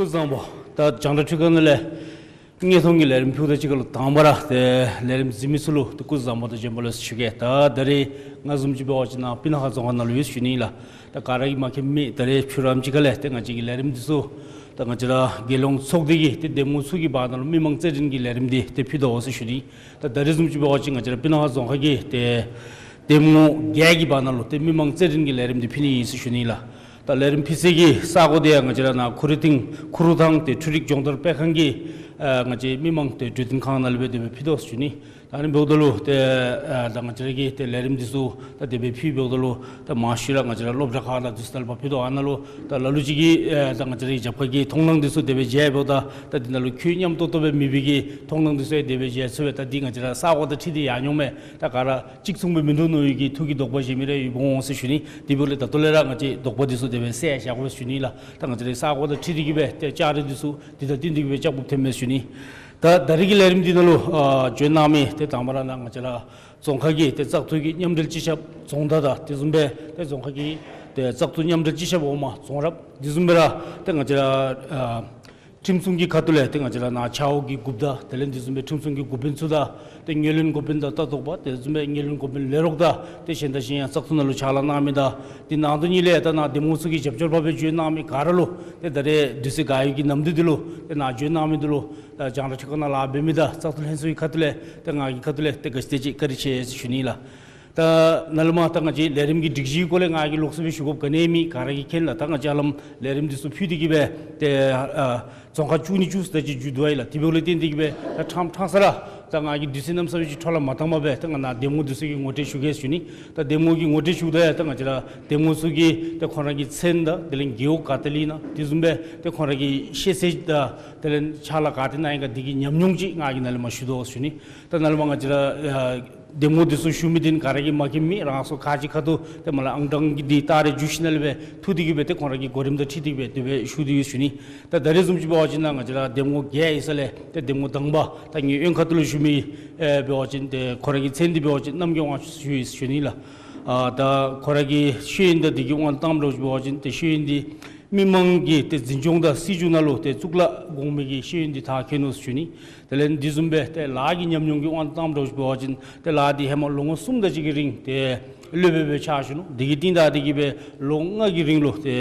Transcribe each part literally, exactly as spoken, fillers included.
སྐུ་གཟུགས་བཟང་པོ། ད་རྒྱང་བསྒྲགས་ཁྲི་ཁང་ནང་ལས་དངོས་མཐོང་གི་ལས་རིམ་ཕུལཝ་ད་གཅིག་ཁར་ལུ་དང་པ་ར་ཏེ་ལས་རིམ་གཟིགས་མི་ཚུ་ལུ་ཏེ་སྐུ་གཟུགས་བཟང་པོ་དང་བྱོན་པ་ལེགས་སོ་ཞུ་གེ། ད་ད་རིས་ང་བཟུམ་ཅིག་འབད་བ་ཅིན་ནཱ་སྤུ་ན་ཁ་རྫོང་ཁག་ནང་ལུ་ཡོད་ཟེར་ཞུ་ནི་ལགས། ད་ག་ར་གིས་མ་མཁྱེནམ་མེད། ད་རིས་ཕྱི་རུ་ཨམ་ཅིག་ཁ་ལས་ཏེ་ང་བཅས་ཀྱི་ལས་རིམ་འདི་ཚུ་ད་ང་བཅས་ར་རྒྱལ་ཡོངས་ཚོགས་སྡེ་གི་ཏེ་འདེམས་ངོ་ཚུ་གི་བར་ན་ལུ་མི་མང་རྩོད་འགྲན་གྱི་ལས་རིམ་འདི་ཏེ་ཕུལ་དོ་ཟེར་ཞུ་ནི། ད་ད་རིས་བཟུམ་ཅིག་འབད་བ་ཅིན་ང་བཅས་ར་སྤུ་ན་ཁ་རྫོང་ཁག་གི་ཏེ་འདེམས་ངོ་བརྒྱད་ཀྱི་བར་ན་ལུ་ཏེ་མི་མང་རྩོད་འགྲན་གྱི་ལས་རིམ་འདི་ཕུལ་ནི་ཨིན་ཟེར་ཞུ་ནི་ལགས། ད་ལས་རིམ་ཕུལ་སའི་གི་ས་གོ་འདི་ཡང་ང་བཅས་ར་ནཱ་ཁུ་རི་ཐིང་ཁུ་རུ་ཐང་ཏེ་འཕྲུལ་རིག་སྦྱོང་བརྡར་སྤེལ་ཁང་གི་ཨ་ང་བཅས་མི་མང་ཏེ་གྲོས་བསྟུན་ཁང་ནང་ལས་སྦེ་དེ་སྦེ་ཕུལ་དོ་ཟེར་ཞུ་ནི། ད་ཨ་ནི་འབདཝ་ད་ལུ་ཏེ་ཨ་ད་ང་བཅས་ར་གི་ཏེ་ལས་རིམ་འདི་ཚུ་ད་དེ་སྦེ་ཕུལ་འབདཝ་ད་ལུ་ད་མང་ཤོས་ར་ང་བཅས་ར་སློབ་གྲྭ་ཁག་དང་འདི་ཚུ་ནང་ལུ་ཕར་ཕུལ་དོ། ཨ་ནཱ་ལུ་ད་ལ་ལུ་ཅིག་གིས་ཨ་ད་ང་བཅས་ར་གི་རྒྱབ་ཁ་གི་མཐོང་སྣང་འདི་ཚུ་དེ་སྦེ་མཇལ་འབདཝ་ད་ད་འདི་ནང་ལུ་ཁོང་མཉམ་ཏོག་ཏོ་སྦེ་མེད་པའི་གི་མཐོང་སྣང་འདི་ཚུ་ཡང་དེ་སྦེ་མཇལ་ཚུགས་པས། ད་འདི་ང་བཅས་ར་ས་གོ་དང་འཁྲིལ་ཏེ་ཡར་འགྱོཝ་མས། ད་ག་ར་གཅིག་མཚུངས་སྦེ་མིན་འདུག་མནོ་བའི་གི་ཐུགས་ཀྱི་དོགས་པ་བཞེས་མི་རེ་ཡོདཔ་འོང་ཟེར་ཞུ་ནི། དེ་འབདཝ་ལས་ད་ལྟོ་ལས་ར་ང་བཅས་དོགས་པ་འདི་ཚུ་དེ་སྦེ་སེལ་བཞག་དགོ་ཟེར་ཞུ་ནི་ལགས། ད་ང་བཅས་ར་ས་གོ་དང་འཁྲིལ་ཏེ་གིས་སྦེ་ཏེ་བཅའ་རིས་འདི་ཚུ་འདི་དང་བསྟུན་ཏེ་གིས་སྦེ་བཅའ་དགོཔ་ཐོནམ་མས་ཟེར་ཞུ་ནི། ད་ད་རིས་ཀྱི་ལས་རིམ་འདི་ནང་ལུ་ཨ་བྱོན་གནང་མི་ཏེ་དང་པ་ར་ནཱ་ང་བཅས་ར་རྫོང་ཁག་གི་ཏེ་བཙག་འཐུ་གི་མཉམ་འབྲེལ་སྤྱི་ཁྱབ་རྫོང་བདག་དང་དེ་བཟུམ་སྦེ་ཏེ་རྫོང་ཁག་གི་ཏེ་བཙག་འཐུ་མཉམ་འབྲེལ་སྤྱི་ཁྱབ་འོག་མ་རྫོང་རབ་དེ་བཟུམ་སྦེ་ར་ཏེ་ང་བཅས་ར་ཨ་ཁྲིམས་སྲུང་གི་ཁ་ཐུག་ལས་ཏེ་ང་བཅས་ར་ནཱ་ཆ་འོག་གི་འགོ་དཔོན་དང་དེ་ལས་དེ་བཟུམ་སྦེ་ཁྲིམས་སྲུང་གི་འགོ་དཔོན་ཚུ་དང་ཏེ་ངོས་ལེན་འགོ་དཔོན་དང་ལྟ་རྟོག་པ་དེ་བཟུམ་སྦེ་ངོས་ལེན་འགོ་དཔོན་ལས་རོགས་དང་ཏེ་གཞན་དང་གཞན་ཡང་བཙག་འཐུ་ནང་ལུ་ཕྱག་ལཱ་གནང་མི་དང་དེ་ནང་དོན་ཉིད་ལས་ད་ནཱ་འདེམས་ངོ་ཚུ་གི་རྒྱབ་སྐྱོར་པ་སྦེ་བྱོན་གནང་མི་ག་ར་ལུ་ཏེ་ད་རེས་དུས་ཚོད་ག་ཡོད་ཀྱི་ནམ་དུས་འདི་ལུ་ཏེ་ནཱ་བྱོན་གནང་མི་འདི་ལུ་ད་རྒྱང་བསྒྲགས་ཁྲི་ཁང་ནང་ལཱ་འབད་མི་དང་བཙག་འཐུ་ལྷན་ཚོགས་ཀྱི་ཁ་ཐུག་ལས་ཏེ་ང་གི་ཁ་ཐུག་ལས་ཏེ་ག་ཅི་དེ་ཅིག་བཀའ་དྲིན་ཆེ་ཟེར་ཞུ་ནི་ལགས། ད་ནཱ་ལས་མར་ད་ང་བཅས་ལས་རིམ་གྱི་སྒྲིག་གཞིའི་སྐོར་ལས་ང་གིས་ལོགས་སུ་སྦེ་ཞུ་དགོཔ་ག་ནི་མེད། ག་ར་གིས་མཁྱེན་ལགས། ད་ང་བཅས་ཧ་ལམ་ལས་རིམ་འདི་ཚུ་ཕུལ་ཏེ་གིས་སྦེ་ཏེ་ཨ་རྫོང་ཁག་བཅུ་གཉིས་བཅུ་གསུམ་དེ་ཅིག་མཇུག་བསྡུ་ཡི་ལགས། དེ་འབདཝ་ལས་བརྟེན་ཏེ་གིས་སྦེ་ད་ཕྲང་ཕྲང་ས་ར་ད་ང་གིས་དུས་ཚོད་གནམ་མེད་ས་མེད་ཅིག་འཕྲོ་བརླག་མ་བཏང་པར་སྦེ་ད་ང་ནཱ་འདེམས་ངོ་འདི་ཚུ་གི་ངོ་སྤྲོད་ཞུ་གེ་ཟེར་ཞུ་ནི། ད་འདེམས་ངོ་གི་ངོ་སྤྲོད་ཞུཝ་ད་ཡང་ད་ང་བཅས་ར་འདེམས་ངོ་ཚུ་གི་ད་ཁོང་ར་གི་མཚན་དང་དེ་ལས་རྒེད་འོག་ག་ཏེ་ལས་ཨིན་ན་དེ་བཟུམ་སྦེ་ད་ཁོང་ར་གི་ཤེས་ཚད་དང་དེ་ལས་ཕྱག་ལཱ་ག་ཏེ་གནང་ཡི་ག་འདི་གི་ཉམས་མྱོང་ཅིག་ང་གིས་ནཱ་ལས་མར་ཞུ་དོ་ཟེར་ཞུ་ནི། ད་ནཱ་ལས་མར་ང་བཅས་ར་ཨ་འདེམས་ངོ་འདི་ཚུ་ཞུ་མི་འདི་ག་ར་གིས་མ་མཁྱེནམ་མེད། རང་སོ་ཁ་ཅིག་ཁ་ཐུག་ཏེ་མར་ལས་ཨང་གྲངས་ཀྱི་འདི་ད་རེས་བསྒྱུར་ཞིནམ་ལས་སྦེ་འཐུ་སྟེ་གིས་སྦེ་ཏེ་ཁོང་ར་གི་གོ་རིམ་དང་འཁྲིལ་ཏེ་སྦེ་དེ་སྦེ་ཞུ་སྟེ་ཡོད་ཟེར་ཞུ་ནི། ད་ད་རེས་བཟུམ་ཅིག་འབད་བ་ཅིན་ནཱ་ང་བཅས་ར་འདེམས་ངོ་བརྒྱད་ཡོད་ས་ལས་ཏེ་འདེམས་ངོ་དང་པ་ད་ངེའི་གཡོན་ཁ་ཐུག་ལུ་བཞུགས་མི་ཨེ་འབད་བ་ཅིན་ཏེ་ཁོ་ར་གི་མཚན་འདི་འབད་བ་ཅིན་རྣམ་རྒྱལ་དབང་ཕྱུག་ཟེར་ཞུ་ནི་ལགས། ཨ་ད་ཁོ་ར་གི་ཤེས་ཡོན་དང་དེ་གི་དབང་དུ་བཏངམ་འདྲཝ་ཅིག་འབད་བ་ཅིན་ཏེ་ཤེས་ཡོན་འདི་མི་མང་གི་ཏེ་འཛིན་སྐྱོང་དང་སྲིད་བྱུས་ནང་ལུ་ཏེ་གཙུག་ལག་གོང་མའི་གི་ཤེས་ཡོན་འདི་མཐར་འཁྱོལ་ནུག་ཟེར་ཞུ་ནི། དེ་ལས་འདི་བཟུམ་སྦེ་ཏེ་ལཱ་གི་ཉམས་མྱོང་གི་དབང་དུ་བཏངམ་འདྲཝ་ཅིག་འབད་བ་ཅིན་ཏེ་ལཱ་འདི་ཧེ་མ་ལོ་ངོ་གསུམ་དེ་ཅིག་གི་རིང་ཏེ་སློབ་དཔོན་སྦེ་ཕྱག་ཞུ་ནུག། དེ་གི་རྟིང་བདའ་སྟེ་གིས་སྦེ་ལོ་ལྔ་གི་རིང་ལུ་ཏེ་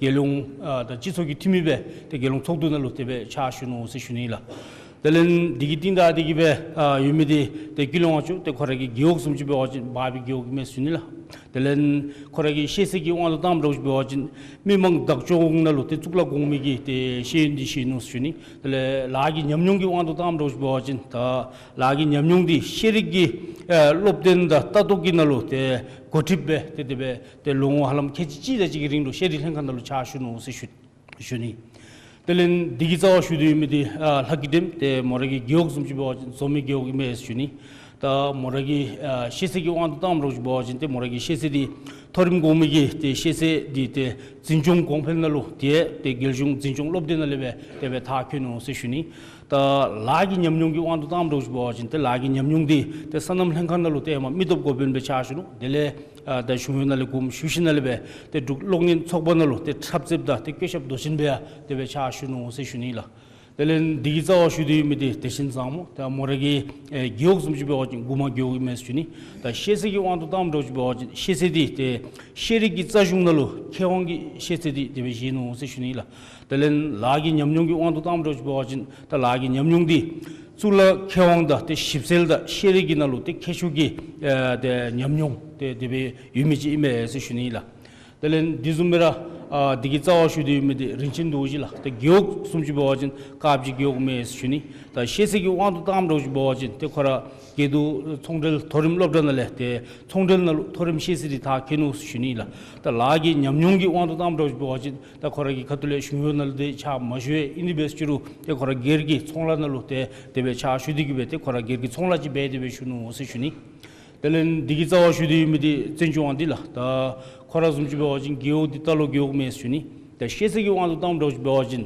རྒྱལ་ཡོངས་ཨ་ད་སྤྱི་ཚོགས་ཀྱི་འཐུས་མི་སྦེ་ཏེ་རྒྱལ་ཡོངས་ཚོགས་འདུ་ནང་ལུ་དེ་སྦེ་ཕྱག་ཞུ་ནུག་ཟེར་ཞུ་ནི་ལགས། དེ་ལས་དེ་གི་རྟིང་བདའ་སྟེ་གིས་སྦེ་ཨ་ཡོད་མི་འདི་ཏེ་ཀུན་ལེགས་དབང་ཕྱུག་ཏེ་ཁོ་ར་གི་རྒེད་འོག་བཟུམ་ཅིག་འབད་བ་ཅིན་འབའ་བི་རྒེད་འོག་ཨིན་མས་ཟེར་ཞུ་ནི་ལགས། དེ་ལས་ཁོ་ར་གི་ཤེས་ཚད་ཀྱི་དབང་དུ་བཏངམ་འདྲཝ་ཅིག་འབད་བ་ཅིན་མི་མང་བདག་སྐྱོང་ནང་ལུ་ཏེ་གཙུག་ལག་གོང་མའི་གི་ཏེ་ཤེས་ཡོན་འདི་བཞེས་ནུག་ཟེར་ཞུ་ནི། དེ་ལས་ལཱ་གི་ཉམས་མྱོང་གི་དབང་དུ་བཏངམ་འདྲཝ་ཅིག་འབད་བ་ཅིན་ད་ལཱ་གི་ཉམས་མྱོང་འདི་ཤེས་རིག་གི་ཨེ་སློབ་སྟོན་དང་ལྟ་རྟོག་གི་ནང་ལུ་ཏེ་འགོ་ཁྲིདཔ་སྦེ་ཏེ་དེ་སྦེ་ཏེ་ལོ་ངོ་ཧ་ལམ་ཁལ་གཅིག་གཅིག་དེ་ཅིག་གི་རིང་ལུ་ཤེས་རིག་ལྷན་ཁག་ནང་ལུ་ཕྱག་ཞུ་ནུག་ཟེར་ཞུ་ཞུ་ནི། དེ་ལས་དེ་གི་རྩ་བར་བཞུགས་ཏེ་ཡོད་མི་འདི་ཨ་ལྷ་སྐྱིད་སྒྲོལམ། ཏེ་མོ་ར་གི་རྒེད་འོག་བཟུམ་ཅིག་འབད་བ་ཅིན་འཛོམས་མི་རྒེད་འོག་ཨིན་མས་ཟེར་ཞུ་ནི། ད་མོ་ར་གི་ཨ་ཤེས་ཚད་ཀྱི་དབང་དུ་བཏངམ་འདྲཝ་ཅིག་འབད་བ་ཅིན་ཏེ་མོ་ར་གི་ཤེས་ཚད་འདི་མཐོ་རིམ་གོང་མའི་གི་ཏེ་ཤེས་ཚད་འདི་ཏེ་འཛིན་སྐྱོང་གོང་འཕེལ་ནང་ལུ་ཏེ་ཏེ་རྒྱལ་གཞུང་འཛིན་སྐྱོང་སློབ་སྡེ་ནང་ལས་སྦེ་དེ་སྦེ་མཐར་འཁྱོལ་ནུག་ཟེར་ཞུ་ནི། ད་ལཱ་གི་ཉམས་མྱོང་གི་དབང་དུ་བཏངམ་འདྲཝ་ཅིག་འབད་བ་ཅིན་ཏེ་ལཱ་གི་ཉམས་མྱོང་འདི་ཏེ་སོ་ནམ་ལྷན་ཁག་ནང་ལུ་ཏེ་ཧེ་མ་མི་སྟོབས་འགོ་དཔོན་སྦེ་ཕྱག་ཞུ་ནུག། དེ་ལས་ཨ་ད་གཞུང་གཡོག་ནང་ལས་དགོངསམ་ཞུ་ཞིནམ་ལས་སྦེ་ཏེ་འབྲུག་གློག་བརྙན་ཚོགས་པ་ནང་ལུ་ཏེ་འཁྲབ་རྩེདཔ་དང་ཏེ་བཀོད་ཁྱབ་མདོ་ཆེན་སྦེ་ཡང་དེ་སྦེ་ཕྱག་ཞུ་ནུག་ཟེར་ཞུ་ནི་ལགས། དེ་ལས་དེ་གི་རྩ་བར་བཞུགས་ཏེ་ཡོད་མི་འདི་བདེ་ཆེན་བཟང་མོ། ཏེ་མོ་ར་གི་ཨེ་རྒེད་འོག་བཟུམ་ཅིག་འབད་བ་ཅིན་གུ་མ་རྒེད་འོག་ཨིན་མས་ཟེར་ཞུ་ནི། ད་ཤེས་ཚད་ཀྱི་དབང་དུ་བཏངམ་འདྲཝ་ཅིག་འབད་བ་ཅིན་ཤེས་ཚད་འདི་ཏེ་ཤེས་རིག་གི་རྩ་གཞུང་ནང་ལུ་མཁས་དབང་གི་ཤེས་ཚད་འདི་དེ་སྦེ་བཞེས་ནུག་ཟེར་ཞུ་ནི་ལགས། དེ་ལས་ལཱ་གི་ཉམས་མྱོང་གི་དབང་དུ་བཏངམ་འདྲཝ་ཅིག་འབད་བ་ཅིན་ད་ལཱ་གི་ཉམས་མྱོང་འདི་གཙུག་ལག་མཁས་དབང་དང་ཏེ་ཞིབ་འཚོལ་དང་ཤེས་རིག་གི་ནང་ལུ་ཏེ་མཁས་མཆོག་གི་ཨེ་ཏེ་ཉམས་མྱོང་ཏེ་དེ་སྦེ་ཡོད་མི་ཅིག་ཨིན་མས་ཟེར་ཞུ་ནི་ལགས། དེ་ལས་དེ་བཟུམ་སྦེ་ར་ཨ་དེ་གི་རྩ་བར་བཞུགས་ཏེ་ཡོད་མི་འདི་རིན་ཆེན་རྡོ་རྗེ་ལགས། ཏེ་རྒེད་འོག་བཟུམ་ཅིག་འབད་བ་ཅིན་དཀར་སྦྱིས་རྒེད་འོག་ཨིན་མས་ཟེར་ཞུ་ནི། ད་ཤེས་ཚད་ཀྱི་དབང་དུ་བཏངམ་འདྲཝ་ཅིག་འབད་བ་ཅིན་ཏེ་ཁོ་ར་དགེ་འདུན་ཚོང་འབྲེལ་མཐོ་རིམ་སློབ་གྲྭ་ནང་ལས་ཏེ་ཚོང་འབྲེལ་ནང་ལུ་མཐོ་རིམ་ཤེས་ཚད་འདི་མཐར་འཁྱོལ་ནུག་ཟེར་ཞུ་ནི་ལགས། ད་ལཱ་གི་ཉམས་མྱོང་གི་དབང་དུ་བཏངམ་འདྲཝ་ཅིག་འབད་བ་ཅིན་ད་ཁོ་ར་གི་ཁ་ཐུག་ལས་གཞུང་གཡོག་ནང་ལུ་ཏེ་ཕྱག་མ་ཞུ་བས། ཨིན་ཏེ་འབད་རུང་ཏེ་ཁོ་ར་སྒེར་གྱི་ཚོང་ལཱ་ནང་ལུ་ཏེ་དེ་སྦེ་ཕྱག་ཞུ་སྟེ་གིས་སྦེ་ཏེ་ཁོ་ར་སྒེར་གྱི་ཚོང་ལཱ་ཅིག་འབད་དེ་སྦེ་བཞུགས་ནུག་ཟེར་ཞུ་ནི། དེ་ལས་དེ་གི་རྩ་བར་བཞུགས་ཏེ་ཡོད་མི་འདི་བཙན་སྐྱོགས་དབང་འདུས་ལགས། ད་ཁོ་ར་བཟུམ་ཅིག་འབད་བ་ཅིན་རྒེད་འོག་འདི་རྟ་ལོག་རྒེད་འོག་ཨིན་མས་ཟེར་ཞུ་ནི། ད་ཤེས་ཚད་ཀྱི་དབང་དུ་བཏངམ་འདྲཝ་ཅིག་འབད་བ་ཅིན་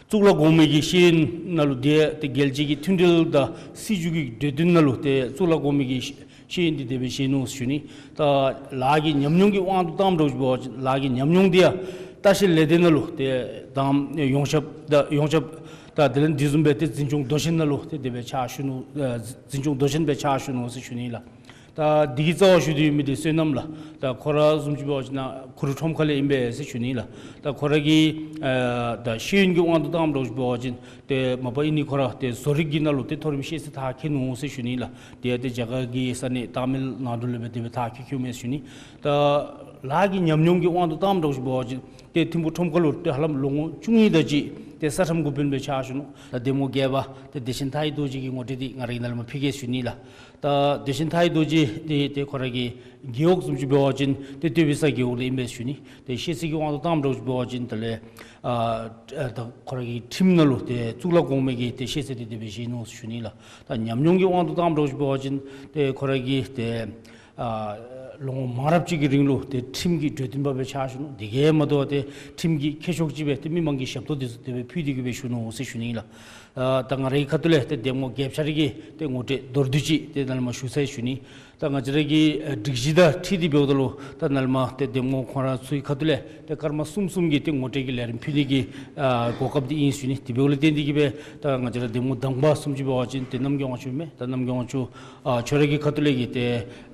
གཙུག་ལག་གོང་མའི་གི་ཤེས་ཡོན་ནང་ལུ་ཏེ་ཏེ་རྒྱལ་སྤྱི་གི་མཐུན་འབྲེལ་དང་སྲིད་བྱུས་ཀྱི་གྲོས་མཐུན་ནང་ལུ་ཏེ་གཙུག་ལག་གོང་མའི་གི་ཤེས་ཡོན་འདི་དེ་སྦེ་བཞེས་ནུག་ཟེར་ཞུ་ནི། ད་ལཱ་གི་ཉམས་མྱོང་གི་དབང་དུ་བཏངམ་འདྲཝ་ཅིག་འབད་བ་ཅིན་ལཱ་གི་ཉམས་མྱོང་འདི་ཡང་ད་ ལྟ་བཤལ་ལས་སྡེ་ནང་ལུ་ཏེ་དང་ཡོངས་ཁྱབ་དང་ཡོངས་ཁྱབ་དང་དེ་ལས་དེ་བཟུམ་སྦེ་ཏེ་འཛིན་སྐྱོང་མདོ་ཆེན་ནང་ལུ་ཏེ་དེ་སྦེ་ཕྱག་ཞུ་ནུག། ཨ་འཛིན་སྐྱོང་མདོ་ཆེན་སྦེ་ཕྱག་ཞུ་ནུག་ཟེར་ཞུ་ནི་ལགས། ད་འདི་གི་རྩ་བར་བཞུགས་ཏེ་ཡོད་མི་འདི་བསོད་ནམས་ལགས། ད་ཁོ་ར་བཟུམ་ཅིག་འབད་བ་ཅིན་ཁུ་རུ་ཁྲོམ་ཁ་ལས་ཨིན་པས་ཟེར་ཞུ་ནི་ལགས། ད་ཁོ་ར་གི་ཨ་ད་ཤེས་ཡོན་གྱི་དབང་དུ་བཏངམ་འདྲཝ་ཅིག་འབད་བ་ཅིན་ཏེ་མ་པ་ཨིན་ནི་ཁོ་ར་ཏེ་བཟོ་རིག་གི་ནང་ལུ་ཏེ་མཐོ་རིམ་ཤེས་ཚད་མཐར་འཁྱོལ་ནུག་ཟེར་ཞུ་ནི་ལགས། ཏེ་ཏེ་རྒྱ་གར་གྱི་ས་གནས་ཏཱ་མིལ་ནཱ་ཌུ་ལུ་སྦེ་དེ་སྦེ་མཐར་འཁྱོལ་འཁྱོལ་མས་ཞུ་ནི། ད་ལཱ་གི་ཉམས་མྱོང་གི་དབང་དུ་བཏངམ་འདྲཝ་ཅིག་འབད་བ་ཅིན་ཏེ་ཐིམ་ཕུག་ཁྲོམ་ཁ་ལུ་ཏེ་ཧ་ལམ་ལོ་ངོ་བཅུ་གཉིས་དེ་ཅིག་ཏེ་ས་ཁྲམ་འགོ་དཔོན་སྦེ་ཕྱག་ཞུ་ནུག། ད་གདམ་ངོ་བརྒྱད་པ་ཏེ་བདེ་ཆེན་མཐའ་ཡས་རྡོ་རྗེ་གི་ངོ་སྤྲོད་འདི་ང་རའི་ནཱ་ལས་མར་ཕུལ་གེ་ཞུ་ནི་ལགས། ད་བདེ་ཆེན་མཐའ་ཡས་རྡོ་རྗེ་འདི་ཏེ་ཁོ་ར་གི་རྒེད་འོག་བཟུམ་ཅིག་འབད་བ་ཅིན་ཏེ་སྟོད་པའི་ས་རྒེད་འོག་ལས་ཨིན་པས་ཞུ་ནི། ཏེ་ཤེས་ཚད་ཀྱི་དབང་དུ་བཏངམ་འདྲཝ་ཅིག་འབད་བ་ཅིན་དེ་ལས་ཨ་ཨ་ད་ཁོ་ར་གི་ཁྲིམས་ནང་ལུ་ཏེ་གཙུག་ལག་གོང་མའི་གི་ཏེ་ཤེས་ཚད་འདི་དེ་སྦེ་བཞེས་ནུག་ཞུ་ནི་ལགས། ད་ཉམས་མྱོང་གི་དབང་དུ་བཏངམ་འདྲཝ་ཅིག་འབད་བ་ཅིན་ཏེ་ཁོ་ར་གིས་ཏེ་ཨ་ལོ་ངོ་མང་རབས་ཅིག་གི་རིང་ལུ་ཏེ་ཁྲིམས་ཀྱི་གྲོས་སྟོན་པ་སྦེ་ཕྱག་ཞུ་ནུག། དེ་གིས་མ་དོ་བར་ཏེ་ཁྲིམས་ཀྱི་མཁས་མཆོག་ཅིག་སྦེ་ཏེ་མི་མང་གི་ཞབས་ཏོག་འདི་ཚུ་དེ་སྦེ་ཕུལ་ཏེ་གི་སྦེ་བཞུགས་ནུག་ཟེར་ཞུ་ནི་ལགས། ཨ་ད་ང་རའི་ཁ་ཐུག་ལས་ཏེ་གདམ་ངོ་བརྒྱད་ཆ་ར་གི་ཏེ་ངོ་སྤྲོད་མདོར་བསྡུས་ཅིག་ཏེ་ནཱ་ལས་མར་ཞུ་ཚར་ཞུ་ནི། ད་ང་བཅས་ར་གི་ཨ་སྒྲིག་གཞི་དང་འཁྲིལ་ཏེ་འབདཝ་ད་ལུ་ད་ནཱ་ལས་མར་ཏེ་གདམ་ངོ་ཁོང་ར་ཚུའི་ཁ་ཐུག་ལས་ཏེ་སྐར་མ་གསུམ་གསུམ་གྱི་ཏེ་ངོ་སྤྲོད་ཀྱི་ལས་རིམ་ཕུལ་ནི་གི་ཨ་གོ་སྐབས་འདི་ཨིན་ཞུ་ནི། དེ་འབདཝ་ལས་བརྟེན་ཏེ་གི་སྦེ་ད་ང་བཅས་ར་གདམ་ངོ་དང་པ་བཟུམ་ཅིག་འབད་བ་ཅིན་ཏེ་རྣམ་རྒྱལ་དབང་ཕྱུག་མས། ད་རྣམ་རྒྱལ་དབང་ཕྱུག་ཨ་ཁྱོད་ར་གི་ཁ་ཐུག་ལས་ཀྱི་ཏེ་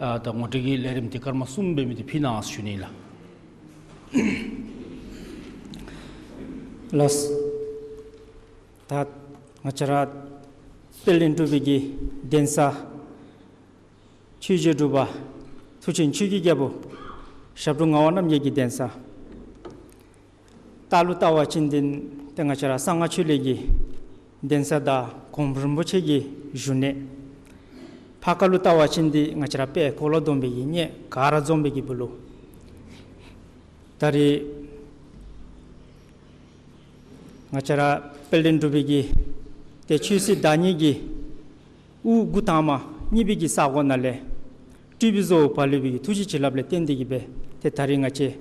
ཨ་ད་ངོ་སྤྲོད་ཀྱི་ལས་རིམ་འདི་སྐར་མ་གསུམ་འབད་མི་འདི་ཕུལ་གནང་ཞུ་ནི་ལགས། ལགས། ད་ང་བཅས་ར་དཔལ་ལྡན་འབྲུག་པའི་གི་གདན་ས་ཆོས་རྗེ་འབྲུག་པ་མཐུ་ཆེན་ཆོས་ཀྱི་རྒྱལ་པོ་ཞབས་དྲུང་ངག་དབང་རྣམ་རྒྱལ་གྱི་གདན་ས། ལྟག་ལུ་བལྟ་བ་ཅིན་འདི་ཏེ་ང་བཅས་ར་གསང་སྔགས་ཆོས་གླིང་གི་གདན་ས་དང་གོང་བུ་རིན་པོ་ཆེ་གི་བཞུགས་གནས། ཕར་ཁ་ལུ་བལྟ་བ་ཅིན་འདི་ང་བཅས་ར་དཔལ་འཁོར་ལོ་སྡོམ་པའི་གི་གནས་ག་ར་འཛོམས་པའི་གི་སྦུག་ལུ། ད་རེས་ང་བཅས་ར་དཔལ་ལྡན་འབྲུག་པའི་གི་ཏེ་ཆོས་སྲིད་བདག་ཉིད་ཀྱི་དབུ་དགུ་ཐང་མ་གཉིས་པའི་གི་ས་གོ་ནང་ལས་སྤྲུལ་པའི་བཟོ་བོ་འབད་ལུས་པའི་གི་ཐུགས་རྗེ་བྱིན་རླབས་ལས་བརྟེན་ཏེ་གི་སྦེ་ཏེ་ད་རེས་ང་བཅས་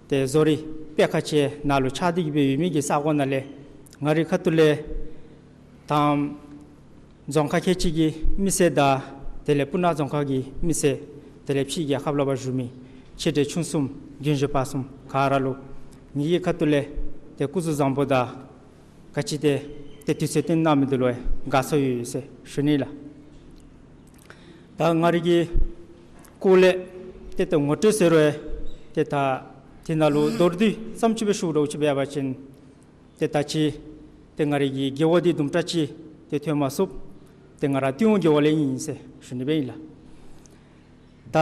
ཏེ་བཟོ་རིག་དཔེ་ཁ་ཆེ་ནང་ལུ་ཆགས་ཏེ་གི་སྦེ་ཡོད་མི་གི་ས་གོ་ནང་ལས་ང་རའི་ཁ་ཐུག་ལས་དང་རྫོང་ཁག་ཁལ་གཅིག་གི་མི་སེར་དང་དེ་ལས་སྤུ་ན་རྫོང་ཁག་གི་མི་སེར་དེ་ལས་ཕྱི་རྒྱལ་ཁབ་ལུ་ཕར་བཞུགས་མི་ཆེ་འབྲིང་ཆུང་གསུམ་རྒན་གཞོན་བར་གསུམ་ག་ར་ལུ་ངེ་གི་ཁ་ཐུག་ལས་ཏེ་སྐུ་གཟུགས་བཟང་པོ་དང་ག་ཅི་ཏེ་ཏེ་དུས་ཚོད་བཏོན་གནང་མི་འདི་ལུ་དགའ་ཚོར་ཡོད་ཡོད་ཟེར་ཞུ་ནི་ལགས། ད་ང་རའི་གི་སྐོར་ལས་ཏེ་ད་ངོ་སྤྲོད་ཟེར་རུང་ཏེ་ད་འདི་ནང་ལུ་མདོར་བསྡུས་ཙམ་ཅིག་སྦེ་ཞུ་རུང་ཅིག་འབད་བ་ཅིན་ཏེ་ད་ཅི་ཏེ་ང་རའི་གི་རྒེད་འོག་འདི་དུམ་གྲ་ཅིག་ཏེ་ཐོན་མ་ཚུགས། ཏེ་ང་ར་ཏི་ཝང་རྒེད་འོག་ལས་ཨིན་ཟེར་ཞུ་ནི་སྦེ་ཨིན་ལགས། ད་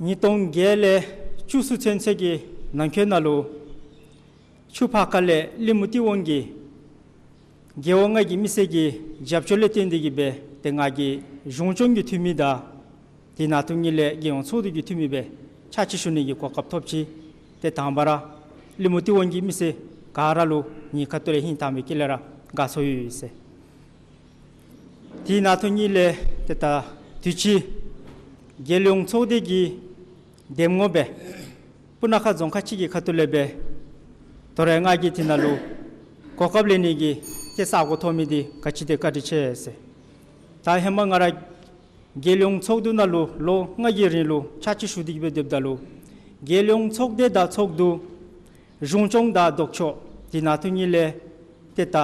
ཉིས་སྟོང་བརྒྱད་ལས་བཅུ་གསུམ་ཚུན་ཚོད་ཀྱི་ནང་འཁོད་ནང་ལུ་ཆུ་ཕར་ཁ་ལས་གླིང་མུ་ཏི་ཝང་གི་རྒེད་འོག་ལྔ་གི་མི་སེར་གྱི་རྒྱབ་སྐྱོར་ལས་བརྟེན་ཏེ་གི་སྦེ་ཏེ་ང་གིས་གཞུང་སྐྱོང་གི་འཐུས་མི་དང་དེ་ནང་དུ་ཉིད་ལས་རྒྱལ་ཡོངས་ཚོགས་འདུ་གི་འཐུས་མི་སྦེ་ཕྱག་ཕྱིད་ཞུ་ནི་གི་གོ་སྐབས་ཐོབ་ཅི། ཏེ་དང་པ་ར་གླིང་མུ་ཏི་ཝང་གི་མི་སེར་ག་ར་ལུ་ངེའི་ཁ་ཐུག་ལས་ཧིང་དྭངས་པའི་དཀྱིལ་ལས་ར་དགའ་ཚོར་ཡོད་ཡོད་ཟེར། དེ་ནང་དུ་ཉིད་ལས་ཏེ་ད་དུས་ཅི་རྒྱལ་ཡོངས་ཚོགས་སྡེ་གི་གདམ་ངོ་སྦེ་སྤུ་ན་ཁ་རྫོང་ཁག་གཅིག་གི་ཁ་ཐུག་ལས་སྦེ་དོ་རུང་ང་གིས་དེ་ནང་ལུ་གོ་སྐབས་ལེན་ནི་གི་ཏེ་ས་གོ་ཐོབ་མི་འདི་ག་ཅི་ཏེ་བཀའ་དྲིན་ཆེ་ཟེར། ད་ཧེ་མ་ང་ར་རྒྱལ་ཡོངས་ཚོགས་འདུ་ནང་ལུ་ལོ་ལྔ་གི་རིང་ལུ་ཕྱག་ཕྱིད་ཞུ་སྟེ་གི་སྦེ་སྡོདཔ་ད་ལུ་རྒྱལ་ཡོངས་ཚོགས་སྡེ་དང་ཚོགས་འདུ་གཞུང་སྐྱོང་དང་ལྡོག་ཕྱོགས་དེ་ནང་དུ་ཉིད་ལས་ཏེ་ད་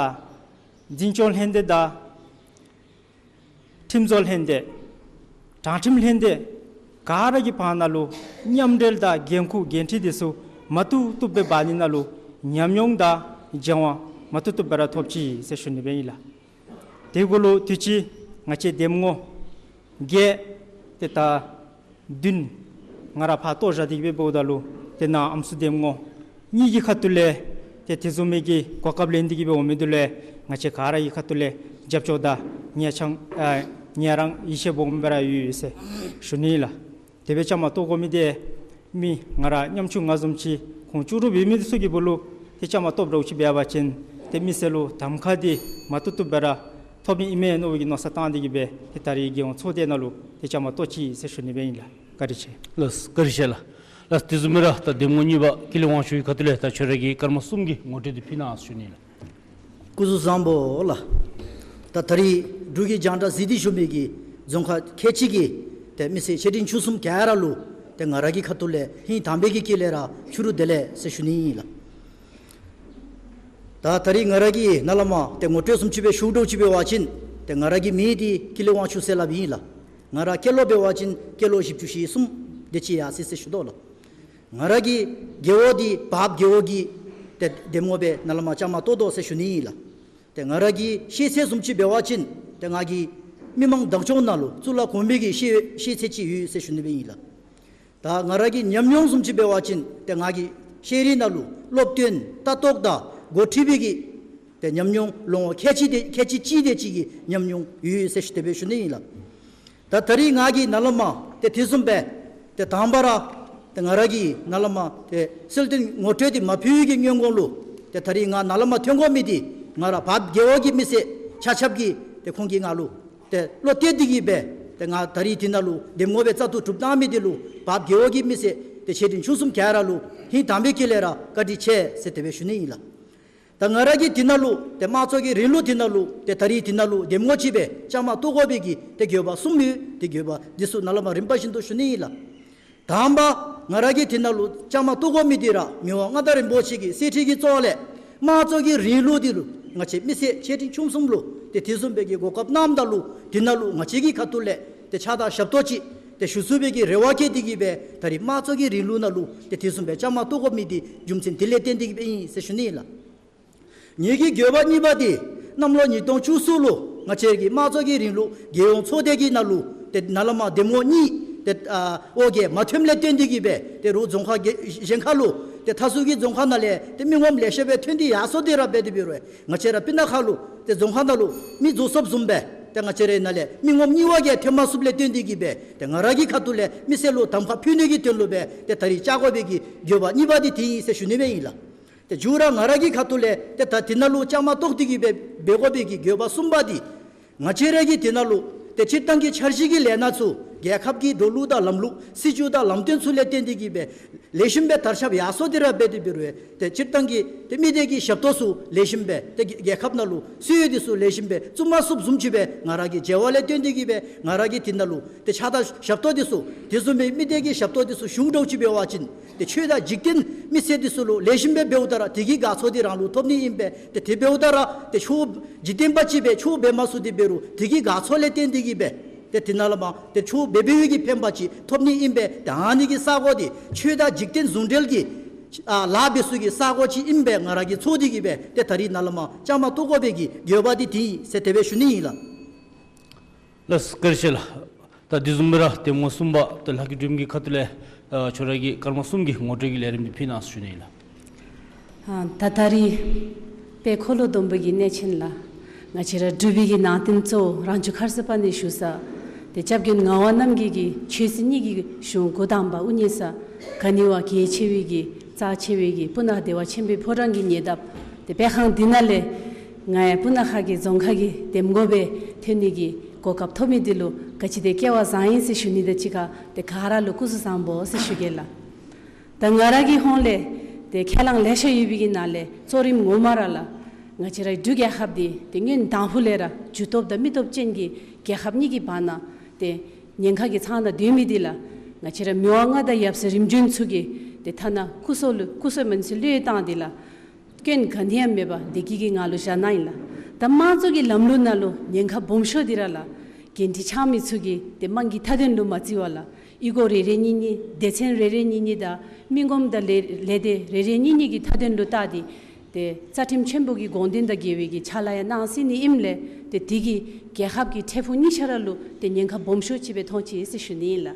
འཛིན་སྐྱོང་ལྷན་སྡེ་དང་ཁྲིམས་བཟོ་ལྷན་སྡེ་དྲང་ཁྲིམས་ལྷན་སྡེ་ག་ར་གི་བར་ན་ལུ་མཉམ་འབྲེལ་དང་འགན་ཁུར་འགན་འཁྲི་འདི་ཚུ་མ་བཏུབ་བཏུབ་སྦེ་འབག་ནི་ནང་ལུ་ཉམས་མྱོང་དང་སྦྱང་བ་མ་བཏུབ་བཏུབ་སྦེ་ར་ཐོབ་ཅི་ཟེར་ཞུ་ནི་སྦེ་ཨིན་ལགས། དེ་གུ་ལུ་དུས་ཅི་ང་བཅས་གདམ་ངོ་བརྒྱད་ཏེ་ད་བདུན་ང་ར་ཕར་བཏོག་བཞག་སྟེ་གི་སྦེ་འབདཝ་ད་ལུ་ཏེ་ནཱ་ཨམ་སྲུ་གདམ་ངོ་གཉིས་ཀྱི་ཁ་ཐུག་ལས་ཏེ་དེ་བཟུམ་མའི་གི་གོ་སྐབས་ལེན་ཏེ་གི་སྦེ་འོང་མི་འདི་ལུ་ང་བཅས་ག་ར་གི་ཁ་ཐུག་ལས་རྒྱབ་སྐྱོར་དང་ངལ་རངས་ཨ་ངལ་རངས་ཡིད་ཆེས་སྦོམ་སྦེ་ར་ཡོད་ཡོད་ཟེར་ཞུ་ནི་ལགས། དེ་སྦེ་བཅའ་མར་གཏོགས་དགོ་མི་འདི་མི་ང་ར་ཉམ་ཆུང་ང་བཟུམ་ཅིག་ཁོང་བཅུ་དྲུག་ཡོད་མི་འདི་ཚུ་གི་སྦུག་ལུ་ཏེ་བཅའ་མར་གཏོགསཔ་འདྲཝ་ཅིག་འབད་བ་ཅིན་ཏེ་མི་སེར་ལུ་གདམ་ཁ་འདི་མ་བཏུབ་བཏུབ་སྦེ་ར་ཐོབ་ནི་ཨིན་མས་མནོ་བའི་གི་མནོ་བསམ་བཏང་སྟེ་གི་སྦེ་ཏེ་ད་རེས་རྒྱལ་ཡོངས་ཚོགས་སྡེ་ནང་ལུ་ཏེ་བཅའ་མར་གཏོགས་ཅི་ཟེར་ཞུ་ནི་སྦེ་ཨིན་ལགས། བཀའ་དྲིན་ཆེ། ལགས་བཀའ་དྲིན་ཆེ་ལགས། ལགས་དེ་བཟུམ་སྦེ་ར་ད་གདམ་ངོ་གཉིས་པ་ཀུན་ལེགས་དབང་ཕྱུག་གི་ཁ་ཐུག་ལས་ད་ཁྱོད་ར་གིས་སྐར་མ་གསུམ་གྱི་ངོ་སྤྲོད་འདི་ཕུལ་གནང་ཞུ་ནི་ལགས། སྐུ་གཟུགས་བཟང་པོ་ལགས། ད་ད་རེས་འབྲུག་གི་རྒྱང་བསྒྲགས་གཟིགས་ཏེ་བཞུགས་མི་གི་རྫོང་ཁག་ཁལ་གཅིག་གི་ཏེ་མི་སེར་ཆེ་འབྲིང་ཆུང་གསུམ་ག་ར་ལུ་ཏེ་ང་ར་གི་ཁ་ཐུག་ལས་ཧིང་དྭངས་པའི་གི་དཀྱིལ་ལས་ར་ཕྱི་རུ་བདེ་ལེགས་ཟེར་ཞུ་ནི་ཨིན་ལགས། ད་ད་རིས་ང་ར་གིས་ནཱ་ལས་མར་ཏེ་ངོ་སྤྲོད་བཟུམ་ཅིག་སྦེ་ཞུ་དོ་ཅིག་འབད་བ་ཅིན་ཏེ་ང་ར་གི་མིང་འདི་ཀུན་ལེགས་དབང་ཕྱུག་ཟེར་སླབ་ཨིན་ལགས། ང་ར་སྐྱེས་ལོ་འབད་བ་ཅིན་སྐྱེས་ལོ་བཞི་བཅུ་ཞེ་གསུམ་དེ་ཅིག་ཡར་སོ་ཡི་ཟེར་ཞུ་དོ་ལགས། ང་ར་གི་རྒེད་འོག་འདི་བརཔ་རྒེད་འོག་གི་ཏེ་འདེམས་ངོ་སྦེ་ནཱ་ལས་མར་བཅའ་མར་གཏོགས་དོ་ཟེར་ཞུ་ནི་ཨིན་ལགས། ཏེ་ང་ར་གི་ཤེས་ཚད་བཟུམ་ཅིག་འབད་བ་ཅིན་ཏེ་ང་གིས་མི་མང་བདག་སྐྱོང་ནང་ལུ་གཙུག་ལག་གོང་མའི་གི་ཤེས་ཤེས་ཚད་ཅིག་ཡོད་ཟེར་ཞུ་ནི་སྦེ་ཨིན་ལགས། ད་ང་ར་གི་ཉམས་མྱོང་བཟུམ་ཅིག་འབད་བ་ཅིན་ཏེ་ང་གིས་ཤེས་རིག་ནང་ལུ་སློབ་སྟོན་ལྟ་རྟོག་དང་འགོ་ཁྲིད་པའི་གི་ཏེ་ཉམས་མྱོང་ལོ་ངོ་ཁལ་གཅིག་དེ་ཁལ་གཅིག་གཅིག་དེ་ཅིག་གི་ཉམས་མྱོང་ཡོད་ཟེར་ཞུ་དེ་སྦེ་ཞུ་ནི་ཨིན་ལགས། ད་ད་རིས་ང་གིས་ནཱ་ལས་མར་ཏེ་དེ་བཟུམ་སྦེ་ཏེ་དང་པ་ར་ཏེ་ང་ར་གིས་ནཱ་ལས་མར་ཏེ་གསོལ་སྟོན་ངོ་སྤྲོད་འདི་མ་ཕུལ་བའི་གི་སྔོན་གོང་ལུ་ཏེ་ད་རིས་ང་ནཱ་ལས་མར་ཐོན་དགོ་མི་འདི་ང་ར་བརཔ་རྒེད་འོག་གི་མི་སེར་ཆ་ཁྱབ་ཀྱིས་ཏེ་ཁོང་གིས་ང་ལུ་ཏེ་བློ་གཏད་དེ་གིས་སྦེ་ཏེ་ང་ད་རིས་འདི་ནང་ལུ་འདེམས་ངོ་སྦེ་བཙག་འཐུ་གྲུབ་གནང་མི་འདི་ལུ་བརཔ་རྒེད་འོག་གི་མི་སེར་ཏེ་ཆེ་འབྲིང་ཆུང་གསུམ་ག་ར་ལུ་ཧིང་དྭངས་པའི་དཀྱིལ་ལས་ར་བཀའ་དྲིན་ཆེ་ཟེར་དེ་སྦེ་ཞུ་ནི་ཨིན་ལགས། ད་ང་ར་གིས་འདི་ནང་ལུ་ཏེ་དམངས་གཙོ་གི་རིང་ལུགས་འདི་ནང་ལུ་ཏེ་ད་རིས་འདི་ནང་ལུ་འདེམས་ངོ་ཅིག་སྦེ་བཅའ་མར་གཏོགས་དགོ་པའི་གི་ཏེ་དགོས་པ་གསུམ་ཡོད། ཏེ་དགོས་པ་འདི་ཚུ་ནཱ་ལས་མར་རིམ་པ་བཞིན་དུ་ཞུ་ནི་ཨིན་ལགས། དང་པ་ང་ར་གིས་འདི་ནང་ལུ་བཅའ་མར་གཏོགས་དགོ་མི་འདི་ར་མི་དབང་མངའ་བདག་རིན་པོ་ཆེ་གི་གསེར་ཁྲི་གི་གཙོ་བོ་ལས་དམངས་གཙོ་གི་རིང་ལུགས་འདི་ལུ་ང་བཅས་མི་སེར་ཆེ་འབྲིང་ཆུང་གསུམ་ལུ་ཏེ་དེ་བཟུམ་སྦེ་གི་གོ་སྐབས་གནངམ་ད་ལུ་འདི་ནང་ལུ་ང་བཅས་ཀྱི་ཁ་ཐུག་ལས་ཏེ་ཕྱག་དང་ཞབས་ཏོག་ཅིག་ཏེ་ཞུ་ཚུགས་པའི་གི་རེ་བ་བསྐྱེད་དེ་གིས་སྦེ་ད་རིས་དམངས་གཙོ་གི་རིང་ལུགས་ནང་ལུ་ཏེ་དེ་བཟུམ་སྦེ་བཅའ་མར་གཏོགས་དགོ་མི་འདི་རྒྱུ་མཚན་འདི་ལས་བརྟེན་ཏེ་གིས་སྦེ་ཨིན་ཟེར་ཞུ་ནི་ཨིན་ལགས། ངེ་གི་དགོས་པ་གཉིས་པ་འདི་གནམ་ལོ་ཉིས་སྟོང་བཅུ་གསུམ་ལུ་ང་བཅས་ཀྱི་དམངས་གཙོ་གི་རིང་ལུགས་རྒྱལ་ཡོངས་ཚོགས་སྡེ་གི་ནང་ལུ་ཏེ་ནཱ་ལས་མར་འདེམས་ངོ་གཉིས་ཏེ་ཨ་ཨོ་རྒྱན་མ་ཐོནམ་ལས་བརྟེན་ཏེ་གིས་སྦེ་ཏེ་རོགས་རྫོང་ཁག་གཞན་ཁ་ལུ་ཏེ་མཐའ་ཟུར་གྱི་རྫོང་ཁག་ནང་ལས་ཏེ་མི་ངོམ་ལེ་ཤ་སྦེ་ཐོན་ཏེ་ཡར་སོ་སྟེ་ར་འབད་དེ་འབད་རུང་ང་བཅས་ར་སྤུ་ན་ཁ་ལུ་ཏེ་རྫོང་ཁག་ནང་ལུ་མི་རྫོགས་སོངམ་བཟུམ་སྦེ་ཏེ་ང་བཅས་རའི་ནང་ལས་མི་ངོམ་གཉིས་པ་གིས་ཐོན་མ་ཚུགསཔ་ལས་བརྟེན་ཏེ་གིས་སྦེ་ཏེ་ང་ར་གི་ཁ་ཐུག་ལས་མི་སེར་ལུ་གདམ་ཁ་ཕུལ་ནི་གི་དོན་ལུ་སྦེ་ཏེ་ད་རིས་བཅར་དགོ་པའི་གི་དགོས་པ་གཉིས་པ་འདི་དེ་ཨིན་ཟེར་ཞུ་ནི་སྦེ་ཨིན་ལགས། ཏེ་མཇུག་ར་ང་ར་གི་ཁ་ཐུག་ལས་ཏེ་ད་འདི་ནང་ལུ་བཅའ་མར་གཏོགས་ཏེ་གིས་སྦེ་འབད་དགོ་པའི་གི་དགོས་པ་གསུམ་པ་འདི་ང་བཅས་ར་གི་འདི་ནང་ལུ་ཏེ་སྤྱིར་བཏང་གི་འཆར་གཞི་གི་ལས་སྣ་ཚུ་རྒྱལ་ཁབ་ཀྱི་འགྲོ་ལུགས་དང་ལམ་ལུགས་སྲིད་བྱུས་དང་ལམ་སྟོན་ཚུ་ལས་བརྟེན་ཏེ་གིས་སྦེ་ལེགས་ཤོམ་སྦེ་དར་ཁྱབ་ཡར་སོ་སྟེ་ར་འབད་དེ་འབད་རུང་ཏེ་སྤྱིར་བཏང་གི་ཏེ་མི་སྡེ་གི་ཞབས་ཏོག་ཚུ་ལེགས་ཤོམ་སྦེ་ཏེ་རྒྱལ་ཁབ་ནང་ལུ་སྲོལ་ཡོན་འདི་ཚུ་ལེགས་ཤོམ་སྦེ་བཙུགས་མ་ཚུགསཔ་བཟུམ་ཅིག་སྦེ་ང་ར་གིས་མཇལ་བ་ལས་བརྟེན་ཏེ་གིས་སྦེ་ང་ར་གི་འདི་ནང་ལུ་ཏེ་ཕྱག་དང་ཞབས་ཏོག་འདི་ཚུ་དེ་བཟུམ་མའི་མི་སྡེ་གི་ཞབས་ཏོག་འདི་ཚུ་ཞུ་དོ་ཅིག་འབད་བ་ཅིན་ཏེ་ཆོས་དང་འཇིག་རྟེན་མི་སེར་འདི་ཚུ་ལུ་ལེགས་ཤོམ་སྦེ་འབདཝ་ད་ར་དེ་གི་དགའ་ཚོར་འདི་རང་ལུ་ཐོབ་ནི་ཨིན་པས། ཏེ་དེ་འབདཝ་ད་ར་ཏེ་ཆོས་འཇིག་རྟེན་པ་ཅིག་སྦེ་ཆོས་འབད་མ་ཚུགས་ཏེ་འབད་རུང་དེ་གི་དགའ་ཚོར་ལས་བརྟེན་ཏེ་གིས་སྦེ་ཏེ་འདི་ནང་ལས་མར་ཏེ་ཆོས་འབད་འབདཝ་གི་ཕན་པ་ཅིག་ཐོབ་ནི་ཨིན་པས། ཏེ་ཨ་ནི་གི་ས་གོ་འདི་ཆོས་དང་འཇིག་རྟེན་ཟུང་འབྲེལ་གྱི་ཨ་ལཱ་འབད་ས་གི་ས་གོ་ཅིག་ཨིན་པས། ང་ར་གིས་ཚོར་ཏེ་གིས་སྦེ་ཏེ་ད་རིས་ནཱ་ལས་མར་བཅའ་མར་གཏོགས་དགོ་པའི་གི་དགོས་པ་འདི་དེ་ཨིན་ཟེར་དེ་སྦེ་ཞུ་ནི་ཨིན་ལགས། ལགས་སོ་བཀའ་དྲིན་ཆེ་ལགས། ད་དེ་བཟུམ་སྦེ་ར་འདེམས་ངོ་གསུམ་པ་ད་ལྷ་སྐྱིད་སྒྲོལམ་གྱི་ཁ་ཐུག་ལས་ཨ་ཁྱོད་ར་གི་སྐར་མ་གསུམ་གྱི་ངོ་སྤྲོད་ཀྱི་ལས་རིམ་འདི་ཕུལ་གནང་ཟེར་ཞུ་ནི་ཨིན་ལགས། ཨ་ད་ད་རིས་དཔལ་འཁོར་ལོ་སྡོམ་པ་གི་གནས་ཆེན་ལགས། ང་བཅས་ར་འབྲུག་པའི་གི་ནང་རྟེན་གཙོ་བོ་རང་བྱུང་ཁརྶ་པ་ཎི་བཞུགས་ས། ཏེ་སྐྱབས་མགོན་ངག་དབང་རྣམ་རྒྱལ་གྱི་ཆོས་སྲིད་གཉིས་ཀྱི་གཞུང་འགོ་དང་པ་དབུ་བརྙེས་ས། ག་ནི་བ་གལ་ཆེ་བའི་གི་རྩ་ཆེ་བའི་གི་སྤུ་ན་བདེ་བ་ཆེན་པོའི་ཕོ་བྲང་གི་ཉེ་འདབས། ཏེ་དཔེ་ཁང་འདི་ནང་ལས་ང་ཡང་སྤུ་ན་ཁ་གི་རྫོང་ཁག་གི་འདེམས་ངོ་སྦེ་ཐོན་ནི་གི་གོ་སྐབས་ཐོབ་མི་འདི་ལུ་ག་ཅི་དེ་སྐལ་བ་བཟང་ཡི་ཟེར་ཞུ་ནི་དང་གཅིག་ཁར་ཏེ་ག་ར་ལུ་སྐུ་གཟུགས་བཟང་པོ་ཟེར་ཞུ་གེ་ལགས། ད་ང་ར་གི་ཧོངས་ལས་ཏེ་ཁས་བླངས་ལེ་ཤ་ཡོད་པའི་གི་ནང་ལས་གཙོ་རིམ་ངོ་མ་ར་ལགས། ང་བཅས་རའི་འབྲུག་རྒྱལ་ཁབ་འདི་ཏེ་སྔོན་དང་ཕུ་ལས་ར་རྒྱུ་སྟོབས་དང་མི་སྟོབས་ཅན་གྱི་རྒྱལ་ཁབ་གཉིས་ཀྱི་བར་ན་ཏེ་ཉེན་ཁ་གི་ཚང་ནང་སྡོད་མི་འདི་ལགས། ང་བཅས་ར་མི་དབང་མངའ་བདག་ཡབ་སྲས་རིམ་བྱོན་ཚུ་གིས་ཏེ་ཐ་ན་སྐུ་སྲོག་ལུ་སྐུ་སྲོག་མེན་ཚུ་བློས་བཏང་སྟེ་ལགས། སྐྱོན་ག་ནི་ཡང་མེད་པར་བདེ་སྐྱིད་ཀྱི་ངང་ལུ་བཞག་གནང་ཡི་ལགས། ད་དམངས་གཙོ་གི་ལམ་ལུགས་ནང་ལུ་ཉེན་ཁ་སྦོམ་ཤོས་འདི་ར་ལགས། འགན་འཁྲི་འཆང་མི་ཚུ་གིས་ཏེ་དམངས་ཀྱི་མཐའ་དོན་ལུ་མ་བརྩི་བར་ལགས། གཡུས་སྒོ་རེ་རེ་གཉིས་གཉིས་སྡེ་ཚན་རེ་རེ་གཉིས་གཉིས་དང་མི་ངོམ་དང་ལས་ལས་སྡེ་རེ་རེ་གཉིས་གཉིས་ཀྱི་མཐའ་དོན་ལུ་བལྟ་སྟེ་ཏེ་རྩ་ཁྲིམས་ཆེན་པོ་གི་དགོངས་དོན་དང་འགལ་བའི་གི་ཕྱག་ལཱ་ཡང་གནང་སྲིད་ནི་ཨིནམ་ལས་ཏེ་དེ་གིས་རྒྱལ་ཁབ་ཀྱི་འཕྲལ་ཕུགས་གཉིས་ཆ་ར་ལུ་ཏེ་ཉེན་ཁ་སྦོམ་ཤོས་ཅིག་སྦེ་མཐོང་ཅི་ཟེར་ཞུ་ནི་ཨིན་ལགས།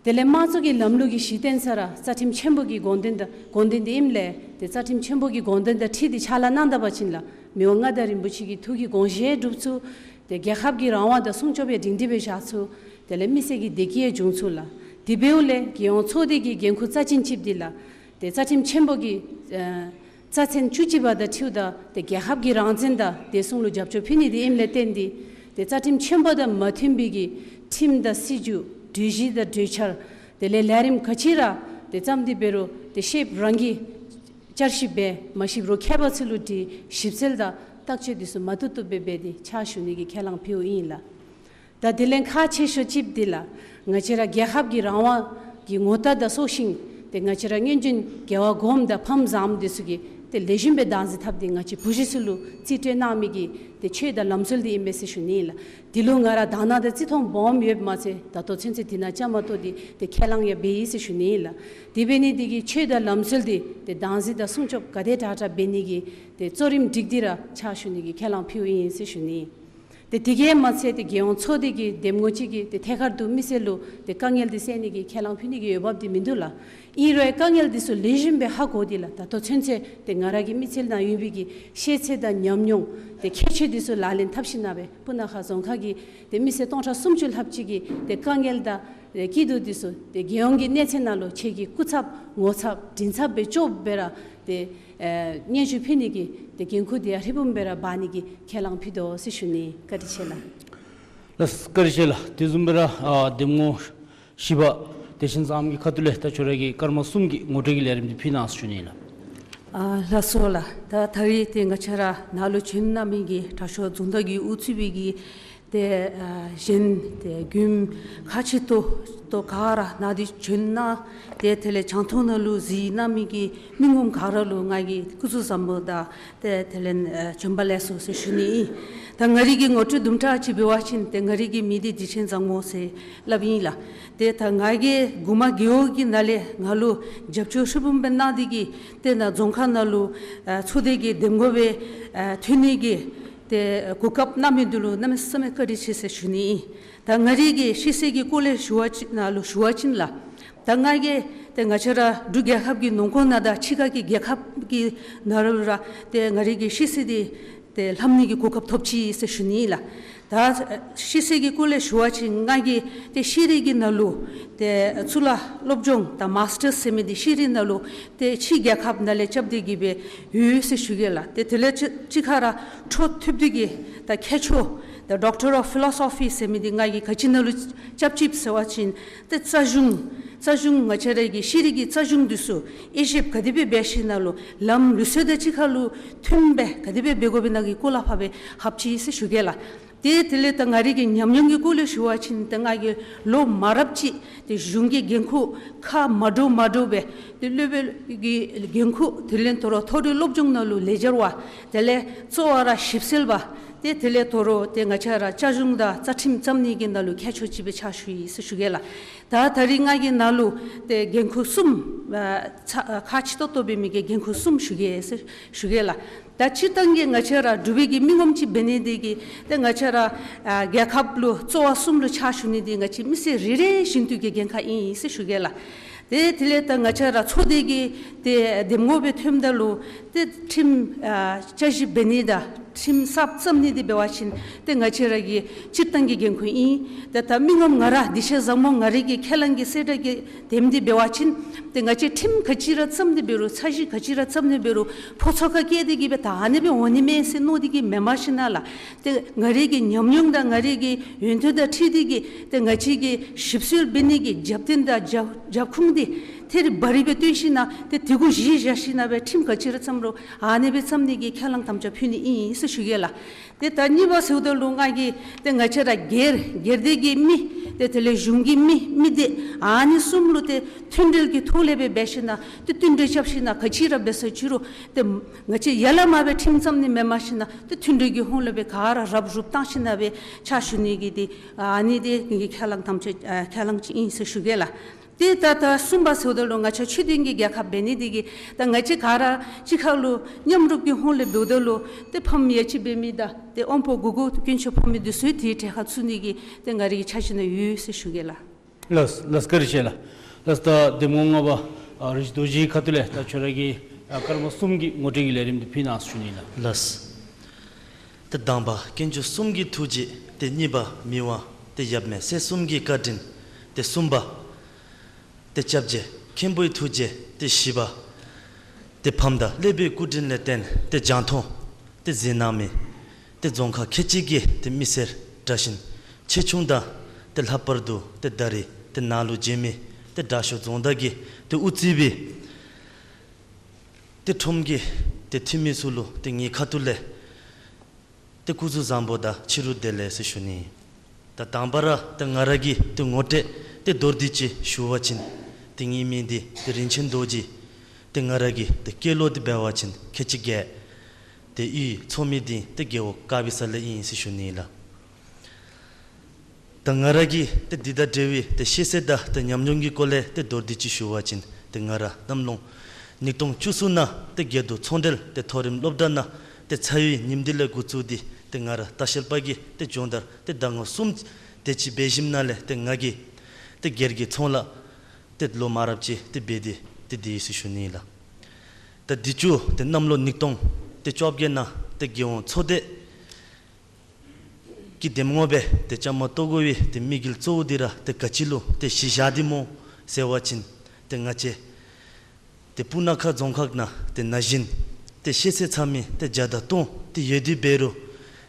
དེ་ལས་དམངས་གཙོ་གི་ལམ་ལུགས་ཀྱི་གཞི་རྟེན་ས་ར་རྩ་ཁྲིམས་ཆེན་པོ་གི་དགོངས་དོན་དང་དགོངས་དོན་དེ་ཨིནམ་ལས་ཏེ་རྩ་ཁྲིམས་ཆེན་པོ་གི་དགོངས་དོན་དང་འཁྲིལ་ཏེ་ཕྱག་ལཱ་གནང་ད་པ་ཅིན་ལགས། མི་དབང་མངའ་བདག་རིན་པོ་ཆེ་གི་ཐུགས་ཀྱི་དགོངས་བཞེད་སྒྲུབ་ཚུགས། ཏེ་རྒྱལ་ཁབ་ཀྱི་རང་དབང་དང་སྲུང་སྐྱོབ་ཡང་སྒྲིང་སྒྲི་སྦེ་བཞག་ཚུགས། དེ་ལས་མི་སེར་གྱི་བདེ་སྐྱིད་ཡང་འབྱུང་ཚུགས་ལགས། དེ་འབདཝ་ལས་རྒྱལ་ཡོངས་ཚོགས་སྡེ་གི་འགན་ཁུར་རྩ་ཅན་ཅིག་འདི་ལགས། ཏེ་རྩ་ཁྲིམས་ཆེན་པོ་གི་ཨ་རྩ་ཚན་བཅུ་གཅིག་པ་དང་འཁྲིལཝ་ད་ཏེ་རྒྱལ་ཁབ་ཀྱི་རང་བཙན་དང་བདེ་སྲུང་ལུ་རྒྱབ་སྐྱོར་ཕུལ་ནི་དེ་ཨིནམ་ལས་བརྟེན་ཏེ་ཏེ་རྩ་ཁྲིམས་ཆེན་པོ་དང་མ་མཐུན་པའི་གི་ཁྲིམས་དང་སྲིད་བྱུས་གྲོས་གཞི་དང་གྲོས་འཆར་དེ་ལས་ལས་རིམ་ག་ཅི་ར་ཏེ་བརྩམས་ཏེ་འབད་རུང་ཏེ་ཤེསཔ་རང་གིས་བསྐྱར་ཞིབ་འབད་མ་ཤེསཔ་རོགས་མཁས་པ་ཚུ་ལུ་དྲི་ཞིབ་འཚོལ་དང་བརྟག་དཔྱད་དེ་ཚུ་མ་བཏུབ་བཏུབ་སྦེ་འབད་དེ་ཕྱག་ཞུ་ནི་གི་ཁས་བླངས་ཕུལཝ་ཨིན་ལགས། ད་དེ་ལས་ཁག་ཆེ་ཤོས་ཅིག་འདི་ལགས། ང་བཅས་ར་རྒྱལ་ཁབ་ཀྱི་རང་དབང་གི་ངོ་རྟགས་དང་སྲོག་ཤིང་ཏེ་ང་བཅས་ར་སྔོན་བྱོན་རྒྱལ་བ་གོངམ་དང་ཕམ་བཟངམ་དེ་ཚུ་གིས་ ཏེ་ལེགས་ཤོམ་སྦེ་བདག་འཛིན་འཐབ་སྟེ་ང་བཅས་བུ་གཞི་ཚུ་ལུ་རྩིས་སྤྲོད་གནང་མི་གི་ཏེ་ཆོས་དང་ལམ་སྲོལ་འདི་ཨིན་པས་ཟེར་ཞུ་ནི་ལགས། འདི་ལུ་ང་ར་དང་ན་དང་རྩིས་མཐོང་སྦོམ་ཡོདཔ་མ་ཚད་ད་ལྟོ་ཚུན་ཚོད་འདི་ནང་བཅའ་མར་གཏོགས་ཏེ་ཏེ་ཁས་བླངས་ཡང་འབད་ཡི་ཟེར་ཞུ་ནི་ལགས། དེ་འབད་ནི་འདི་གིས་ཆོས་དང་ལམ་སྲོལ་འདི་ཏེ་བདག་འཛིན་དང་སྲུང་སྐྱོབ་ག་དེ་དྲག་དྲག་འབད་ནི་གི་ཏེ་གཙོ་རིམ་སྒྲིག་སྟེ་ར་ཕྱག་ཞུ་ནི་གི་ཁས་བླངས་ཕུལཝ་ཨིན་ཟེར་ཞུ་ནི། ཏེ་དེ་གིས་མ་ཚད་ཏེ་རྒྱལ་ཡོངས་ཚོགས་སྡེ་གི་འདེམས་ངོ་ཅིག་གིས་ཏེ་ཐད་ཀར་དུ་མི་སེར་ལུ་ཏེ་དཀའ་ངལ་འདི་སེལ་ནི་གི་ཁས་བླངས་ཕུལ་ནི་གི་འོས་འབབ་འདི་མིན་འདུག་ལགས། ཨིན་རུང་དཀའ་ངལ་འདི་ཚུ་ལེགས་ཤོམ་སྦེ་ཧ་གོ་སྟེ་ལགས། ད་ལྟོ་ཚུན་ཚོད་ཏེ་ང་ར་གི་མི་ཚེ་ནང་ཡོད་པའི་གི་ཤེས་ཚད་དང་ཉམས་མྱོང་ཏེ་ཁྱད་ཆོས་འདི་ཚུ་ལག་ལེན་འཐབ་ཞིནམ་ལས་སྤུ་ན་ཁ་རྫོང་ཁག་གི་ཏེ་མི་སེར་སྟོང་ཕྲག་སུམ་ཅུ་ལྷགཔ་ཅིག་གི་ཏེ་དཀའ་ངལ་དང་ཏེ་སྐྱིད་སྡུག་འདི་ཚུ་ཏེ་རྒྱལ་ཡོངས་ཀྱི་གནས་ཚད་ནང་ལུ་ཁྱེད་ཀྱིས་སྐུ་ཚབ་ངོ་ཚབ་མགྲིན་ཚབ་སྦེ་ལྕོགས་སྦེ་ར་ཏེ་ཨེ་སྙན་ཞུ་ཕུལ་ནི་གི་ཏེ་འགན་ཁུར་འདི་ཡང་ཧྲིལ་བུམ་སྦེ་ར་འབག་ནི་གི་ཁས་བླངས་ཕུལ་དོ་ཟེར་ཞུ་ནི། བཀའ་དྲིན་ཆེ་ལགས། ལགས་བཀའ་དྲིན་ཆེ་ལགས། དེ་བཟུམ་སྦེ་ར་ཨ་འདེམས་ངོ་བཞི་པ་བདེ་ཆེན་བཟང་མོ་གི་ཁ་ཐུག་ལས་ད་ཁྱོད་ར་གི་སྐར་མ་གསུམ་གྱི་ངོ་སྤྲོད་ཀྱི་ལས་རིམ་འདི་ཕུལ་གནང་ཟེར་ཞུ་ནི་ལགས། ཨ་ལགས་སོ་ལགས། ད་ད་རིས་ཏེ་ང་བཅས་ར་ནཱ་ལུ་བྱོན་གནང་མི་གི་དྲག་ཤོས་རྫོང་བདག་གིས་དབུ་གཙོས་པའི་གི་ཏེ་ཨ་གཞན་ཏེ་མགྱོནམ་ཁག་ཆེ་ཏོག་ཏོ་ག་ར་ནཱ་འདི་བྱོན་གནང་ཏེ་དེ་ལས་རྒྱང་མཐོང་ནང་ལུ་གཟིགས་གནང་མི་གི་མི་ངོམ་ག་ར་ལུ་ང་གིས་སྐུ་གཟུགས་བཟང་པོ་དང་ཏེ་དེ་ལས་ཨ་བྱོན་པ་ལེགས་སོ་ཟེར་ཞུ་ནི་ཨིན། ད་ང་རའི་གི་ངོ་སྤྲོད་དུམ་གྲ་ཅིག་འབད་བ་ཅིན་ཏེ་ང་རའི་གི་མིང་འདི་བདེ་ཆེན་བཟང་མོ་ཟེར་སླབ་ཨིན་ལགས། ཏེ་ད་ང་གིས་མགུ་མ་རྒེད་འོག་གི་ནང་ལས་ང་ལུ་རྒྱབ་སྐྱོར་ཧྲིལ་བུམ་སྦེ་གནང་སྟེ་གིས་ཏེ་ནཱ་རྫོང་ཁག་ནང་ལུ་ཨ་ཚོགས་སྡེ་གི་འདེམས་ངོ་སྦེ་ཨ་ཐོན་ནི་གི་ཏེ་གོ་སྐབས་གནང་མི་འདི་ལུ་གནམ་མེད་ས་མེད་བཀའ་དྲིན་ཆེ་ཟེར་ཞུ་ནི་ཨིན། ད་ང་རའི་གི་ཤེས་ཚད་ཀྱི་སྐོར་ལས་ཞུ་བ་ཅིན་ནཱ་ལུ་ཞུ་བ་ཅིན་ལགས། ད་ང་གིས་ཏེ་ང་བཅས་ར་འབྲུག་རྒྱལ་ཁབ་ཀྱི་ནང་འཁོད་ནང་དང་ཕྱི་ཁ་གི་རྒྱལ་ཁབ་ཀྱི་ནང་ལུ་ར་ཏེ་ང་རའི་གི་ཤེས་ཚད་འདི་ཏེ་ལྷབ་ནི་གི་གོ་སྐབས་ཐོབ་ཅི་ཟེར་ཞུ་ནི་ལགས། ད་ཤེས་ཚད་ཀྱི་སྐོར་ལས་ཞུ་བ་ཅིན་ང་གིས་ཏེ་ཤེས་རིག་གི་ནང་ལུ་ཏེ་གཙུག་ལག་སློབ་སྦྱོང་དང་མཱསི་ཊར་ཟེར་མི་འདི་ཤེས་རིག་ནང་ལུ་ཏེ་ཕྱི་རྒྱལ་ཁབ་ནང་ལས་རྐྱབ་སྟེ་གིས་སྦེ་ཡོད་ཟེར་ཞུ་གེ་ལགས། ཏེ་དེ་ལས་ཅི་ཅིག་ཁར་འཕྲོ་མཐུད་དེ་གིས་ད་ཁྱད་ཆོས་ད་ཌོག་ཊར་ཨོཕ་ཕི་ལོ་སོ་ཕི་ཟེར་མི་འདི་ང་གིས་ག་ཅི་ནང་ལུ་རྐྱབ་ཅི་ཟེར་བ་ཅིན་ཏེ་རྩ་གཞུང་རྩ་གཞུང་ང་བཅས་ར་གི་ཤེས་རིག་གི་རྩ་གཞུང་འདི་ཚུ་དབྱེ་ཞིབ་ག་དེ་སྦེ་འབད་ཞིནམ་ལས་ལམ་ལུགས་སྲོལ་དང་གཅིག་ཁར་ལུ་མཐུནམ་སྦེ་ག་དེ་སྦེ་འབད་དགོ་པའི་ནང་གི་སྐོར་ལས་ཕར་སྦེ་ལྷབ་ཅི་ཟེར་ཞུ་གེ་ལགས། ཏེ་དེ་ལས་ད་ང་རའི་གི་ཉམས་མྱོང་གི་སྐོར་ལས་ཞུ་བ་ཅིན་ཏེ་ང་གིས་ལོ་མང་རབས་ཅིག་ཏེ་གཞུང་གི་འགན་ཁུར་ཁག་མ་འདྲཝ་མ་འདྲཝ་སྦེ་ཏེ་སློབ་དཔོན་གྱི་འགན་ཁུར་དེ་ལས་དོ་རུང་མཐོ་རིམ་སློབ་སྦྱོང་ནང་ལུ་ལས་སྦྱོར་བ་དེ་ལས་གཙོ་བོ་ར་ཞིབ་འཚོལ་བ་ཏེ་དེ་ལས་དོ་རུང་ཏེ་ང་བཅས་ར་རྩ་གཞུང་དང་རྩ་ཁྲིམས་བརྩམ་ནི་གི་ནང་ལུ་ཁྱད་ཆོས་ཅིག་སྦེ་ཕྱག་ཞུ་ཡི་ཟེར་ཞུ་གེ་ལགས། ད་ད་རིས་ང་གིས་ནཱ་ལུ་ཏེ་འགན་ཁུར་གསུམ་ཨ་ཚ་ཨ་ཁག་ཆེ་ཏོག་ཏོ་འབད་མི་གི་འགན་ཁུར་གསུམ་ཞུ་གེ་ཟེར་ཞུ་གེ་ལགས། ད་སྤྱིར་བཏང་གི་ང་བཅས་ར་འབྲུག་པའི་གི་མི་ངོམ་ཅིག་འབད་ནི་འདི་གིས་ཏེ་ང་བཅས་ར་ཨ་རྒྱལ་ཁབ་ལུ་རྩ་བ་གསུམ་ལུ་ཕྱག་ཞུ་ནི་འདི་ང་བཅས་མི་སེར་རེ་རེ་བཞིན་དུ་གི་འགན་ཁག་ཨིན་ཟེར་ཞུ་གེ་ལགས། ཏེ་དེ་ལས་ད་ང་བཅས་ར་ཚོགས་སྡེ་གི་ཏེ་འདེམས་ངོ་སྦེ་ཐོནམ་ད་ལུ་ཏེ་ཁྲིམས་ཨ་བསྐྱར་ཞིབ་འབད་ནི་དང་ཁྲིམས་གསརཔ་བརྩམ་ནི་འདི་འབད་བ་ཅིན་ཏེ་ང་བཅས་ར་གི་སྤྱིར་བཏང་གི་འགན་ཁུར་ཨིན། ཏེ་ད་མི་ངོམ་ང་ར་བདེ་ཆེན་བཟང་མོ་ང་རའི་གི་ཁས་བླངས་ཀྱི་གསལ་བསྒྲགས་ཀྱི་དེམ་འདི་འབད་བ་ཅིན་ཏེ་ང་བཅས་ཁྲིམས་ག་ཅི་ར་བརྩམས་ཏེ་འབད་རུང་ཚད་གཞི་ག་ཅི་ར་བརྩམས་ཏེ་འབད་རུང་ཕོ་ཚོད་ཁར་བཀལ་ཏེ་གིས་སྦེ་ད་ཨ་ནི་སྦེ་འོང་ནི་མས་ཟེར་མནོ་སྟེ་གིས་མེནམ་ཞིནམ་ལས་ཏེ་ང་རའི་གི་ཉམས་མྱོང་དང་ང་རའི་གི་ཡོན་ཏན་དང་འཁྲིལ་ཏེ་གིས་ཏེ་ང་བཅས་ཀྱིས་ཞིབ་འཚོལ་འབད་ནི་གི་རྒྱབ་རྟེན་དང་རྒྱབ་རྒྱབ་ཁུངས་འདི་ཐད་རི་བ་རི་སྦེ་སྟོན་ཞིནམ་ལས་ཏེ་དེ་གུ་གཞི་བཞག་ཞིནམ་ལས་སྦེ་ཁྲིམས་ག་ཅི་ར་བརྩམས་རུང་ཨ་ནི་སྦེ་བརྩམ་ནི་གི་ཁས་བླངས་དམ་བཅའ་ཕུལ་ནི་ཨིན་ཟེར་ཞུ་གེ་ལགས། ཏེ་ད་གཉིས་པ་ཟེརཝ་ད་ལུ་ང་གིས་ཏེ་ང་བཅས་ར་སྒེར་སྒེར་སྡེ་གི་མི་ཏེ་དེ་ལས་གཞུང་གི་མི་མི་སྡེ་ཨ་ནི་གསུམ་ལུ་ཏེ་མཐུན་འབྲེལ་གྱི་ཐོག་ལས་སྦེ་འབད་ཞིནམ་ལས་ཏེ་བསྟུན་གྲོས་རྐྱབ་ཞིནམ་ལས་ག་ཅི་ར་འབད་ས་ཅི་རུང་ཏེ་ང་བཅས་ཡར་ལས་མར་སྦེ་ཁྲིམས་བརྩམ་ནི་མེནམ་ཞིནམ་ལས་ཏེ་མཐུན་འབྲེལ་གྱི་ཧོང་ལས་སྦེ་ག་ར་རུབ་རུབ་བཏང་ཞིནམ་ལས་སྦེ་ཕྱག་ཞུ་ནི་གི་ཏེ་ཨ་ནི་ཏེ་ངེ་གི་ཁས་བླངས་དམ་བཅའ་ཨ་ཁས་བླངས་ཅིག་ཨིན་ཟེར་ཞུ་གེ་ལགས། ཏེ་ད་ད་གསུམ་པ་ཟེརཝ་ད་ལུ་ང་བཅས་ཆོས་ལྡན་གྱི་རྒྱལ་ཁབ་འབད་ནི་འདི་གིས་ད་ང་བཅས་ག་ར་གཅིག་ཁར་ལུ་མཉམ་རུབ་ཀྱི་ཧོང་ལས་འབདཝ་ད་ལུ་ཏེ་ཕམ་ཡ་ཅིག་འབད་མི་དང་ཏེ་དབང་པོ་དགུ་དཀོན་མཆོག་ཕོག་མི་འདི་ཚུ་ཏེ་གྲལ་ཁར་ཚུད་ནི་གི་ཏེ་ང་རའི་གི་འཆར་གཞི་ནང་ཡོད་ཟེར་ཞུ་གེ་ལགས། ལགས་ལགས་བཀའ་དྲིན་ཆེ་ལགས། ལགས་ད་འདེམས་ངོ་ལྔ་པ་ཨ་རིག་འཛིན་རྡོ་རྗེའི་ཁ་ཐུག་ལས་ད་ཁྱོད་ར་གི་ཨ་སྐར་མ་གསུམ་གྱི་ངོ་སྤྲོད་ཀྱི་ལས་རིམ་འདི་ཕུལ་གནང་ཟེར་ཞུ་ནི་ལགས། ལགས། ཏེ་དང་པ་དཀོན་མཆོག་གསུམ་གྱི་ཐུགས་རྗེ། ཏེ་གཉིས་པ་མི་དབང་ཏེ་ཡབ་མེས་སྲས་གསུམ་གྱི་བཀའ་དྲིན། ཏེ་གསུམ་པ་ཏེ་སྐྱབས་རྗེ་མཁན་པོའི་ཐུགས་རྗེ། ཏེ་བཞི་པ་ཏེ་ཕམ་དང་ཀླད་པའི་སྐུ་དྲིན་ལས་བརྟེན་ཏེ་རྒྱང་མཐོང་ཏེ་གཟིགས་གནང་མི་ཏེ་རྫོང་ཁག་ཁལ་གཅིག་གི་ཏེ་མི་སེར་དྲག་ཞན་ཆེ་ཆུང་དང་ཏེ་ལྷག་པར་དུ་ཏེ་ད་རིས་ཏེ་ནཱ་ལུ་བྱོན་མི་ཏེ་དྲག་ཤོས་རྫོང་བདག་གིས་ཏེ་དབུ་གཙོས་པའི་ཏེ་ཁྲོམ་གྱི་ཏེ་འཐུས་མི་ཚུ་ལུ་ཏེ་ངེའི་ཁ་ཐུག་ལས་ཏེ་སྐུ་གཟུགས་བཟང་པོ་དང་ཕྱི་རུ་བདེ་ལེགས་ཟེར་ཞུ་ནི། ད་དང་པ་ར་ཏེ་ང་ར་གི་ཏེ་ངོ་སྤྲོད་ཏེ་མདོར་བསྡུས་ཅིག་ཞུ་བ་ཅིན་ཏེ་ངེའི་མིང་འདི་ཏེ་རིན་ཆེན་རྡོ་རྗེ། ཏེ་ང་ར་གི་ཏེ་སྐྱེས་ལོ་འདི་འབད་བ་ཅིན་ཁལ་གཅིག་བརྒྱད། ཏེ་ཡུལ་ཚོ་མི་འདི་ཏེ་རྒེད་འོག་དཀར་སྦིས་ས་ལས་ཨིན་ཟེར་ཞུ་ནི་ལགས། ད་ང་ར་གིས་ཏེ་འདི་དང་འབྲེལ་བའི་ཏེ་ཤེས་ཚད་དང་ཏེ་ཉམས་མྱོང་གི་སྐོར་ལས་ཏེ་མདོར་བསྡུས་ཅིག་ཞུ་བ་ཅིན་ཏེ་ང་ར་གནམ་ལོ་ཉིས་སྟོང་བཅུ་གསུམ་ནང་ཏེ་དགེ་འདུན་ཚོང་འབྲེལ་ཏེ་མཐོ་རིམ་སློབ་གྲྭ་ནང་ཏེ་ཚར་བའི་ཉིནམ་འདི་ལས་འགོ་བཙུགས་ཏེ་ཏེ་ང་ར་ལྟ་བཤལ་པ་གི་ཏེ་སྦྱོང་བརྡར་ཏེ་ཟླ་ངོ་གསུམ་དེ་ཅིག་འབད་ཞིནམ་ལས་ཏེ་ང་གིས་ཏེ་སྒེར་གྱི་ཚོང་ལཱ་ཏེ་ལོ་མང་རབས་ཅིག་ཏེ་འབད་དེ་ཏེ་འདི་ཨིན་ཟེར་ཞུ་ནི་ལགས། ད་འདི་ཚུ་ཏེ་གནམ་ལོ་ཉིས་སྟོང་ཏེ་བཅོ་བརྒྱད་ནང་ཏེ་རྒྱལ་ཡོངས་ཚོགས་སྡེ་གི་འདེམས་ངོ་སྦེ་ཏེ་བཅའ་མར་གཏོགས་དགོ་པའི་ཏེ་དམིགས་ཡུལ་གཙོ་བོ་འདི་ར་ཏེ་ག་ཅི་ལུ་ཏེ་གཞི་བཞག་སྟེ་སྨོ་ཟེར་བ་ཅིན་ཏེ་ང་བཅས་ཏེ་སྤུ་ན་ཁ་རྫོང་ཁག་ནང་ཏེ་ན་གཞོན་ཏེ་ཤེས་ཚད་ཚང་མི་ཏེ་བརྒྱ་དང་སྟོང་ཏེ་ཡོད་དེ་འབད་རུང་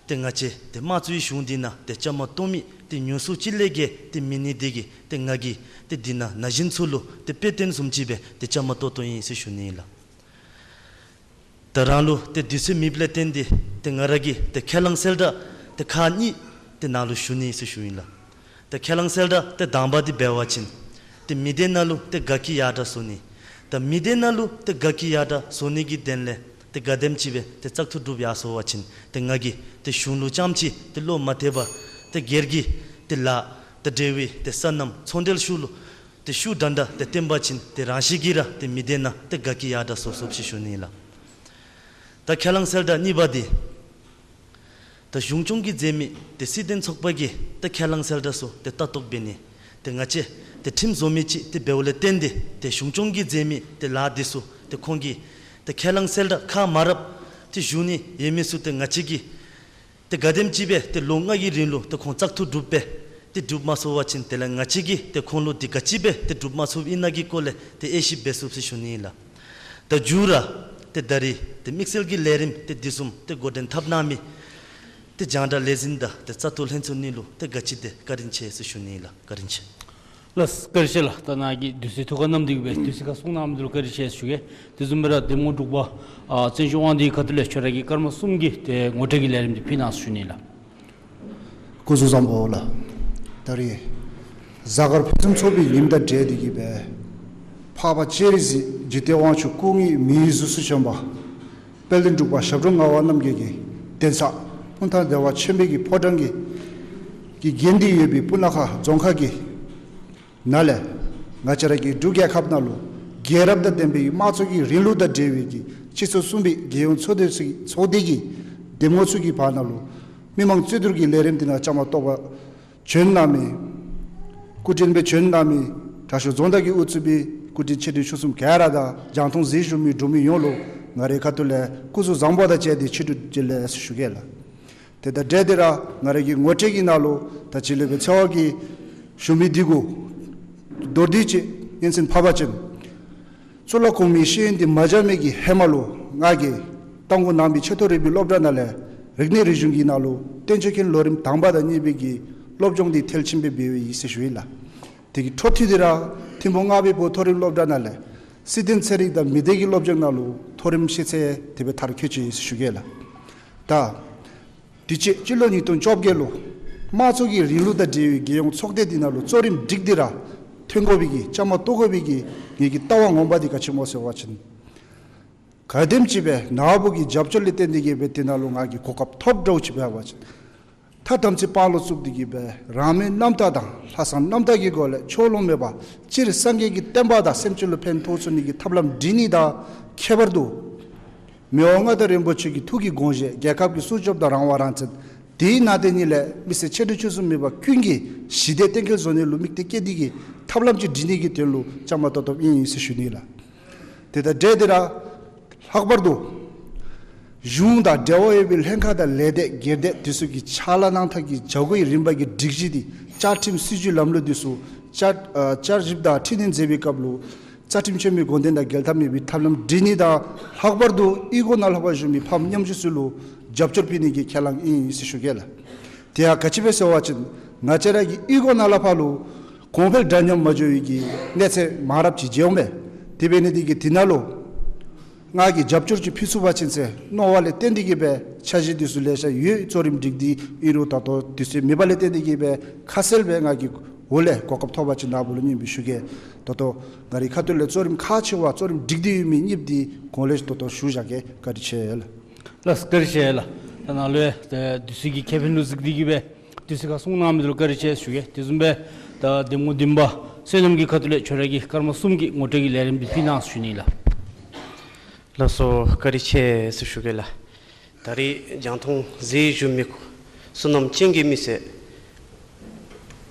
ཏེ་ང་བཅས་ཏེ་དམངས་གཙོའི་གཞུང་འདི་ནང་ཏེ་བཅའ་མར་གཏོགས་མི་ཏེ་ཉུང་སུ་ཅིག་ལས་བརྒལ་ཏེ་མེད་ནི་དེ་གིས་ཏེ་ང་གིས་ཏེ་འདི་ནང་ན་གཞོན་ཚུ་ལུ་ཏེ་དཔེ་སྟོན་བཟུམ་ཅིག་སྦེ་ཏེ་བཅའ་མར་གཏོགས་གཏོགསཔ་ཨིན་ཟེར་ཞུ་ནི་ལགས། ད་རང་ལུ་ཏེ་དུས་ཚོད་མེདཔ་ལས་བརྟེན་ཏེ་ཏེ་ང་ར་གིས་ཏེ་ཁས་བླངས་གསལ་བསྒྲགས་ཏེ་ཁག་གཉིས་ཏེ་ནང་ལུ་ཞུ་ནི་ཟེར་ཞུཝ་ཨིན་ལགས། ཏེ་ཁས་བླངས་གསལ་བསྒྲགས་ཏེ་དང་པ་འདི་འབད་བ་ཅིན་ཏེ་མི་སྡེ་ནང་ལུ་ཏེ་དགའ་སྐྱིད་ཡར་དྲག་བཟོ་ནི། ད་མི་སྡེ་ནང་ལུ་ཏེ་དགའ་སྐྱིད་ཡར་དྲག་བཟོ་ནི་གི་དོན་ལས་ཏེ་ག་དེམ་ཅིག་སྦེ་ཏེ་བཙག་འཐུ་གྲུབ་ཡར་སོང་བ་ཅིན་ཏེ་ང་གིས་ཏེ་གཞུང་ལུ་རྐྱངམ་གཅིག་ཏེ་བློ་མ་གཏད་པར་ཏེ་སྒེར་གྱི་ཏེ་ལཱ་དང་འབྲེལ་བའི་ཏེ་སོ་ནམ་ཚོང་འབྲེལ་ཚུ་ལུ་ཏེ་ཤུགས་དྲག་དྲག་ཏེ་བཏོན་པ་ཅིན་ཏེ་རང་བཞིན་གྱིས་ར་ཏེ་མི་སྡེ་ནང་ཏེ་དགའ་སྐྱིད་ཡར་དྲག་བཟོ་ཚུགས་ཟེར་ཞུ་ནི་ལགས། ད་ཁས་བླངས་གསལ་བསྒྲགས་གཉིས་པ་འདི་ད་གཞུང་སྐྱོང་གིས་མཛད་མི་ཏེ་སྲིད་དོན་ཚོགས་པ་གི་ཏེ་ཁས་བླངས་གསལ་བསྒྲགས་ཚུ་ཏེ་ལྟ་རྟོག་འབད་ནི། ཏེ་ང་བཅས་ཏེ་ཁྲིམས་བཟོ་མི་ཅིག་ཏེ་འབདཝ་ལས་བརྟེན་ཏེ་ཏེ་གཞུང་སྐྱོང་གིས་མཛད་མི་ཏེ་ལཱ་འདི་ཚུ་ཏེ་ཁོང་གིས་ཏེ་ཁས་བླངས་གསལ་བསྒྲགས་ཁག་མང་རབས་ཏེ་ཞུ་ནི་ཡོད་མི་ཚུ་ཏེ་ང་བཅས་ཀྱིས་ཏེ་ག་དེམ་ཅིག་སྦེ་ཏེ་ལོ་ལྔ་གི་རིང་ལུ་ཏེ་ཁོང་བཙག་འཐུ་གྲུབ་སྦེ་ཏེ་གྲུབ་མ་ཚུགས་པ་ཅིན་དེ་ལས་ང་བཅས་ཀྱིས་ཏེ་ཁོང་ལུ་ཏེ་ག་ཅི་སྦེ་ཏེ་གྲུབ་མ་ཚུགསཔ་ཨིན་ན་གི་སྐོར་ལས་ཏེ་དབྱེ་ཞིབ་འབད་ཚུགས་ཟེར་ཞུ་ནི་ཨིན་ལགས། ད་མཇུག་ར་ཏེ་ད་རིས་ཏེ་དམིགས་བསལ་གྱི་ལས་རིམ་ཏེ་འདི་བཟུམ་ཏེ་འགོ་འདྲེན་འཐབ་གནང་མི་ཏེ་རྒྱང་བསྒྲགས་ལས་འཛིན་དང་ཏེ་བཙག་འཐུ་ལྷན་ཚོགས་གཉིས་ལུ་ཏེ་ག་ཅི་ཏེ་བཀའ་དྲིན་ཆེ་ཟེར་ཞུ་ནི་ཨིན་ལགས། བཀའ་དྲིན་ཆེ། ལགས་སོ། བཀའ་དྲིན་ཆེ་ལགས། ད་ནཱ་གིས་དུས་ཚོད་ཐུགས་ཁར་བསྣམས་ཏེ་གི་སྦེ་དུས་ཚོད་ཁར་གསུང་གནང་མི་འདི་ལུ་བཀའ་དྲིན་ཆེ་ཞུ་གེ། དེ་བཟུམ་སྦེ་ར་འདེམས་ངོ་དྲུག་པ་ཨ་བཙན་སྐྱོགས་དབང་འདུས་ཁ་ཐུག་ལས་ཁྱོད་ར་གི་སྐར་མ་གསུམ་གྱི་ཏེ་ངོ་སྤྲོད་ཀྱི་ལས་རིམ་འདི་ཕུལ་གནང་ཟེར་ཞུ་ནི་ལགས། སྐུ་གཟུགས་བཟང་པོ་ལགས། ད་རིས་གཟའ་སྐར་ཕུན་སུམ་ཚོགས་པའི་ཉིནམ་དང་འབྲེལ་ཏེ་གི་སྦེ་འཕགས་པ་སྤྱན་རས་གཟིགས་འཇིག་རྟེན་དབང་ཕྱུག་སྐུ་དངོས་མིའི་གཟུགས་སུ་བྱོན་པ་དཔལ་ལྡན་འབྲུག་པ་ཞབས་དྲུང་ངག་དབང་རྣམ་རྒྱལ་གྱི་གདན་ས་སྤུངས་ཐང་བདེ་བ་ཆེན་པོའི་གི་ཕོ་བྲང་གི་གི་རྒྱན་ཏེ་ཡོད་པའི་སྤུ་ན་ཁ་རྫོང་ཁག་གི་ནང་ལས་ང་བཅས་ར་གི་འབྲུག་རྒྱལ་ཁབ་ནང་ལུ་རྒྱལ་རབས་དང་ལྡན་པའི་དམངས་གཙོ་གི་རིང་ལུགས་དང་འབྲེལ་བའི་གི་སྤྱི་ཚོགས་གསུམ་པའི་རྒྱལ་ཡོངས་ཚོགས་སྡེ་ཚོགས་སྡེ་གི་འདེམས་ངོ་ཚུ་གི་བར་ན་ལུ་མི་མང་རྩོད་བསྡུར་གྱི་ལས་རིམ་འདི་ནང་བཅའ་མར་གཏོགས་པར་བྱོན་གནང་མི་སྐུ་མགྲོན་སྦེ་བྱོན་གནང་མི་དྲག་ཤོས་རྫོང་བདག་གི་དབུ་གཙོས་པའི་སྐུ་མགྲོན་ཆེ་འབྲིང་ཆུང་གསུམ་ག་ར་དང་རྒྱང་མཐོང་གཟིགས་བཞུགས་མི་འབྲུག་མི་ཡོངས་ལུ་ང་རའི་ཁ་ཐུག་ལས་སྐུ་གཟུགས་བཟང་པོ་དང་བཅས་ཏེ་ཕྱི་དྲོ་བདེ་ལེགས་ཞུ་གེ་ལགས། དེ་དང་འབྲེལ་ཏེ་ར་ང་རའི་གི་ངོ་སྤྲོད་ཀྱི་ནང་ལུ་ད་ཅི་ལས་སྦེ་འཚོ་བ་གི་ཞུ་མི་འདི་གུ་མདོར་བསྡུས་ཅིག་སྙན་སེང་ཕུལ་བ་ཅིན་གཙུག་ལག་གོང་མའི་ཤེས་ཡོན་འདི་མ་སྦྱངས་མི་གི་ཧེ་མ་ལུ་ང་གིས་རྟ་མགོ་ནང་པའི་ཆེས་མཐོ་རིག་པའི་སློབ་གྲྭ་ནང་ལས་རིག་གནས་རིག་གཞུང་གི་ནང་ལུ་བསྟན་བཅོས་མཁན་ལོ་རིམ་དང་པ་དང་གཉིས་པའི་གི་སློབ་སྦྱོང་འདི་མཐིལ་ཕྱིན་སྦེ་འབད་ཡི་ཟེར་ཞུ་ཡི་ལགས། དེ་གི་འཕྲོ་མཐུད་དེ་ར་ཐིམ་ཕུ་རྔ་བའི་བུ་མཐོ་རིམ་སློབ་གྲྭ་ནང་ལས་སྲིད་དོན་ཚན་རིག་དང་མི་སྡེ་གི་སློབ་སྦྱོང་ནང་ལུ་མཐོ་རིམ་ཤེས་ཚད་དེ་སྦེ་མཐར་འཁྱོལ་ཅི་ཟེར་ཞུ་གེ་ལགས། ད་དུས་ཅི་སྤྱི་ལོ་ཉིས་སྟོང་བཅོ་བརྒྱད་ལུ་དམངས་གཙོ་གི་རིང་ལུགས་དང་འབྲེལ་བའི་རྒྱལ་ཡོངས་ཚོགས་སྡེ་འདི་ནང་ལུ་གཙོ་རིམ་སྒྲིག་སྟེ་ར་ཐོན་དགོ་པའི་གི་བཅའ་མར་གཏོགས་དགོ་པའི་གི་ངེ་གི་ལྟ་བ་ངོ་མ་འདི་ག་ཅི་སྨོ་ཟེར་བ་ཅིན་ག་དེམ་ཅིག་སྦེ་ནཱ་བུ་གི་རྒྱབ་སྐྱོར་ལས་བརྟེན་ཏེ་གི་སྦེ་འདི་ནང་ལུ་ང་གིས་གོ་སྐབས་ཐོབ་འདྲཝ་ཅིག་འབད་བ་ཅིན་ཐ་དམ་ཚིག་དཔང་ལུ་བཙུགས་ཏེ་གི་སྦེ་རང་མོས་རྣམ་དག་དང་ལྷག་བསམ་རྣམ་དག་གི་སྒོ་ལས་ཕྱོགས་ལྷུང་མེད་པར་སྤྱིར་སངས་རྒྱས་ཀྱི་བསྟན་པ་དང་སེམས་ཅན་ལུ་ཕན་ཐོགས་ཚུགས་ནི་གི་ཐབས་ལམ་སྒྲིག་ནི་དང་ཁྱད་པར་དུ་མི་དབང་མངའ་བདག་རིན་པོ་ཆེ་གི་ཐུགས་ཀྱི་དགོངས་བཞེད་རྒྱལ་ཁབ་ཀྱི་སྲུང་སྐྱོབ་དང་རང་དབང་རང་བཙན་དེའི་ནང་དེ་ཉིད་ལས་མི་སེར་ཆེ་འབྲིང་ཆུང་གསུམ་མེད་པར་ཀུན་གྱི་ཞི་བདེ་གཏན་འཁེལ་བཟོ་ནི་ལུ་དམིགས་གཏད་བསྐྱེད་དེ་གི་ཐབས་ལམ་ཅིག་སྒྲིག་ནི་གི་དོན་ལུ་བཅའ་མར་གཏོགས་གཏོགསཔ་ཨིན་ཟེར་ཞུ་ནི་ལགས། དེ་དང་འབྲེལ་ཏེ་ར་ལྷག་པར་དུ་གཞུང་དང་འབྲེལ་བ་ཡོད་པའི་ལྷན་ཁག་དང་ལས་སྡེ་སྒེར་སྡེ་དེ་ཚུ་གི་ཕྱག་ལཱ་གནང་ཐངས་ཀྱི་བྱ་སྒོའི་རིམ་པ་གི་སྒྲིག་གཞི་འདི་བཅའ་ཁྲིམས་སྲིད་བྱུས་ལམ་ལུགས་དེ་ཚུ་བསྐྱར་ཨ་བསྐྱར་ཞིབ་དང་འཕྲི་སྣོན་མཛད་པའི་སྐབས་ལུ་རྩ་ཁྲིམས་ཆེན་མོའི་དགོངས་དོན་དང་འགལ་ཐབས་མེད་པའི་ཐབས་ལམ་སྒྲིག་ནི་དང་ལྷག་པར་དུ་གཡུས་སྒོ་ནང་ལྷག་པར་བཞུགས་མི་ཕམ་ཉམ་ཆུང་ཚུ་ལུ་རྒྱབ་སྐྱོར་ཕུལ་ནི་གི་ཁས་བླངས་ཨིན་ཟེར་ཞུ་གེ་ལགས། དེ་ཡང་ག་ཅི་སྦེ་ཟེར་བ་ཅིན་ང་བཅས་ར་གི་གཡུས་སྒོ་ནང་ལས་ཕར་ལུ་གོང་འཕེལ་འདྲ་མཉམ་མ་འགྱོ་བའི་གི་གནས་ཚད་མང་རབས་ཅིག་མཇལཝ་མས། དེ་འབད་ནི་དེ་གིས་དེ་ནང་ལུ་ང་གིས་རྒྱབ་སྐྱོར་ཅིག་ཕུལ་ཚུགས་པ་ཅིན་ཟེར་མནོ་བ་ལས་བརྟེན་ཏེ་གི་སྦེ་འཆར་གཞི་དེ་ཚུ་ལེ་ཤ་ཡོད། གཙོ་རིམ་སྒྲིག་སྟེ་ཨིན་རུང་ད་ལྟོ་དུས་ཚོད་མེད་པ་ལས་བརྟེན་ཏེ་གི་སྦེ་ཁ་གསལ་སྦེ་ང་གིས་ འོག་ལས་གོ་སྐབས་ཐོབ་པ་ཅིན་ནཱ་བུ་ལུ་སྙན་འབུལ་ཞུ་གེ། ད་ལྟོ་ང་རའི་ཁ་ཐུག་ལས་གཙོ་རིམ་ཁག་ཆེ་བ་གཙོ་རིམ་སྒྲིག་སྟེ་ཡོད་མི་གཉིས་འདི་གོང་ལས་ད་ལྟོ་ཞུ་བཞག་གེ། བཀའ་དྲིན་ཆེ་ལགས། ལགས་བཀའ་དྲིན་ཆེ་ལགས། ད་ནཱ་ལུ་ཡང་དུས་ཚོད་ཀྱི་ཁེ་ཕན་ལུ་གཟིགས་ཏེ་གིས་སྦེ་དུས་ཚོད་ཁར་གསུང་གནང་མི་འདི་ལུ་བཀའ་དྲིན་ཆེ་ཞུ་གེ། དེ་བཟུམ་སྦེ་ད་གདམ་ངོ་བདུན་པ་བསོད་ནམས་ཀྱི་ཁ་ཐུག་ལས་ཁྱོད་ར་གི་སྐར་མ་གསུམ་གྱི་ངོ་སྤྲོད་ཀྱི་ལས་རིམ་འདི་ཕུལ་གནང་ཞུ་ནི་ལགས། ལགས་སོ། བཀའ་དྲིན་ཆེ་ཟེར་ཞུ་གེ་ལགས། ད་རིས་རྒྱང་མཐོང་གཟིགས་བཞུགས་མི་བསོད་ནམས་ཅན་གྱི་མི་སེར་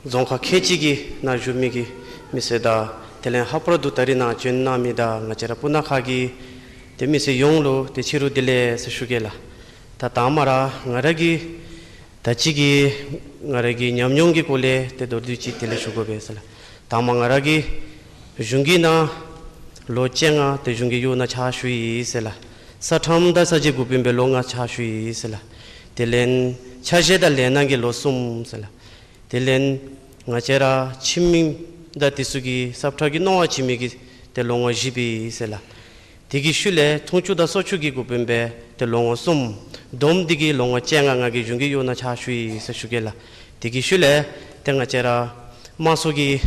རྫོང་ཁག་ཁལ་གཅིག་གི་ནང་བཞུགས་མི་གི་མི་སེར་དང་དེ་ལས་ལྷག་པར་དུ་ད་རིས་ནཱ་བྱོན་གནང་མི་དང་ང་བཅས་ར་སྤུ་ན་ཁ་གི་ཏེ་མི་སེར་ཡོངས་ལུ་ཏེ་ཕྱི་རུ་བདེ་ལེགས་ཟེར་ཞུ་གེ་ལགས། ད་དང་པ་ར་ང་ར་གི་ད་ཅི་གི་ང་ར་གི་ཉམས་མྱོང་གི་སྐོར་ལས་ཏེ་མདོར་བསྡུས་ཅིག་དེ་ལས་ཞུ་དགོ་པས་ཟེར་ལགས། དང་པ་ང་ར་གི་གཞུང་གི་ནང་ལོ་བཅོ་ལྔ་ཏེ་གཞུང་གི་གཡོག་ནང་ཕྱག་ཞུ་ཡི་ཟེར་ལགས། ས་ཁྲམ་དང་ས་འཇལ་འགོ་དཔོན་སྦེ་ལོ་ལྔ་ཕྱག་ཞུ་ཡི་ཟེར་ལགས། དེ་ལས་ཕྱག་བཞེས་དང་ལས་སྣ་གི་ལོ་གསུམ་ཟེར་ལགས། དེ་ལས་ང་བཅས་ར་ཁྱིམ་དང་དེ་ཚུ་གི་སབ་ཁྲ་གི་མནོ་བ་བྱིན་མི་གི་ཏེ་ལོ་ངོ་བཞི་འབད་ཡི་ཟེར་ལགས། དེ་གི་ཤུལ་ལས་འཐུང་ཆུ་དང་གསོག་ཆུ་གི་འགོ་དཔོན་སྦེ་ཏེ་ལོ་ངོ་གསུམ། བསྡོམས་ཏེ་གིས་ལོ་ངོ་བཅོ་ལྔ་ང་གིས་གཞུང་གི་གཡོག་ནང་ཕྱག་ཞུ་ཡི་ཟེར་ཞུ་གེ་ལགས། དེ་གི་ཤུལ་ལས་ཏེ་ང་བཅས་ར་དམངས་གཙོ་གི་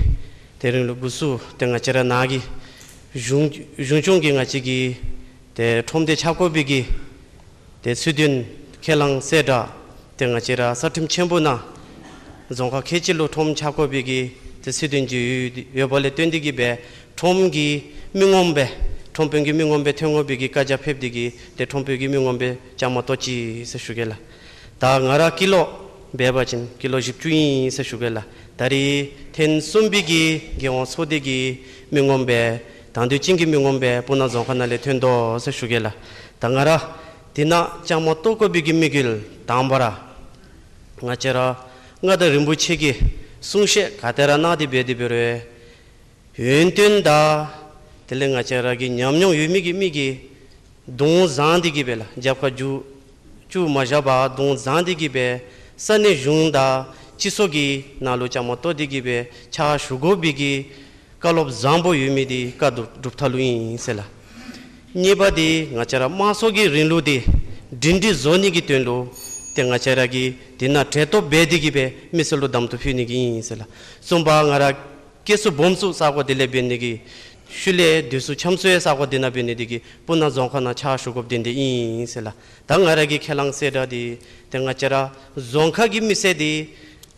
ཏེ་རིང་ལུགས་འགོ་བཙུགས་ཏེ་ང་བཅས་ར་ནཱ་གི་གཞུང་གཞུང་སྐྱོང་གི་ང་བཅས་ཀྱི་ཏེ་ཁྲོམ་སྡེ་ཆགས་དགོ་པའི་གི་ཏེ་ཚུལ་དོན་ཁས་བླངས་གསལ་བསྒྲགས་ཏེ་ང་བཅས་ར་ས་ཁྲིམས་ཆེན་པོ་ནང་རྫོང་ཁག་ཁལ་གཅིག་ལུ་ཁྲོམ་ཆགས་དགོ་པའི་གི་ཏེ་ཚུལ་དོན་ཅིག་ཡོད་པ་ལས་བརྟེན་ཏེ་གིས་སྦེ་ཁྲོམ་གྱི་མི་ངོམ་སྦེ་ཁྲོམ་དཔོན་གྱི་མི་ངོམ་སྦེ་ཐོན་དགོ་པའི་གི་བཀའ་རྒྱ་ཕེབས་ཏེ་གིས་ཏེ་ཁྲོམ་དཔོན་གྱི་མི་ངོམ་སྦེ་བཅའ་མར་གཏོགས་ཅི་ཟེར་ཞུ་གེ་ལགས། ད་ང་ར་སྐྱེས་ལོ་འབད་བ་ཅིན་སྐྱེས་ལོ་བཞི་བཅུ་ཨིན་ཟེར་ཞུ་གེ་ལགས། ད་རིས་ཐེངས་གསུམ་པའི་གི་རྒྱལ་ཡོངས་ཚོགས་སྡེ་གི་མི་ངོམ་སྦེ་དང་འདོད་ཅན་གྱི་མི་ངོམ་སྦེ་སྤུ་ན་རྫོང་ཁག་ནང་ལས་ཐོན་དོ་ཟེར་ཞུ་གེ་ལགས། ད་ང་ར་དེ་ནང་བཅའ་མར་གཏོགས་དགོ་པའི་གི་དམིགས་ཡུལ་དང་པ་ར་ང་བཅས་ར་མངའ་བདག་རིན་པོ་ཆེ་གི་གསུང་བཤད་ག་དེ་ར་གནང་སྟེ་འབད་དེ་འབད་རུང་ཡོན་ཏན་དང་དེ་ལས་ང་བཅས་ར་གི་ཉམས་མྱོང་ཡོད་མི་གི་མི་གིས་གདོང་བཟང་སྟེ་གིས་སྦེ་ལགས་རྒྱབ་ཁར་རྒྱུག་རྒྱུག་མ་བཞག་པར་གདོང་བཟང་སྟེ་གིས་སྦེ་ས་གནས་གཞུང་དང་སྤྱི་ཚོགས་ཀྱི་ནང་ལུ་བཅའ་མར་གཏོགས་ཏེ་གིས་སྦེ་ཕྱག་ཞུ་དགོ་པའི་གི་བཀའ་སློབ་བཟང་པོ་ཡོད་མི་འདི་བཀའ་སྒྲུབ་སྒྲུབ་ཐབས་ལུ་ཨིན་ཟེར་ལགས། གཉིས་པ་འདི་ང་བཅས་ར་དམངས་གཙོ་གི་རིང་ལུགས་འདི་སྒྲིང་སྒྲི་བཟོ་ནི་གི་དོན་ལུ་ཏེ་ང་བཅས་ར་གིས་དེ་ནང་གྲལ་གཏོགས་འབད་དེ་གིས་སྦེ་མི་སེར་ལུ་གདམ་འཐུ་ཕུལ་ནི་གི་ཨིན་ཟེར་ལགས། གསུམ་པ་ང་ར་སྐྱེས་ས་སྦོམ་ས་ས་གོ་དེ་ལས་འབད་ནི་གི་ཤུལ་ལས་སྡོད་ས་འཁྱམས་ས་ཡང་ས་གོ་དེ་ནང་འབད་ནི་དེ་གིས་སྤུ་ན་རྫོང་ཁག་ནང་ཕྱག་ཞུ་དགོཔ་དེ་འདི་ཨིན་ཟེར་ལགས། ད་ང་ར་གི་ཁས་བླངས་གསལ་བསྒྲགས་འདི་ཏེ་ང་བཅས་ར་རྫོང་ཁག་གི་མི་སེར་འདི་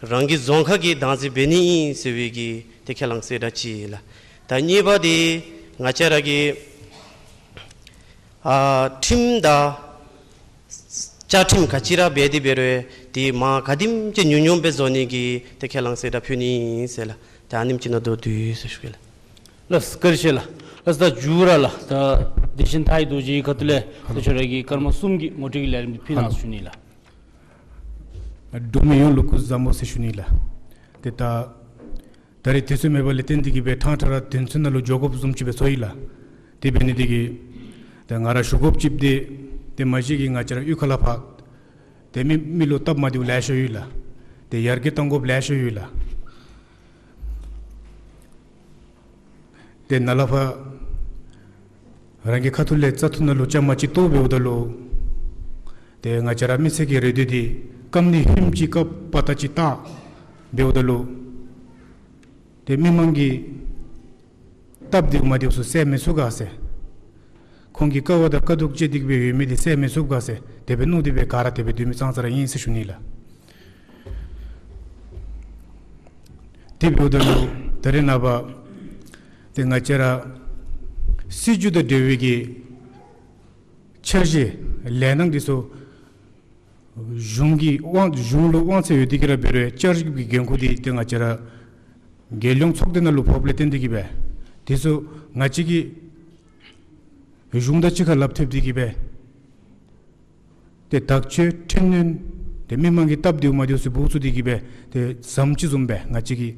རང་གི་རྫོང་ཁག་གི་བདག་འཛིན་འབད་ནི་ཨིན་ཟེར་བའི་གི་ཏེ་ཁས་བླངས་གསལ་བསྒྲགས་ཅིག་ལགས། ད་གཉིས་པ་འདི་ང་བཅས་ར་གི་ཨ་ཁྲིམས་དང་བཅའ་ཁྲིམས་ག་ཅི་ར་འབད་དེ་འབད་རུང་ཏེ་མ་ག་དེམ་ཅིག་ཉུང་ཉུང་སྦེ་བཟོ་ནི་གི་ཏེ་ཁས་བླངས་གསལ་བསྒྲགས་ཕུལ་ནི་ཨིན་ཟེར་ལགས། ད་ཨ་ནེམ་ཅིག་ནང་མདོར་བསྡུས་ཟེར་ཞུ་གེ་ལགས། ལགས་བཀའ་དྲིན་ཆེ་ལགས། ལགས་ད་མཇུག་ར་ལགས་ད་བདེ་ཆེན་མཐའ་ཡས་རྡོ་རྗེའི་ཁ་ཐུག་ལས་ད་ཁྱོད་ར་གི་སྐར་མ་གསུམ་གྱི་ངོ་སྤྲོད་ཀྱི་ལས་རིམ་འདི་ཕུལ་གནང་ཞུ་ནི་ལགས། འབྲུག་མི་ཡོངས་ལུ་སྐུ་གཟུགས་བཟང་པོ་ཟེར་ཞུ་ནི་ལགས། ཏེ་ད་ད་རིས་དུས་ཚོད་མེད་པ་ལས་བརྟེན་ཏེ་གིས་སྦེ་ཐང་ཁྲ་ར་དོན་ཚན་ནང་ལུ་འགྱོ་དགོཔ་བཟུམ་ཅིག་སྦེ་ཚོར་ཡི་ལགས། དེ་འབད་ནི་དེ་གིས་ཏེ་ང་ར་ཞུ་དགོཔ་ཅིག་འདི་ཏེ་མ་གཞི་གིས་ང་བཅས་ར་གཡུས་ཁ་ལས་ཕར་ཏེ་མི་མི་ལུ་སྟབས་མ་བདེཝ་ལེ་ཤ་ཡོད་ལགས། ཏེ་ཡར་རྒྱས་གཏང་དགོཔ་ལེ་ཤ་ཡོད་ལགས། ཏེ་ནཱ་ལས་ཕར་རང་གི་ཁ་ཐུག་ལས་བཙག་འཐུ་ནང་ལུ་བཅའ་མར་ཅིག་གཏོགས་འབདཝ་ད་ལུ་ཏེ་ང་བཅས་ར་མི་སེར་གྱི་རེ་འདོད་འདི་སྐབས་ནི་ཧིང་ཅིག་སྐབས་པ་ད་ཅིག་བལྟ་འབདཝ་ད་ལུ་ཏེ་མི་མང་གི་སྟབས་བདེཝ་མ་བདེཝ་ཚུ་སེལ་མི་ཚུགས་ག་ཟེར། ཁོང་གི་དཀའ་བ་དང་དཀའ་སྡུག་སྤྱད་དེ་གིས་སྦེ་ཡོད་མི་འདི་སེལ་མི་ཚུགས་ག་ཟེར། དེ་སྦེ་མནོ་སྟེ་སྦེ་ག་ར་དེ་སྦེ་སྡོད་མི་ཙང་ཙ་ར་ཨིན་ཟེར་ཞུ་ནི་ལགས། དེ་འབདཝ་ད་ལུ་ད་རེས་ནངས་པ་ཏེ་ང་བཅས་ར་སྲིད་བྱུས་དང་འབྲེལ་བའི་གི་འཆར་གཞི་ལས་སྣ་འདི་ཚུ་གཞུང་གི་དབང་གཞུང་ལུ་དབང་ཚད་ཡོད་དེ་གིས་ར་འབད་རུང་བསྐྱར་ཞིབ་ཀྱི་འགན་ཁུར་འདི་ཏེ་ང་བཅས་ར་རྒྱལ་ཡོངས་ཚོགས་སྡེ་ནང་ལུ་ཕོགཔ་ལས་བརྟེན་ཏེ་གིས་སྦེ་དེ་ཚུ་ང་བཅས་ཀྱིས་གཞུང་དང་གཅིག་ཁར་ལགཔ་མཐུད་དེ་གིས་སྦེ་ཏེ་དག་བཅོས་འཕྲི་སྣོན་ཏེ་མི་མང་གི་སྟབས་བདེཝ་མ་བདེཝ་ཚུ་འབད་ཚུགས་ཏེ་གིས་སྦེ་ཏེ་ཟམ་ཅིག་བཟུམ་སྦེ་ང་བཅས་ཀྱིས་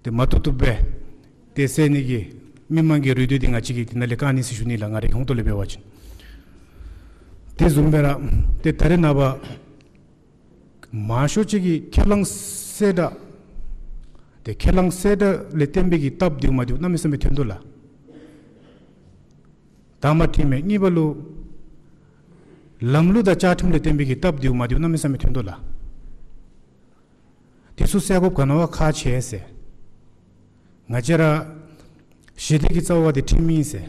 ཏེ་མ་བཏུབ་བཏུབ་སྦེ་ཏེ་སེལ་ནི་གི་མི་མང་གི་རེ་འདོད་འདི་ང་བཅས་ཀྱིས་དེ་ནང་ལས་བཀག་ནི་ཟེར་ཞུ་ནི་ལགས། ང་རའི་ཧོང་ཏོ་ལས་འབད་བ་ཅིན་དེ་བཟུམ་སྦེ་ར་ཏེ་ད་རེས་ནངས་པ་མང་ཤོས་ཅིག་གིས་ཁས་བླངས་གསལ་བསྒྲགས་ཏེ་ཁས་བླངས་གསལ་བསྒྲགས་ལས་བརྟེན་པའི་གི་སྟབས་བདེཝ་མ་བདེཝ་གནམ་མེད་ས་མེད་ཐོན་དོ་ལགས། དང་པ་འདི་མེན། གཉིས་པ་ལུ་ལམ་ལུགས་དང་བཅའ་ཁྲིམས་ལས་བརྟེན་པའི་གི་སྟབས་བདེཝ་མ་བདེཝ་གནམ་མེད་ས་མེད་ཐོན་དོ་ལགས། དེ་ཚུ་སེལ་དགོཔ་ག་ནི་བ་ཁག་ཆེ་ཟེར། ང་བཅས་ར་ཞི་བདེ་གི་རྩ་བ་འདི་ཁྲིམས་ཨིན་ཟེར།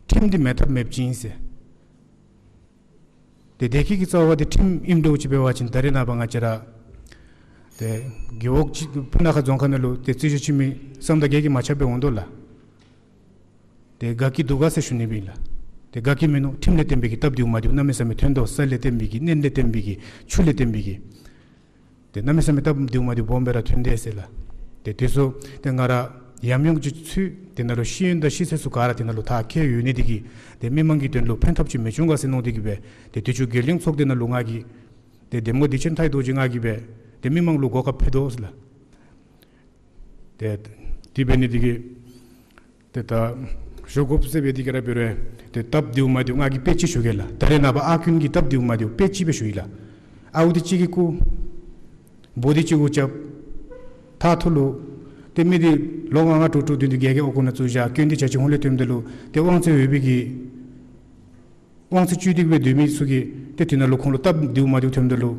ཁྲིམས་འདི་མེད་ཐབས་མེདཔ་ཅིག་ཨིན་ཟེར། ཏེ་བདེ་སྐྱིད་ཀྱི་རྩ་བ་འདི་ཁྲིམས་ཨིནམ་འདྲཝ་ཅིག་འབད་བ་ཅིན་ད་རེས་ནངས་པ་ང་བཅས་ར་ཏེ་རྒེད་འོག་ཅིག་སྤུ་ན་ཁ་རྫོང་ཁག་ནང་ལུ་ཏེ་རྩོད་བཤེར་ཕྱེ་མི་བསམ་དང་བརྒྱད་ཀྱིས་མ་ཁྱབ་པས་འོང་དོ་ལགས། ཏེ་དགའ་སྐྱིད་འདུག་ག་ཟེར་ཞུ་ནི་སྦེ་ཨིན་ལགས། ཏེ་དགའ་སྐྱིད་མིན་ནུག། ཁྲིམས་ལས་བརྟེན་པའི་གི་སྟབས་བདེཝ་མ་བདེཝ་གནམ་མེད་ས་མེད་ཐོན་དོ། ས་ལས་བརྟེན་པའི་གི་གནས་ལས་བརྟེན་པའི་གི་ཆུ་ལས་བརྟེན་པའི་གི་ཏེ་གནམ་མེད་ས་མེད་སྟབས་བདེཝ་མ་བདེཝ་སྦོམ་སྦེ་ར་ཐོན་དེས་ཟེར་ལགས། ཏེ་དེ་ཚུ་ཏེ་ང་ར་ཡམ་ཡོམ་ཅིག་ཚུད་དེ་ནང་ལུ་ཤེས་ཡོན་དང་ཤེས་ཚད་ཚུ་ག་ར་དེ་ནང་ལུ་མཐར་འཁྱོལ་ཡོད་ནི་དེ་གིས་ཏེ་མི་མང་གི་དོན་ལུ་ཕན་ཐབས་ཅིག་མི་འབྱུང་ག་ཟེར་མནོ་སྟེ་གིས་སྦེ་ཏེ་དུས་ཅི་རྒྱལ་ཡོངས་ཚོགས་སྡེ་ནང་ལུ་ང་གིས་ཏེ་གདམ་ངོ་བདེ་ཆེན་མཐའ་ཡས་རྡོ་རྗེ་ང་གིས་སྦེ་ཏེ་མི་མང་ལུ་གོ་སྐབས་ཕུལ་དོ་ཟེར་ལགས། ཏེ་དེ་འབད་ནི་དེ་གིས་ཏེ་ད་ཞུ་དགོཔ་ཟེར་སྦེ་དེ་ག་ར་འབད་རུང་ཏེ་སྟབས་བདེཝ་མ་བདེཝ་ང་གིས་དཔེ་ཅིག་ཞུ་གེ་ལགས། ད་རེས་ནངས་པ་ཨར་ཀུན་གྱི་སྟབས་བདེཝ་མ་བདེཝ་དཔེ་ཅིག་སྦེ་ཞུ་ཡི་ལགས། ཨརཝ་འདི་གཅིག་གིས་རྐུ། འབོ་འདི་གཅིག་གུ་རྐྱབ། ཐག་ཐུ་ལུ། ཏེ་མི་འདི་ལོ་ལྔ་ལྔ་དྲུག་དྲུག་བདུན་བདུན་བརྒྱད་བརྒྱད་འོག་ཁང་ནང་བཙུགས་བཞག། སྐྱོན་འདི་ཆ་ཅིག་ཧོང་ལས་ཐོནམ་ད་ལུ་ཏེ་དབང་ཚད་ཡོད་པའི་གི་དབང་ཚད་བཅུད་དེ་གིས་སྦེ་སྡོད་མི་ཚུ་གིས་ཏེ་དེ་ནང་ལུ་ཁོང་ལུ་སྟབས་བདེཝ་མ་བདེཝ་ཐོནམ་ད་ལུ་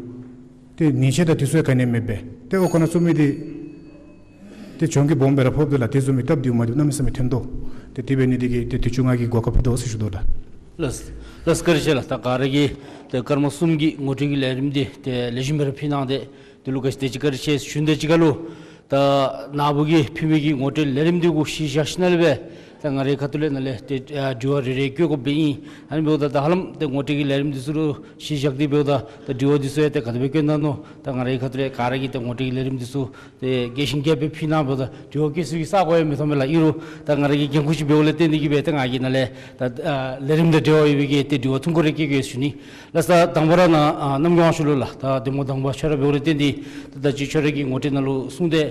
ཏེ་ཉེས་ཆད་དང་དེ་ཚུ་ཡང་ག་ནི་ཡང་མེད་པས། ཏེ་འོག་ཁང་ནང་བཙུགས་མི་འདི་ཏེ་གྱོང་གུད་སྦོམ་སྦེ་ར་ཕོགཔ་འདུག་ལགས། དེ་བཟུམ་མའི་སྟབས་བདེཝ་མ་བདེཝ་གནམ་མེད་ས་མེད་ཐོན་དོ། ཏེ་དེ་འབད་ནི་དེ་གིས་ཏེ་དུས་ཅི་ང་གིས་གོ་སྐབས་ཕུལ་དོ་ཟེར་ཞུ་དོ་ལགས། ལགས་ལགས་བཀའ་དྲིན་ཆེ་ལགས། ད་ག་ར་གིས་ཏེ་སྐར་མ་གསུམ་གྱི་ངོ་སྤྲོད་ཀྱི་ལས་རིམ་འདི་ཏེ་ལེགས་ཤོམ་སྦེ་ར་ཕུལ་གནང་སྟེ་དེ་ལུ་ག་ཅི་དེ་ཅིག་བཀའ་དྲིན་ཆེ་ཞུ་ནི་དང་གཅིག་ཁར་ལུ་ད་ནཱ་བུ་གིས་ཕུལ་མི་གི་ངོ་སྤྲོད་ལས་རིམ་འདི་གུ་གཞི་བཞག་ཞིནམ་ལས་སྦེ་ད་ང་རའི་ཁ་ཐུག་ལས་ནཱ་ལས་ཏེ་ཨ་དྲི་བ་རེ་རེ་བཀོད་དགོཔ་སྦེ་ཨིན། ཨ་ནི་འབདཝ་ད་ད་ཧ་ལམ་ཏེ་ངོ་སྤྲོད་ཀྱི་ལས་རིམ་འདི་ཚུ་ལུ་གཞི་བཞག་སྟེ་འབདཝ་ད་ད་དྲི་བ་འདི་ཚུ་ཡང་ཏེ་ག་དེ་སྦེ་བཀོད་གནང་ནུག། ད་ང་རའི་ཁ་ཐུག་ལས་ག་ར་གིས་ཏེ་ངོ་སྤྲོད་ཀྱི་ལས་རིམ་འདི་ཚུ་ཏེ་རྒྱས་ཤིང་རྒྱསཔ་སྦེ་ཕུལ་གནང་འབདཝ་ད་དྲི་བ་བཀོད་ས་གི་ས་གོ་ཡང་མི་མཐོང་མས་ལགས། ཨིན་རུང་ད་ང་ར་གི་འགན་ཁུར་ཅིག་འབདཝ་ལས་བརྟེན་ཏེ་གིས་སྦེ་ད་ང་གིས་ནཱ་ལས་ད་ཨ་ལས་རིམ་དང་འབྲེལ་བ་ཡོད་པའི་གི་ཏེ་དྲི་བ་ཐུང་ཀུ་རེ་བཀོད་གེ་ཞུ་ནི། ལགས་སོ། དང་པ་ར་ནཱ་ཨ་གནམ་མགོན་དབང་ཕྱུག་ལུ་ལགས། ད་གདམ་ངོ་དང་པ་ཁྱོད་ར་འབདཝ་ལས་བརྟེན་ཏེ་ད་ད་ཅི་ཁྱོད་ར་གི་ངོ་སྤྲོད་ནང་ལུ་གསུངས་ཏེ་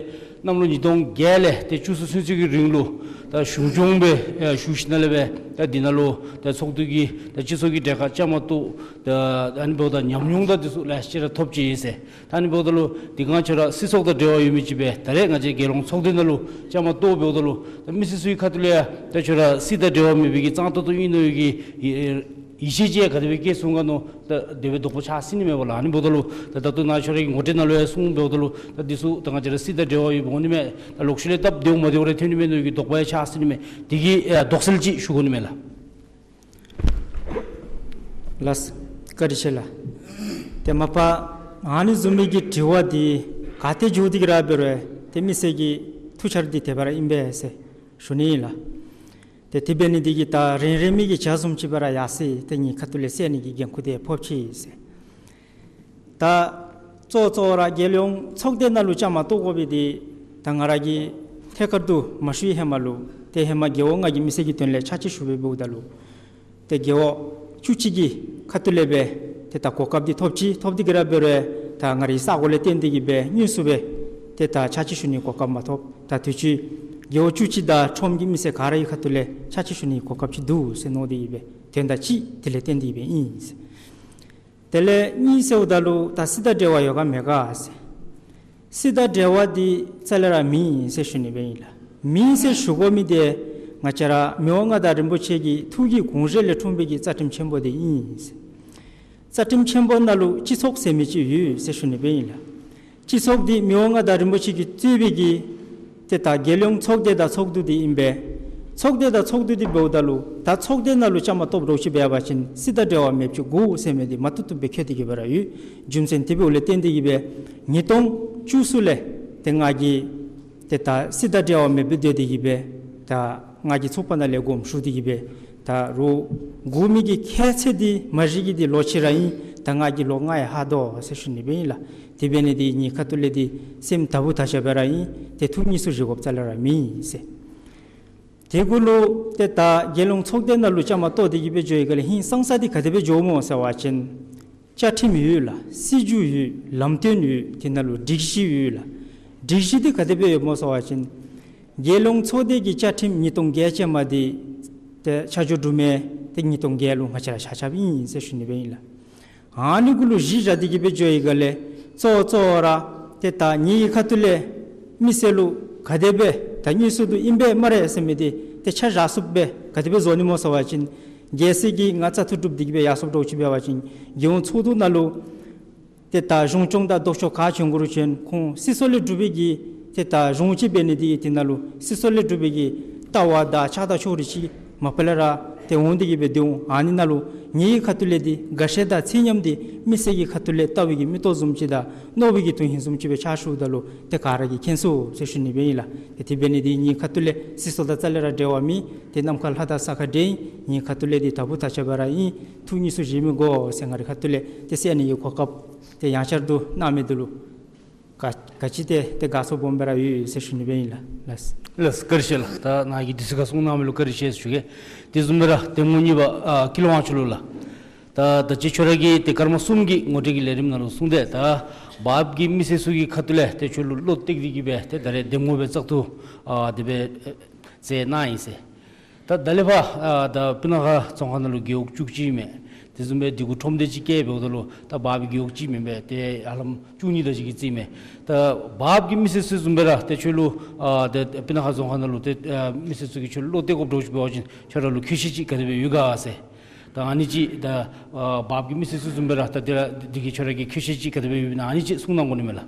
གནམ་ལོ་ཉིས་སྟོང་བརྒྱད་ལས་ཏེ་བཅུ་གསུམ་ཚུན་ཚོད་ཀྱི་རིང་ལུ་ད་གཞུང་སྐྱོང་སྦེ་ཨ་བཞུགས་ཞིནམ་ལས་སྦེ་ད་འདི་ནང་ལུ་ད་ཚོགས་འདུ་གི་ད་སྤྱི་ཚོགས་ཀྱི་གྲལ་ཁར་བཅའ་མར་གཏོགས། ད་ཨ་ནི་འབདཝ་ད་ཉམས་མྱོང་དང་འདི་ཚུ་ལེ་ཤ་ར་ཐོབ་ཅི་ཟེར། ད་ཨ་ནི་འབདཝ་ད་ལུ་དེ་སྒང་ཁྱོད་ར་སྲིད་ཚོགས་དང་འབྲེལ་བ་ཡོད་མི་ཅིག་སྦེ་ད་རེས་ང་བཅས་རྒྱལ་ཡོངས་ཚོགས་སྡེ་ནང་ལུ་བཅའ་མར་གཏོགས་འབདཝ་ད་ལུ་ད་མི་སེར་ཚུ་གི་ཁ་ཐུག་ལས་ཡང་ད་ཁྱོད་ར་སྲིད་དང་འབྲེལ་བ་མེད་པའི་གི་གཙང་ཏོག་ཏོ་ཨིན་ནོ་གི་ཡིད་ཆེས་ཅིག་ག་དེ་སྦེ་སྐྱེས་སོང་ག་མནོ། ད་དེ་སྦེ་དོགས་པ་ཆགས་སྲིད་ནི་མས་པ་ལགས། ཨ་ནི་འབདཝ་ད་ལུ་ད་ད་ལྟོ་ནཱ་ཁྱོད་ར་གི་ངོ་སྤྲོད་ནང་ལུ་ཡང་གསུངས་འབདཝ་ད་ལུ་ད་འདི་ཚུ་ད་ང་བཅས་ར་སྲིད་དང་འབྲེལ་བ་ཡོདཔ་འོང་ནི་མས། ད་ལོག་ཤུལ་ལས་སྟབས་བདེཝ་མ་བདེཝ་རེ་ཐོན་ནི་མས་མནོ་གི་དོགས་པ་ཡང་ཆགས་སྲིད་ནི་མས། དེ་གི་ཨ་དོགས་སེལ་ཅིག་ཞུ་དགོ་ནི་མས་ལགས། ལགས་སོ། བཀའ་དྲིན་ཆེ་ལགས། ཏེ་མ་པ་ཨ་ནི་བཟུམ་མའི་གི་དྲི་བ་འདི་ག་ཏེ་འགྱོ་སྟེ་གིས་ར་འབད་རུང་ཏེ་མི་སེར་གྱི་ཐུགས་འཆར་འདི་དེ་སྦེ་ར་ཨིན་པས་ཟེར་ཞུ་ནི་ཨིན་ལགས། ཏེ་དེ་འབད་ནི་འདི་གིས་ད་རིང་རིང་མི་གི་ཇ་བཟུམ་ཅིག་སྦེ་ར་ཡར་སོ་ཡི། ཏེ་ངེའི་ཁ་ཐུག་ལས་སེལ་ནི་གི་འགན་ཁུར་འདི་ཕོག་ཅི་ཟེར། ད་གཙོ་གཙོ་བོ་ར་རྒྱལ་ཡོངས་ཚོགས་སྡེ་ནང་ལུ་བཅའ་མར་གཏོགས་དགོ་པའི་འདི་ད་ང་ར་གིས་ཐད་ཀར་དུ་མ་ཞུ་བའི་ཧེ་མ་ལུ་ཏེ་ཧེ་མ་རྒེད་འོག་ལྔ་གི་མི་སེར་གྱི་དོན་ལས་ཕྱག་ཕྱིད་ཞུ་སྦེ་འབདཝ་ད་ལུ་ཏེ་རྒེད་འོག་བཅུ་གཅིག་གི་ཁ་ཐུག་ལས་སྦེ་ཏེ་ད་གོ་སྐབས་འདི་ཐོབ་ཅི། ཐོབ་སྟེ་གིས་ར་འབད་རུང་ད་ང་རའི་ས་གོ་ལས་བརྟེན་ཏེ་གིས་སྦེ་དངོས་སུ་སྦེ་ཏེ་ད་ཕྱག་ཕྱིད་ཞུ་ནི་གོ་སྐབས་མ་ཐོབ། ད་དུས་ཅི་རྒེད་འོག་བཅུ་གཅིག་དང་ཁྲོམ་གྱི་མི་སེར་ག་ར་གི་ཁ་ཐུག་ལས་ཕྱག་ཕྱིད་ཞུ་ནི་གོ་སྐབས་ཅིག་འདུག་ཟེར་མནོ་སྟེ་གིས་སྦེ་དོན་དག་གཅིག་དེ་ལས་བརྟེན་ཏེ་གིས་སྦེ་ཨིན་ཟེར། དེ་ལས་གཉིས་ཟེརཝ་ད་ལུ་ད་སྲིད་དང་འབྲེལ་བ་ཡོད་ག་མེད་ག་ཟེར། སྲིད་དང་འབྲེལ་བ་འདི་རྩ་ལས་ར་མེད་ཟེར་ཞུ་ནི་སྦེ་ཨིན་ལགས། མེད་ཟེར་ཞུ་དགོ་མི་འདི་ང་བཅས་ར་མི་དབང་མངའ་བདག་རིན་པོ་ཆེ་གི་ཐུགས་ཀྱི་དགོངས་བཞེད་ལས་འཁྲུངས་པའི་གི་རྩ་ཁྲིམས་ཆེན་པོ་འདི་ཨིན་ཟེར། རྩ་ཁྲིམས་ཆེན་པོ་ནང་ལུ་སྤྱི་ཚོགས་ཟེར་མི་ཅིག་ཡོད་ཟེར་ཞུ་ནི་སྦེ་ཨིན་ལགས། སྤྱི་ཚོགས་འདི་མི་དབང་མངའ་བདག་རིན་པོ་ཆེ་གིས་གཙོས་པའི་གི་ཏེ་ད་རྒྱལ་ཡོངས་ཚོགས་སྡེ་དང་ཚོགས་འདུ་འདི་ཨིན་པས། ཚོགས་སྡེ་དང་ཚོགས་འདུ་འདི་འབདཝ་ད་ལུ་ད་ཚོགས་སྡེ་ནང་ལུ་བཅའ་མར་གཏོགསཔ་འདྲཝ་ཅིག་འབད་བ་ཅིན་སྲིད་དང་འབྲེལ་བ་མེདཔ་ཅིག་དགོ་ཟེར་མི་འདི་མ་བཏུབ་བཏུབ་སྦེ་འཁོད་དེ་གིས་སྦེ་ར་ཡོད། རྒྱུ་མཚན་དེ་འབདཝ་ལས་བརྟེན་ཏེ་གིས་སྦེ་ཉིས་སྟོང་བཅུ་གསུམ་ལས་ཏེ་ང་གིས་ཏེ་ད་སྲིད་དང་འབྲེལ་བ་མེདཔ་སྦེ་སྡོད་དེ་གིས་སྦེ་ད་ང་གིས་ཚོགས་པ་ནང་ལས་དགོངསམ་ཞུ་སྟེ་གིས་སྦེ་ད་རུང་དགོ་མི་གི་ཁྱད་ཚད་འདི་མ་བཞེས་ཀྱི་འདི་ལོ་གཅིག་ར་ཨིན། ད་ང་གིས་ལོ་ལྔ་ཡང་ལྷག་དོ་ཟེར་ཞུ་ནི་སྦེ་ཨིན་ལགས། དེ་འབད་ནི་འདི་ངེའི་ཁ་ཐུག་ལས་འདི་སེམས་དགའཝ་དགའ་ཤོས་སྦེ་ར་ཨིན། ཏེ་ཐུགས་དངོས་སུ་བཞེས་དགོཔ་རྩ་ལས་ར་མེད་ཟེར། དེ་གུ་ལུ་ཏེ་ད་རྒྱལ་ཡོངས་ཚོགས་སྡེ་ནང་ལུ་བཅའ་མར་གཏོགས་ཏེ་གིས་སྦེ་འགྱོ་བའི་སྒང་ལས་ཧིང་སངས་ས་འདི་ག་དེ་སྦེ་འགྱོཝ་སྨོ་ཟེར་བ་ཅིན་བཅའ་ཁྲིམས་ཡོད་ལགས། སྲིད་བྱུས་ཡོད། ལམ་སྟོན་ཡོད། དེ་ནང་ལུ་སྒྲིག་གཞི་ཡོད་ལགས། སྒྲིག་གཞི་འདི་ག་དེ་སྦེ་ཡོདཔ་སྨོ་ཟེར་བ་ཅིན་རྒྱལ་ཡོངས་ཚོགས་སྡེ་གི་བཅའ་ཁྲིམས་ཉིས་སྟོང་བརྒྱད་ཅན་མ་འདི་ཏེ་ཆ་འཇོག་གྲུབ་མི་འདི་ཉིས་སྟོང་བརྒྱད་ལུ་ང་བཅས་ར་ཆ་ཁྱབ་ཨིན་ཟེར་ཞུ་ནི་སྦེ་ཨིན་ལགས། ཨ་ནི་གུ་ལུ་གཞི་བཞག་སྟེ་གིས་སྦེ་འགྱོ་བའི་སྒང་ལས་གཙོ་གཙོ་བོ་ར་ཏེ་ད་ངེའི་ཁ་ཐུག་ལས་མི་སེར་ལུ་ག་དེ་སྦེ་ད་དངོས་སུ་འདུག་ཨིན་པས་སྨ་རེ་ཟེར་མི་འདི་ཏེ་ཆ་བཞག་ཚུགསཔ་སྦེ་ག་དེ་སྦེ་བཟོ་ནི་སྨོ་ཟེར་བ་ཅིན་གལ་སྲིད་ཀྱི་ང་བཙག་འཐུ་གྲུབ་སྟེ་གིས་སྦེ་ཡར་སོངམ་འདྲཝ་ཅིག་འབད་བ་ཅིན་རྒྱལ་ཡོངས་ཚོགས་འདུ་ནང་ལུ་ཏེ་ ཏེ་ད་གཞུང་སྐྱོང་དང་ལྡོག་ཕྱོགས་ག་བྱོན་དགོ་རུང་བྱོན་ཁོང་སྲིད་ཚོགས་ལས་གྲུབ་པའི་གི་ཏེ་ད་གཞུང་ཅིག་འབད་ནི་འདི་གིས་དེ་ནང་ལུ་སྲིད་ཚོགས་ལས་གྲུབ་པའི་གི་ལྟ་བ་དང་ཆགས་སྡང་ཕྱོགས་རིས་ཅིག་མ་པ་ལས་ར་ཏེ་འོང་སྟེ་གི་སྦེ་སྡོད་འོང་། ཨ་ནི་ནང་ལུ་ངེའི་ཁ་ཐུག་ལས་འདི་དགའ་ཞེན་དང་ཚད་མཉམ་འདི་མི་སེར་གྱི་ཁ་ཐུག་ལས་ལྟ་བའི་གི་མིག་ཏོ་བཟུམ་ཅིག་དང་རྣོ་བའི་གི་དོན་ཧིང་བཟུམ་ཅིག་སྦེ་ཕྱག་ཞུཝ་ད་ལུ་ཏེ་ག་ར་གིས་མཁྱེན་ཚུགས་ཟེར་ཞུ་ནི་སྦེ་ཨིན་ལགས། ཏེ་དེ་འབད་ནི་འདི་ངེའི་ཁ་ཐུག་ལས་སྲིད་ཚོགས་དང་རྩ་ལས་ར་འབྲེལ་བ་མེད། ཏེ་ནམ་མཁའ་ལྷ་དང་ས་ཁ་འདྲ་ཨིན། ངེའི་ཁ་ཐུག་ལས་འདི་དྭགས་པོ་དར་ཁྱབ་པ་ར་ཨིན། ཐུགས་གཉིས་སུ་བཞེས་མི་དགོ་ཟེར་ང་རའི་ཁ་ཐུག་ལས་ཏེ་ཟེར་ནི་གི་གོ་སྐབས་ཏེ་ཡང་བསྐྱར་དུ་གནང་མི་འདི་ལུ་ག་ག་ཅི་ཏེ་ཏེ་དགའ་ཚོར་སྦོམ་སྦེ་ར་ཡོད་ཟེར་ཞུ་ནི་སྦེ་ཨིན་ལགས། ལགས། ལགས་བཀའ་དྲིན་ཆེ་ལགས། ད་ནཱ་གིས་དུས་ཚོད་ཁར་གསུང་གནང་མི་ལུ་བཀའ་དྲིན་ཆེ་ཟེར་ཞུ་གེ། དེ་བཟུམ་སྦེ་ར་གདམ་ངོ་གཉིས་པ་ཨ་ཀུན་ལེགས་དབང་ཕྱུག་ལུ་ལགས། ད་ད་ཅི་ཁྱོད་ར་གིས་ཏེ་སྐར་མ་གསུམ་གྱི་ངོ་སྤྲོད་ཀྱི་ལས་རིམ་ནང་ལུ་གསུངས་ཏེ་ད་བརཔ་གི་མི་སེར་ཚུ་གི་ཁ་ཐུག་ལས་ཏེ་ཁྱོད་ལུ་བློ་གཏད་དེ་གི་སྦེ་ཏེ་ད་རེས་གདམ་ངོ་སྦེ་བཙག་འཐུ་ཨ་དེ་སྦེ་མཛད་གནང་ཡི་ཟེར། ད་ད་ལས་ཕར་ཨ་ད་སྤུ་ན་ཁ་རྫོང་ཁག་ནང་ལུ་རྒེད་འོག་བཅུ་གཅིག་མས། དེ་བཟུམ་སྦེ་འདི་གུ་ཁྲོམ་སྡེ་ཅིག་བཀལ་འབདཝ་ད་ལུ་ད་བརཔ་གི་རྒེད་འོག་གཅིག་མེན་པས། ཏེ་ཧ་ལམ་བཅུ་གཉིས་དེ་ཅིག་གི་རྩིས་མས། ད་བརཔ་གི་མི་སེར་ཚུ་བཟུམ་སྦེ་ར་ཏེ་ཁྱོད་ལུ་ཨ་ཏེ་སྤུ་ན་ཁ་རྫོང་ཁག་ནང་ལུ་ཏེ་ཨ་མི་སེར་ཚུ་གིས་ཁྱོད་ལུ་བློ་གཏད་དགོཔ་འདྲཝ་ཅིག་འབད་བ་ཅིན་ཁྱོད་ར་ལུ་ཁྱད་ཆོས་ཅིག་ག་དེ་སྦེ་ཡོད་ག་ཟེར། ད་ཨ་ནི་ཅིག་ད་ཨ་བརཔ་གི་མི་སེར་ཚུ་བཟུམ་སྦེ་ར་ད་དེ་ར་འདི་གིས་ཁྱོད་ར་གི་ཁྱད་ཆོས་ཅིག་ག་དེ་སྦེ་ཡོདཔ་ཨིན་ན་ཨ་ནི་ཅིག་གསུང་གནང་དགོ་ནི་མས་ལགས།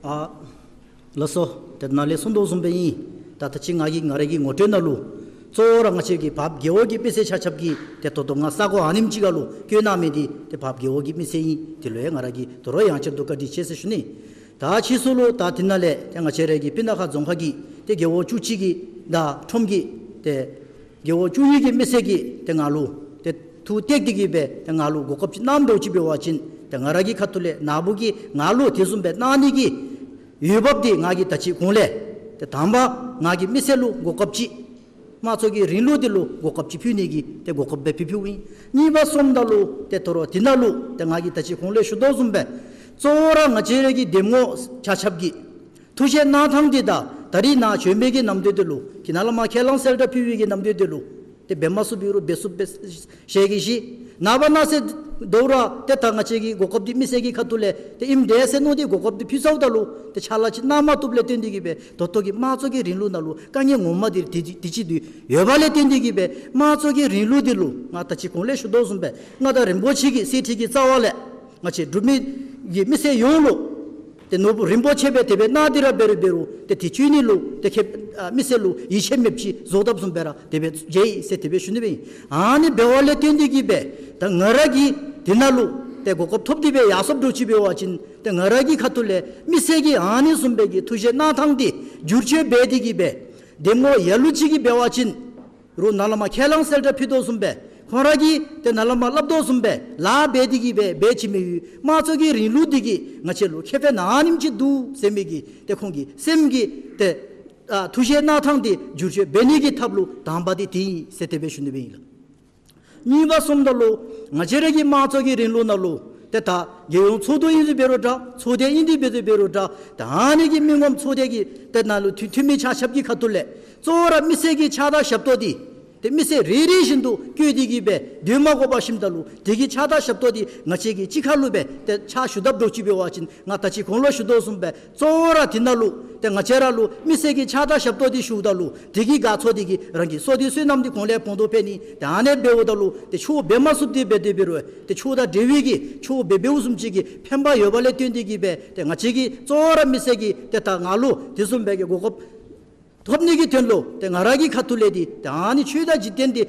ཨ་ལགས་སོ། ཏེ་ནཱ་ལས་གསུངས་དོ་བཟུམ་སྦེ་ཨིན། ད་ད་ཅི་ང་གིས་ང་རའི་གི་ངོ་སྤྲོད་ནང་ལུ་གཙོ་བོ་ར་ང་བཅས་ཀྱི་བརཔ་རྒེད་འོག་གི་མི་སེར་ཆ་ཁྱབ་ཀྱིས་ཏེ་ད་ལྟོ་ང་ས་གོ་ཨ་ནེམ་ཅིག་ཁར་ལུ་བསྐོས་གནང་མི་འདི་ཏེ་བརཔ་རྒེད་འོག་གི་མི་སེར་ཨིན། དེ་ལུ་ཡང་ང་ར་གིས་དོ་རུང་ཡང་བསྐྱར་དུ་བཀའ་དྲིན་ཆེ་ཟེར་ཞུ་ནི། ད་ཕྱིས་སུ་ལུ་ད་དེ་ནང་ལས་ཏེ་ང་བཅས་རའི་གི་སྤུ་ན་ཁ་རྫོང་ཁག་གི་ཏེ་རྒེད་འོག་བཅུ་གཅིག་གི་དང་ཁྲོམ་གྱི་ཏེ་རྒེད་འོག་བཅུ་གཉིས་ཀྱི་མི་སེར་གྱིས་ཏེ་ང་ལུ་ཏེ་ཐུགས་གཏད་དེ་གི་སྦེ་ཏེ་ང་ལུ་གོ་སྐབས་ཅིག་གནངམ་འདྲཝ་ཅིག་འབད་བ་ཅིན་ཏེ་ང་ར་གི་ཁ་ཐུག་ལས་ནཱ་བུ་གིས་ང་ལུ་དེ་བཟུམ་སྦེ་གནང་ནི་གི་འོས་འབབ་འདི་ང་གིས་ད་ཅི་གོང་ལས་ཏེ་དང་པ་ང་གིས་མི་སེར་ལུ་གོ་སྐབས་ཅིག་དམངས་གཙོ་གི་རིང་ལུགས་འདི་ལུ་གོ་སྐབས་ཅིག་ཕུལ་ནི་གི་ཏེ་གོ་སྐབས་སྦེ་ཕུལ་ཕུལཝ་ཨིན། གཉིས་པ་སོངམ་ད་ལུ་ཏེ་ད་རུང་དེ་ནང་ལུ་ཏེ་ང་གིས་ད་ཅི་གོང་ལས་ཞུ་དོ་བཟུམ་སྦེ་གཙོ་བོ་ར་ང་བཅས་རའི་གི་གདམ་ངོ་ཆ་ཁྱབ་ཀྱིས་ཐུགས་བཞེད་གནང་ཐངས་འདི་དང་ད་རིས་ནཱ་བྱོན་མི་གི་ནམ་དུས་འདི་ལུ་ཁྱེད་ནཱ་ལས་མར་ཁས་བླངས་གསལ་བསྒྲགས་ཕུལ་བའི་གི་ནམ་དུས་འདི་ལུ་ཏེ་འབད་མ་ཚུགསཔ་འབད་རུང་འབད་ཚུགསཔ་འབད་ཟེར་གི་ཞུ། ནངས་པ་གནངས་ཚེ་དོ་རུང་ཏེ་ད་ང་བཅས་ཀྱི་གོ་སྐབས་འདི་མི་སེར་གྱི་ཁ་ཐུག་ལས་ཏེ་ཨིནམ་འདྲས་ཟེར་མནོ་སྟེ་གོ་སྐབས་འདི་ཕུལ་ཚརཝ་ད་ལུ་ཏེ་ཕྱག་ལཱ་ཅིག་གནང་མ་བཏུབ་ལས་བརྟེན་ཏེ་གི་སྦེ་ད་ལྟོ་གི་དམངས་གཙོ་གི་རིང་ལུགས་ནང་ལུ་དཀའ་ངལ་ངོ་མ་འདི་དེ་དེ་ཅིག་འདི་ཡོདཔ་ལས་བརྟེན་ཏེ་གི་སྦེ་དམངས་གཙོ་གི་རིང་ལུགས་འདི་ལུ་ང་ད་ཅི་གོང་ལས་ཞུ་དོ་བཟུམ་སྦེ་མངའ་བདག་རིན་པོ་ཆེ་གི་གསེར་ཁྲི་གི་རྩ་བ་ལས་ང་བཅས་འབྲུག་མི་གི་མི་སེར་ཡོངས་ལུ་ཏེ་ནོར་བུ་རིན་པོ་ཆེ་སྦེ་དེ་སྦེ་གནང་སྟེ་ར་འབད་རུང་འབད་རུང་ཏེ་དེ་བཅུད་ནི་ལུ་ཏེ་ཁྱེད་ཨ་མི་སེར་ལུ་ཡིད་ཆེས་མེདཔ་ཅིག་བཟོ་དཔ་བཟུམ་སྦེ་ར་དེ་སྦེ་མཇལ་ཡི་ཟེར་དེ་སྦེ་ཞུ་ནི་སྦེ་ཨིན། ཨ་ནི་འབདཝ་ལས་བརྟེན་ཏེ་གི་སྦེ་ད་ང་ར་གིས་དེ་ནང་ལུ་ཏེ་གོ་སྐབས་ཐོབ་སྟེ་སྦེ་ཡར་སོངམ་འདྲཝ་ཅིག་འབད་བ་ཅིན་ཏེ་ང་ར་གི་ཁ་ཐུག་ལས་མི་སེར་གྱིས་ཨ་ནི་བཟུམ་སྦེ་གི་ཐུགས་བཞེད་གནང་ཐངས་འདི་བསྒྱུར་བཅོས་འབད་དེ་གི་སྦེ་གདམ་ངོ་ལ་ལུ་ཅིག་གིས་འབད་བ་ཅིན་རུང་ནཱ་ལས་མར་ཁས་བླངས་གསལ་བསྒྲགས་ཕུལ་དོ་བཟུམ་སྦེ་ཁོང་ར་གིས་ཏེ་ནཱ་ལས་མར་སླབ་དོ་བཟུམ་སྦེ་ལཱ་འབད་དེ་གི་སྦེ་འབད་བཅུག་མི་ཡོད། དམངས་གཙོ་གི་རིང་ལུགས་འདི་གིས་ང་བཅས་ལུ་ཁེ་ཕན་ཨ་ནེམ་ཅིག་འདུག་ཟེར་མི་གི་ཏེ་ཁོང་གི་སེམས་ཀྱི་ཏེ་ཨ་ཐུགས་བཞེད་གནང་ཐངས་འདི་བསྒྱུར་བཅོས་འབད་ནི་གི་ཐབས་ལུ་དང་པ་འདི་དེ་ཨིན་ཟེར་དེ་སྦེ་ཞུ་ནི་སྦེ་ཨིན་ལགས། གཉིས་པ་སོངམ་ད་ལུ་ང་བཅས་ར་གི་དམངས་གཙོ་གི་རིང་ལུགས་ནང་ལུ་ཏེ་ད་རྒྱལ་ཡོངས་ཚོགས་འདུ་ཨིན་རུང་འབད་རུང་འདྲ་ཚོགས་སྡེ་ཨིན་རུང་འབད་རུང་འབད་རུང་འདྲ་ད་ཨ་ནི་གི་མི་ངོམ་ཚོགས་སྡེ་གི་ཏེ་ནང་ལུ་འཐུས་འཐུས་མི་ཆ་ཁྱབ་ཀྱི་ཁ་ཐུག་ལས་གཙོ་བོ་ར་མི་སེར་གྱི་ཕྱག་དང་ཞབས་ཏོག་འདི་ཏེ་མི་སེར་རེ་རེ་བཞིན་དུ་བཀོད་དེ་གི་སྦེ་སྡོད་མ་དགོ་པར་ཞིནམ་ད་ལུ་དེ་གི་ཕྱག་དང་ཞབས་ཏོག་འདི་ང་བཅས་ཀྱིས་གཅིག་ཁར་ལུ་སྦེ་ཏེ་ཕྱག་ཞུ་དཔ་འདྲཝ་ཅིག་འབད་བ་ཅིན་ང་ད་ཅི་གོང་ལུ་ཞུ་དོ་བཟུམ་སྦེ་གཙོ་བོ་ར་དེ་ནང་ལུ་ཏེ་ང་བཅས་ར་ལུ་མི་སེར་གྱི་ཕྱག་དང་ཞབས་ཏོག་འདི་ཞུཝ་ད་ལུ་དེ་གི་དགའ་ཚོར་འདི་གིས་རང་གི་བསོད་བདེ་བསོད་ནམས་འདི་གོང་ལས་སྦོམ་ཏོག་འཕེལ་ནི། ཏེ་ཨ་ནི་འབདཝ་ད་ལུ་ཏེ་ཆོས་འབད་མ་ཚུགསཔ་འདི་འབད་དེ་འབད་རུང་ཏེ་ཆོས་དང་འབྲེལ་བའི་གི་ཆོས་འབད་འབདཝ་བཟུམ་ཅིག་གི་ཕན་པ་ཡོདཔ་ལས་བརྟེན་ཏེ་གི་སྦེ་ཏེ་ང་བཅས་ཀྱིས་གཙོ་བོ་ར་མི་སེར་གྱི་ཏེ་ད་ང་ལུ་དེ་བཟུམ་སྦེ་གི་གོ་སྐབས་ཐོབ་ནི་གི་དོན་ལུ་ཏེ་ང་ར་གི་ཁ་ཐུག་ལས་འདི་ཏེ་ཨ་ནི་ཆོས་དང་འཇིག་རྟེན་འདི་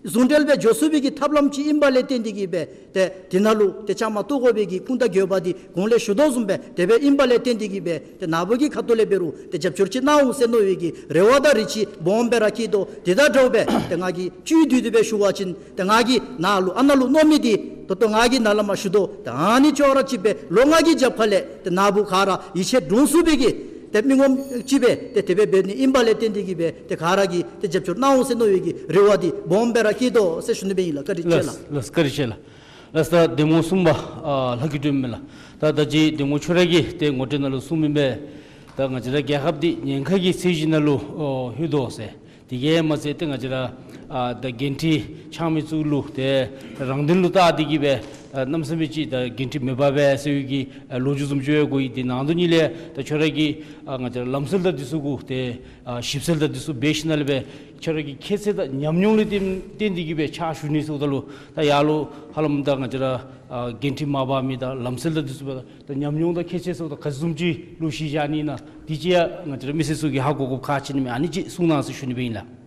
ཟུང་འབྲེལ་སྦེ་འགྱོ་ཚུགས་པའི་གི་ཐབས་ལམ་ཅིག་ཨིནམ་ལས་བརྟེན་ཏེ་གི་སྦེ་ཏེ་དེ་ནང་ལུ་ཏེ་བཅའ་མར་གཏོགས་དགོ་པའི་གི་ཁུངས་དང་དགོས་པ་འདི་གོང་ལས་ཞུ་དོ་བཟུམ་སྦེ་དེ་སྦེ་ཨིནམ་ལས་བརྟེན་ཏེ་གི་སྦེ་ཏེ་ནཱ་བུ་གི་ཁ་ཐུག་ལས་འབད་རུང་ཏེ་རྒྱབ་སྐྱོར་ཅིག་གནང་འོང་ཟེར་མནོ་བའི་གི་རེ་བ་དང་རེ་ཆེ་སྦོམ་སྦེ་ར་བསྐྱེད་དོ། དེ་དང་འདྲཝ་སྦེ་ཏེ་ང་གིས་བཅུད་བསྡུས་ཏེ་སྦེ་ཞུ་བ་ཅིན་ཏེ་ང་གིས་ནཱ་ལུ་ཨ་ནཱ་ལུ་མནོ་མི་འདི་ད་ལྟོ་ང་གིས་ནཱ་ལས་མར་ཞུ་དོ། ཏེ་ཨ་ནི་ཅོག་ར་གཅིག་སྦེ་ལོ་ལྔ་གི་རྒྱབ་ཁ་ལས་ཏེ་ནཱ་བུ་ག་ར་ཡིད་ཆེས་འདྲོངས་ཚུགས་པའི་གི་ཏེ་མི་ངོམ་ཅིག་སྦེ་ཏེ་དེ་སྦེ་འབད་ནི་ཨིནམ་ལས་བརྟེན་ཏེ་གི་སྦེ་ཏེ་ག་ར་གིས་ཏེ་རྒྱབ་སྐྱོར་གནང་འོང་ཟེར་མནོ་བའི་གི་རེ་བ་འདི་སྦོམ་སྦེ་ར་བསྐྱེད་དོ་ཟེར་ཞུ་ནི་སྦེ་ཨིན་ལགས། བཀའ་དྲིན་ཆེ་ལགས། ལགས་བཀའ་དྲིན་ཆེ་ལགས། ལགས་ད་གདམ་ངོ་གསུམ་པ་ཨ་ལྷ་སྐྱིད་སྒྲོལ་མ་ལགས། ད་ད་ཅི་གདམ་ངོ་ཁྱོད་ར་གིས་ཏེ་ངོ་སྤྲོད་ནང་ལུ་གསུངས་མི་སྦེ་ད་ང་བཅས་ར་རྒྱལ་ཁབ་འདི་ཉེན་ཁ་གི་ཚད་གཞི་ནང་ལུ་ཨོ་ལྷོད་དོ་ཟེར། དེ་གིས་མ་ཚད་ཏེ་ང་བཅས་ར་ ཨ་ད་འགན་འཁྲི་འཆང་མི་ཚུ་ལུ་ཏེ་རང་དོན་ལུ་བལྟ་སྟེ་གི་སྦེ་ཨ་གནམ་མེད་ས་མེད་ཅིག་ད་འགན་འཁྲི་མེད་པར་སྦེ་ཟེར་བའི་གི་ཨ་ལོ་རྒྱུས་བཟུམ་ཅིག་ཡང་གོ་ཡི། དེ་ནང་དོན་ཉིད་ལས་ད་ཁྱོད་ར་གི་ཨ་ང་བཅས་ར་ལམ་སྲོལ་དང་འདི་ཚུ་གུ་ཏེ་ཨ་ཞིབ་འཚོལ་དང་འདི་ཚུ་འབད་ཞིནམ་ལས་སྦེ་ཁྱོད་ར་གི་ཁྱད་ཚད་དང་ཉམས་མྱོང་ལུ་བརྟེན་བརྟེན་ཏེ་གི་སྦེ་ཕྱག་ཞུ་ནི་ཟེརཝ་ད་ལུ་ད་ཡར་ལུ་ཧ་ལམ་ད་ང་བཅས་ར་ཨ་འགན་འཁྲི་མ་འབག་མི་དང་ལམ་སྲོལ་དང་འདི་ཚུ་སྦེ་ད་ཉམས་མྱོང་དང་ཁྱད་ཆོས་ཚུ་ད་ག་བཟུམ་ཅིག་ལུ་གཞི་བཞག་ནི་ཨིན་ན་དེ་ཅིག་ཡང་ང་བཅས་ར་མི་སེར་ཚུ་གིས་ཧ་གོ་དགོཔ་ཁག་ཆེ་ནི་མས། ཨ་ནི་ཅིག་གསུང་གནང་ཟེར་ཞུ་ནི་སྦེ་ཨིན་ལགས།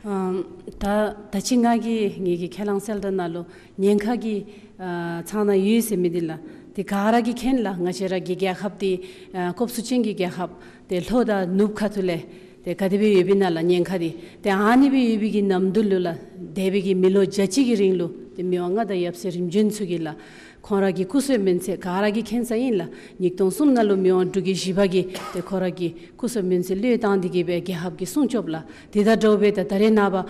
ཨམ་ད་ད་ཅི་ང་གིས་ངེ་གི་ཁས་བླངས་གསལ་བསྒྲགས་ནང་ལུ་ཉེན་ཁ་གི་ཨ་ཚང་ནང་ཡོད་ཟེར་མི་འདི་ལགས། དེ་ག་ར་གིས་མཁྱེན་ལགས། ང་བཅས་ར་གི་རྒྱལ་ཁབ་འདི་ཨ་སྐོབས་སུ་ཅན་གྱི་རྒྱལ་ཁབ་ཏེ་ལྷོ་དང་ནུབ་ཁ་ཐུག་ལས་ཏེ་ག་དེ་སྦེ་ཡོདཔ་ཨིན་ན་ལགས་ཉེན་ཁ་འདི། ཏེ་ཨ་ནི་སྦེ་ཡོད་པའི་གི་ནམ་དུས་ལུ་ལགས་འདས་པའི་གི་མི་ལོ་བརྒྱ་གཅིག་གི་རིང་ལུ་ཏེ་མི་དབང་མངའ་བདག་ཡབ་སྲས་རིམ་བྱོན་ཚུ་གིས་ལགས་ཁོང་ར་གི་སྐུ་སྲོག་མེན་ཚེ་ག་ར་གིས་མཁྱེན་ས་ཨིན་ལགས། ཉིས་སྟོང་གསུམ་ནང་ལུ་མི་དབང་འབྲུག་རྒྱལ་བཞི་པ་གིས་ཏེ་ཁོང་ར་གི་སྐུ་སྲོག་མེན་ཚེ་བློས་བཏང་སྟེ་གི་སྦེ་རྒྱལ་ཁབ་ཀྱི་སྲུང་སྐྱོབ་ལགས། དེ་དང་འདྲཝ་སྦེ་ད་ད་རེས་ནངས་པ་ཨ་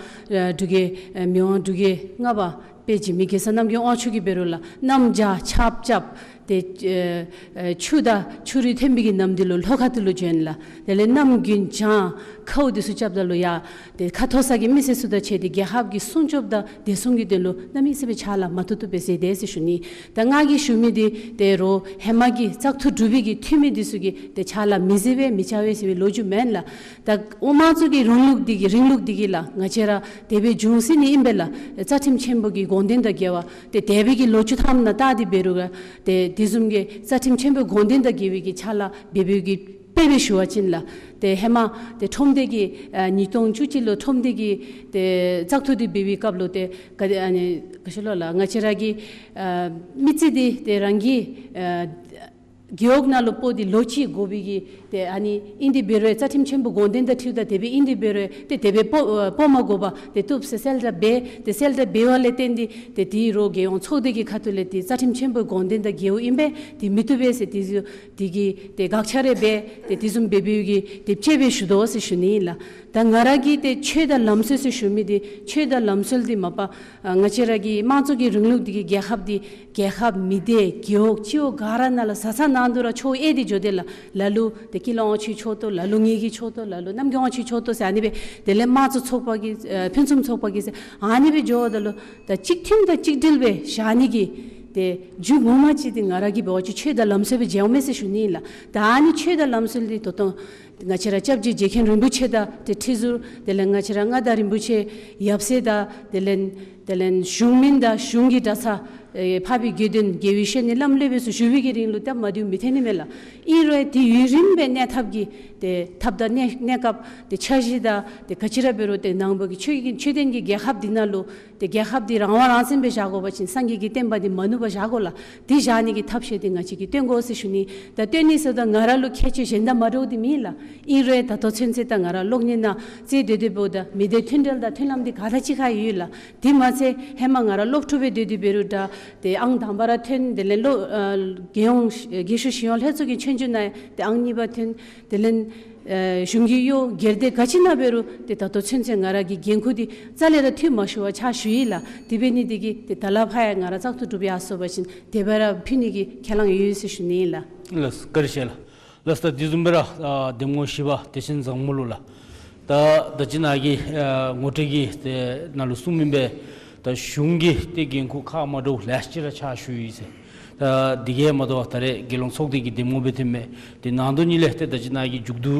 འབྲུག་རྒྱལ་ཨ་མི་དབང་འབྲུག་རྒྱལ་ལྔ་པ་དཔལ་འཇིགས་མེད་གེ་སར་རྣམ་རྒྱལ་དབང་ཕྱུག་གིས་འབད་རུང་ལགས་གནམ་བྱཱར་ཆརཔ་རྐྱབ་སྟེ་ཨ་ཨ་ཆུ་དང་ཆུ་རུད་ཐོན་པའི་གི་ནམ་དུས་ལུ་ལྷོ་ཁ་ཐུག་ལུ་བྱོན་ལགས། དེ་ལས་གནམ་དགུན་གྱང་ཁཝ་འདི་ཚུ་རྐྱབ་ད་ལུ་ཡང་ཏེ་ཁ་མཐོ་ས་གི་མི་སེར་ཚུ་དང་ཕྱད་དེ་རྒྱལ་ཁབ་ཀྱི་སྲུང་སྐྱོབ་དང་བདེ་སྲུང་གི་དོན་ལུ་གནམ་མེད་ས་མེད་ཕྱག་ལཱ་མ་ཐུབ་ཐུབ་སྦེ་མཛད་དེས་ཟེར་ཞུ་ནི། ད་ང་གིས་ཞུ་མི་འདི་ཏེ་རོགས་ཧེ་མ་གི་བཙག་འཐུ་གྲུབ་པའི་གི་འཐུས་མི་འདི་ཚུ་གིས་ཏེ་ཕྱག་ལཱ་མི་མཛད་པས་མི་བྱ་བས་ཟེར་བའི་ལོ་རྒྱུས་མེན་ལགས། ད་དབུ་མ་ཚུ་གི་རིང་ལུགས་འདི་གིས་རིང་ལུགས་འདི་གིས་ལགས་ང་བཅས་ར་དེ་སྦེ་བྱུང་ཟེར་ནི་ཨིན་པས་ལགས། རྩ་ཁྲིམས་ཆེན་པོ་གི་དགོངས་དོན་དང་འགལ་བ་ཏེ་འདས་པའི་གི་ལོ་བཅུ་ཐམ་ནང་བལྟ་སྟེ་འབད་རུང་ག་ཏེ་དེ་བཟུམ་གྱི་རྩ་ཁྲིམས་ཆེན་པོའི་དགོངས་དོན་དང་འགལ་བའི་གི་ཕྱག་ལཱ་འབད་འབདཝ་གི་དཔེ་སྦེ་ཞུ་བ་ཅིན་ལགས་ཏེ་ཧེ་མ་ཏེ་ཁྲོམ་སྡེ་གི་ཨ་ཉིས་སྟོང་བཅུ་གཅིག་ལུ་ཁྲོམ་སྡེ་གི་ཏེ་བཙག་འཐུ་འདི་འབད་བའི་སྐབས་ལུ་ཏེ་ག་དེ་ཨ་ནི་ག་ཅི་ལོ་ལགས་ང་བཅས་ར་གི་ཨ་མི་རྩིས་འདི་ཏེ་རང་གི་ཨ་རྒེད་འོག་ནང་ལུ་སྤོ་སྟེ་ལོ་གཅིག་འགོར་བའི་གི་ཏེ་ཨ་ནི་ཨིན་དེ་འབད་རུང་རྩ་ཁྲིམས་ཆེན་པོ་དགོངས་དོན་དང་འཁྲིལཝ་ད་དེ་སྦེ་ཨིན་དེ་འབད་རུང་ཏེ་དེ་སྦེ་སྤོ་ཨ་སྤོ་མ་དགོ་པར་ཏེ་བཏུབ་ཟེར་གསལ་བསྒྲགས་འབད། ཏེ་གསལ་བསྒྲགས་འབད་བ་ལས་བརྟེན་ཏེ་ཏེ་དེ་རོགས་རྒྱལ་ཡོངས་ཚོགས་སྡེ་གི་ཁ་ཐུག་ལས་ཏེ་རྩ་ཁྲིམས་ཆེན་པོའི་དགོངས་དོན་དང་འགལཝ་ཨིན་པས། ཏེ་མི་བཏུབ་པས་ཟེར་དེ་ཚུ་དེ་གི་ཏེ་དགག་བྱ་རེ་འབད། ཏེ་དེ་བཟུམ་འབད་འབདཝ་གི་ཏེ་དཔྱེ་སྦེ་ཞུ་དོ་ཟེར་ཞུ་ནི་ཨིན་ལགས། ད་ང་ར་གིས་ཏེ་ཆོས་དང་ལམ་སྲོལ་ཟེར་ཞུ་མི་འདི་ཆོས་དང་ལམ་སྲོལ་འདི་མ་པ་ཨ་ང་བཅས་ར་གི་དམངས་གཙོ་གི་རིང་ལུགས་འདི་གིས་རྒྱལ་ཁབ་འདི་རྒྱལ་ཁབ་མི་སྡེ་རྒེད་འོག་སྤྱི་འོག་ག་ར་ནང་ལུ་ས་ས་ནང་དུ་ར་ཕྱོགས་དབྱེ་སྟེ་འགྱོ་དེས་ལགས། ལ་ལུ་ཏེ་སྐྱིད་ལོ་དབང་ཕྱུག་ཕྱོགས་གཏོགས། ལ་ལུ་ངེ་གི་ཕྱོགས་གཏོགས། ལ་ལུ་རྣམ་རྒྱལ་དབང་ཕྱུག་ཕྱོགས་གཏོགས་ཟེར་ཨ་ནི་སྦེ་དེ་ལས་དམངས་གཙོ་ཚོགས་པ་གི་ཨ་ཕུན་སུམ་ཚོགས་པ་གི་ཟེར་ཨ་ནི་སྦེ་འགྱོཝ་ད་ལུ་ད་གཅིག་མཐུན་དང་གཅིག་སྒྲིལ་སྦེ་བཞག་ནི་གི་ཏེ་རྒྱུ་ངོ་མ་ཅིག་འདི་ང་ར་གིས་འབད་བ་ཅིན་ཆོས་དང་ལམ་སྲོལ་སྦེ་མཇལཝ་མས་ཟེར་ཞུ་ནི་ཨིན་ལགས། ད་ཨ་ནི་ཆོས་དང་ལམ་སྲོལ་འདི་ད་ལྟོ་ང་བཅས་ར་སྐྱབས་རྗེ་རྗེ་མཁན་རིན་པོ་ཆེ་དང་ཏེ་ཁྲི་ཟུར་དེ་ལས་ང་བཅས་ར་མངའ་བདག་རིན་པོ་ཆེ་ཡབ་སྲས་དང་དེ་ལས་དེ་ལས་གཞུང་མིན་དང་གཞུང་གི་གྲྭ་ཚང་ཨེ་འཕགས་པའི་དགེ་འདུན་དགེ་བའི་བཤེས་གཉེན་བླམ་སློབ་དཔོན་ཚུ་བཞུགས་པའི་གི་རིང་ལུ་སྟབས་མ་བདེཝ་མི་འཐོན་ནི་མས་ལགས། ཨིན་རུང་དེ་ཡུན་རིངམོ་སྦེ་གནས་ཐབས་ཀྱི་ཏེ་ཐབས་དང་གནས་གནས་སྐབས་ཏེ་འཆར་གཞི་དང་ཏེ་ག་ཅི་ར་འབད་རུང་ཏེ་ནང་པ་གི་ཆོས་ཀྱི་ཆོས་ལྡན་གྱི་རྒྱལ་ཁབ་འདི་ནང་ལུ་ཏེ་རྒྱལ་ཁབ་འདི་རང་དབང་རང་བཙན་སྦེ་བཞག་དགོ་པ་ཅིན་སངས་རྒྱས་ཀྱི་བསྟན་པ་འདི་མ་ནུབ་པར་བཞག་དགོ་ལགས། དེ་བཞག་ནི་གི་ཐབས་ཤེས་འདི་ང་བཅས་ཀྱིས་སྟོན་དགོ་ཟེར་ཞུ་ནི། ད་སྟོན་ནི་ཟེརཝ་ད་ང་ར་ལུ་ཁྱད་ཆོས་གཞན་དང་མ་འདྲཝ་འདི་མེད་ལགས། ཨིན་རུང་ད་ལྟོ་ཚུན་ཚོད་ད་ང་ར་གློག་བརྙན་ནང་རྩེ་སྡོད་སྡོདཔ་ད་མི་སྡེ་མཐུན་སྒྲིལ་དང་མཐུན་ལམ་འདི་ག་དང་གཅིག་ཁར་ཡོད་ལགས། དེ་མ་ཚད་ཧེ་མ་ང་ར་སློབ་ཕྲུག་སྦེ་སྡོད་དེ་འབད་རུང་ད་ཏེ་ཨང་དང་པ་ར་ཐོན། དེ་ལས་ལོ་ཨ་རྒྱལ་ཡོངས་རྒྱལ་གཞུང་ཞི་གཡོག་ལྷན་ཚོགས་ཀྱི་ཆོས་རྒྱུགས་ནང་ཏེ་ཨང་གཉིས་པ་ཐོན། དེ་ལས་ཨེ་གཞུང་གི་གཡོག་སྒེར་སྡེ་ག་ཅི་ནང་འབད་རུང་ཏེ་ད་ལྟོ་ཚུན་ཚོད་ང་ར་གི་འགན་ཁུར་འདི་རྩ་ལས་ར་འཐུས་མ་ཞུ་བར་ཕྱག་ཞུ་ཡི་ལགས། དེ་འབད་ནི་འདི་གིས་ཏེ་ད་ལས་ཕར་ཡང་ང་ར་བཙག་འཐུ་གྲུབ་ཡར་སོང་པ་ཅིན་དེ་སྦེ་ར་ཕུལ་ནི་གི་ཁས་བླངས་ཡོད་ཟེར་ཞུ་ནི་ཨིན་ལགས། ལགས་བཀའ་དྲིན་ཆེ་ལགས། ལགས་ད་དེ་བཟུམ་སྦེ་ར་ཨ་གདམ་ངོ་བཞི་པ་བདེ་ཆེན་བཟང་མོ་ལུ་ལགས། ད་ད་ཅི་ནཱ་གི་ཨ་ངོ་སྤྲོད་ཀྱི་ཏེ་ནང་ལུ་གསུངམ་ཨིན་པས། ད་གཞུང་གི་ཏེ་འགན་ཁུར་ཁག་མ་འདྲཝ་ལེ་ཤ་ཅིག་ར་ཕྱག་ཞུ་ཡི་ཟེར། ད་འདི་གིས་མ་དོ་བར་ད་རེས་རྒྱལ་ཡོངས་ཚོགས་སྡེ་གི་གདམ་ངོ་སྦེ་ཐོནམ་མས། ཏེ་ནང་དོན་ཉིད་ལས་ཏེ་ད་ཅི་ནཱ་གི་མཇུག་བསྡུ་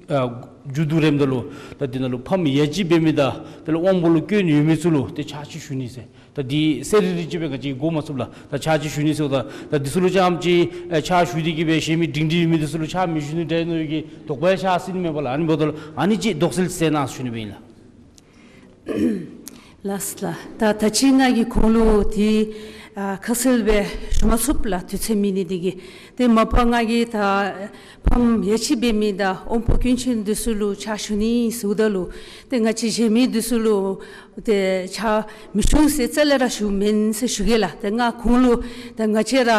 ཨ་མཇུག་བསྡུ་རནམ་ད་ལུ་ད་འདི་ནང་ལུ་ཕམ་ཡ་གཅིག་འབད་མི་དང་དེ་ལས་དབང་པོ་ལུ་སྐྱོན་ཡོད་མི་ཚུ་ལུ་ཏེ་ཕྱག་ཕྱིད་ཞུ་ནི་ཟེར། ད་འདི་གསལ་རི་རི་ཅིག་སྦེ་ག་ཅི་གོ་མ་ཚུགས་ལགས། ད་ཕྱག་ཕྱིད་ཞུ་ནི་ཟེརཝ་ད་ད་འདི་ཚུ་ལུ་རྐྱངམ་ཅིག་ཨེ་ཕྱག་ཞུ་སྟེ་གི་སྦེ་གཞན་མི་སྒྲིང་སྒྲིང་ཡོད་མི་འདི་ཚུ་ལུ་ཕྱག་མི་ཞུ་ནི་འདྲས་མནོ་བའི་གི་དོགས་པ་ཡང་ཤར་སྲིད་ནི་མས་པ་ལགས། ཨ་ནི་འབདཝ་ད་ལུ་ཨ་ནི་ཅིག་དོགས་སེལ་མཛད་གནང་ཞུ་ནི་སྦེ་ཨིན་ལགས། ལགས་ལགས། ད་ད་ཅི་ང་གིས་གོང་ལུ་ཏེ་ཨ་ཁ་གསལ་སྦེ་ཞུ་མ་ཚུགས་ལགས། དུས་ཚོད་མེད་ནི་འདི་གིས། ཏེ་མ་པ་ང་གིས་ད་ཕམ་ཡ་གཅིག་འབད་མི་དང་དབང་པོ་སྐྱོན་ཅན་འདི་ཚུ་ལུ་ཕྱག་ཞུ་ནི་ཟེརཝ་ད་ལུ་ཏེ་ང་བཅས་གཞན་མི་འདི་ཚུ་ལུ་ཏེ་ཕྱག་མི་ཞུ་ཟེར་རྩ་ལས་ར་ཞུཝ་མེན་ཟེར་ཞུ་གེ་ལགས། ཏེ་ང་གོང་ལུ་ད་ང་བཅས་ར་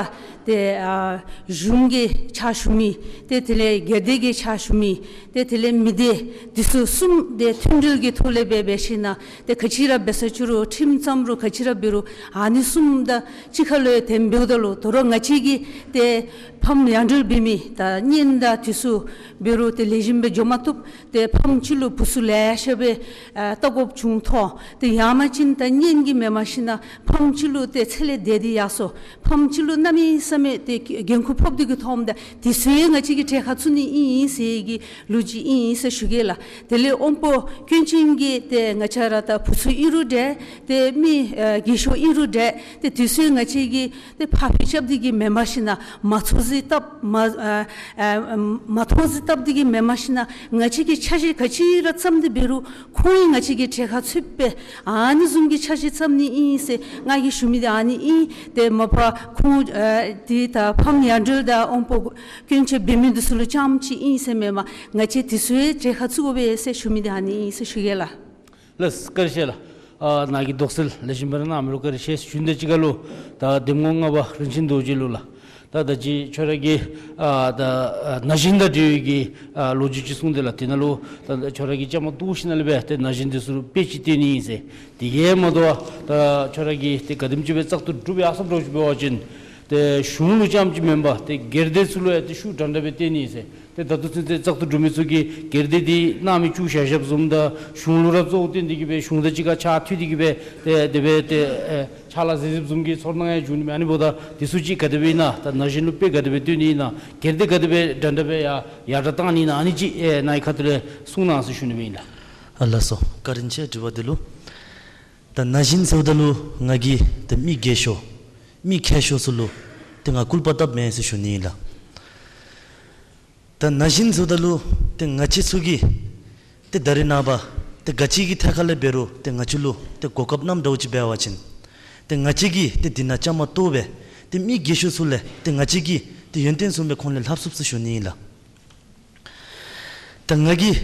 ཏེ་ཨ་གཞུང་གི་ཕྱག་ཞུ་མི་ཏེ་དེ་ལས་སྒེར་སྡེ་གི་ཕྱག་ཞུ་མི་ཏེ་དེ་ལས་མི་སྡེ་འདི་ཚུ་གསུམ་ཏེ་མཐུན་སྒྲིལ་གྱི་ཐོག་ལས་འབད་འབད་ཞིནམ་ཏེ་ག་ཅི་ར་འབད་ས་ཅི་རུང་ཁྲིམས་བརྩམ་རུང་ག་ཅི་ར་འབད་རུང་ཨ་ནི་གསུམ་དང་གཅིག་ཁར་ལུ་ཡང་དེ་འབདཝ་ད་ལུ་དོ་རུང་ང་བཅས་ཀྱིས་ཏེ་ཕམ་ཡ་འགྲུལ་འབད་མི་ད་གཉེན་དང་འདི་ཚུ་འབད་རུང་ཏེ་ལེགས་ཤོམ་སྦེ་འགྱོ་མ་བཏུབ། ཏེ་ཕམ་ཅིག་ལུ་བུ་ཚུ་ལེ་ཤ་སྦེ་ཨ་བལྟ་དགོཔ་བྱུང་ཐོག་ ཏེ་ཡང་མ་ཅིན་ད་གཉེན་གྱིས་མེནམ་ཞིན་ན་ཕམ་ཅིག་ལུ་ཏེ་ཚེ་ལས་འདས་ཏེ་ཡར་སོ། ཕམ་ཅིག་ལུ་གནམ་མེད་ས་མེད་ཏེ་འགན་ཁུར་ཕོག་སྟེ་གི་ཐོནམ་ད་དེ་ཚུ་ཡང་ང་བཅས་ཀྱིས་གྲལ་ཁར་བཙུགས་ནི་ཨིན་ཟེར་གྱི་ལོ་རྒྱུས་ཨིན་ཟེར་ཞུ་གེ་ལགས། དེ་ལས་དབང་པོ་སྐྱོན་ཅན་གྱི་ཏེ་ང་བཅས་ར་ད་བུ་ཚུ་ཨིན་རུང་འདྲ་ཏེ་མི་ཨ་རྒས་ཤོས་ཨིན་རུང་འདྲ་ཏེ་དེ་ཚུ་ང་བཅས་ཀྱིས་ཏེ་ཕར་འཕུལ་རྐྱབ་སྟེ་གི་མེནམ་ཞིན་ན་མ་ཚོར་ཟེར་བཏབ་མ་ཨ་ཨ་མ་མཐོང་ཟེར་བཏབ་སྟེ་གི་མེནམ་ཞིན་ན་ང་བཅས་ཀྱིས་འཆར་གཞི་ག་ཅི་ར་བརྩམས་ཏེ་འབད་རུང་ཁོང་ཡང་ང་བཅས་ཀྱི་གྲལ་ཁར་ཚུད་པས། ཨ་ནི་བཟུམ་གྱི་འཆར་གཞི་བརྩམ་ནི་ཨིན་ཟེར་ང་གིས་ཞུ་མི་འདི་ཨ་ནི་ཨིན། ཏེ་མ་པ་ཁོང་ཨ་འདི་ད་ཕམ་ཡ་འབྲེལ་དང་དབང་པོ་སྐྱོན་ཅན་འབད་མི་འདི་ཚུ་ལུ་རྐྱངམ་ཅིག་ཨིན་ཟེར་མེན་པར་ང་བཅས་དེ་ཚུ་ཡང་གྲལ་ཁར་བཙུགས་དགོ་པས་ཟེར་ཞུ་མི་འདི་ཨ་ནི་ཨིན་ཟེར་ཞུ་གེ་ལགས། ལགས་སོ། བཀའ་དྲིན་ཆེ་ལགས། ཨ་ནཱ་གི་དོགས་སེལ་ལེགས་ཤོམ་སྦེ་ར་གནང་མི་ལུ་བཀའ་དྲིན་ཆེ་ཞུ་ནི་དང་གཅིག་ཁར་ལུ་ད་གདམ་ངོ་ལྔ་པ་རིན་ཆེན་རྡོ་རྗེ་ལུ་ལགས། ད་ད་ཅི་ཁྱོད་ར་གིས་ཨ་ད་ཨ་ན་གཞོན་དང་འབྲེལ་བའི་གི་ཨ་ལོ་རྒྱུས་ཅིག་གསུངས་ཏེ་ལགས། དེ་ནང་ལུ་ད་ཁྱོད་ར་གིས་བཅའ་མར་གཏོགས་ཞིནམ་ལས་འབད་ཏེ་ན་གཞོན་འདི་ཚུ་ལུ་དཔེ་ཅིག་སྟོན་ནི་ཨིན་ཟེར། དེ་གིས་མ་དོ་བར་ད་ཁྱོད་ར་གིས་ཏེ་ག་དེམ་ཅིག་སྦེ་བཙག་འཐུ་གྲུབ་ཡར་སོངམ་འདྲཝ་ཅིག་འབད་བ་ཅིན་ཏེ་གཞུང་ལུ་རྐྱངམ་ཅིག་མེན་པར་ཏེ་སྒེར་སྡེ་ཚུ་ལུ་ཡང་ཏེ་ཤུགས་འདྲན་འདྲ་སྦེ་སྟོན་ནི་ཨིན་ཟེར། ཏེ་ད་ལྟོ་ཚུན་ཚོད་བཙག་འཐུ་གྲུབ་མི་ཚུ་གིས་སྒེར་སྡེ་འདི་གནང་མི་བཅུག་བཞག་བཞགཔ་བཟུམ་དང་གཞུང་ལུ་ར་གཙོ་བོ་བཏོན་ཏེ་གི་སྦེ་གཞུང་དང་གཅིག་ཁར་ཕྱག་མཐུད་དེ་གི་སྦེ་ཏེ་དེ་སྦེ་ཏེ་ཨེ་ཕྱག་ལཱ་མཛད་མཛདཔ་བཟུམ་གྱི་ཚོར་སྣང་ཡང་བྱུང་ནི་མས། ཨ་ནི་འབདཝ་ད་དེ་ཚུ་ཅིག་ག་དེ་སྦེ་ཨིན་ན། ད་ན་གཞོན་ལུ་དཔེ་ག་དེ་སྦེ་སྟོན་ནི་ཨིན་ན། སྒེར་སྡེ་ག་དེ་སྦེ་འདྲན་འདྲ་སྦེ་ཡར་ཡར་དྲག་བཏང་ནི་ཨིན་ན། ཨ་ནི་ཅིག་ཨེ་ནཱ་གི་ཁ་ཐུག་ལས་གསུང་གནང་ཟེར་ཞུ་ནི་སྦེ་ཨིན་ལགས། ཨ་ལགས་སོ། བཀའ་དྲིན་ཆེ་དྲི་བ་འདི་ལུ། ད་ན་གཞོན་ཟེརཝ་ད་ལུ་ང་གིས་ཏེ་མི་རྒས་ཤོས་མི་མཁས་ཤོས་ཚུ་ལུ་ཏེ་ང་སྐུར་པ་བཏབ་མེན་ཟེར་ཞུ་ནི་ཨིན་ལགས། ད་ན་གཞོན་ཟེརཝ་ད་ལུ་ཏེ་ང་བཅས་ཚུ་གིས་ཏེ་ད་རེས་ནངས་པ་ཏེ་ག་ཅི་གི་ཐད་ཁར་ལས་འབད་རུང་ཏེ་ང་བཅས་ལུ་ཏེ་གོ་སྐབས་གནངམ་འདྲཝ་ཅིག་འབད་བ་ཅིན་ཏེ་ང་བཅས་ཀྱིས་ཏེ་འདི་ནང་བཅའ་མར་གཏོགས་སྦེ་ཏེ་མི་རྒས་ཤོས་ཚུ་ལས་ཏེ་ང་བཅས་ཀྱིས་ཏེ་ཡོན་ཏན་བཟུམ་སྦེ་ཁོང་ལས་ལྷབ་ཚུགས་ཟེར་ཞུ་ནི་ཨིན་ལགས། ད་ང་གིས་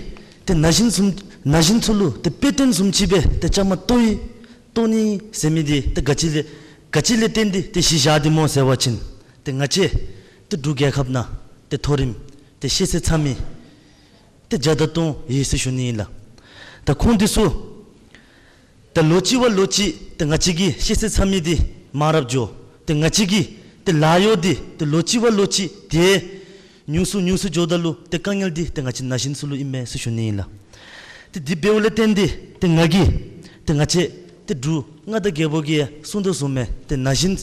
ཏེ་ན་གཞོན་བཟུམ་ན་གཞོན་ཚུ་ལུ་ཏེ་དཔེ་སྟོན་བཟུམ་ཅིག་སྦེ་ཏེ་བཅའ་མར་གཏོགས་ཡི་གཏོགས་ནི་ཟེར་མི་འདི་ཏེ་ག་ཅི་ལས་ག་ཅི་ལས་བརྟེན་ཏེ་ཏེ་གཞི་བཞག་སྟེ་སྨོ་ཟེར་བ་ཅིན་ཏེ་ང་བཅས་ཏེ་འབྲུག་རྒྱལ་ཁབ་ནང་ཏེ་མཐོ་རིམ་ཏེ་ཤེས་ཚད་ཚང་མི་ཏེ་བརྒྱ་དང་སྟོང་ཡོད་ཟེར་ཞུ་ནི་ཨིན་ལགས། ད་ཁོང་འདི་ཚུ་ད་ལོ་གཅིག་བ་ལོ་གཅིག་ཏེ་ང་བཅས་ཀྱི་ཤེས་ཚད་ཚང་མི་འདི་མང་རབས་འགྱོ། ཏེ་ང་བཅས་ཀྱི་ཏེ་ལཱ་གཡོག་འདི་ཏེ་ལོ་གཅིག་བ་ལོ་གཅིག་ཏེ་ཉུང་སུ་ཉུང་སུ་འགྱོཝ་ད་ལུ་ཏེ་དཀའ་ངལ་འདི་ཏེ་ང་བཅས་ན་གཞོན་ཚུ་ལུ་ཨིན་མས་ཟེར་ཞུ་ནི་ཨིན་ལགས། ཏེ་འདི་འབདཝ་ལས་བརྟེན་ཏེ་ཏེ་ང་གིས་ཏེ་ང་བཅས་ཏེ་འབྲུག་མངའ་བདག་རྒྱལ་པོ་གིས་གསུངས་དོ་བཟུམ་སྦེ་ཏེ་ན་གཞོན་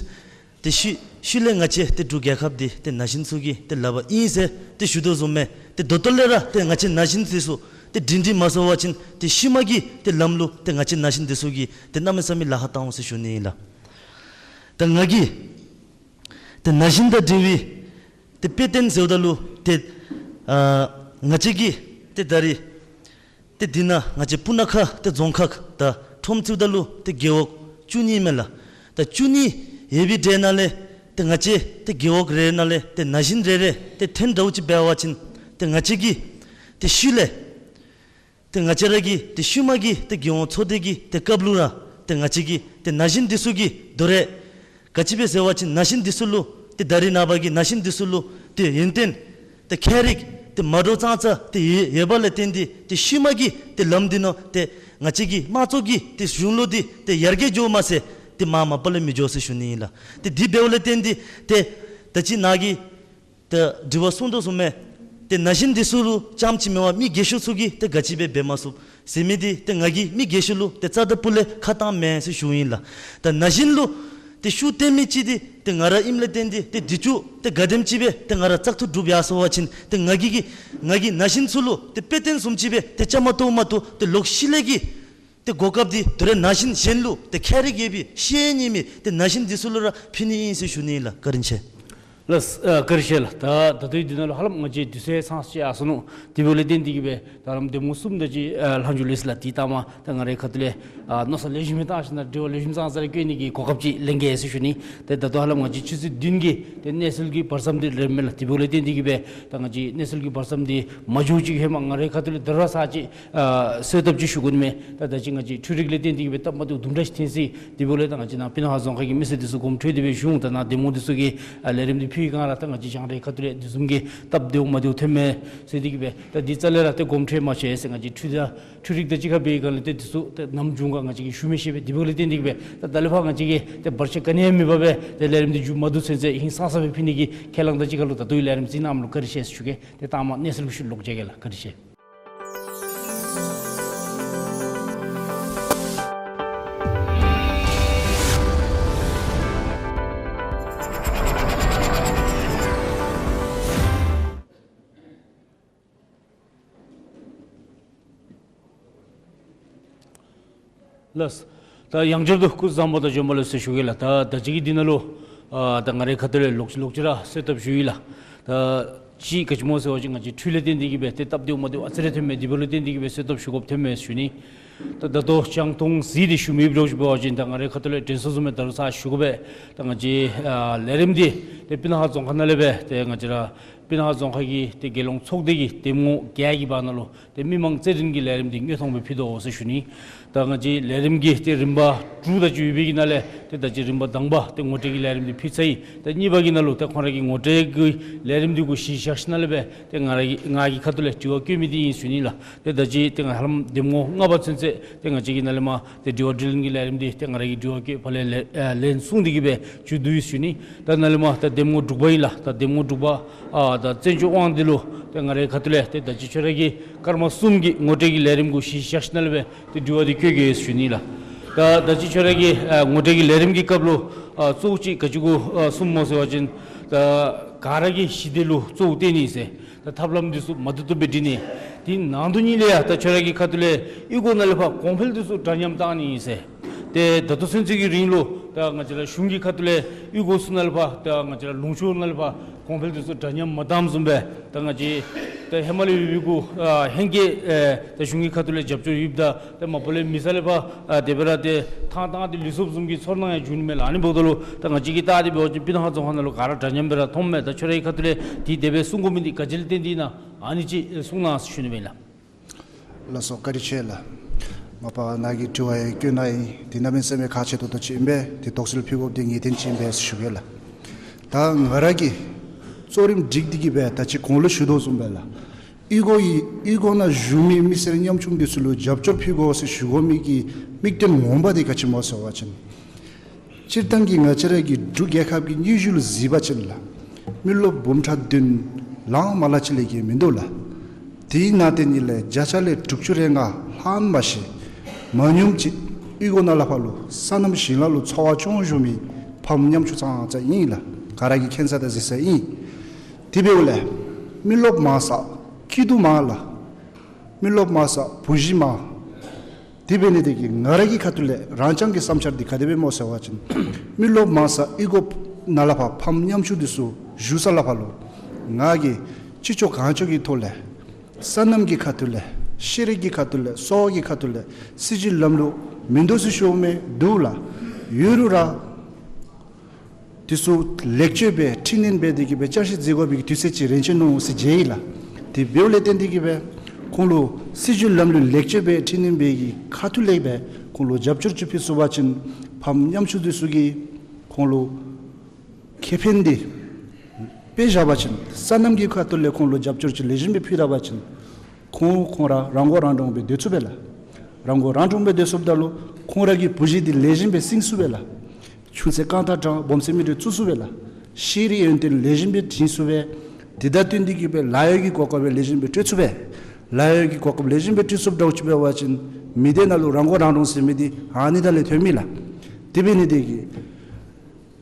ཏེ་ཤུལ་ཤུལ་ལས་ང་བཅས་ཏེ་འབྲུག་རྒྱལ་ཁབ་འདི་ཏེ་ན་གཞོན་ཚུ་གི་ཏེ་ལག་པར་ཨིན་ཟེར་ཏེ་ཞུ་དོ་བཟུམ་སྦེ་ཏེ་ད་ལྟོ་ལས་ར་ཏེ་ང་བཅས་ན་གཞོན་འདི་ཚུ་ཏེ་སྒྲིང་སྒྲིང་མ་བཟོ་བ་ཅིན་ཏེ་ཤུལ་མ་གི་ཏེ་ལམ་ལུ་ཏེ་ང་བཅས་ན་གཞོན་འདི་ཚུ་གིས་ཏེ་གནམ་མེད་ས་མེད་ལཱ་ཁག་བཏང་འོང་ཟེར་ཞུ་ནི་ཨིན་ལགས། ད་ང་གིས་ཏེ་ན་གཞོན་དང་འབྲེལ་བའི་ཏེ་དཔེ་སྟོན་ཟེརཝ་ད་ལུ་ཏེ་ཨ་ང་བཅས་ཀྱིས་ཏེ་ད་རེས་ཏེ་འདི་ནང་ང་བཅས་སྤུ་ན་ཁ་ཏེ་རྫོང་ཁག་དང་ཁྲོམ་བརྩིཝ་ད་ལུ་ཏེ་རྒེད་འོག་བཅུ་གཉིས་མས་ལགས། ད་བཅུ་གཉིས་ཡོད་པའི་གྲས་ནང་ལས་ཏེ་ང་བཅས་ཏེ་རྒེད་འོག་རེ་རེ་ནང་ལས་ཏེ་ན་གཞོན་རེ་རེ་ཏེ་ཐོན་འདྲཝ་ཅིག་འབད་བ་ཅིན་ཏེ་ང་བཅས་ཀྱིས་ཏེ་ཤུལ་ལས་ཏེ་ང་བཅས་ར་གི་ཏེ་ཤུལ་མ་གི་ཏེ་རྒྱལ་ཡོངས་ཚོགས་སྡེ་གི་ཏེ་སྐབས་ལུ་ར་ཏེ་ང་བཅས་ཀྱི་ཏེ་ན་གཞོན་འདི་ཚུ་གི་དོ་རུང་ག་ཅི་སྦེ་ཟེར་བ་ཅིན་ན་གཞོན་འདི་ཚུ་ལུ་ཏེ་ད་རེས་ནངས་པ་གི་ན་གཞོན་འདི་ཚུ་ལུ་ཏེ་ཡོན་ཏན་ཏེ་མཁས་རིག་ཏེ་མ་འདྲཝ་ཙང་ཙ་ཏེ་ཡོད་ཡོད་པ་ལས་བརྟེན་ཏེ་ཏེ་ཤུལ་མ་གི་ཏེ་ལམ་འདི་ནང་ཏེ་ང་བཅས་ཀྱི་དམངས་གཙོ་གི་ཏེ་གཞུང་ལུ་འདི་ཏེ་ཡར་རྒྱས་འགྱོཝ་མ་ཚད་ཏེ་མར་མ་པ་ལས་མི་འགྱོ་ཟེར་ཞུ་ནི་ཨིན་ལགས། ཏེ་འདི་འབདཝ་ལས་བརྟེན་ཏེ་ཏེ་ད་ཅི་ནཱ་གིས་ཏེ་དྲི་བ་གསུངས་དོ་བཟུམ་སྦེ་ཏེ་ན་གཞོན་འདི་ཚུ་ལུ་རྐྱངམ་ཅིག་མེན་པར་མི་རྒས་ཤོས་ཚུ་གིས་ཏེ་ག་ཅི་སྦེ་འབད་མ་ཚུགས་ཟེར་མི་འདི་ཏེ་ང་གིས་མི་རྒས་ཤོས་ལུ་ཏེ་རྩ་དང་སྤུ་ལས་ཁ་བཏངམ་མེན་ཟེར་ཞུཝ་ཨིན་ལགས། ད་ན་གཞོན་ལུ་ཏེ་ཤུགས་བཏོན་མི་ཅིག་འདི་ཏེ་ང་ར་ཨིནམ་ལས་བརྟེན་ཏེ་ཏེ་འདི་ཚུ་ཏེ་ག་དེམ་ཅིག་སྦེ་ཏེ་ང་ར་བཙག་འཐུ་གྲུབ་ཡར་སོང་བ་ཅིན་ཏེ་ང་གིས་ང་གིས་ན་གཞོན་ཚུ་ལུ་ཏེ་དཔེ་སྟོན་བཟུམ་ཅིག་སྦེ་ཏེ་བཅའ་མར་གཏོགས་མ་གཏོགས་ཏེ་ལོག་ཤུལ་ལས་ཀྱི་ཏེ་གོ་སྐབས་འདི་དོ་རུང་ན་གཞོན་གཞན་ལུ་ཏེ་མཁས་རིག་ཡོད་པའི་ཤེས་ཡོན་ཡོད་མི་ཏེ་ན་གཞོན་འདི་ཚུ་ལུ་ར་ཕུལ་ནི་ཨིན་ཟེར་ཞུ་ནི་ཨིན་ལགས། བཀའ་དྲིན་ཆེ། ལགས་སོ། ཨ་བཀའ་དྲིན་ཆེ་ལགས། ད་ད་ལྟོའི་འདི་ནང་ལུ་ཧ་ལམ་ང་བཅས་དུས་ཚོད་ཚང་ཅིག་ཡར་སོ་ནུག། དེ་འབདཝ་ལས་བརྟེན་ཏེ་གིས་སྦེ་ད་ལམ་གདམ་ངོ་གསུམ་དེ་ཅིག་ཨ་ལྷག་འགྱོ་ལེ་ཟེར་ལགས། དེ་ལྟ་མ་ད་ང་རའི་ཁ་ཐུག་ལས་ཨ་མནོ་བསམ་ལེགས་ཤོམ་སྦེ་བཏང་ཞིནམ་ལས་དྲི་བ་ལེགས་ཤོམ་ཙང་ཙ་རེ་བཀོད་ནི་གི་གོ་སྐབས་ཅིག་ལེན་གེ་ཟེར་ཞུ་ནི། ཏེ་ད་ལྟོ་ཧ་ལམ་ང་བཅས་ཆུ་ཚོད་བདུན་གྱི་ཏེ་གནས་ཚུལ་གྱི་བར་མཚམས་འདི་རནམ་མས་ལགས། དེ་འབདཝ་ལས་བརྟེན་ཏེ་གིས་སྦེ་ད་ང་བཅས་གནས་ཚུལ་གྱི་བར་མཚམས་འདི་མ་འགྱོཝ་ཅིག་ཧེ་མ་ང་རའི་ཁ་ཐུག་ལས་ད་རུང་ཚར་ཅིག་ཨ་གསོལ་བཏབ་ཅིག་ཞུ་དགོ་ནི་མས། ད་ད་ཅི་ང་བཅས་འཕྲུལ་རིག་ལས་བརྟེན་ཏེ་གིས་སྦེ་སྟབས་མ་བདེཝ་དུམ་གྲ་ཅིག་ཐོན་སོ་ཡི། དེ་འབདཝ་ལས་ད་ང་བཅས་ནཱ་སྤུ་ན་ཁ་རྫོང་ཁག་གི་མི་སེར་འདི་ཚུ་དགོངསམ་ཁྲེལ་ཏེ་སྦེ་བཞུགས་འོང་། ད་ནཱ་གདམ་ངོ་འདི་ཚུ་གིས་ཨ་ལས་རིམ་འདི་ཕུལ་བའི་སྒང་ར་ད་ང་བཅས་རྒྱང་བསྒྲགས་ཁ་ཐུག་ལས་འདི་བཟུམ་གྱི་སྟབས་བདེཝ་མ་བདེཝ་ཐོནམ་མས་ཟེར་ཏེ་གིས་སྦེ་ད་འདི་རྩ་ལས་ར་ཏེ་དགོངསམ་ཁྲེལ་མ་མཛད་ཟེར། ང་བཅས་འཕྲུལ་རིག་འཕྲུལ་རིག་དང་གཅིག་ཁར་འབད་བའི་སྒང་ལས་ཏེ་འདི་ཚུ་ཏེ་ནམ་འབྱུང་ག་ང་བཅས་ཀྱིས་ཞུ་མི་ཤེས་པས། དེ་འབདཝ་ལས་བརྟེན་ཏེ་གིས་སྦེ་ད་ད་ལས་ཕར་ང་བཅས་ཀྱིས་ཏེ་བར་ཆད་ག་ནི་ཡང་མེད་པར་སྦེ་ཏེ་ལས་རིམ་འདི་མཇུག་མ་བསྡུ་ཚུན་ཚོད་ཧིང་སངས་ས་སྦེ་ཕུལ་ནི་གི་ཁས་བླངས་དང་གཅིག་ཁར་ལུ་ད་ལྟོའི་ལས་རིམ་གཟིགས་གནང་མི་ལུ་བཀའ་དྲིན་ཆེ་ཟེར་ཞུ་གེ། ཏེ་ལྟ་མ་གནས་ཚུལ་གྱི་ཤུལ་ལོག་མཇལ་གེ་ལགས། བཀའ་དྲིན་ཆེ། ལགས། ད་ཡང་བསྐྱར་དུ་སྐུ་གཟུགས་བཟང་པོ་དང་བྱོན་པ་ལེགས་སོ་ཞུ་གེ་ལགས། ད་ད་ཅི་གི་འདི་ནང་ལུ་ཨ་ད་ང་རའི་ཁ་ཐུག་ལས་ལོག་ལོག་ཅི་ར་གསོལ་འདེབས་ཞུ་ཡི་ལགས། ད་ཅི་ག་ཅི་སྨོ་ཟེར་བ་ཅིན་ང་བཅས་འཕྲུལ་ལས་བརྟེན་ཏེ་གིས་སྦེ་ཏེ་སྟབས་བདེཝ་མ་བདེཝ་ཨ་ཙི་རེ་ཐོནམ་མས། དེ་འབདཝ་ལས་བརྟེན་ཏེ་གིས་སྦེ་གསོལ་འདེབས་ཞུ་དགོཔ་ཐོནམ་མས་ཞུ་ནི། ད་ད་ལྟོ་ཅང་ཐུང་ཟད་དེ་ཞུ་མི་འབད་རུང་ཅིག་འབད་བ་ཅིན་ད་ང་རའི་ཁ་ཐུག་ལས་དྲན་གསོ་བཟུམ་སྦེ་ད་རུང་ཚར་ཞུ་དགོ་པས། ད་ང་བཅས་ཨ་ལས་རིམ་འདི་ཏེ་སྤུ་ན་ཁ་རྫོང་ཁག་ནང་ལས་སྦེ་ཏེ་ང་བཅས་ར་སྤུ་ན་ཁ་རྫོང་ཁག་གི་ཏེ་རྒྱལ་ཡོངས་ཚོགས་སྡེ་གི་འདེམས་ངོ་བརྒྱད་ཀྱི་བར་ན་ལུ་ཏེ་མི་མང་རྩོད་འགྲན་གྱི་ལས་རིམ་འདི་དངོས་མཐོང་སྦེ་ཕུལ་དོ་ཟེར་ཞུ་ནི། ད་ང་བཅས་ལས་རིམ་གྱི་ཏེ་རིམ་པ་དྲུག་དེ་ཅིག་ཡོད་པའི་གི་ནང་ལས་ཏེ་ད་ཅི་རིམ་པ་དང་པ་ཏེ་ངོ་སྤྲོད་ཀྱི་ལས་རིམ་འདི་ཕུལ་ཚར་ཡི། ད་གཉིས་པ་གི་ནང་ལུ་ཏེ་ཁོང་ར་གི་ངོ་སྤྲོད་ཀྱི་ལས་རིམ་འདི་གུ་གཞི་བཞག་ཞིནམ་ལས་སྦེ་ཏེ་ང་ར་གི་ང་གི་ཁ་ཐུག་ལས་དྲི་བ་བཀོད་མི་འདི་ཨིན་ཞུ་ནི་ལགས། ཏེ་ད་ཅི་ཏེ་ང་ཧ་ལམ་འདེམས་ངོ་ལྔ་པ་ཚུན་ཚོད་ཏེ་ང་བཅས་ཀྱི་ནང་ལས་མར་ཏེ་དྲི་བ་དྲིས་ལན་གྱི་ལས་རིམ་འདི་ཏེ་ང་ར་གི་དྲི་བ་བཀོད་ཕར་ལས་ལན་ལན་གསུངས་ཏེ་གིས་སྦེ་མཇུག་བསྡུ་ཡི་ཞུ་ནི། ད་ནཱ་ལས་མར་ད་འདེམས་ངོ་དྲུག་པ་ཨིན་ལགས། ད་འདེམས་ངོ་དྲུག་པ་ཨ་ད་བཙན་སྐྱོགས་དབང་འདུས་ལུ་ཏེ་ང་རའི་ཁ་ཐུག་ལས་ཏེ་ད་ཅི་ཁྱོད་ར་གི་སྐར་མ་གསུམ་གྱི་ངོ་སྤྲོད་ཀྱི་ལས་རིམ་གུ་གཞི་བཞག་ཞིནམ་ལས་སྦེ་ཏེ་དྲི་བ་འདི་བཀོད་གེ་ཞུ་ནི་ལགས། ད་ད་ཅི་ཁྱོད་ར་གི་ཨ་ངོ་སྤྲོད་ཀྱི་ལས་རིམ་གྱི་སྐབས་ལུ་ཨ་གཙོ་བོ་ཅིག་ག་ཅི་གུ་ཨ་གསུངམ་སྨོ་ཟེར་བ་ཅིན་ད་ག་ར་གི་ཞི་བདེ་ལུ་གཙོ་བོ་བཏོན་ནི་ཟེར། ད་ཐབས་ལམ་འདི་ཚུ་མ་བཏུབ་བཏུབ་སྦེ་སྒྲིག་ནི། དེ་ནང་དོན་ཉིད་ལས་ཡང་ད་ཁྱོད་ར་གི་ཁ་ཐུག་ལས་གཡུས་སྒོ་ནང་ལས་ཕར་གོང་འཕེལ་འདི་ཚུ་འདྲ་མཉམ་བཏང་ནི་ཨིན་ཟེར། ཏེ་ད་ལྟོ་ཚུན་ཚོད་ཀྱི་རིང་ལུ་ད་ང་བཅས་ར་གཞུང་གི་ཁ་ཐུག་ལས་གཡུས་སྒོ་ཚུ་ནང་ལས་ཕར་ད་ང་བཅས་ར་ལུང་ཕྱོགས་ནང་ལས་ཕར་གོང་འཕེལ་འདི་ཚུ་འདྲ་མཉམ་མ་བཏངམ་བཟུམ་སྦེ་ད་ང་བཅས་ད་ཧེ་མ་ལས་ཡོད་པའི་གུ་ཨ་ཧེང་སྐལ་ཨེ་ད་གཞུང་གི་ཁ་ཐུག་ལས་རྒྱབ་སྐྱོར་ཡོདཔ་ད་ཏེ་མ་པ་ལས་མི་ས་ལས་ཕར་ཨ་དེ་སྦེ་ར་ཏེ་ཐང་ཐང་ཏེ་ལུས་སོཔ་བཟུམ་གྱི་ཚོར་སྣང་ཡང་བྱུང་ནི་མས་ལགས། ཨ་ནི་འབདཝ་ད་ལུ་ད་ང་བཅས་ཀྱིས་བལྟ་སྟེ་འབད་བ་ཅིན་སྤུ་ན་ཁ་རྫོང་ཁག་ནང་ལུ་ག་ར་འདྲ་མཉམ་སྦེ་ར་མཐོངམ་མས། ད་ཁྱོད་ར་གི་ཁ་ཐུག་ལས་དེ་དེ་སྦེ་གསུང་དགོ་མི་འདི་ག་ཅི་ལས་བརྟེན་ཏེ་ཨིན་ན་ཨ་ནི་ཅིག་གསུང་གནང་ཞུ་ནི་མས་ལགས། ལགས་སོ། བཀའ་དྲིན་ཆེ་ལགས། མ་པ་ནཱ་གི་དྲི་བ་ཡང་བཀོད་གནང་ཡི། དེ་གནམ་མེད་ས་མེད་ཁག་ཆེ་ཏོག་ཏོ་ཅིག་ཨིན་པས། དེ་དོགས་སེལ་ཕུལ་དགོཔ་འདི་ངེས་བདེན་ཅིག་ཨིན་པས་ཞུ་གེ་ལགས། ད་ང་ར་གིས་གཙོ་རིམ་སྒྲིག་སྟེ་གིས་སྦེ་ད་ཅི་གོང་ལུ་ཞུ་དོ་བཟུམ་སྦེ་ལགས། གཡུས་སྒོ་ཡི་གཡུས་སྒོ་ནང་བཞུགས་མི་མི་སེར་ཉམ་ཆུང་འདི་ཚུ་ལུ་རྒྱབ་སྐྱོར་ཕུལ་དགོ་ཟེར་ཞུ་དགོ་མི་གི་དམིགས་དོན་ངོ་མ་འདི་ག་ཅི་སྨོ་ཟེར་བ་ཅིན། སྤྱིར་བཏང་གི་ང་བཅས་ར་གི་འབྲུག་རྒྱལ་ཁབ་ཀྱི་སྙན་ཞུ་ལུ་གཟིགས་པ་ཅིན་ལགས། མི་རློབས་འབུམ་ཕྲག་བདུན་ལང་མ་ལང་ཅིག་ལས་བརྒལ་མིན་འདུག་ལགས། དེའི་ནང་དེ་ཉིད་ལས་བརྒྱ་ཆ་ལས་དྲུག་ཅུ་རེ་ལྔ་ལྷག་མ་ཤེས་མ་ཉུངམ་ཅིག་གཡུས་སྒོ་ནང་ལས་ཕར་ལུ་སོ་ནམ་ཞིང་ལཱ་ལུ་འཚོ་བ་སྐྱོང་བཞུགས་མི་ཕམ་ཉམ་ཆུང་ཙང་ཙང་ཨིན་ལགས། ག་ར་གིས་མཁྱེན་ས་དང་གཟིགས་ས་ཨིན། དེ་འབདཝ་ལས་མི་རློབས་མང་ས་སྐྱིད་སྡུག་མང་ལགས། མི་རློབས་མང་ས་བུ་གཞི་མང་། དེ་འབད་ནི་དེ་གིས་ང་ར་གི་ཁ་ཐུག་ལས་རང་རྐྱང་གི་བསམ་འཆར་འདི་ག་དེ་སྦེ་སྨོ་ཟེར་བ་ཅིན། མི་རློབས་མང་ས་གཡུས་སྒོ་ནང་ལས་ཕར་ཕམ་ཉམ་ཆུང་འདི་ཚུ་བཞུགས་ས་ལས་ཕར་ལུ་ང་གིས་ཅི་ལྕོགས་གང་ལྕོགས་ཀྱི་ཐོག་ལས་སོ་ནམ་གྱི་ཁ་ཐུག་ལས་ཤེས་རིག་གི་ཁ་ཐུག་ལས་གསོ་བ་གི་ཁ་ཐུག་ལས་སྲིད་བྱུས་ལམ་ལུགས་མིན་འདུག་ཟེར་ཞུཝ་མིན་འདུག་ལགས། ཡོད་རུང་ར་དེ་ཚུ་ལེགས་བཅོས་འབད་འཕྲི་སྣོན་འབད་དེ་གིས་སྦེ་བསྐྱར་ཞིབ་མཛད་དགོ་པའི་གི་དུས་ཚོད་ཅིག་རན་ཆི་ནུག་ཟེར་མཇལ་ཡི་ལགས། དེ་འབདཝ་ལས་བརྟེན་ཏེ་གིས་སྦེ་ཁོང་ལུ་སྲིད་བྱུས་ལམ་ལུགས་ལེགས་བཅོས་འབད་འཕྲི་སྣོན་འབད་བའི་གི་ཁ་ཐུག་ལས་སྦེ་ཁོང་ལུ་རྒྱབ་སྐྱོར་ཅིག་ཕུལ་ཚུགས་པ་ཅིན་ཕམ་ཉམ་ཆུང་འདི་ཚུ་གིས་ཁོང་ལུ་ཁེ་ཕན་འདི་དཔེ་བཞག་པ་ཅིན་སོ་ནམ་གྱི་ཁ་ཐུག་ལས་ཁོང་ལུ་རྒྱབ་སྐྱོར་ཅིག་ལེགས་ཤོམ་སྦེ་ཕུལ་ད་པ་ཅིན་ཁོང་ཁོང་ར་རང་མགོ་རང་འདྲོངས་སྦེ་སྡོད་ཚུགས་པས་ལགས། རང་མགོ་རང་འདྲོངས་སྦེ་སྡོད་ཚུགསཔ་ད་ལུ་ཁོང་ར་གི་བུ་གཞི་འདི་ལེགས་ཤོམ་སྦེ་བསྲིང་ཚུགས་པས་ལགས། ཆུང་ཚེ་རྐང་ཐང་དྲང་སྦོམ་ཚེ་མི་རིགས་བཙུགས་ཚུགས་པས་ལགས། ཤེས་རིག་ཡོན་ཏན་ལེགས་ཤོམ་སྦེ་འབྲིང་ཚུགས་པས། དེ་དང་བསྟུན་ཏེ་གིས་སྦེ་ལཱ་གཡོག་གི་གོ་སྐབས་སྦེ་ལེགས་ཤོམ་སྦེ་སྤྲོད་ཚུགས་པས། ལཱ་གཡོག་གི་གོ་སྐབས་ལེགས་ཤོམ་སྦེ་སྤྲོད་ཚུགསཔ་འདྲཝ་ཅིག་འབད་བ་ཅིན་མི་སྡེ་ནང་ལུ་རང་མགོ་རང་འདྲོངས་ཟེར་མི་འདི་ཨ་ནི་དང་ལས་ཐོན་མས་ལགས། དེ་འབད་ནི་དེ་གིས་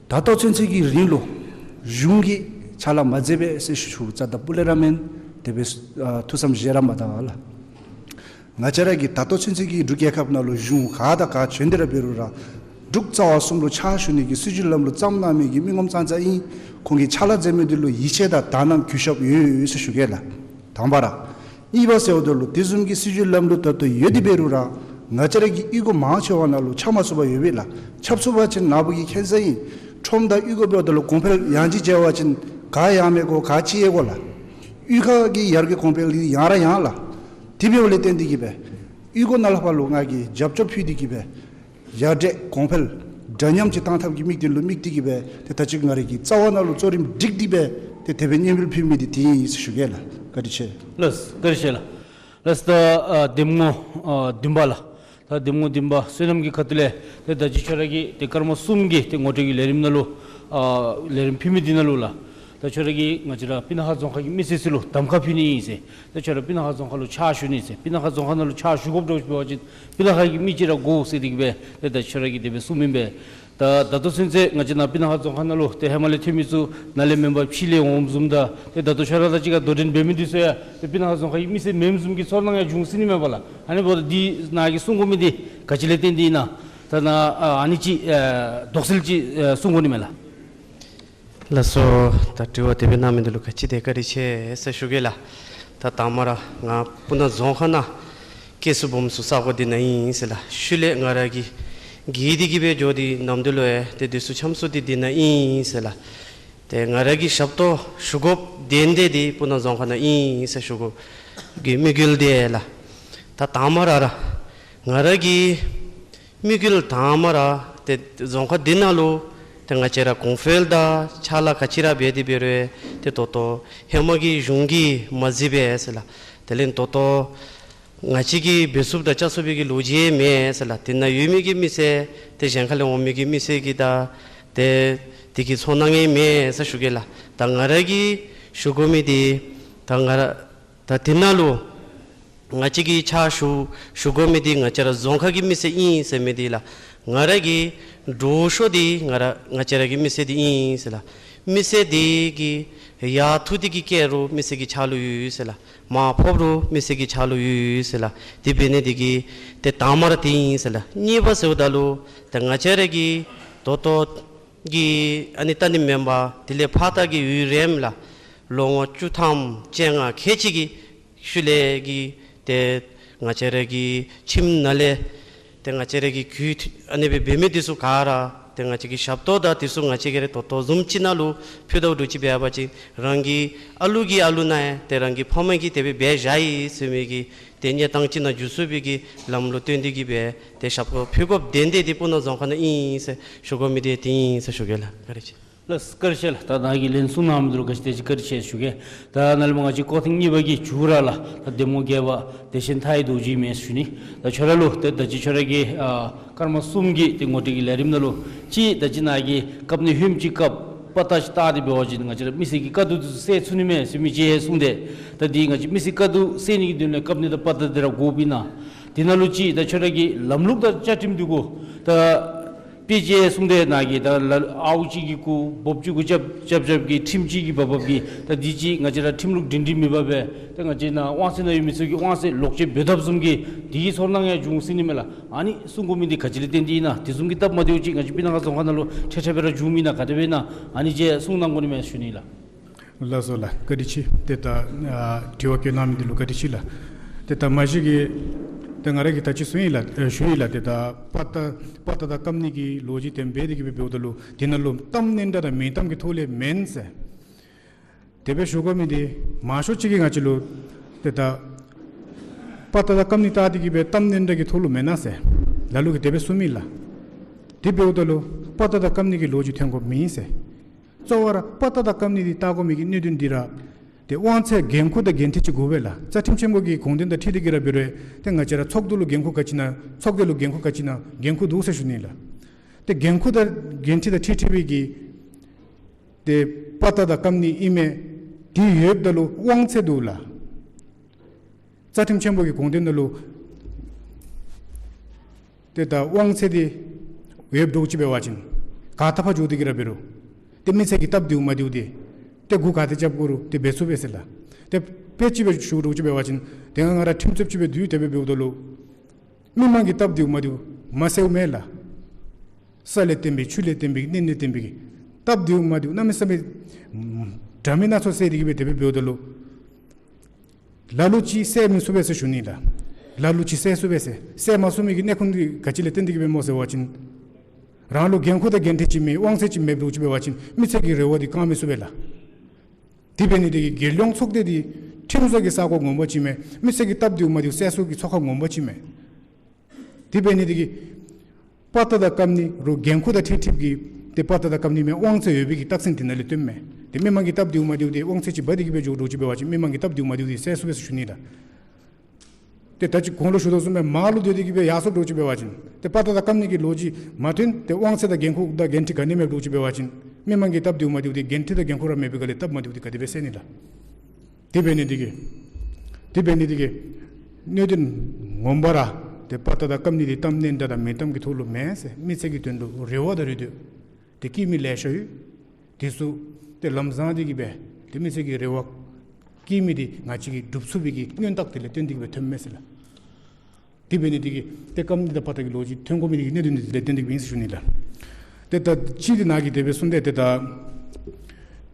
ད་ལྟོ་ཚུན་ཚོད་ཀྱི་རིང་ལུ་གཞུང་གིས་ཕྱག་ལཱ་མ་མཛད་པས་ཟེར་ཞུ་རྩ་དང་སྤུ་ལས་ར་མེན། དེ་སྦེ་ཨ་ཐུགས་བསམ་བཞེས་ར་མ་ད་བ་ལགས། ང་བཅས་ར་གི་ད་ལྟོ་ཚུན་ཚོད་ཀྱི་འབྲུག་རྒྱལ་ཁབ་ནང་ལུ་གཞུང་ག་དང་ག་བྱོན་ཏེ་ར་འབད་རུང་ར་འབྲུག་རྩ་བ་གསུམ་ལུ་ཕྱག་ཞུ་ནི་གི་སྲིད་བྱུས་ལམ་ལུགས་བརྩམས་གནང་མི་གི་མི་ངོམ་ཙང་ཙང་ཨིན། ཁོང་གིས་ཕྱག་ལཱ་མཛད་མི་འདི་ལུ་ཡིད་ཆེས་དང་དག་སྣང་གུས་ཞབས་ཡོད་ཡོད་ཟེར་ཞུ་གེ་ལགས། དང་པ་ར། གཉིས་པ་ཟེརཝ་ད་ལུ་དེ་བཟུམ་གྱི་སྲིད་བྱུས་ལམ་ལུགས་ད་ལྟོ་ཡོད་དེ་འབད་རུང་ར་ང་བཅས་ར་གི་གཡུས་སྒོ་མང་ཆེ་བ་ནང་ལུ་ཁྱབ་མ་ཚུགས་པར་ཡོད་པས་ལགས། ཁྱབ་ཚུགས་པ་ཅིན་ནཱ་བུ་གིས་མཁྱེན་གསལ་ཨིན། ཁྲོམ་དང་གཡུས་སྒོ་འབདཝ་ད་ལུ་གོང་འཕེལ་ཡང་ཅིག་འགྱོ་བ་ཅིན་ག་ཡང་མི་དགོ་ག་ཅི་ཡང་དགོ་ལགས། གཡུས་ཁ་གི་ཡར་གྱི་གོང་འཕེལ་འདི་ཡང་ར་ཡང་ལགས། དེ་འབདཝ་ལས་བརྟེན་ཏེ་གིས་སྦེ་གཡུས་སྒོ་ནང་ལས་ཕར་ལུ་ང་གིས་རྒྱབ་སྐྱོར་ཕུལ་ཏེ་གིས་སྦེ་ཡར་དྲག་གོང་འཕེལ་འདྲ་མཉམ་ཅིག་བཏང་ཐབས་ཀྱི་དམིགས་དོན་ལུ་དམིགས་ཏེ་གིས་སྦེ་ཏེ་ད་ཅི་ང་ར་གི་རྩ་བ་ནང་ལུ་གཙོ་རིམ་སྒྲིག་སྟེ་སྦེ་ཏེ་དེ་སྦེ་སྙན་འབུལ་ཕུལ་མི་འདི་དེ་ཨིན་ཟེར་ཞུ་གེ་ལགས། བཀའ་དྲིན་ཆེ། ལགས་བཀའ་དྲིན་ཆེ་ལགས། ལགས་ད་ཨ་འདེམས་ངོ་ཨ་བདུན་པ་ལགས། ད་འདེམས་ངོ་བདུན་པ་བསོད་ནམས་ཀྱི་ཁ་ཐུག་ལས་ཏེ་ད་ཅི་ཁྱོད་ར་གི་ཏེ་སྐར་མ་གསུམ་གྱི་ཏེ་ངོ་སྤྲོད་ཀྱི་ལས་རིམ་ནང་ལུ་ཨ་ལས་རིམ་ཕུལ་མི་འདི་ནང་ལུ་ལགས། ད་ཁྱོད་ར་གིས་ང་བཅས་ར་སྤུ་ན་ཁ་རྫོང་ཁག་གི་མི་སེར་ཚུ་ལུ་གདམ་ཁ་ཕུལ་ནི་ཨིན་ཟེར། ད་ཁྱོད་ར་སྤུ་ན་ཁ་རྫོང་ཁག་ལུ་ཕྱག་ཞུ་ནི་ཟེར། སྤུ་ན་ཁ་རྫོང་ཁག་ནང་ལུ་ཕྱག་ཞུ་དགོཔ་འདྲཝ་ཅིག་འབད་བ་ཅིན་སྤུ་ན་ཁ་གི་མི་ཅིག་ར་དགོ་ཟེར་དེ་གིས་སྦེ་ཏེ་ད་ཁྱོད་ར་གིས་དེ་སྦེ་གསུངམ་ཨིན་པས། ད་ད་ལྟོ་ཚུན་ཚོད་ང་བཅས་ནཱ་སྤུ་ན་ཁ་རྫོང་ཁག་ནང་ལུ་ཏེ་ཧེ་མ་ལས་ཐོན་མི་ཚུ་ནཱ་ལས་མེན་པར་ཕྱི་ལས་འོངམ་བཟུམ་དང་ཏེ་ད་ལྟོ་ཁྱོད་ར་དང་གཅིག་ཁར་དོ་འགྲན་འབད་མི་འདི་ཚུ་ཡང་ཏེ་སྤུ་ན་ཁ་རྫོང་ཁག་གི་མི་སེར་མེནམ་བཟུམ་གྱི་ཚོར་སྣང་ཡང་འབྱུང་སྲིད་ནི་མས་པ་ལགས། ཨ་ནི་འབདཝ་ད་འདི་ནཱ་གིས་གསུང་དགོ་མི་འདི་ག་ཅི་ལས་བརྟེན་ཏེ་ཨིན་ན། ད་ནཱ་ཨ་ཨ་ནི་ཅིག་ཨ་དོགས་སེལ་ཅིག་ཨ་གསུང་དགོ་ནི་མས་ལགས། ལགས་སོ། ད་དྲི་བ་དེ་སྦེ་གནང་མི་འདི་ལུ་ག་ཅི་དེ་བཀའ་དྲིན་ཆེ་ཟེར་ཞུ་གེ་ལགས། ད་དང་པ་ར་ང་སྤུ་ན་རྫོང་ཁག་ནང་སྐྱེས་སུ་སྦོམ་སུ་ས་གོ་འདི་ནཱ་ཨིན་ཟེར་ལགས། ཤུལ་ལས་ང་ར་གིས་གི་འདི་གི་སྦེ་འགྱོ་སྟེ་ནམ་དུས་ལུ་ཡང་ཏེ་དུས་ཚོད་ཆམ་སུ་འདི་འདི་ནཱ་ཨིན་ཟེར་ལགས། ཏེ་ང་ར་གིས་ཞབས་ཏོག་ཞུ་དགོཔ་དོན་དེ་འདི་སྤུ་ན་རྫོང་ཁག་ནང་ཨིན་ཟེར་ཞུ་དགོ་གི་དམིགས་ཡུལ་འདི་ལགས། ད་དང་པ་ར་ར་ང་ར་གི་དམིགས་ཡུལ་དང་པ་ར་ཏེ་རྫོང་ཁག་འདི་ནང་ལུ་ཏེ་ང་བཅས་ར་གོང་འཕེལ་དང་ཕྱག་ལཱ་ག་ཅི་ར་འབད་དེ་འབད་རུང་ཏེ་ད་ལྟོ་ཧེ་མ་གི་གཞུང་གིས་མ་གཟིགས་པས་ཟེར་ལགས། དེ་ལས་ད་ལྟོ་ང་བཅས་ཀྱིས་འབད་ཚུགསཔ་དང་བཅའ་ཚུགས་པའི་གི་ལོ་རྒྱུས་མེད་ཟེར་ལགས། དེ་ནང་ཡོད་མི་གི་མི་སེར་ཏེ་གཞན་ཁ་ལས་འོང་མི་གི་མི་སེར་གྱི་ད་ཏེ་དེ་གི་ཚོར་སྣང་ཡང་མེད་ཟེར་ཞུ་གེ་ལགས། ད་ང་ར་གིས་ཞུ་དགོ་མི་འདི་ད་ང་ར་ད་དེ་ནང་ལུ་ང་བཅས་ཀྱིས་ཕྱག་ཞུ་ཞུ་དགོ་མི་འདི་ང་བཅས་ར་རྫོང་ཁག་གི་མི་སེར་ཨིན་ཟེར་མི་འདི་ལགས། ང་ར་གི་འདྲོག་ཤོས་འདི་ང་ར་ང་བཅས་ར་གི་མི་སེར་འདི་ཨིན་ཟེར་ལགས། མི་སེར་འདི་གི་ཡར་འཐུ་སྟེ་གི་བཀལ་རུང་མི་སེར་གྱི་ཕྱག་ལུ་ཡོད་ཟེར་ལགས། མར་ཕབ་རུང་མི་སེར་གྱི་ཕྱག་ལུ་ཡོད་ཟེར་ལགས། དེ་འབད་ནི་འདི་གིས་ཏེ་དང་པ་ར་དེ་ཨིན་ཟེར་ལགས། གཉིས་པ་ཟེརཝ་ད་ལུ་ཏེ་ང་བཅས་ར་གི་ད་ལྟོ་གི་ཨ་ནི་ལྟ་ནི་མེན་པར་དེ་ལས་ཕར་ད་གི་ཡུན་རིངམོ་ལགས། ལོ་ངོ་བཅུ་ཐམ་བཅོ་ལྔ་ཁལ་གཅིག་གི་ཤུལ་ལས་ཀྱི་ཏེ་ང་བཅས་ར་གི་ཁྱིམ་ནང་ལས་ཏེ་ང་བཅས་ར་གི་རྒྱུ་ཨ་ནི་སྦེ་འབད་མི་འདི་ཚུ་ག་ར་ཏེ་ང་བཅས་ཀྱི་ཞབས་ཏོག་དང་འདི་ཚུ་ང་བཅས་ཀྱིས་ར་ད་ལྟོ་བཟུམ་ཅིག་ནང་ལུ་ཕུལ་དོ་འདྲཝ་ཅིག་འབད་བ་ཅིན་རང་གི་ཨ་ལུ་གི་ཨ་ལུ་ནང་ཡང་ཏེ་རང་གི་ཕམ་གིས་དེ་སྦེ་འབད་བཞག་ཡི་ཟེར་མི་གི་ཏེ་གནས་སྟངས་ཅིག་ནང་འགྱོ་ཚུགས་པའི་གི་ལམ་ལུ་བརྟེན་ཏེ་གི་སྦེ་ཏེ་ཞབས་ཏོག་ཕུལ་དགོཔ་དོན་དེ་འདི་སྤུ་ན་རྫོང་ཁག་ནང་ཨིན་ཟེར་ཞུ་དགོ་མི་འདི་དེ་ཨིན་ཟེར་ཞུ་གེ་ལགས། བཀའ་དྲིན་ཆེ། ལགས་སོ། བཀའ་དྲིན་ཆེ་ལགས། ད་ནཱ་གིས་ལན་གསུང་གནང་མི་འདི་ལུ་ག་ཅི་དེ་ཅིག་བཀའ་དྲིན་ཆེ་ཞུ་གེ། ད་ནཱ་ལས་མར་ང་བཅས་སྐོར་ཐེངས་གཉིས་པ་གི་མཇུག་ར་ལགས། ད་གདམ་ངོ་བརྒྱད་པ་བདེ་ཆེན་མཐའ་ཡས་རྡོ་རྗེ་ཨིན་མས་ཞུ་ནི། ད་ཁྱོད་ར་ལུ་ཏེ་ད་ཅི་ཁྱོད་ར་གི་ཨ་སྐར་མ་གསུམ་གྱི་ཏེ་ངོ་སྤྲོད་ཀྱི་ལས་རིམ་ནང་ལུ་ཅིག་ད་ཅི་ནཱ་གིས་བཀབ་ནི་ཧོནམ་ཅིག་བཀབ་པ་ལྟ་ཅིག་བལྟ་སྟེ་འབད་བ་ཅིན་ང་བཅས་ར་མི་སེར་གྱི་དཀའ་སྡུག་འདི་ཚུ་སེལ་ཚུགས་ནི་མས་ཟེར་མི་ཅིག་གསུངས་ཏེ། ད་འདི་ང་བཅས་མི་སེར་གྱི་དཀའ་སྡུག་སེལ་ནི་གི་དོན་ལས་བཀབ་ནི་དང་པ་ཏ་འདི་ར་དགོཔ་ཨིན་ན། དེ་ནང་ལུ་ཅིག་ད་ཁྱོད་ར་གི་ལམ་ལུགས་དང་བཅའ་ཁྲིམས་འདི་གུ་ད་དཔེ་ཅིག་གསུངས་ཏེ་ནཱ་གིས་ད་ལ་ཨརཝ་གཅིག་གི་གུ་འབོབ་གཅིག་གུ་རྐྱབ་རྐྱབ་རྐྱབ་ཀྱི་ཁྲིམས་གཅིག་གི་འབབ་འབབ་ཀྱི་ད་འདི་ཅིག་ང་བཅས་ར་ཁྲིམས་ལུགས་སྒྲིང་སྒྲིང་མེད་པར་སྦེ་ད་ང་བཅས་ནཱ་དབང་ཚད་ནང་ཡོད་མི་ཚུ་གིས་དབང་ཚད་ལོག་སྤྱོད་འབད་དཔ་བཟུམ་གྱི་འདི་གི་ཚོར་སྣང་ཡང་འབྱུང་སྲིད་ནི་མས་ལགས། ཨ་ནི་གསུང་དགོ་མི་འདི་ག་ཅི་ལས་བརྟེན་ཏེ་ཨིན་ན། དེ་བཟུམ་གྱི་སྟབས་མ་བདེཝ་ཅིག་ང་བཅས་སྤུ་ན་ཁ་རྫོང་ཁག་ནང་ལུ་འཕྲལ་འཕྲལ་སྦེ་ར་འབྱུངམ་ཨིན་ན་ག་དེ་སྦེ་ཨིན་ན། ཨ་ནི་ཅིག་གསུང་གནང་དགོ་ནི་མས་ཞུ་ནི་ལགས། ལགས་སོ་ལགས། བཀའ་དྲིན་ཆེ། ཏེ་ད་ཨ་དྲི་བ་བཀོད་གནང་མི་འདི་ལུ་བཀའ་དྲིན་ཆེ་ལགས། ཏེ་ད་མ་གཞི་གི་ཏེ་ང་ར་གིས་ད་ཅི་གསུངས་ཡི་ལགས། ཨེ་ཞུ་ཡི་ལགས། ཏེ་ད་པ་ཏ་པ་ཏ་དང་བཀབ་ནི་གི་ལོ་རྒྱུས་དེ་འབད་དེ་གི་སྦེ་འབདཝ་ད་ལུ་དེ་ནང་ལུ་གཏམ་སྙན་གྲགས་དང་མིང་གཏམ་གྱི་ཐོག་ལས་མེན་ཟེར། དེ་སྦེ་ཞུ་དགོ་མི་འདི་མང་ཤོས་ཅིག་གིས་ང་བཅས་ལུ་ཏེ་ད་པ་ཏ་དང་བཀབ་ནི་བལྟ་སྟེ་གི་སྦེ་གཏམ་སྙན་གྲགས་ཀྱི་ཐོག་ལུ་མེན་ན་ཟེར་ལ་ལུ་གིས་དེ་སྦེ་གསུངས་མི་ལགས། དེ་འབདཝ་ད་ལུ་པ་ཏ་དང་བཀབ་ནི་གི་ལོ་རྒྱུས་ཐོན་དགོཔ་མེད་ཟེར། གཙོ་བོ་ར་པ་ཏ་དང་བཀབ་ནི་འདི་བལྟ་དགོ་མི་གི་གནད་དོན་འདི་ར་ཏེ་དབང་ཚད་འགན་ཁུར་དང་འགན་འཁྲི་ཅིག་དགོ་པས་ལགས། རྩ་ཁྲིམས་ཆེན་མོ་གི་དགོངས་དོན་དང་འཁྲིལ་ཏེ་གི་ར་འབད་རུང་ཏེ་ང་བཅས་ར་ཚོགས་འདུ་ལུ་འགན་ཁུར་ག་ཅི་ཨིན་ན་ཚོགས་སྡེ་ལུ་འགན་ཁུར་ག་ཅི་ཨིན་ན་འགན་ཁུར་འདུག་ཟེར་ཞུ་ནི་ལགས། ཏེ་འགན་ཁུར་དང་འགན་འཁྲི་དང་འཁྲིལ་འཁྲིལ་བའི་གི་ཏེ་པ་ཏ་དང་བཀབ་ནི་ཨིན་མས། དེ་ཡོདཔ་ད་ལུ་དབང་ཚད་འདུག་ལགས། རྩ་ཁྲིམས་ཆེན་པོ་གི་དགོངས་དོན་ནང་ལུ་ཏེ་ད་དབང་ཚད་འདི་ཡོདཔ་འདྲཝ་ཅིག་འབད་བ་ཅིན་ག་ཏེ་ཕར་འགྱོ་སྟེ་གི་ར་འབད་རུང་ཏེ་མི་སེར་གྱི་སྟབས་བདེཝ་མ་བདེཝ་འདི་ཏེ་འགོ་ག་ཏེ་རྐྱབ་དགོ་རུང་ཏེ་འབད་ཚུགས་པས་ཟེར་ལགས། ཏེ་དཔེ་ཅིག་སྦེ་ཞུ་འདྲཝ་ཅིག་འབད་བ་ཅིན་ཏེ་ང་ར་ཁྲིམས་རྩོདཔ་ཅིག་སྦེ་འདུག། དེ་སྦེ་འབདཝ་ད་ལུ་མི་མང་གི་སྟབས་བདེཝ་མ་བདེཝ་མ་སེལཝ་མེད་ལགས། ས་ལས་བརྟེན་པའི་ཆུ་ལས་བརྟེན་པའི་གནས་ལས་བརྟེན་པའི་གི་སྟབས་བདེཝ་མ་བདེཝ་གནམ་མེད་ས་མེད་འདྲ་མིན་སྣ་ཚོགས་སེལ་ཏེ་གི་སྦེ་དེ་སྦེ་འབདཝ་ད་ལུ་ལ་ལུ་ཅིག་སེལ་མི་ཚུགས་པས་ཟེར་ཞུ་ནི་ལགས། ལ་ལུ་ཅིག་སེལ་ཚུགས་པས་ཟེར། སེལ་མ་ཚུགས་མི་གི་གནད་ཁུངས་འདི་ག་ཅི་ལས་བརྟེན་ཏེ་གི་སྦེ་སྨོ་ཟེར་བ་ཅིན་རང་ལུ་འགན་ཁུར་དང་འགན་འཁྲི་ཅིག་མེད་དབང་ཚད་ཅིག་མེདཔ་འདྲཝ་ཅིག་འབད་བ་ཅིན་མི་སེར་གྱི་རེ་བ་འདི་བསྐང་མི་ཚུགས་པས་ལགས། དེ་འབད་ནི་དེ་གིས་རྒྱལ་ཡོངས་ཚོགས་སྡེ་འདི་ཁྲིམས་བཟོ་གི་ས་གོ་ངོ་མ་ཅིག་མས། མི་སེར་གྱི་སྟབས་བདེཝ་མ་བདེཝ་སེལ་ས་གི་ཚོགས་ཁང་ངོ་མ་ཅིག་མས། དེ་འབད་ནི་དེ་གིས་པ་ཏ་དང་བཀབ་ནི་རུང་འགན་ཁུར་དང་འཁྲིལ་འཁྲིལཝ་གི་ཏེ་པ་ཏ་དང་བཀབ་ནི་མས་དབང་ཚད་ཡོད་པའི་གི་རྟགས་མཚན་དེ་ནང་ལས་སྟོནམ་མས། ཏེ་མི་མང་གི་སྟབས་བདེཝ་མ་བདེཝ་འདི་དབང་ཚད་ཅིག་འབག་སྟེ་གི་སྦེ་འགྱོཝ་འདྲཝ་ཅིག་འབད་བ་ཅིན་མི་མང་གི་སྟབས་བདེཝ་མ་བདེཝ་འདི་སེལ་ཚུགས་པས་ཟེར་ཞུ་ནི་ལགས། ཏེ་ད་ཅི་གོང་ལུ་ཞུ་དོ་བཟུམ་སྦེ་མར་ལུ་སྡོད་དེ་གི་སྦེ་ཡར་སོངམ་འདྲཝ་ཅིག་འབད་བ་ཅིན་ཏེ་པ་ཏ་དང་བཀབ་ནི་གི་ལོ་རྒྱུས་མ་ཐོན་ཏེ་དབང་ཚད་དང་འགན་ཁུར་དང་འགན་འཁྲི་ག་ནི་མེདཔ་འདྲཝ་ཅིག་འབད་བ་ཅིན་མི་མང་གི་སྟབས་བདེཝ་མ་བདེཝ་འདི་འགན་འཁྲི་དང་འགན་ཁུར་ར་མེད་པའི་སྒང་ལས་སྟབས་མ་བདེཝ་འདི་ག་དེ་སྦེ་སེལ་ནི་ལགས། དེ་འབད་ནི་དེ་གིས་དེ་འབད་ནི་དེ་གིས་གནད་དོན་ངོ་མ་ར་ ཏེ་དཔའ་རྟགས་དང་སྐམ་ནི་འདི་གཏམ་སྙན་གྲགས་དང་མིང་གཏམ་གྱི་ཐོག་ལུ་མེན་ཟེར། མི་ཚེ་གི་དོན་ལུ་རེ་བ་དང་རེ་འདོད་ཏེ་བསྐྱེད་མི་ལེ་ཤ་ཡོད། དེ་ཚུ་ཏེ་ལམ་བཟང་འདི་གིས་སྦེ་ཏེ་མི་ཚེ་གི་རེ་བ་བསྐྱེད་མི་འདི་ང་བཅས་ཀྱིས་སྒྲུབ་ཚུགས་པའི་གི་སྔོན་རྟགས་དེ་ལས་བརྟེན་ཏེ་གིས་སྦེ་ཐོནམ་མས་ཟེར་ལགས། དེ་འབད་ནི་འདི་གིས་ཏེ་སྐམ་ནི་དང་དཔའ་རྟགས་ཀྱི་ལོ་རྒྱུས་ཐོན་དགོ་མི་འདི་གི་གནད་དོན་འདི་དེ་ལས་བརྟེན་ཏེ་གིས་ཨིན་ཟེར་ཞུ་ནི་ལགས། ཏེ་ད་ཅི་འདི་ནང་གི་དེ་སྦེ་གསུངས་ཏེ་ཏེ་ད་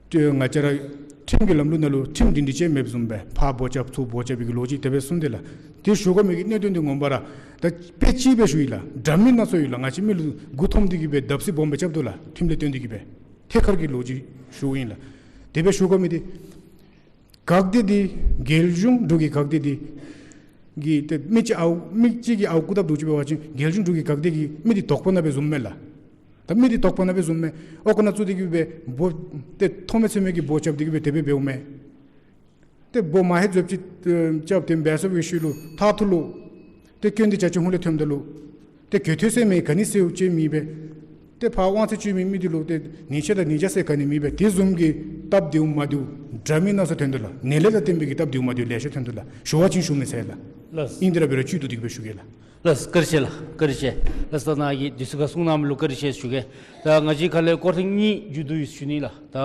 ཏེ་ང་བཅས་ར་ཁྲིམས་ཀྱི་ལམ་ལུགས་ནང་ལུ་ཁྲིམས་སྒྲིང་སྒྲི་ཅིག་མེདཔ་བཟུམ་སྦེ་ཕར་སྦོ་རྐྱབ་ཚུར་སྦོ་རྐྱབ་པའི་གི་ལོ་རྒྱུས་དེ་སྦེ་གསུངས་ཏེ་ལགས། དེ་ཞུ་དགོ་མི་གི་གནད་དོན་འདི་ངོ་མ་ར་ད་དཔེ་ཅིག་སྦེ་ཞུ་ཡི་ལགས། འདྲ་མིན་སྣ་ཚོགས་ཡོད་ལགས། ང་བཅས་མི་ལུ་མགུ་འཐོམ་སྟེ་གིས་སྦེ་བརྡབ་གསིག་སྦོམ་སྦེ་རྐྱབ་དོ་ལགས། ཁྲིམས་ལས་བརྟེན་ཏེ་གིས་སྦེ་ཐད་ཀར་གྱི་ལོ་རྒྱུས་ཞུཝ་ཨིན་ལགས། དེ་སྦེ་ཞུ་དགོ་མི་འདི་འགག་སྡེ་འདི་རྒྱལ་གཞུང་འབྲུག་གི་འགག་སྡེ་འདི་གིས་ཏེ་མི་གཅིག་ཨརཝ་མི་གཅིག་གིས་ཨརཝ་རྐུ་བཏབ་འདུག་ཅིག་འབད་བ་ཅིན་རྒྱལ་གཞུང་འབྲུག་གི་འགག་སྡེ་གི་མི་འདི་དོགས་པ་ནང་སྦེ་བཟུམ་མས་ལགས། ད་མི་འདི་དོགས་པ་ནང་སྦེ་བཟུམ་མས། ཨོ་ཁོ་ན་བཙུགས་ཏེ་གིས་སྦེ་སྦོ་ཏེ་ཐོགས་མེད་མཚན་མེད་ཀྱི་སྦོ་རྐྱབ་སྟེ་གིས་སྦེ་དེ་སྦེ་འབདཝ་མས། ཏེ་སྦོ་མ་ཧེ་རྫོབ་ཅིག་རྐྱབ་སྟེ་འབད་སོང་བའི་ཤུལ་ལུ་མཐའ་ཐུག་ལུ་ཏེ་སྐྱོན་འདི་ཅ་ཆས་ཧོང་ལས་ཐོནམ་ད་ལུ་ཏེ་གྱོད་ཐོས་ཟེར་མི་ག་ནི་ཟེར་ཅིག་མེད་པས། ཏེ་ཕར་དབང་ཚད་སྤྱོད་མི་མི་འདི་ལུ་ཏེ་ཉེས་ཆད་དང་ཉེས་བྱ་ཟེར་ག་ནི་མེད་པས། དེ་བཟུམ་གྱི་སྟབས་བདེཝ་མ་བདེཝ་འདྲ་མིན་སྣ་ཚོགས་ཐོན་དོ་ལགས། ནད་ལས་དང་བརྟེན་པའི་གི་སྟབས་བདེཝ་མ་བདེཝ་ལེ་ཤ་ཐོན་དོ་ལགས། ཞུ་བ་ཅིན་ཞུ་མི་ཚར་ལགས། ལགས། ཨིན་དེ་ར་འབད་རུང་བཅུད་བསྡུ་སྟེ་གིས་སྦེ་ཞུ་གེ་ལགས། ལགས། བཀའ་དྲིན་ཆེ་ལགས། བཀའ་དྲིན་ཆེ་ལགས། ད་ནཱ་གིས་དུས་ཚོད་ཁར་གསུང་གནངམ་ལུ་བཀའ་དྲིན་ཆེ་ཞུ་གེ། ད་ང་བཅས་ཁ་ལས་སྐོར་ཐེངས་གཉིས་མཇུག་བསྡུ་ཡི་ཞུ་ནི་ལགས། ད་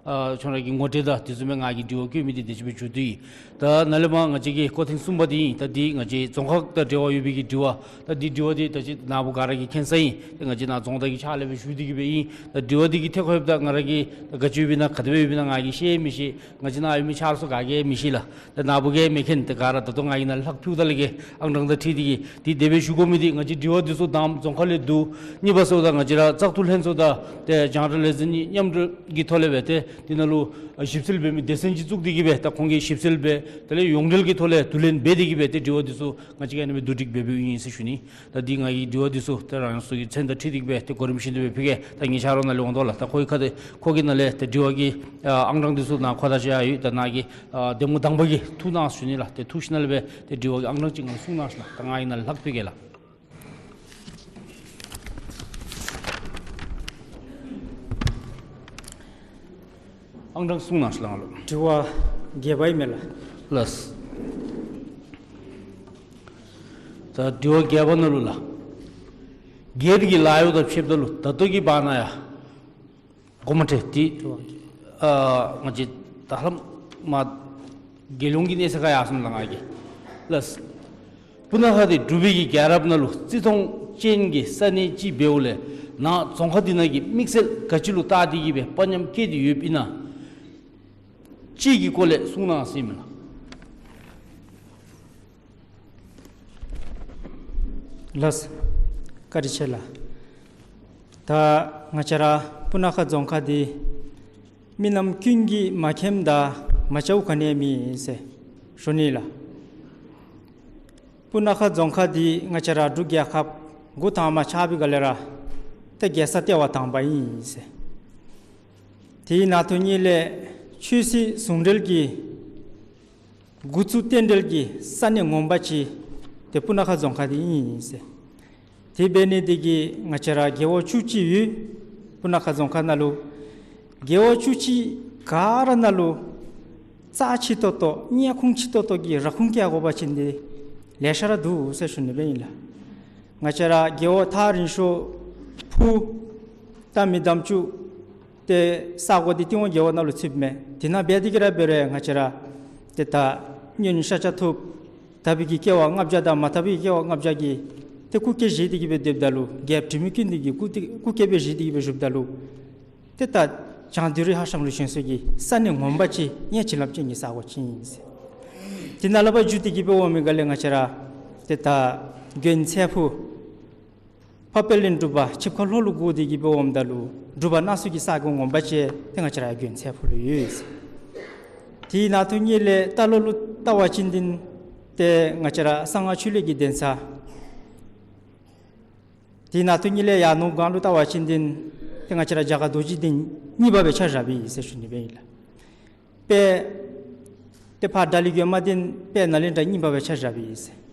ཨ་ཁྱོད་ར་གི་ངོ་སྤྲོད་དང་དེ་བཟུམ་སྦེ་ང་གིས་དྲི་བ་བཀོད་མི་འདི་དེ་ཅིག་སྦེ་མཇུག་བསྡུ་ཡི། ད་ནཱ་ལས་མར་ང་བཅས་ཀྱི་སྐོར་ཐེངས་གསུམ་པ་འདི་ཨིན། ད་འདི་ང་བཅས་རྫོང་ཁག་དང་འབྲེལ་བ་ཡོད་པའི་གི་དྲི་བ། ད་འདི་དྲི་བ་འདི་ད་ཅི་ནཱ་བུ་ག་ར་གིས་མཁྱེན་ས་ཨིན། ད་ང་བཅས་ནཱ་རྫོང་བདག་གི་ཕྱག་ལས་སྦེ་ཞུ་སྟེ་གིས་སྦེ་ཨིན། ད་དྲི་བ་འདི་གི་ཐད་ཁར་ཡོདཔ་ད་ང་ར་གིས་ད་ག་ཅི་ཡོདཔ་ཨིན་ན་ག་དེ་སྦེ་ཡོདཔ་ཨིན་ན་ང་གིས་ཤེས་མི་ཤེས། ང་བཅས་ནཱ་ཡོད་མི་ཆ་རོགས་ག་གིས་མི་ཤེས་ལགས། ད་ནཱ་བུ་གིས་མི་མཁྱེན། ད་ག་ར་ད་ལྟོ་ང་གིས་ནཱ་ལྷག་ཕུལཝ་ད་ལས་ཀྱི་ཨང་གྲངས་དང་འཁྲིལ་ཏེ་གིས་འདི་དེ་སྦེ་ཞུ་དགོ་མི་འདི་ང་བཅས་དྲི་བ་འདི་ཚུ་དང་རྫོང་ཁག་ལས་བསྡུ། གཉིས་པ་ཟེརཝ་ད་ང་བཅས་ར་བཙག་འཐུ་ལྷན་ཚོགས་དང་ཏེ་རྒྱང་བསྒྲགས་ལས་འཛིན་གཉིས་མཉམ་འབྲེལ་གྱི་ཐོག་ལས་སྦེ་ཏེ་འདི་ནང་ལུ་ཨ་ཞིབ་འཚོལ་འབད་མི་སྡེ་ཚན་ཅིག་བཙུགས་ཏེ་གིས་སྦེ་ད་ཁོང་གིས་ཞིབ་འཚོལ་འབད། དེ་ལས་ཡོངས་འབྲེལ་གྱི་ཐོག་ལས་བསྡུ་ལེན་འབད་དེ་གིས་སྦེ་ཏེ་དྲི་བ་འདི་ཚུ་ང་བཅས་ཀྱིས་ཨ་ནི་སྦེ་བསྡུ་སྒྲིག་འབད་འབདཝ་ཨིན་ཟེར་ཞུ་ནི། ད་འདི་ང་གིས་དྲི་བ་འདི་ཚུ་ཏེ་རང་སོའི་མཚན་དང་འཁྲིལ་ཏེ་གིས་སྦེ་ཏེ་གོ་རིམ་བཞིན་དུ་སྦེ་ཕུལ་གེ། ད་ངེའི་ཆ་རོགས་ནཱ་ལས་འོང་དོ་ལགས། ད་ཁོ་གི་ཁ་ཏེ་ཁོ་གི་ནཱ་ལས་ཏེ་དྲི་བ་གི་ཨ་ཨང་གྲངས་འདི་ཚུ་ནཱ་ཁོ་ད་ཅི་ཡང་ཡོད། ད་ནཱ་གི་ཨ་གདམ་ངོ་དང་པ་གི་འཐུ་གནང་ཞུ་ནི་ལགས། ཏེ་འཐུ་ཞིནམ་ལས་སྦེ་ཏེ་དྲི་བ་གི་ཨང་གྲངས་ཅིག་ང་གསུང་གནང་ཞུ་ལགས། ད་ང་གིས་ནཱ་ལྷག་ཕུལ་གེ་ལགས། ཨང་གྲངས་གསུང་གནང་ཞུ་ལགས་ང་ལུ། དྲི་བ་བརྒྱད་པ་ཨིན་མས་ལགས། ལགས། ད་དྲི་བ་བརྒྱད་པ་ནང་ལུ་ལགས། སྒེར་གྱི་ལཱ་གཡོག་དང་ཕྱདཔ་ད་ལུ་ད་ལྟོ་གི་བར་ན་ཡང་གོ་མ་ཐོས་ཏེ། ཨ་ང་བཅས་ད་ལྷག་མ་རྒྱལ་ཡོངས་ཀྱི་གནས་ཚད་ཁར་ཡར་སོང་ལགས་ང་གིས། ལགས། སྤུ་ན་ཁ་འདི་འབྲུག་པའི་གི་རྒྱལ་རབས་ནང་ལུ་བརྩི་མཐོང་ཅན་གྱི་ས་གནས་ཅིག་འབདཝ་ལས་ནཱ་རྫོང་ཁག་འདི་ནང་གི་དམིགས་བསལ་ག་ཅི་ལུ་བལྟ་སྟེ་གིས་སྦེ་དཔའ་ཉམས་བསྐྱེད་དེ་ཡོདཔ་ཨིན་ན་ཅིག་གི་སྐོར་ལས་གསུང་གནང་ཟེར་ཨིན་མས་ལགས། ལགས། བཀའ་དྲིན་ཆེ་ལགས། ད་ང་བཅས་ར་སྤུ་ན་ཁ་རྫོང་ཁག་འདི་མི་རྣམས་ཀུན་གྱིས་མ་མཁྱེནམ་དང་མ་བྱ་བ་ག་ནི་ཡང་མེད་ཟེར་ཞུ་ནི་ལགས། སྤུ་ན་ཁ་རྫོང་ཁག་འདི་ང་བཅས་ར་འབྲུག་རྒྱལ་ཁབ་འགོ་དང་པ་ཆགས་པའི་སྒང་ལས་ར་ཏེ་རྒྱལ་ས་ལྟེ་བ་དང་པ་ཨིན་ཟེར། དེའི་ནང་དོན་ཉིད་ལས་ཆོས་སྲིད་ཟུང་འབྲེལ་གྱི་འགོ་བཙུགས་རྟེན་འབྲེལ་གྱི་ས་གནས་ངོ་མ་ཅིག་ཏེ་སྤུ་ན་ཁ་རྫོང་ཁག་འདི་ཨིན་ཟེར། དེ་འབད་ནི་འདི་གིས་ང་བཅས་ར་རྒེད་འོག་བཅུ་གཅིག་ཡོད། སྤུ་ན་ཁ་རྫོང་ཁག་ནང་ལུ་རྒེད་འོག་བཅུ་གཅིག་ག་ར་ནང་ལུ་རྩ་ཆེ་ཏོག་ཏོ་སྙད་ཁུངས་ཆེ་ཏོག་ཏོ་གི་ར་ཁུངས་བཀལ་དགོ་པ་ཅིན་འདི་ལེ་ཤ་ར་འདུག་ཟེར་ཞུ་ནི་སྦེ་ཨིན་ལགས། ང་བཅས་ར་རྒེད་འོག་ཐག་རིང་ཤོས་ཕུ་ད་མི་དམ་ཅུ་ཏེ་ས་གོ་འདི་ཏི་ཝང་རྒེད་འོག་ནང་ལུ་ཚུདཔ་མས། དེ་ནང་འབད་དེ་གིས་ར་འབད་རུང་ང་བཅས་ར་ཏེ་ད་སྨྱོན་ཤ་ཆ་ཐུབ་དག་པའི་གི་སྐྱེ་བ་ལྔ་བརྒྱ་དང་མ་དག་པའི་གི་སྐྱེ་བ་ལྔ་བརྒྱ་གི་ཏེ་སྐུ་སྐྱེ་བཞེས་ཏེ་གིས་སྦེ་སྡོདཔ་ད་ལུ་རྒྱལཔོ་དྲི་མེད་ཀུན་ལྡན་གྱི་སྐུ་སྐྱེ་སྦེ་བཞེས་ཏེ་གིས་སྦེ་བཞུགསཔ་ད་ལུ་ཏེ་ད་བྱང་དུས་རི་ཧ་ཤང་ལུ་བྱོན་ས་གི་ས་གནས་ངོ་མ་ཅིག་སྙད་བྱིན་རླབས་ཅན་གྱི་ས་གོ་ཅིག་ཨིན་ཟེར། དེ་ནང་ལས་ཕར་བརྒྱུད་དེ་གིས་སྦེ་འོང་མི་སྒང་ལས་ང་བཅས་ར་ཏེ་ད་དགོན་ཚེ་ཕུག་ཕ་དཔལ་ལྡན་འབྲུག་པ་ཆིབས་ཁ་ལྷོ་ལུ་བསྒོར་ཏེ་གིས་སྦེ་འོངམ་ད་ལུ་འབྲུག་པ་སྣ་ཚོགས་ཀྱི་ས་གོ་ངོ་མ་ཅིག་ཏེ་ང་བཅས་ར་དགོན་ཚེ་ཕུག་ལུ་ཡོད་ཟེར། དེའི་ནང་དོན་ཉིད་ལས་རྟ་ལོག་ལུ་བལྟ་བ་ཅིན་འདི་ཏེ་ང་བཅས་ར་གསང་སྔགས་ཆོས་གླིང་གི་གདན་ས། དེའི་ནང་དོན་ཉིད་ལས་ཡར་ནོར་བུ་སྒང་ལུ་བལྟ་བ་ཅིན་འདི་ཏེ་ང་བཅས་ར་རྒྱ་གར་རྡོ་རྗེ་གདན་གཉིས་པ་སྦེ་ཆ་བཞགཔ་ཨིན་ཟེར་ཞུ་ནི་སྦེ་ཨིན་ལགས། དཔལ་ཏེ་ཕར་དགྲ་ལི་དགོན་མ་འདི་དཔལ་ནཱ་ལེནྡྲ་གཉིས་པ་སྦེ་ཆ་བཞགཔ་ཨིན་ཟེར།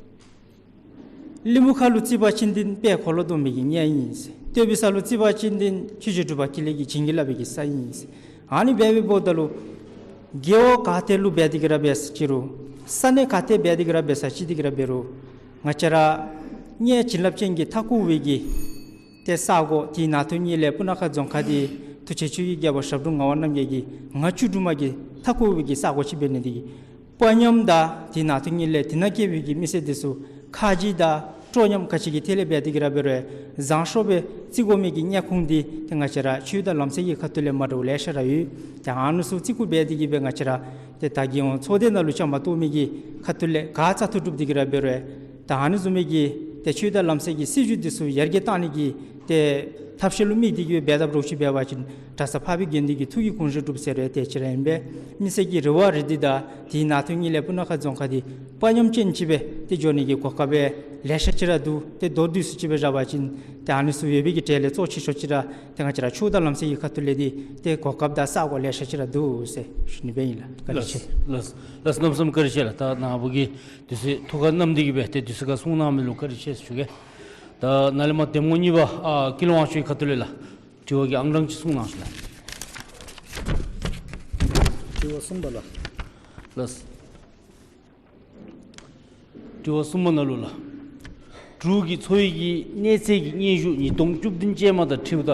གླིང་མུ་ཁ་ལུ་རྩིས་པ་ཅིན་འདི་དཔལ་འཁོར་ལོ་སྡོམ་པའི་གི་གཉེར་ཨིན་ཟེར། སྟོད་པའི་ས་ལུ་རྩིས་པ་ཅིན་འདི་ཆོས་རྗེ་འབྲུག་པ་ཀུན་ལེགས་ཀྱིས་བྱིན་གྱིས་བརླབས་པའི་གི་ས་ཨིན་ཟེར། ཨ་ནི་སྦེ་འབདཝ་ད་ལུ་རྒེད་འོག་ག་ཏེ་ལུ་འབད་དེ་གིས་ར་འབད་ས་ཅི་རུང་ས་གནས་ག་ཏེ་འབད་དེ་གིས་ར་འབད་ས་ཅི་དེ་གིས་ར་འབད་རུང་ང་བཅས་ར་ གནས་བྱིན་རླབས་ཅན་གྱི་མཐའ་འཁོར་བའི་གི་ཏེ་ས་གོ་དེ་ནང་དོན་ཉིད་ལས་སྤུ་ན་ཁ་རྫོང་ཁག་འདི་ཐུགས་རྗེ་ཆེ་ཆོས་ཀྱི་རྒྱལ་པོ་ཞབས་དྲུང་ངག་དབང་རྣམ་རྒྱལ་གྱི་ང་བཅུ་དྲུག་མ་གི་མཐའ་འཁོར་བའི་གི་ས་གོ་ཅིག་འབད་ནི་དེ་གིས་དཔའ་ཉམས་དང་དེ་ནང་དོན་ཉིད་ལས་དེ་ནང་སྐྱེ་བའི་གི་མི་སེར་འདི་ཚུ་ཁ་རྗེ་དང་སྤྲོ་ཉམས་ག་ཅི་གི་ཐད་ལས་འབད་དེ་གི་ར་འབད་རུང་བཟང་ཤོས་སྦེ་བརྩི་དགོ་མི་གི་གནད་ཁུངས་འདི་ཏེ་ང་བཅས་ར་ཆོས་དང་ལམ་སྲོལ་གྱི་ཁ་ཐུག་ལས་མ་འདྲཝ་ལེ་ཤ་ར་ཡོད། ཏེ་ཨ་ནི་ཚུ་བརྩི་བཀུར་འབད་དེ་གི་སྦེ་ང་བཅས་ར་ཏེ་ད་རྒྱལ་ཡོངས་ཚོགས་སྡེ་ནང་ལུ་བཅའ་མར་གཏོགས་མི་གི་ཁ་ཐུག་ལས་ག་ཚད་ཐུབ་ཐུབ་དེ་གི་ར་འབད་རུང་ད་ཨ་ནི་བཟུམ་མའི་གི་ཏེ་ཆོས་དང་ལམ་སྲོལ་གྱི་སྲིད་བྱུས་འདི་ཚུ་ཡར་རྒྱས་གཏང་ནི་གི་ཏེ་ཐབས་ཤེས་ལུ་དམིགས་ཏེ་གི་འབད་འཐབ་རོགས་ཅིག་འབད་བ་ཅིན་གྲྭ་ས་འཕགས་པའི་དགེ་འདུན་གྱི་ཐུགས་ཀྱི་དགོངས་བཞེད་འགྲུབ་ཟེར་རུང་ཏེ་ཅིག་ར་ཨིན་པས། མི་སེར་གྱི་རེ་བ་རེ་འདོད་དང་དེ་ནང་དོན་ཉིད་ལས་སྤུ་ན་ཁ་རྫོང་ཁག་འདི་དཔའ་ཉམས་ཅན་ཅིག་སྦེ་ཏེ་འགྱོ་ནི་གི་གོ་སྐབས་ལེ་ཤ་ཅིག་ར་འདུག། ཏེ་མདོར་བསྡུས་སུ་ཅིག་སྦེ་བཞག་པ་ཅིན་ཏེ་ཨ་ནི་ཚུ་ཡོད་པའི་གི་གྲས་ལས་གཙོ་ཆེ་ཤོས་ཅིག་ར་ཏེ་ང་བཅས་ར་ཆོས་དང་ལམ་སྲོལ་གྱི་ཁ་ཐུག་ལས་འདི་ཏེ་གོ་སྐབས་དང་ས་གོ་ལེ་ཤ་ཅིག་ར་འདུག་ཟེར་ཞུ་ནི་སྦེ་ཨིན་ལགས། བཀའ་དྲིན་ལགས། ཆེ། ལགས། ལགས། གནམ་མེད་ས་མེད་བཀའ་དྲིན་ཆེ་ལགས། ད་ནཱ་བུ་གིས་དུས་ཚོད་ཐུགས་ཁར་བསྣམས་ཏེ་གི་སྦེ་ཏེ་དུས་ཚོད་ཁར་གསུང་གནང་མི་ལུ་བཀའ་དྲིན་ཆེ་ཟེར་ཞུ་གེ། ད་ནཱ་ལས་མར་འདེམས་ངོ་གཉིས་པ་ཨ་ཀུན་ལེགས་དབང་ཕྱུག་གི་ཁ་ཐུག་ལས་ལགས། དྲི་བ་གི་ཨང་གྲངས་ཅིག་གསུང་གནང་ཞུ་ལགས། དྲི་བ་གསུམ་པ་ལགས། ལགས། དྲི་བ་གསུམ་པ་ནང་ལུ་ལགས། འབྲུག་གི་འཚོ་བའི་གི་གནས་ཚད་ཀྱི་སྙན་ཞུ་ཉིས་སྟོང་བཅུ་བདུན་ཅན་མ་དང་འཁྲིལཝ་ད་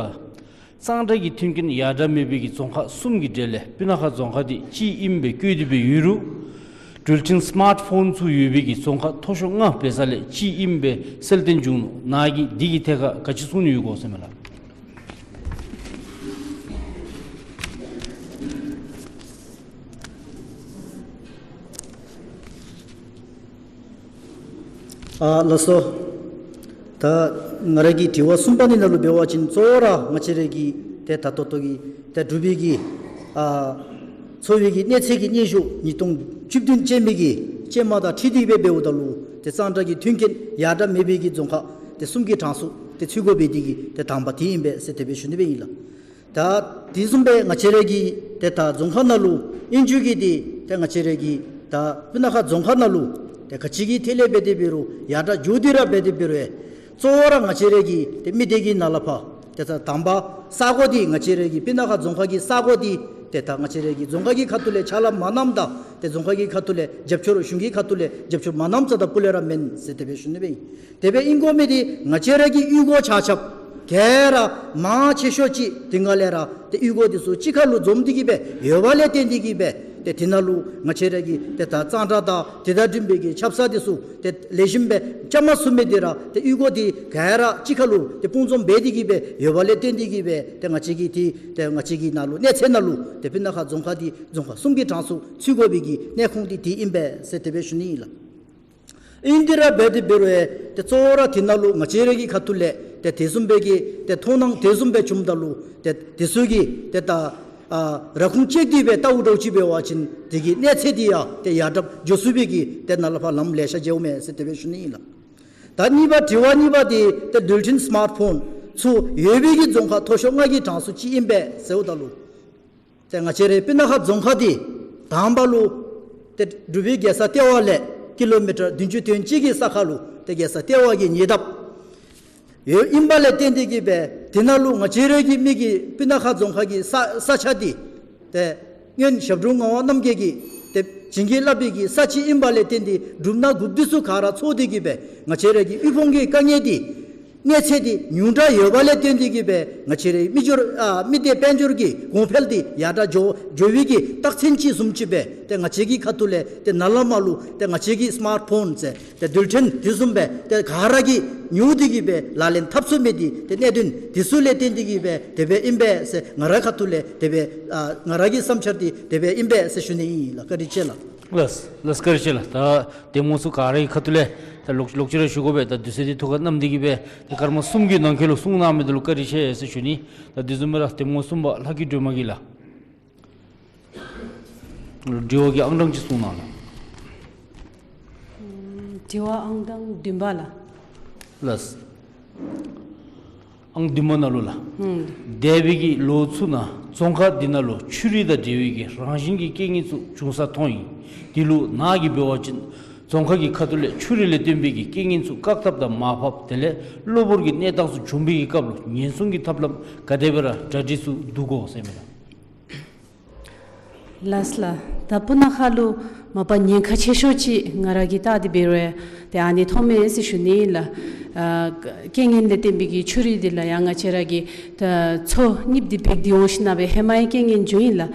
གཙང་སྦྲ་གི་མཐུན་རྐྱེན་ཡར་དྲག་མེད་པའི་གི་རྫོང་ཁག་གསུམ་གྱི་གྲས་ལས་སྤུ་ན་ཁ་རྫོང་ཁག་འདི་གཅིག་ཨིནམ་སྦེ་བཀོད་དེ་སྦེ་ཡོད་རུང་འགྲུལ་འཕྲིན་སི་མཱརཊ་ཕོན་ཚུ་ཡོད་པའི་གི་རྫོང་ཁག་མཐོ་ཤོས་ལྔ་འབད་ས་ལས་གཅིག་ཨིནམ་སྦེ་གསལ་སྟོན་བྱུང་ནུག། ནཱ་གིས་འདི་གི་ཐད་ཁར་ག་ཅི་གསུང་ནི་ཡོད་གོ་ཟེར་མས་ལགས། ཨ་ལགས་སོ། ད་ང་ར་གི་དྲི་བ་གསུམ་པ་འདི་ནང་ལུ་འབད་བ་ཅིན་གཙོ་བོ་ར་ང་བཅས་ར་གི་ཏེ་ད་ལྟོ་ལྟོ་གི་ཏེ་འབྲུག་པའི་གི་ཨ་འཚོ་བའི་གི་གནས་ཚད་ཀྱི་སྙན་ཞུ་ཉིས་སྟོང་བཅུ་བདུན་ཅན་མའི་གི་ཅན་མ་དང་འཁྲིལ་ཏེ་སྦེ་འབདཝ་ད་ལུ་ཏེ་གཙང་སྦྲ་གི་མཐུན་རྐྱེན་ཡར་དྲག་མེད་པའི་གི་རྫོང་ཁག་ཏེ་གསུམ་གྱི་གྲངས་སུ་ཏེ་ཚུད་དགོ་པའི་འདི་གི་ཏེ་དང་པ་འདི་ཨིན་པས་ཟེར་དེ་སྦེ་ཞུ་ནི་སྦེ་ཨིན་ལགས། ད་དེ་བཟུམ་སྦེ་ང་བཅས་ར་གི་ཏེ་ད་རྫོང་ཁག་ནང་ལུ་ཨིན་ཅི་གི་འདི་ཏེ་ང་བཅས་ར་གི་ད་སྤུ་ན་ཁ་རྫོང་ཁག་ནང་ལུ་ཏེ་ག་ཅི་གི་ཐད་ལས་འབད་དེ་འབད་རུང་ཡར་དྲག་འགྱོ་སྟེ་ར་འབད་དེ་འབད་རུང་གཙོ་བོ་ར་ང་བཅས་ར་གི་ཏེ་མི་སྡེ་གི་ནང་ལས་ཕར་ཏེ་ད་དང་པ་ས་གོ་འདི་ང་བཅས་ར་གི་སྤུ་ན་ཁ་རྫོང་ཁག་གི་ས་གོ་འདི་ཏེ་ད་ང་བཅས་ར་གི་རྫོང་ཁག་གི་ཁ་ཐུག་ལས་ཕྱག་ལཱ་མ་གནངམ་དང་ཏེ་རྫོང་ཁག་གི་ཁ་ཐུག་ལས་རྒྱབ་སྐྱོར་གཞུང་གི་ཁ་ཐུག་ལས་རྒྱབ་སྐྱོར་མ་གནངམ་རྩ་དང་སྤུ་ལས་ར་མེན་ཟེར་དེ་སྦེ་ཞུ་ནི་སྦེ་ཨིན། དེ་སྦེ་ཨིན་དགོ་མི་འདི་ང་བཅས་ར་གི་གཡུས་སྒོ་ཆ་ཁྱབ་ག་ར་མང་ཆེ་ཤོས་ཅིག་དེ་སྒང་ལས་ར་ཏེ་གཡུས་སྒོ་འདི་ཚུ་གཅིག་ཁར་ལུ་འཛོམས་ཏེ་གི་སྦེ་ཡོད་པ་ལས་བརྟེན་ཏེ་གི་སྦེ་ཏེ་དེ་ནང་ལུ་ང་བཅས་ར་གི་ཏེ་ད་གཙང་སྦྲ་དང་དེ་དང་འབྲེལ་བའི་གི་ཆབ་གསང་འདི་ཚུ་ཏེ་ལེགས་ཤོམ་སྦེ་བཅའ་མར་ཚུད་མི་འདི་ར་ཏེ་གཡུས་སྒོ་འདི་ག་ར་གཅིག་ཁར་ལུ་ཏེ་སྤུངས་འཛོམས་འབད་དེ་གི་སྦེ་ཡོད་པ་ལས་བརྟེན་ཏེ་གི་སྦེ་ཏེ་ང་བཅས་ཀྱི་ཏེ་ཏེ་ང་བཅས་ཀྱི་ནང་ལུ་གནས་ཚད་ནང་ལུ་ཏེ་སྤུ་ན་ཁ་རྫོང་ཁག་འདི་རྫོང་ཁག་གསུམ་གྱི་གྲངས་སུ་ཚུད་དགོ་པའི་གི་གནད་ཁུངས་འདི་འདི་ཨིན་པས་ཟེར་དེ་སྦེ་ཞུ་ནི་ཨིན་ལགས། ཨིན་ཏེ་ར་འབད་དེ་འབད་རུང་ཏེ་གཙོ་བོ་ར་དེ་ནང་ལུ་ང་བཅས་ར་གི་ཁ་ཐུག་ལས་ཏེ་དེ་བཟུམ་སྦེ་གི་ཏེ་མཐོང་སྣང་དེ་བཟུམ་སྦེ་བྱུངམ་ད་ལུ་ཏེ་དེ་ཚུ་གི་ཏེ་ད་ཨ་ར་ཁུངས་བཅད་དེ་སྦེ་བལྟཝ་འདྲཝ་ཅིག་འབད་བ་ཅིན་དེ་གི་གནས་ཚད་འདི་ཡང་ཏེ་ཡར་དྲག་འགྱོ་ཚུགས་པའི་གི་ཏེ་ནཱ་ལས་ཕར་ལམ་ལེ་ཤ་མཇལཝ་མས་ཟེར་དེ་སྦེ་ཞུ་ནི་ཨིན་ལགས། ད་གཉིས་པ་དྲི་བ་གཉིས་པ་འདི་ཏེ་འགྲུལ་འཕྲིན་སི་མཱརཊ་ཕོན་ཚུ་ཡོད་པའི་གི་རྫོང་ཁག་མཐོ་ཤོས་ལྔ་གི་གྲངས་སུ་ཅིག་ཨིན་པས་ཟེརཝ་ད་ལུ་ཏེ་ང་བཅས་རའི་སྤུ་ན་ཁ་རྫོང་ཁག་འདི་དང་པ་ལུ་ཏེ་འབྲུག་པའི་རྒྱལ་ས་ལྟེ་བ་ལས་ཀི་ལོ་མི་ཊར་བདུན་ཅུ་དོན་གཅིག་གི་ས་ཁར་ལུ་ཏེ་རྒྱལ་ས་ལྟེ་བ་གི་ཉེ་འདབས་ཡོདཔ་ཨིན་པ་ལས་བརྟེན་ཏེ་གི་སྦེ་དེ་ནང་ལུ་ང་བཅས་རའི་གི་མི་གི་སྤུ་ན་ཁ་རྫོང་ཁག་གི་ས་ས་ཆ་འདི་ཏེ་སྔོན་ཞབས་དྲུང་ངག་དབང་རྣམ་རྒྱལ་གྱིས་ཏེ་བྱིན་གྱིས་བརླབས་པའི་གི་ས་ཅིག་ཨིན་པ་ལས་བརྟེན་ཏེ་འབྲུག་ནང་རྒུབ་འདི་ཚུ་ག་ར་ཚོགས་ཏེ་གི་སྦེ་ང་བཅས་རའི་གི་དབུལ་ཕོངས་ཀྱི་དཀའ་ངལ་འདི་གནས་ཚད་འདི་ཉུང་དྲགས་ཡོད་པ་ལས་བརྟེན་ཏེ་གི་སྦེ་ང་བཅས་རའི་མི་འབྱོར་ཨ་མི་སྡེ་དཔལ་འབྱོར་གྱི་གོང་འཕེལ་འདི་ཡར་དྲག་འགྱོ་འགྱོ་བའི་གི་རྟགས་མཚན་ཅིག་བཟུམ་ཅིག་སྦེ་ཏེ་ང་བཅས་ཀྱི་ཁ་ཐུག་ལས་ཏེ་ནཱ་ལས་མར་ལུ་ཏེ་ང་བཅས་ཀྱི་སི་མཱརཊ་ཕོན་ཟེར་ཏེ་འགྲུལ་འཕྲིན་དེ་བཟུམ་སྦེ་ཏེ་ག་ར་གིས་ཉོ་སྟེ་གི་སྦེ་ལག་ལེན་འཐབ་ཚུགས་མི་འདི་ཏེ་གནད་དོན་དེ་ཚུ་ལས་བརྟེན་ཏེ་གི་སྦེ་དེ་སྦེ་ཨིན་པས་ཟེར་ང་རའི་ཁ་ཐུག་ལས་དེ་སྦེ་ཨ་ང་ར་གི་བསམ་འཆར་འདི་དེ་སྦེ་ཨིན་པས་ཟེར་ཞུ་ནི་ཨིན་ལགས། བཀའ་དྲིན་ཆེ་ལགས། ལགས་ལགས་བཀའ་དྲིན་ཆེ་ལགས། ད་འདེམས་ངོ་ཚུ་ག་རའི་ཁ་ཐུག་ལས་ད་ལོག་ལོག་ཅི་ར་ཞུ་དགོ་པས། ད་དུས་ཚོད་འདི་ཐུགས་ཁར་བསྣམས་ཏེ་གི་སྦེ་ད་སྐར་མ་གསུམ་གྱི་ནང་འཁོད་ལུ་གསུང་གནང་མི་འདི་ལུ་བཀའ་དྲིན་ཆེ་ཟེར་ཞུ་ནི། ད་དེ་བཟུམ་སྦེ་ར་འདེམས་ངོ་གསུམ་པ་ལྷ་སྐྱིད་སྒྲོལ་མ་གིས་ལགས། དྲི་བ་གི་ཨང་གྲངས་ཅིག་གསུང་གནང་ལགས། དྲི་བ་ཨང་གྲངས་བདུན་པ་ལགས། ལགས། ཨང་བདུན་པ་ནང་ལུ་ལགས། ཨང་། འདས་པའི་གི་ལོ་ཚུ་ནང་རྫོང་ཁག་འདི་ནང་ལུ་ཆུ་རུད་དང་འབྲེལ་བའི་གི་རང་བཞིན་གྱི་རྐྱེན་ངན་ཚུ་འབྱུང་ས་མཐོང་ཡི། དེ་ལུ་ནཱ་གིས་འབད་བ་ཅིན་རྫོང་ཁག་གི་ཁ་ཐུག་ལས་ཆུ་རུད་ལས་བརྟེན་པའི་གི་རྐྱེན་ངན་ཚུ་བཀག་ཐབས་དང་མར་ཕབ་དེ་ལས་གློ་བུར་གྱི་གནས་སྟངས་ཚུ་བྱུང་བའི་གི་སྐབས་ལུ་ཉེན་སྲུང་གི་ཐབས་ལམ་ག་དེ་སྦེ་ར་གྲ་སྒྲིག་ཚུ་འདུག་གོ་ཟེར་མས་ལགས། ལགས་ལགས། ད་སྤུ་ན་ཁ་ལུ་ མ་པ་ཉེན་ཁ་ཆེ་ཤོས་ཅིག་ང་ར་གིས་བལྟ་སྟེ་འབད་རུང་ཡང་ཏེ་ཨ་ནི་མཐོང་མས་ཟེར་ཞུ་ནི་ཨིན་ལགས། ཨ་རྐྱེན་ངན་ལས་བརྟེན་པའི་གི་ཆུ་རུད་འདི་ལགས་ཡང་ང་བཅས་ར་གིས་ད་མཚོ་གཉིསཔ་འདི་འབད་དེ་འོང་ཞིནམ་ལས་ཧེ་མའི་རྐྱེན་ངན་བྱུང་ཡི་ལགས།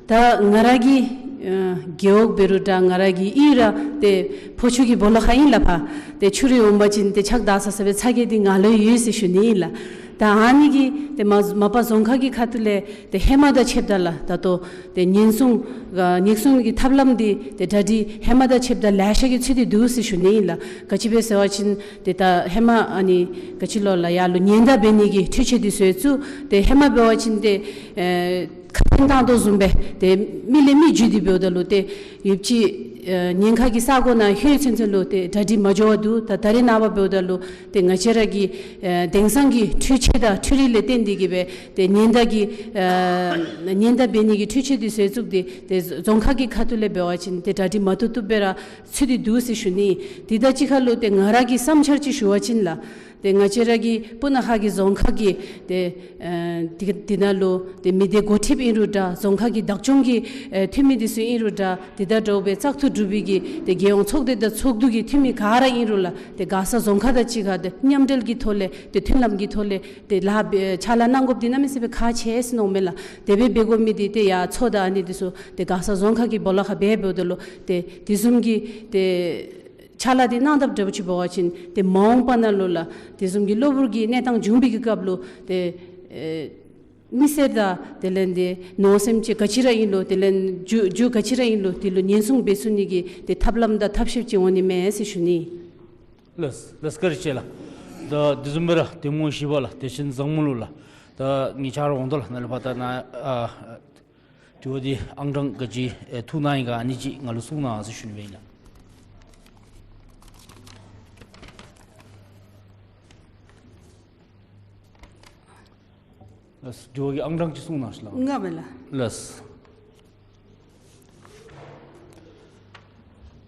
ད་ང་ར་གི་ཨ་རྒེད་འོག་འབད་རུང་འདྲ་ང་ར་གི་གཡུས་ར་ཏེ་ཕོ་ཆུ་གི་སྦོ་ལོགས་ཁར་ཨིན་ལགས་ཕར། ཏེ་ཆུ་རུད་འོང་པ་ཅིན་ཏེ་ཆག་ད་ས་ས་སྦེ་ཚ་གྱང་འདི་ང་ལུ་ཡོད་ཟེར་ཞུ་ནི་ཨིན་ལགས། ད་ཨ་ནི་གིས་ཏེ་མ་མ་པ་རྫོང་ཁག་གི་ཁ་ཐུག་ལས་ཏེ་ཧེ་མ་དང་ཕྱདཔ་ད་ལགས་ད་ལྟོ་ཏེ་ཉེན་སྲུང་ཨ་ཉེན་སྲུང་གི་ཐབས་ལམ་འདི་ཏེ་གྲ་སྒྲིག་ཧེ་མ་དང་ཕྱདཔ་ད་ལེ་ཤ་གིས་ཚུད་དེ་འདུག་ཟེར་ཞུ་ནི་ཨིན་ལགས། ག་ཅི་སྦེ་ཟེར་བ་ཅིན་ཏེ་ད་ཧེ་མ་ཨ་ནི་ག་ཅི་ལོ་ལགས་ཡར་ལུ་ཉེན་བརྡ་འབད་ནི་གི་འཕྲུལ་ཆས་འདི་ཚུ་ཡང་བཙུགས། ཏེ་ཧེ་མ་འབད་བ་ཅིན་ཏེ་ཨེ་ཁ་འཕངས་བཏང་དོ་བཟུམ་སྦེ་ཏེ་མི་ལས་མི་འགྱོ་སྟེ་འབདཝ་ད་ལུ་ཏེ་ཡུདཔ་ཅིག་ཨེ་ཉེན་ཁ་གི་ས་གོ་ནང་ལྷོད་ཚུན་ཚོད་ལུ་ཏེ་གྲ་སྒྲིག་མ་འགྱོ་བར་འདུག། ད་ད་རེས་ནངས་པ་འབདཝ་ད་ལུ་ཏེ་ང་བཅས་ར་གི་ཨེ་དེང་སང་གི་འཕྲུལ་ཆས་དང་འཕྲུལ་རིག་ལས་བརྟེན་ཏེ་གིས་སྦེ་ཏེ་ཉེན་བརྡ་གི་ཨེ་ཉེན་བརྡ་འབད་ནི་གི་འཕྲུལ་ཆས་འདི་ཚུ་ཡང་བཙུགས་ཏེ་ཏེ་རྫོང་ཁག་གི་ཁ་ཐུག་ལས་འབད་བ་ཅིན་ཏེ་གྲ་སྒྲིག་མ་བཏུབ་བཏུབ་སྦེ་ར་ཚུད་དེ་འདུག་ཟེར་ཞུ་ནི། དེ་དང་གཅིག་ཁར་ལུ་ཏེ་ང་ར་གི་བསམ་འཆར་ཅིག་ཞུ་བ་ཅིན་ལགས། ཏེ་ང་བཅས་ར་གི་སྤུ་ན་ཁ་གི་རྫོང་ཁག་གི་ཏེ་ཨེ་དེ་དེ་ནང་ལུ་ཏེ་མི་སྡེ་འགོ་ཁྲིདཔ་ཨིན་རུང་འདྲ་རྫོང་ཁག་གི་བདག་སྐྱོང་གི་ཨེ་འཐུས་མི་འདི་ཚུ་ཨིན་རུང་འདྲ་དེ་དང་འདྲཝ་སྦེ་བཙག་འཐུ་གྲུབ་པའི་གི་ཏེ་རྒྱལ་ཡོངས་ཚོགས་སྡེ་དང་ཚོགས་འདུ་གི་འཐུས་མི་ག་ར་ཨིན་རུང་ལགས་ཏེ་མགར་ས་རྫོང་ཁག་དང་གཅིག་ཁར་ཏེ་མཉམ་འབྲེལ་གྱི་ཐོག་ལས་ཏེ་མཐུན་ལམ་གྱི་ཐོག་ལས་ཏེ་ལཱ་འབད་ཕྱག་ལཱ་གནང་དགོཔ་འདི་གནམ་མེད་ས་མེད་ཁག་ཆེ་ཟེར་མནོཝ་མས་ལགས། དེ་སྦེ་འབད་དགོ་མི་འདི་ཏེ་ཡར་མཚོ་དང་ཨ་ནི་འདི་ཚུ་ཏེ་མགར་ས་རྫོང་ཁག་གི་སྦོ་ལོགས་ཁར་འབད་འབདཝ་ད་ལུ་ཏེ་དེ་བཟུམ་གྱི་ཏེ་ཕྱག་ལཱ་འདི་གནང་དཔ་འདྲཝ་ཅིག་འབད་བ་ཅིན་ཏེ་མ་འོངས་པ་ནང་ལུ་ལགས་དེ་བཟུམ་གྱི་གློ་བུར་གྱི་གནས་སྟངས་བྱུང་བའི་གི་སྐབས་ལུ་ཏེ་ཨེ་མི་སེར་དང་དེ་ལས་ཏེ་ནོར་སེམས་ཅིག་ག་ཅི་ར་ཨིན་རུང་དེ་ལས་རྒྱུ་རྒྱུ་ག་ཅི་ར་ཨིན་རུང་དེ་ལུ་ཉེན་སྲུང་འབད་ཚུགས་ནི་གི་ཏེ་ཐབས་ལམ་དང་ཐབས་ཤེས་ཅིག་འོང་ནི་མས་ཟེར་ཞུ་ནི། ལགས་ལགས་བཀའ་དྲིན་ཆེ་ལགས། ད་དེ་བཟུམ་སྦེ་ར་ཐེངས་མ་བཞི་པ་ལགས་བདེ་ཆེན་བཟང་མོ་ལུ་ལགས། ད་ངེའི་ཆ་ར་འོང་དོ་ལགས། ནཱ་ལས་ཕར་ད་ནཱ་ཨ་དྲི་བ་འདི་ཨང་གྲངས་ག་ཅི་ཨེ་ཐུག་ནི་ཨིན་ག་ཨ་ནི་ཅིག་ང་ལུ་གསུང་གནང་ཟེར་ཞུ་ནི་སྦེ་ཨིན་ལགས། ལགས་དྲི་བ་གི་ཨང་གྲངས་ཅིག་གསུང་གནང་ཤིག་ལགས། ལྔ་པ་ལགས། ལགས།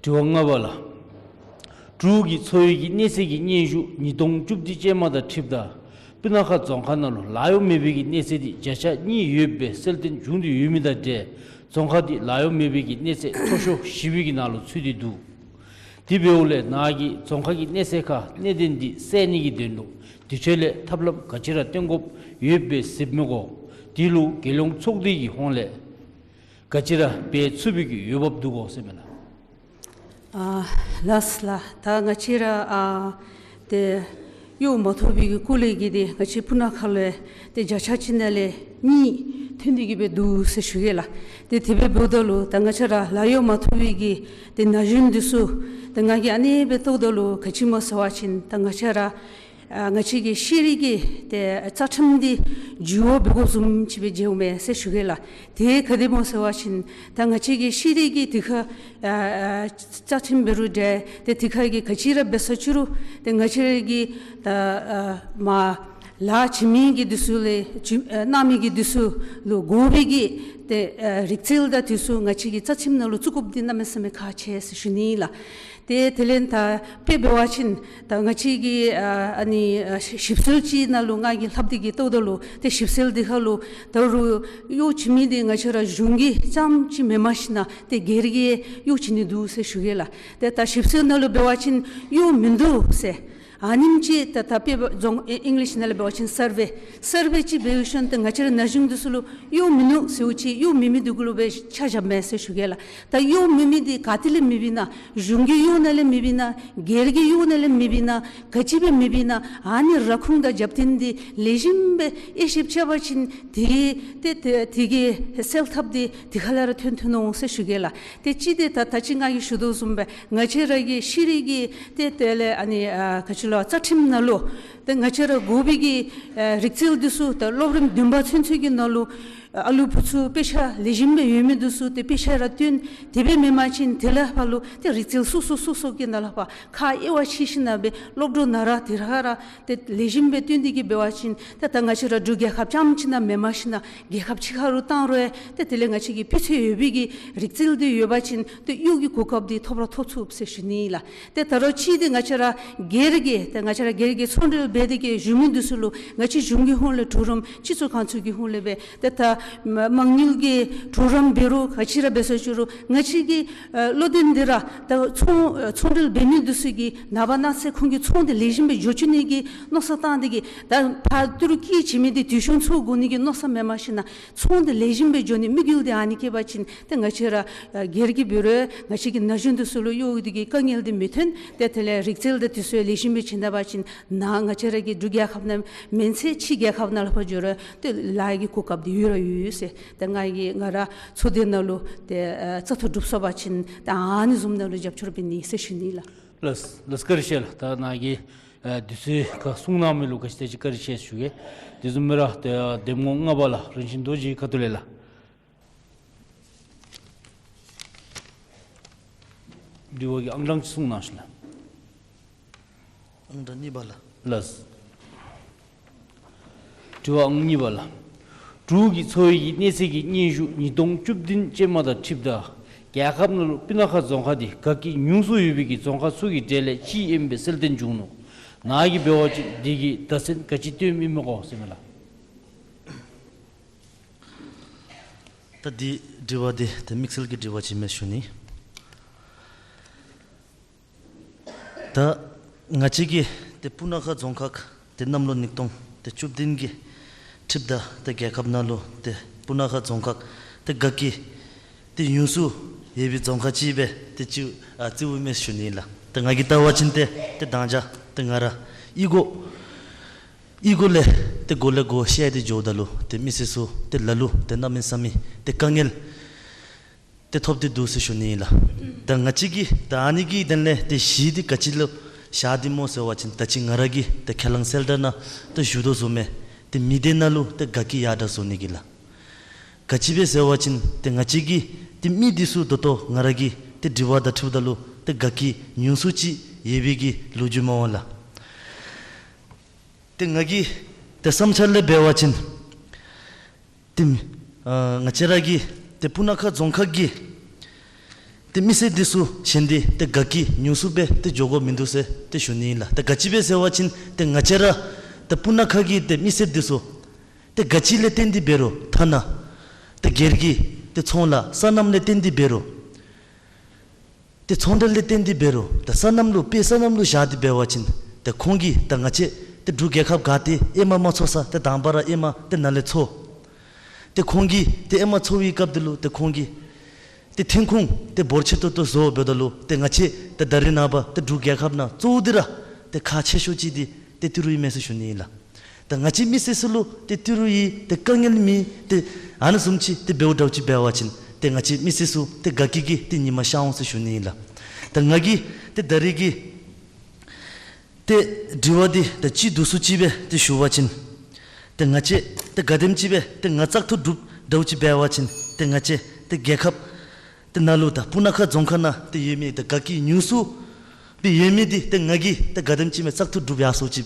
དྲི་བ་ལྔ་པ་ལགས། འབྲུག་གི་མཚོ་ཡུལ་གྱི་གནས་ཚད་ཀྱི་སྙན་ཞུ་ཉིས་སྟོང་བཅུ་བདུན་ཅན་མ་དང་འཁྲིལཝ་ད་སྤུ་ན་ཁ་རྫོང་ཁག་ནང་ལུ་ལཱ་གཡོག་མེད་པའི་གི་གནས་ཚད་འདི་བརྒྱ་ཆ་གཉིས་ཡོདཔ་སྦེ་གསལ་སྟོན་བྱུང་སྟེ་ཡོད་མི་དང་འབྲེལ་རྫོང་ཁག་འདི་ལཱ་གཡོག་མེད་པའི་གི་གནས་ཚད་མཐོ་ཤོས་བཞི་པའི་གི་ནང་ལུ་ཚུད་དེ་འདུག། དེ་འབདཝ་ལས་ནཱ་གིས་རྫོང་ཁག་གི་གནས་ཚད་ཁར་གནད་དོན་འདི་སེལ་ནི་གི་དོན་ལུ་དུས་ཚོད་ལས་ཐབས་ལམ་ག་ཅི་ར་སྟོན་དགོཔ་ཡོདཔ་སྦེ་གཟིགསཔ་མས་གོ། དེ་ལུ་རྒྱལ་ཡོངས་ཚོགས་སྡེ་གི་ཧོངས་ལས་ག་ཅི་ར་འབད་ཚུགས་པའི་གི་འོས་འབབ་འདུག་གོ་ཟེར་མས་ལགས། ཨ་ལགས་ལགས། ད་ང་བཅས་ར་ཨ་ཏེ་གཡོག་མ་ཐོབ་པའི་གི་སྐོར་ལས་ཀྱི་འདི་ང་བཅས་སྤུ་ན་ཁ་ལུ་ཏེ་བརྒྱ་ཆ་གཅིག་ནང་ལས་གཉིས་ཐོན་ཏེ་གི་སྦེ་འདུག་ཟེར་ཞུ་གེ་ལགས། ཏེ་དེ་སྦེ་འབདཝ་ད་ལུ་ད་ང་བཅས་ར་ལཱ་གཡོག་མ་ཐོབ་པའི་གི་ཏེ་ན་གཞོན་འདི་ཚུ་ཏེ་ང་གིས་ཨ་ནི་སྦེ་བལྟཝ་ད་ལུ་ག་ཅི་སྨོ་ཟེར་བ་ཅིན་ད་ང་བཅས་ར་ཨ་ང་བཅས་ཀྱི་ཤེས་རིག་གི་ཏེ་རྩ་ཁྲིམས་འདི་འགྱུར་བ་འབད་དགོཔ་བཟུམ་ཅིག་སྦེ་མཇལཝ་མས་ཟེར་ཞུ་གེ་ལགས། དེ་ག་དེ་སྨོ་ཟེར་བ་ཅིན་ད་ང་བཅས་ཀྱི་ཤེས་རིག་གི་དེ་ཁར་ཨ་ཨ་རྩ་ཁྲིམས་འབད་རུང་འདྲ་ཏེ་དེ་ཁར་གྱི་ག་ཅི་ར་འབད་ས་ཅི་རུང་ཏེ་ང་བཅས་ཀྱི་ད་ཨ་མ་ལཱ་བྱིན་མི་གི་འདི་ཚུ་ལས་བྱིན་ཨ་གནང་མི་གི་འདི་ཚུ་ལུ་དགོ་པའི་གི་ཏེ་ཨ་རིག་རྩལ་དང་འདི་ཚུ་ང་བཅས་ཀྱི་རྩ་ཁྲིམས་ནང་ལུ་བཙུགས་དགོཔ་འདི་གནམ་མེད་ས་མེད་ཁག་ཆེ་ཟེར་ཞུ་ནི་ལགས། ཏེ་དེ་ལས་ད་དཔེ་འབད་བ་ཅིན་ད་ང་བཅས་ཀྱི་ཨ་ཨ་ནི་ཨ་ཞིབ་ཞིབ་འཚོལ་ཅིག་ནང་ལུ་ང་གིས་ལྷབ་སྟེ་གི་བལྟཝ་ད་ལུ་ཏེ་ཞིབ་འཚོལ་འདི་ཁར་ལུ་ད་རུང་གཡོག་བྱིན་མི་འདི་ང་བཅས་ར་གཞུང་གི་རྐྱངམ་ཅིག་མེན་པར་ཞིན་ན་ཏེ་སྒེར་གྱིས་གཡོག་བྱིན་ནི་འདུག་ཟེར་ཞུ་གེ་ལགས། ཏེ་ད་ཞིབ་འཚོལ་ནང་ལུ་འབད་བ་ཅིན་གཡོག་མིན་འདུག་ཟེར། ཨ་ནེམ་ཅིག་ད་ད་དཔེ་རྫོང་ཨེ་ཨིང་ལིཤ་ནང་ལས་འབད་བ་ཅིན་སར་ཝེ་སར་ཝེ་ཅིག་འབད་ཞིན་ན་ཏེ་ང་བཅས་ར་ན་གཞོན་འདི་ཚུ་ལུ་གཡོག་མིན་ནུག་ཟེརཝ་ཅིག་གཡོག་མེད་མི་འདི་གུ་ལུ་སྦེ་ཆ་བཞགཔ་མས་ཟེར་ཞུ་གེ་ལགས། ད་གཡོག་མེད་མི་འདི་ག་ཏེ་ལས་མེདཔ་ཨིན་ན། གཞུང་གི་གཡོག་ནང་ལས་མེདཔ་ཨིན་ན། སྒེར་གྱི་གཡོག་ནང་ལས་མེདཔ་ཨིན་ན། ག་ཅི་སྦེ་མེདཔ་ཨིན་ན། ཨ་ནི་ར་ཁུངས་དང་རྒྱབ་རྟེན་འདི་ལེགས་ཤོམ་སྦེ་དབྱེ་ཞིབ་རྐྱབ་པ་ཅིན་དེ་ཏེ་ཏེ་དེ་གི་སེལ་ཐབས་འདི་དེ་ཁ་ལས་ར་ཐོན་ཐོན་འོང་ཟེར་ཞུ་གེ་ལགས། ཏེ་ཅི་ཏེ་ད་ད་ཅི་ང་གིས་ཞུ་དོ་བཟུམ་སྦེ་ང་བཅས་ར་གི་ཤེས་རིག་གི་ཏེ་དེ་ལས་ཨ་ནི་ཨ་ག་ཅི་ལོ་རྩ་ཁྲིམས་ནང་ལུ་ཏེ་ང་བཅས་ར་དགོ་པའི་གི་ཨ་རིག་རྩལ་འདི་ཚུ་ད་སློབ་རིམ་བདུན་པ་ཚུན་ཚོད་ཀྱི་ནང་ལུ་ཨ་ལུ་བུ་ཚུ་དཔེ་ཆ་ལེགས་ཤོམ་སྦེ་ཡོད་མི་འདི་ཚུ་ཏེ་དཔེ་ཆ་ར་སྟོན། དེ་སྦེ་མེན་པ་ཅིན་དེ་ལས་ཕར་ལུ་ཏེ་རིག་རྩལ་སོ་སོ་སོ་སོ་གི་ནང་ལས་ཕར་ཁག་དབྱེ་བ་ཕྱེ་ཞིན་ན་སྦེ་སློབ་གྲྭ་ནང་ར་དེ་ར་ར་ཏེ་ལེགས་ཤོམ་སྦེ་སྟོན་ཏེ་གི་འབད་བ་ཅིན་ཏེ་ད་ང་བཅས་ར་འབྲུག་རྒྱལ་ཁབ་རྐྱངམ་ཅིག་ནང་མེན་པར་ཞིན་ན་རྒྱལ་ཁབ་ཕྱི་ཁར་ལུ་བཏང་རུང་ཏེ་དེ་ལས་ང་བཅས་ཀྱི་སྤུས་ཚད་ཡོད་པའི་གི་རིག་རྩལ་འདི་ཡོད་པ་ཅིན་ཏེ་གཡོག་གི་གོ་སྐབས་འདི་ཐོབ་ར་ཐོབ་ཚུགས་ཟེར་ཞུ་ནི་ལགས། ཏེ་ད་རུང་ཅིག་ཏེ་ང་བཅས་ར་སྒེར་གྱི་ཏེ་ང་བཅས་ར་སྒེར་གྱི་ཚོང་འབྲེལ་འབད་དེ་གི་བཞུགས་མི་འདི་ཚུ་ལུ་ང་བཅས་གཞུང་གི་ཧོངས་ལས་གྲོགས་རམ་སྤྱི་ཚོགས་ཁང་ཚུ་གི་ཧོངས་ལས་སྦེ་ཏེ་ད་ མ་དམངས་གཉེར་གྱི་གྲོགས་རམ་འབད་རུང་ག་ཅི་ར་འབད་ས་ཅི་རུང་ང་བཅས་ཀྱི་ཨ་བློ་འདུན་འདི་ར་ད་ཚོང་ཨ་ཚོང་འབྲེལ་འབད་མི་འདི་ཚུ་གིས་ནངས་པ་གནངས་ཚེ་ཁོང་གི་ཚོང་འདི་ལེགས་ཤོམ་སྦེ་འགྱོ་བཅུག་ནི་གི་མནོ་བསམ་བཏང་སྟེ་གིས་ད་ཕར་ཏི་རུ་སྐྱེད་བྱིན་མི་འདི་དུས་ཤོང་ཚུ་དགོ་ནི་གི་མནོ་བསམ་མེན་པར་ཞིན་ན་ཚོང་འདི་ལེགས་ཤོམ་སྦེ་འགྱོ་ནི་དམིགས་ཡུལ་འདི་ཨ་ནི་བསྐྱེད་པ་ཅིན་ཏེ་ང་བཅས་ར་ཨ་སྒེར་གྱི་འབད་རུང་ང་བཅས་ཀྱི་ན་གཞོན་འདི་ཚུ་ལུ་གཡོག་འདི་གི་དཀའ་ངལ་འདི་མི་ཐོན། ཏེ་དེ་ལས་རིག་རྩལ་དང་དེ་ཚུ་ལེགས་ཤོམ་སྦེ་བྱིན་ད་པ་ཅིན་ནཱ་ང་བཅས་ར་གི་འབྲུག་རྒྱལ་ཁབ་ནང་མེན་ཚེ་ཕྱི་རྒྱལ་ཁབ་ནང་ལུ་ཕར་འགྱོ་རུང་ཏེ་ལཱ་གི་གོ་སྐབས་འདི་ཡོད་ར་ཡོད་ཟེར། ཏེ་ང་གིས་ང་ར་ཚོགས་སྡེ་ནང་ལུ་ཏེ་ཨ་བཙག་འཐུ་གྲུབ་སོང་པ་ཅིན་ཏེ་ཨ་ནི་བཟུམ་ནང་ལུ་རྒྱབ་སྐྱོར་འབད་ནི་ཟེར་ཞུ་ནི་ལགས། ལགས་ལགས་བཀའ་དྲིན་ཆེ་ལགས། ད་ནཱ་གིས་ཨ་དུས་ཚོད་ཁར་གསུང་གནང་མི་ལུ་ག་ཅི་དེ་ཅིག་བཀའ་དྲིན་ཆེ་ཞུ་གེ། དེ་བཟུམ་སྦེ་ར་ཏེ་ཨ་འདེམས་ངོ་ལྔ་པ་ལགས་རིན་ཆེན་རྡོ་རྗེའི་ཁ་ཐུག་ལས་ལགས། དྲི་བ་གི་ཨང་གྲངས་ཅིག་གསུང་གནང་ཞུ་ལགས། ཨང་གྲངས་གཉིས་པ་ལགས། ལགས། དྲི་བ་ཨང་གཉིས་པ་ལགས། འབྲུག་གི་འཚོ་བའི་གི་གནས་ཚད་ཀྱི་སྙན་ཞུ་ཉིས་སྟོང་བཅུ་བདུན་ཅན་མ་དང་འཁྲིལཝ་ད་རྒྱལ་ཁབ་ནང་ལུ་སྤུ་ན་ཁ་རྫོང་ཁག་འདི་དགའ་སྐྱིད་ཉུང་སུ་ཡོད་པའི་གི་རྫོང་ཁག་ཚུ་གི་གྲས་ལས་གཅིག་ཨིནམ་སྦེ་གསལ་སྟོན་བྱུང་ནུག། ནཱ་གིས་འབད་བ་ཅིན་འདི་གིས་བརྡ་མཚོན་ག་ཅི་སྟོནམ་ཨིན་མས་གོ་ཟེར་མས་ལགས། ད་འདི་དྲི་བ་འདི་ཏེ་དམིགས་བསལ་གྱི་དྲི་བ་ཅིག་མས་ཞུ་ནི། ད་ང་བཅས་ཀྱི་ཏེ་སྤུ་ན་ཁ་རྫོང་ཁག་ཏེ་གནམ་ལོ་ཉིས་སྟོང་ཏེ་བཅུ་བདུན་གྱི་འཁྲིལཝ་ད་ཏེ་རྒྱལ་ཁབ་ནང་ལུ་ཏེ་སྤུ་ན་ཁ་རྫོང་ཁག་ཏེ་དགའ་སྐྱིད་ཏེ་ཉུང་སུ་ཡོད་པའི་རྫོང་ཁག་ཅིག་སྦེ་ཏེ་ཅིག་ཨ་བརྩིཝ་མས་ཞུ་ནི་ལགས། ཏེ་ང་གིས་བལྟ་བ་ཅིན་ཏེ་ཏེ་ད་ཅི་ཏེ་ང་ར་ཨི་གོ་ཨི་གོ་ལས་ཏེ་གོ་ལས་གོ་བཤད་དེ་འགྱོཝ་ད་ལུ་ཏེ་མི་སེར་ཚུ་ཏེ་ལ་ལུ་ཏེ་གནམ་མེད་ས་མེད་ཏེ་དཀའ་ངལ་ཏེ་ཐོབ་སྟེ་འདུག་ཟེར་ཞུ་ནི་ཨིན་ལགས། ད་ང་བཅས་ཀྱིས་ད་ཨ་ནི་གི་དོན་ལས་ཏེ་གཞི་འདི་ག་ཅི་ལུ་བཞག་སྟེ་སྨོ་ཟེར་བ་ཅིན་ད་ཅི་ང་ར་གིས་ཏེ་ཁས་བླངས་གསལ་བསྒྲགས་ནང་ཏེ་ཞུ་དོ་བཟུམ་སྦེ་ཏེ་མི་སྡེ་ནང་ལུ་ཏེ་དགའ་སྐྱིད་ཡར་དྲག་བཟོ་ནི་གི་ལགས། ག་ཅི་སྦེ་ཟེར་བ་ཅིན་ཏེ་ང་བཅས་ཀྱི་ཏེ་མི་འདི་ཚུ་ད་ལྟོ་ང་ར་གི་ཏེ་དྲི་བ་དང་འཁྲིལཝ་ད་ལུ་ཏེ་དགའ་སྐྱིད་ཉུང་སུ་ཅིག་ཡོད་པའི་གི་ལོ་རྒྱུས་མས་ལགས། ཏེ་ང་གི་ཏེ་བསམ་འཆར་ལས་འབད་བ་ཅིན་ཏེ་ཨ་ང་བཅས་ར་གི་ཏེ་སྤུ་ན་ཁ་རྫོང་ཁག་གི་ཏེ་མི་སེར་འདི་ཚུ་གཞན་འདི་ཏེ་དགའ་སྐྱིད་ཉུང་སུ་སྦེ་ཏེ་འགྱོ་དགོཔ་མིན་འདུག་ཟེར་ཏེ་ཞུ་ནི་ཨིན་ལགས། ཏེ་ག་ཅི་སྦེ་ཟེར་བ་ཅིན་ཏེ་ང་བཅས་ར་ཏེ་སྤུ་ན་ཁ་གི་ཏེ་མི་སེར་འདི་ཚུ་ཏེ་དགའ་སྐྱིད་ལས་བརྟེན་ཏེ་འབད་རུང་ཐ་ན་ཏེ་སྒེར་གྱི་ཏེ་ཚོང་ལཱ་སོ་ནམ་ལས་བརྟེན་ཏེ་འབད་རུང་ཏེ་ཚོང་འབྲེལ་ལས་བརྟེན་ཏེ་འབད་རུང་ད་སོ་ནམ་ལུ་དཔེ་སོ་ནམ་ལུ་བཞག་སྟེ་འབད་བ་ཅིན་ཏེ་ཁོང་གིས་ད་ང་བཅས་ཏེ་འབྲུག་རྒྱལ་ཁབ་ག་ཏེ་ཨེ་མ་མ་འཚོ་ས་ཏེ་དང་པ་ར་ཨེ་མ་ཏེ་ནཱ་ལས་འཚོ། ཏེ་ཁོང་གིས་ཏེ་ཨེ་མ་འཚོ་བའི་སྐབས་འདི་ལུ་ཏེ་ཁོང་གིས་ཏེ་ཐོན་ཁུངས་ཏེ་འབོར་ཆེ་ཏོག་ཏོ་བཟོ་འབདཝ་ད་ལུ་ཏེ་ང་བཅས་ཏེ་ད་རེས་ནངས་པ་ཏེ་འབྲུག་རྒྱལ་ཁབ་ནང་གཙོ་བོ་འདི་ར་ཏེ་ཁག་ཆེ་ཤོས་ཅིག་འདི་ཏེ་ཏི་རུ་ཨིན་མས་ཟེར་ཞུ་ནི་ཨིན་ལགས། ད་ང་བཅས་མི་སེར་ཚུ་ལུ་ཏེ་ཏི་རུ་ཡི་ཏེ་དཀའ་ངལ་མེད། ཏེ་ཨ་ནི་བཟུམ་ཅིག་ཏེ་འབདཝ་འདྲཝ་ཅིག་འབད་བ་ཅིན་ཏེ་ང་བཅས་མི་སེར་ཚུ་ཏེ་དགའ་སྐྱིད་ཀྱི་ཏེ་ཉི་མ་ཤར་འོང་ཟེར་ཞུ་ནི་ཨིན་ལགས། ད་ང་གིས་ཏེ་ད་རེས་ཀྱི་ཏེ་དྲི་བ་འདི་ད་ཅི་བསྡུ་སུ་ཅིག་སྦེ་ཏེ་ཞུ་བ་ཅིན་ཏེ་ང་བཅས་ཏེ་ག་དེམ་ཅིག་སྦེ་ཏེ་ང་བཙག་འཐུ་གྲུབ་འདྲཝ་ཅིག་འབད་བ་ཅིན་ཏེ་ང་བཅས་ཏེ་རྒྱལ་ཁབ་ཏེ་ནང་ལུ་ད་སྤུ་ན་ཁ་རྫོང་ཁག་ནང་ཏེ་ཡོད་མི་ཏེ་དགའ་སྐྱིད་ཉུང་སུ་སྦེ་ཡོད་མི་འདི་ཏེ་ང་གིས་ཏེ་ག་དེམ་ཅིག་སྦེ་བཙག་འཐུ་གྲུབ་ཡར་སོ་ཅིག་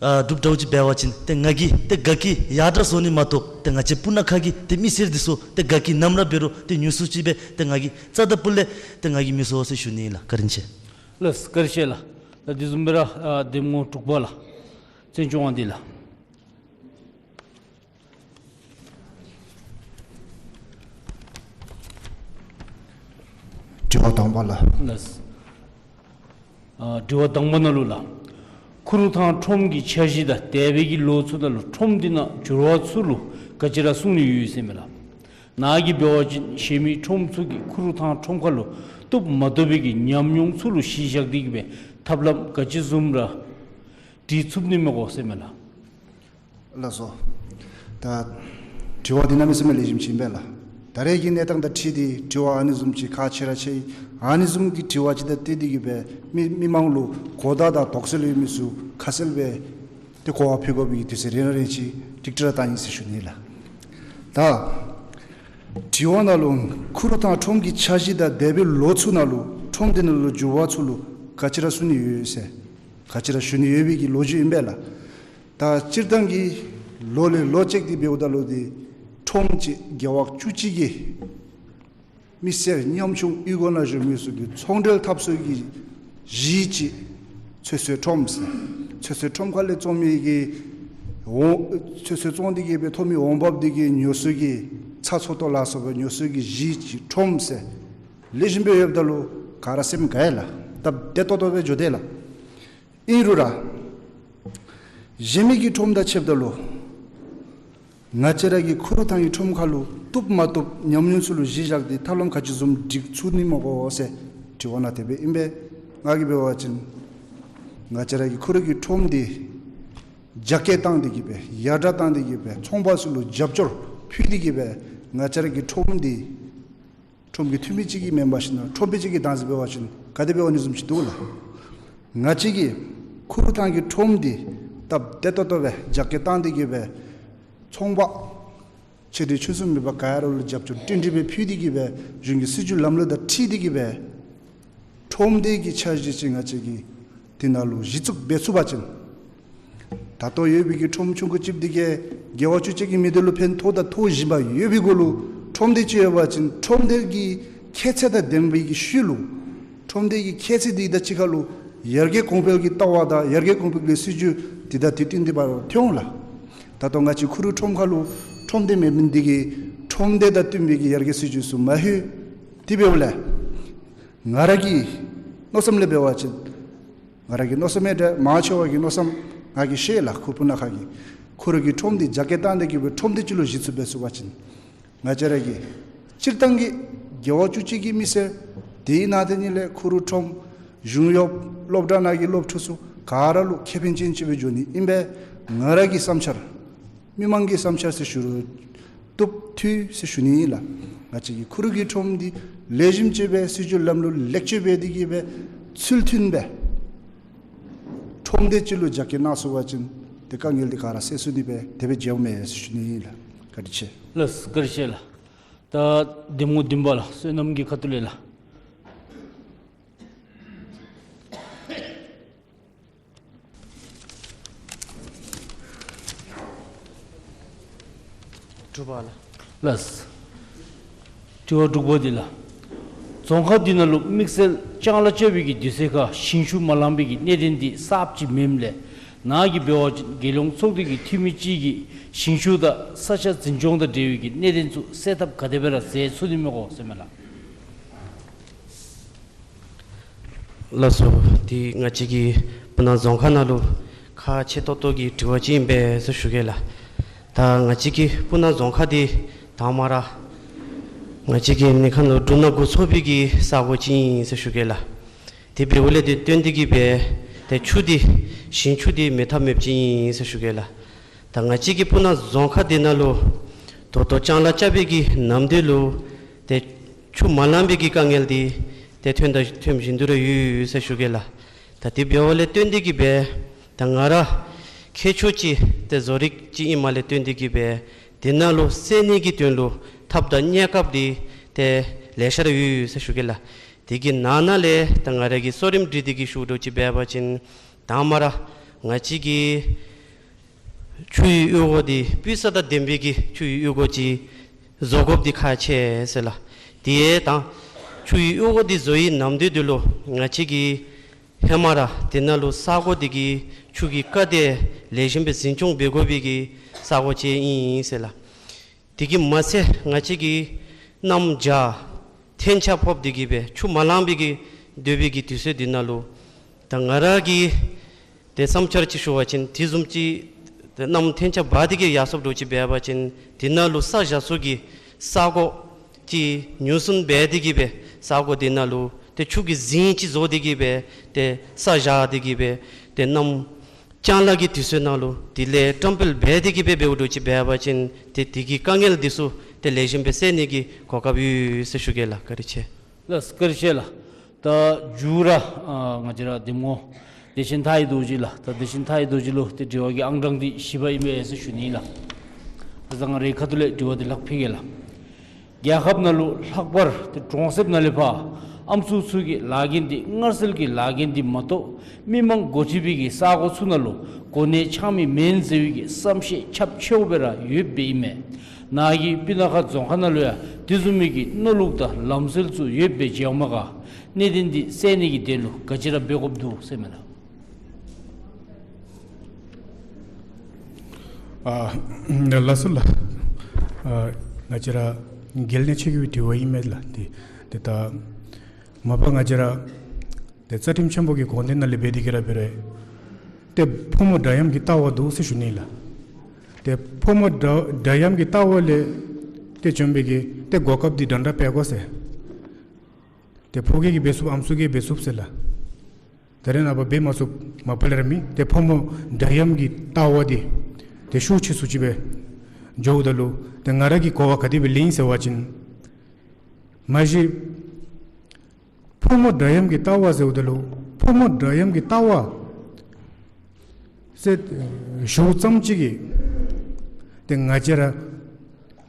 ཨ་གྲུབ་འདྲཝ་ཅིག་འབད་བ་ཅིན་ཏེ་ང་གིས་ཏེ་དགའ་སྐྱིད་ཡར་དྲག་བཟོ་ནི་མ་གཏོགས་ཏེ་ང་བཅས་སྤུ་ན་ཁ་གི་ཏེ་མི་སེར་འདི་ཚུ་ཏེ་དགའ་སྐྱིད་ནམ་ར་འབད་རུང་ཏེ་ཉུང་སུ་ཅིག་སྦེ་ཏེ་ང་གིས་རྩ་དང་སྤུ་ལས་ཏེ་ང་གིས་མི་བཟོ་ཟེར་ཞུ་ནི་ཨིན་ལགས། བཀའ་དྲིན་ཆེ། ལགས་བཀའ་དྲིན་ཆེ་ལགས། ད་དེ་བཟུམ་སྦེ་ར་ཨ་འདེམས་ངོ་དྲུག་པ་ལགས། བཙན་སྐྱོགས་དབང་འདུས་ལགས། དྲི་བ་དང་པ་ལགས། ལགས། ཨ་དྲི་བ་དང་པ་ནང་ལུ་ལགས། ཁུ་རུ་ཐང་ཁྲོམ་གྱི་འཆར་གཞི་དང་འདས་པའི་གི་ལོ་ཚུ་ནང་ལུ་ཁྲོམ་འདི་ནང་འགྱུར་བ་ཚུ་ལུ་ག་ཅི་ར་གསུང་ནི་ཡོད་ཟེར་མས་ལགས། ནཱ་གིས་འབད་བ་ཅིན་གཞན་མི་ཁྲོམ་ཚུ་གིས་ཁུ་རུ་ཐང་ཁྲོམ་ཁ་ལུ་བཏུབ་མ་བཏུབ་པའི་གི་ཉམས་མྱོང་ཚུ་ལུ་གཞི་བཞག་སྟེ་གིས་སྦེ་ཐབས་ལམ་ག་ཅི་བཟུམ་ར་སྒྲིག་ཚུགས་ནི་མས་གོ་ཟེར་མས་ལགས། ལགས་སོ། ད་དྲི་བ་འདི་གནམ་མེད་ས་མེད་ལེགས་ཤོམ་ཅིག་ཨིན་པས་ལགས། ད་རེས་ཀྱི་གནས་སྟངས་དང་འཁྲིལ་ཏེ་དྲི་བ་ཨ་ནི་བཟུམ་ཅིག་ཁག་ཆེ་ར་ཆེ། ཨ་ནི་བཟུམ་གྱི་དྲི་བ་ཅིག་དང་འཁྲིལ་ཏེ་གིས་སྦེ་མི་མི་མང་ལུ་གོ་བརྡ་དང་དོགས་སེལ་ཡོད་མི་ཚུ་ཁ་གསལ་སྦེ་ཏེ་གོ་བ་ཕུལ་དགོ་པའི་དུས་ཚོད་རན་རན་ཅིག་ཀྲིག་ཀྲི་ར་བཏང་ཡི་ཟེར་ཞུ་ནི་ལགས། ད་དྲི་བ་ནང་ལུ་ཁུ་རུ་ཐང་ཁྲོམ་གྱི་འཆར་གཞི་དང་འདས་པའི་ལོ་ཚུ་ནང་ལུ་ཁྲོམ་འདི་ནང་ལུ་འགྱུར་བ་ཚུ་ལུ་ག་ཅི་ར་གསུང་ནི་ཡོད་ཟེར། ག་ཅི་ར་ཞུ་ནི་ཡོད་པའི་གི་ལོ་རྒྱུས་ཨིན་པས་ལགས། ད་སྤྱིར་བཏང་གི་ལོ་ལས་ལོ་ཅིག་འདི་འབདཝ་ད་ལུ་འདི་ཁྲོམ་ཅིག་རྒེད་འོག་བཅུ་གཅིག་གི་མི་སེར་ཉམ་ཆུང་གཡུས་སྒོ་ནང་བཞུགས་མི་ཚུ་གི་ཚོང་འབྲེལ་འཐབ་སའི་གི་གཞི་ཅིག་ཚོད་བསྲེ་ཁྲོམ་ཟེར། ཚོད་བསྲེ་ཁྲོམ་ཁ་ལས་བཙོང་མི་གི་ འོ་ཚོད་བསྲེ་བཙོང་སྟེ་གི་སྦེ་ཐོབ་མི་འོང་འབབ་འདི་གིས་ཉོ་སྲོལ་གྱི་ཚྭ་ཚོད་ལྟོ་ལ་སོགས་པའི་ཉོ་སྲོལ་གྱི་གཞི་ཅིག་ཁྲོམ་ཟེར་ལེགས་ཤོམ་སྦེ་ཡོདཔ་ད་ལུ་ག་ར་སེམས་དགའ་ཡི་ལགས། སྟབས་བདེ་ཏོག་ཏོ་སྦེ་འགྱོ་དེས་ལགས། ཨིན་རུང་ར་གཞན་མི་གི་ཁྲོམ་དང་ཕྱདཔ་ད་ལུ་ང་བཅས་ར་གི་ཁུ་རུ་ཐང་གི་ཁྲོམ་ཁར་ལུ་བཏུབ་མ་བཏུབ་ཉམས་མྱོང་ཚུ་ལུ་གཞི་བཞག་སྟེ་ཐབས་ལམ་ག་ཅི་བཟུམ་སྒྲིག་ཚུགས་ནི་སྨོ་གོ་ཟེར་དྲི་བ་གནང་དེ་སྦེ་ཨིན་པས། ང་གིས་འབད་བ་ཅིན་ང་བཅས་ར་གི་ཁུ་རུ་གི་ཁྲོམ་འདི་རྒྱ་སྐྱེད་བཏང་སྟེ་གི་སྦེ་ཡར་དྲག་བཏང་སྟེ་གི་སྦེ་ཚོང་པ་ཚུ་ལུ་རྒྱབ་སྐྱོར་ཕུལ་ཏེ་གི་སྦེ་ང་བཅས་ར་གི་ཁྲོམ་འདི་ཁྲོམ་གྱི་འཐུས་མི་ཅིག་གིས་མེན་པར་ཞིན་ན་ཁྲོམ་དཔོན་ཅིག་གིས་བདག་འཛིན་འབད་བ་ཅིན་ག་དེ་འབད་འོང་ནི་བཟུམ་ཅིག་འདུག་ལགས། ང་བཅས་ཀྱི་ཁུ་རུ་ཐང་གི་ཁྲོམ་འདི་སྟབས་བདེ་ཏོག་ཏོ་སྦེ་རྒྱ་སྐྱེད་བཏང་སྟེ་གི་སྦེ་ཚོང་པ་ཆེ་འབྲིང་ཆུང་གསུམ་མེད་པར་ག་ར་ལུ་རྒྱབ་སྐྱོར་སྒྲིང་སྒྲི་སྦེ་ཕུལ་ཏེ་གི་སྦེ་གཞུང་གི་སྲིད་བྱུས་ལམ་ལུགས་དང་འཁྲིལ་ཏེ་གི་སྦེ་ཁྲོམ་སྡེ་གི་འཆར་གཞི་ཅིག་ང་བཅས་ཀྱིས་དེ་ནང་ལུ་གཞི་བཙུགས་འབད་ཚུགས་པ་ཅིན་ད་ལྟོ་ཡོད་པའི་གི་ཁྲོམ་ཆུང་ཀུ་ཅིག་འདི་གིས་དགེ་བ་བཅུ་གཅིག་གི་མི་སྡེ་ལུ་ཕན་ཐོགས་དང་ཐོགས་བཞིན་པ་ཡོད་པའི་གུ་ལུ་ཁྲོམ་སྡེ་ཅིག་ཡོད་པ་ཅིན་ཁྲོམ་སྡེ་གི་ཁྱད་ཚད་དང་ལྡན་པའི་གི་ཤུལ་ལུ་ཁྲོམ་སྡེ་གི་ཁྱད་ཚད་འདི་དང་གཅིག་ཁར་ལུ་ཡར་རྒྱས་གོང་འཕེལ་གྱི་ལྟ་བ་དང་ཡར་རྒྱས་གོང་འཕེལ་གྱི་སྲིད་བྱུས་འདི་དང་དེ་བསྟུན་ཏེ་འབད་རུང་ཐོན་འོང་ལགས། ད་ལྟོ་ང་བཅས་ཁུ་རུ་ཁྲོམ་ཁར་ལུ་ཁྲོམ་སྡེ་མེད་མི་འདི་གིས་ཁྲོམ་སྡེ་དང་བསྟུན་པའི་གི་ཡར་རྒྱས་སྲིད་བྱུས་ཚུ་མ་ལྷོད། དེ་འབདཝ་ལས་ང་ར་གི་མནོ་བསམ་ལས་འབད་བ་ཅིན་ང་ར་གི་མནོ་བསམ་མེན་ཏེ་མང་ཆེ་བ་གི་མནོ་བསམ་ང་གིས་ཤེས་ལགས། ཁུ་སྤུ་ན་ཁ་གི་ཁུ་རུ་གི་ཁྲོམ་འདི་རྒྱ་སྐྱེད་བཏང་སྟེ་གི་སྦེ་ཁྲོམ་སྡེ་ཅིག་ལུ་གཞི་བཙུགས་འབད་ཚུགས་པ་ཅིན་ང་བཅས་ར་གི་སྤྱིར་བཏང་གི་དགེ་བ་བཅུ་གཅིག་གི་མི་སེར་དེ་ནང་དེ་ནི་ལས་ཁུ་རུ་ཁྲོམ་གཞུང་གཡོགཔ་སློབ་གྲྭ་ནང་གི་སློབ་ཕྲུག་ཚུ་ག་ར་ལུ་ཁེ་ཕན་ཅན་ཅིག་སྦེ་འགྱོ་ནི་ཨིན་པས། ང་ར་གི་བསམ་འཆར་མི་མང་གི་བསམ་འཆར་ཟེར་ཞུ་རུང་བཏུབ་འཐུས་ཟེར་ཞུ་ནི་ཨིན་ལགས། ང་བཅས་ཀྱི་ཁུ་རུ་གི་ཁྲོམ་འདི་ལེགས་ཤོམ་ཅིག་སྦེ་སྲིད་བྱུས་ལམ་ལུགས་ལེགས་བཅོས་འབད་དེ་གི་སྦེ་ཚུལ་མཐུན་སྦེ་ཁྲོམ་སྡེ་ཅིག་ལུ་རྒྱ་སྐྱེད་གནང་ཚུགས་པ་ཅིན་ཏེ་དཀའ་ངལ་འདི་ག་ར་སེལ་ཚུགས་ནི་སྦེ་དེ་སྦེ་མཇལཝ་མས་ཟེར་ཞུ་ནི་ཨིན་ལགས། བཀའ་དྲིན་ཆེ། ལགས་སོ། བཀའ་དྲིན་ཆེ་ལགས། ད་གདམ་ངོ་བདུན་པ་ལགས། བསོད་ནམས་ཀྱི་ཁ་ཐུག་ལས་ལགས། དྲུག་པ་ལགས། ལགས། དྲི་བ་དྲུག་པ་འདི་ལགས། རྫོང་ཁག་འདི་ནང་ལུ་དམིགས་བསལ་ལྕང་ལཱ་རྐྱབ་པའི་གི་དུས་ཚོད་ཁར་ཞིང་ཆུ་མ་ལང་པའི་གི་གནད་དོན་འདི་གསརཔ་ཅིག་མེནམ་ལས་ནཱ་གིས་འབད་བ་ཅིན་རྒྱལ་ཡོངས་ཚོགས་སྡེ་གི་འཐུས་མི་ཅིག་གིས་ཞིང་ཆུ་དང་ས་ཆ་འཛིན་སྐྱོང་དང་འབྲེལ་བའི་གི་གནད་དོན་ཚུ་སེལ་ཐབས་ག་དེ་སྦེ་ར་མཛད་ཚུགས་ནི་མས་གོ་ཟེར་མས་ལགས། ལགས་སོ། འདི་ང་བཅས་ཀྱི་སྤུ་ན་རྫོང་ཁག་ནང་ལུ་ཁག་ཆེ་ཏོག་ཏོ་གི་དྲི་བ་ཅིག་ཨིན་པས་ཟེར་ཞུ་གེ་ལགས། ད་ང་བཅས་ཀྱི་སྤུ་ན་རྫོང་ཁག་འདི་དང་མ་ར་ང་བཅས་ཀྱི་ནི་ཁ་ནང་འབྲུ་སྣ་དགུ་ཚོགས་པའི་གི་ས་གོ་ཅིག་ཨིན་ཟེར་ཞུ་གེ་ལགས། དེ་འབདཝ་ལས་དེ་བརྟེན་ཏེ་གི་སྦེ་ཏེ་ཆུ་འདི་ཞིང་ཆུ་འདི་མེད་ཐབས་མེདཔ་ཅིག་ཨིན་ཟེར་ཞུ་གེ་ལགས། ད་ང་བཅས་ཀྱི་སྤུ་ན་རྫོང་ཁག་འདི་ནང་ལུ་ད་ལྟོ་ལྕང་ལཱ་རྐྱབ་པའི་གི་ནམ་དུས་ལུ་ཏེ་ཆུ་མ་ལང་པའི་གི་དཀའ་ངལ་འདི་ཏེ་ཐོན་དང་ཐོན་བཞིན་དུ་ར་ཡོད་ཟེར་ཞུ་གེ་ལགས། ད་དེ་འབདཝ་ལས་བརྟེན་ཏེ་གི་སྦེ་ད་ང་ར་ཁྱད་ཆོས་ཅིག་ཏེ་བཟོ་རིག་ཅིག་ཨིནམ་ལས་བརྟེན་ཏེ་གི་སྦེ་དེ་ནང་ལུ་སེལ་ནི་གི་དོན་ལུ་ཐབས་དང་གནས་སྐབས་འདི་ཏེ་ལེ་ཤ་ར་ཡོད་ཟེར་ཞུ་གེ་ལགས། དེ་གི་ནང་ན་ལས་ད་ང་ར་གིས་གཙོ་རིམ་སྒྲིག་སྟེ་གི་ཞུ་དོ་ཅིག་འབད་བ་ཅིན་དང་མ་ར་ང་བཅས་ཀྱི་ཆུའི་གཡུར་འགོ་འདི་སྤུས་ཚད་དང་ལྡན་པའི་གི་ཆུའི་གཡུར་འགོ་ཅིག་བཟོ་དགོཔ་འདི་ཁག་ཆེ་ཟེར་ལགས། དེ་ཡང་ད་ཆུའི་གཡུར་འགོ་འདི་བཟོ་བའི་ནམ་དུས་འདི་ལུ་ང་བཅས་ཀྱིས་ཧེ་མ་ར་དེ་ནང་ལུ་ས་གོ་འདི་གི་ཆུ་གི་རྐ་འདི་ལེགས་ཤོམ་སྦེ་འཛིན་སྐྱོང་འབད་དགོ་པའི་གི་ས་གོ་ཅིག་ཨིན་ཟེར་ལགས། དེ་གིས་མ་ཚད་ང་བཅས་ཀྱི་གནམ་བྱཱར་ཐན་ཆ་ཕོག་སྟེ་གི་སྦེ་ཆུ་མ་ལང་པའི་གི་སྡོད་པའི་གི་དུས་ཚོད་འདི་ནང་ལུ་ད་ང་ར་གི་ཏེ་བསམ་འཆར་ཅིག་ཞུ་བ་ཅིན་དེ་བཟུམ་ཅིག་ཏེ་གནམ་ཐན་ཆ་འབག་སྟེ་གི་ཡར་སོཔ་འདྲཝ་ཅིག་འབད་བ་ཅིན་དེ་ནང་ལུ་ས་བཞག་ས་གི་ས་གོ་ཅིག་ཉུང་སུ་འབད་དེ་གི་སྦེ་ས་གོ་དེ་ནང་ལུ་ཏེ་ཆུ་གི་རྫིང་ཅིག་བཟོ་སྟེ་གི་སྦེ་ཏེ་ས་བཞག་སྟེ་གི་སྦེ་ཏེ་གནམ་ལྕང་ལཱ་གི་དུས་ཚོད་ནང་ལུ་དེ་ལས་བཀྲམ་སྤེལ་འབད་དེ་གི་སྦེ་འབདཝ་འདྲཝ་ཅིག་འབད་བ་ཅིན་ཏེ་དེ་གི་དཀའ་ངལ་འདི་ཚུ་ཏེ་ལེགས་ཤོམ་སྦེ་སེལ་ནི་གི་གོ་སྐབས་ཡོད་ཟེར་ཞུ་གེ་ལགས། བཀའ་དྲིན་ཆེ། ལགས་སོ། བཀའ་དྲིན་ཆེ་ལགས། ད་མཇུག་ར་ཨ་ང་བཅས་ར་གདམ་ངོ་བདེ་ཆེན་མཐའ་ཡས་རྡོ་རྗེ་ལགས། ད་བདེ་ཆེན་མཐའ་ཡས་རྡོ་རྗེ་ལུ་ཏེ་དྲི་བ་གི་ཨང་གྲངས་འདི་བཞི་པ་ཨིན་པས་ཟེར་ཞུ་ནི་ལགས། ད་ང་རའི་ཁ་ཐུག་ལས་དྲི་བ་འདི་ལྷག་ཕུལ་གེ་ལགས། རྒྱལ་ཁབ་ནང་ལུ་ལྷག་པར་ཏེ་གྲོང་གསེབ་ནང་ལས་ཕར་ཨམ་སྲུ་ཚུ་གི་ལཱ་འགན་འདི་མངར་སེལ་གྱི་ལཱ་འགན་འདི་མ་གཏོགས་མི་མང་འགོ་ཁྲིད་པའི་གི་ས་གོ་ཚུ་ནང་ལུ་གོ་གནས་འཆང་མི་མེན་ཟེར་བའི་གི་བསམ་ཤེས་ཁྱབ་ཆེཝ་སྦེ་ར་ཡོདཔ་ཨིན་མས། ནཱ་གི་སྤུ་ན་ཁ་རྫོང་ཁག་ནང་ལུ་ཡང་དེ་བཟུམ་མའི་གི་མནོ་ལུགས་དང་ལམ་སྲོལ་ཚུ་ཡོདཔ་སྦེ་མཇལཝ་མས་ག། གནད་དོན་འདི་སེལ་ནི་གི་དོན་ལུ་ག་ཅི་ར་འབད་དགོཔ་འདུག་ཟེར་མས་ལགས། ཨ་ལགས་སོ་ལགས། ཨ་ང་བཅས་ར་གལ་གནད་ཆེ་གི་དྲི་བ་ཨིན་མས་ལགས། ཏེ་ཏེ་ད་མ་པ་ང་བཅས་ར་ཏེ་རྩ་ཁྲིམས་ཆེན་པོ་གི་དགོངས་དོན་ནང་ལས་འབད་དེ་གི་ར་འབད་རུང་ཏེ་ཕོ་མོ་འདྲ་མཉམ་གྱི་ལྟ་བ་འདུག་ཟེར་ཞུ་ནི་ལགས། ཏེ་ཕོ་མོ་འདྲ་འདྲ་མཉམ་གྱི་ལྟ་བ་ལས་ཏེ་བྱུང་བའི་གི་ཏེ་གོ་སྐབས་འདི་འདྲ་འདྲ་འབད་དགོ་ཟེར། ཏེ་ཕོ་སྐྱེས་ཀྱིས་འབད་ཚུགས་ཨམ་སྲུ་གིས་འབད་ཚུགས་ཟེར་ལགས། ད་རེས་ནངས་པ་འབད་མ་ཚུགས་མ་པ་ལས་ར་མེད། ཏེ་ཕོ་མོ་འདྲ་མཉམ་གྱི་ལྟ་བ་འདི་ཏེ་ཤུགས་ཆེ་སུ་ཅིག་སྦེ་འགྱོཝ་ད་ལུ་ཏེ་ང་ར་གི་གོ་བ་ག་དེ་སྦེ་ལེན་ཟེར་བ་ཅིན་མ་གཞི་ཕོ་མོ་འདྲ་མཉམ་གྱི་ལྟ་བ་ཟེརཝ་ད་ལུ་ཕོ་མོ་འདྲ་མཉམ་གྱི་ལྟ་བ་ཟེར་ཞུཝ་ཙམ་ཅིག་གིས་ཏེ་ང་བཅས་ར་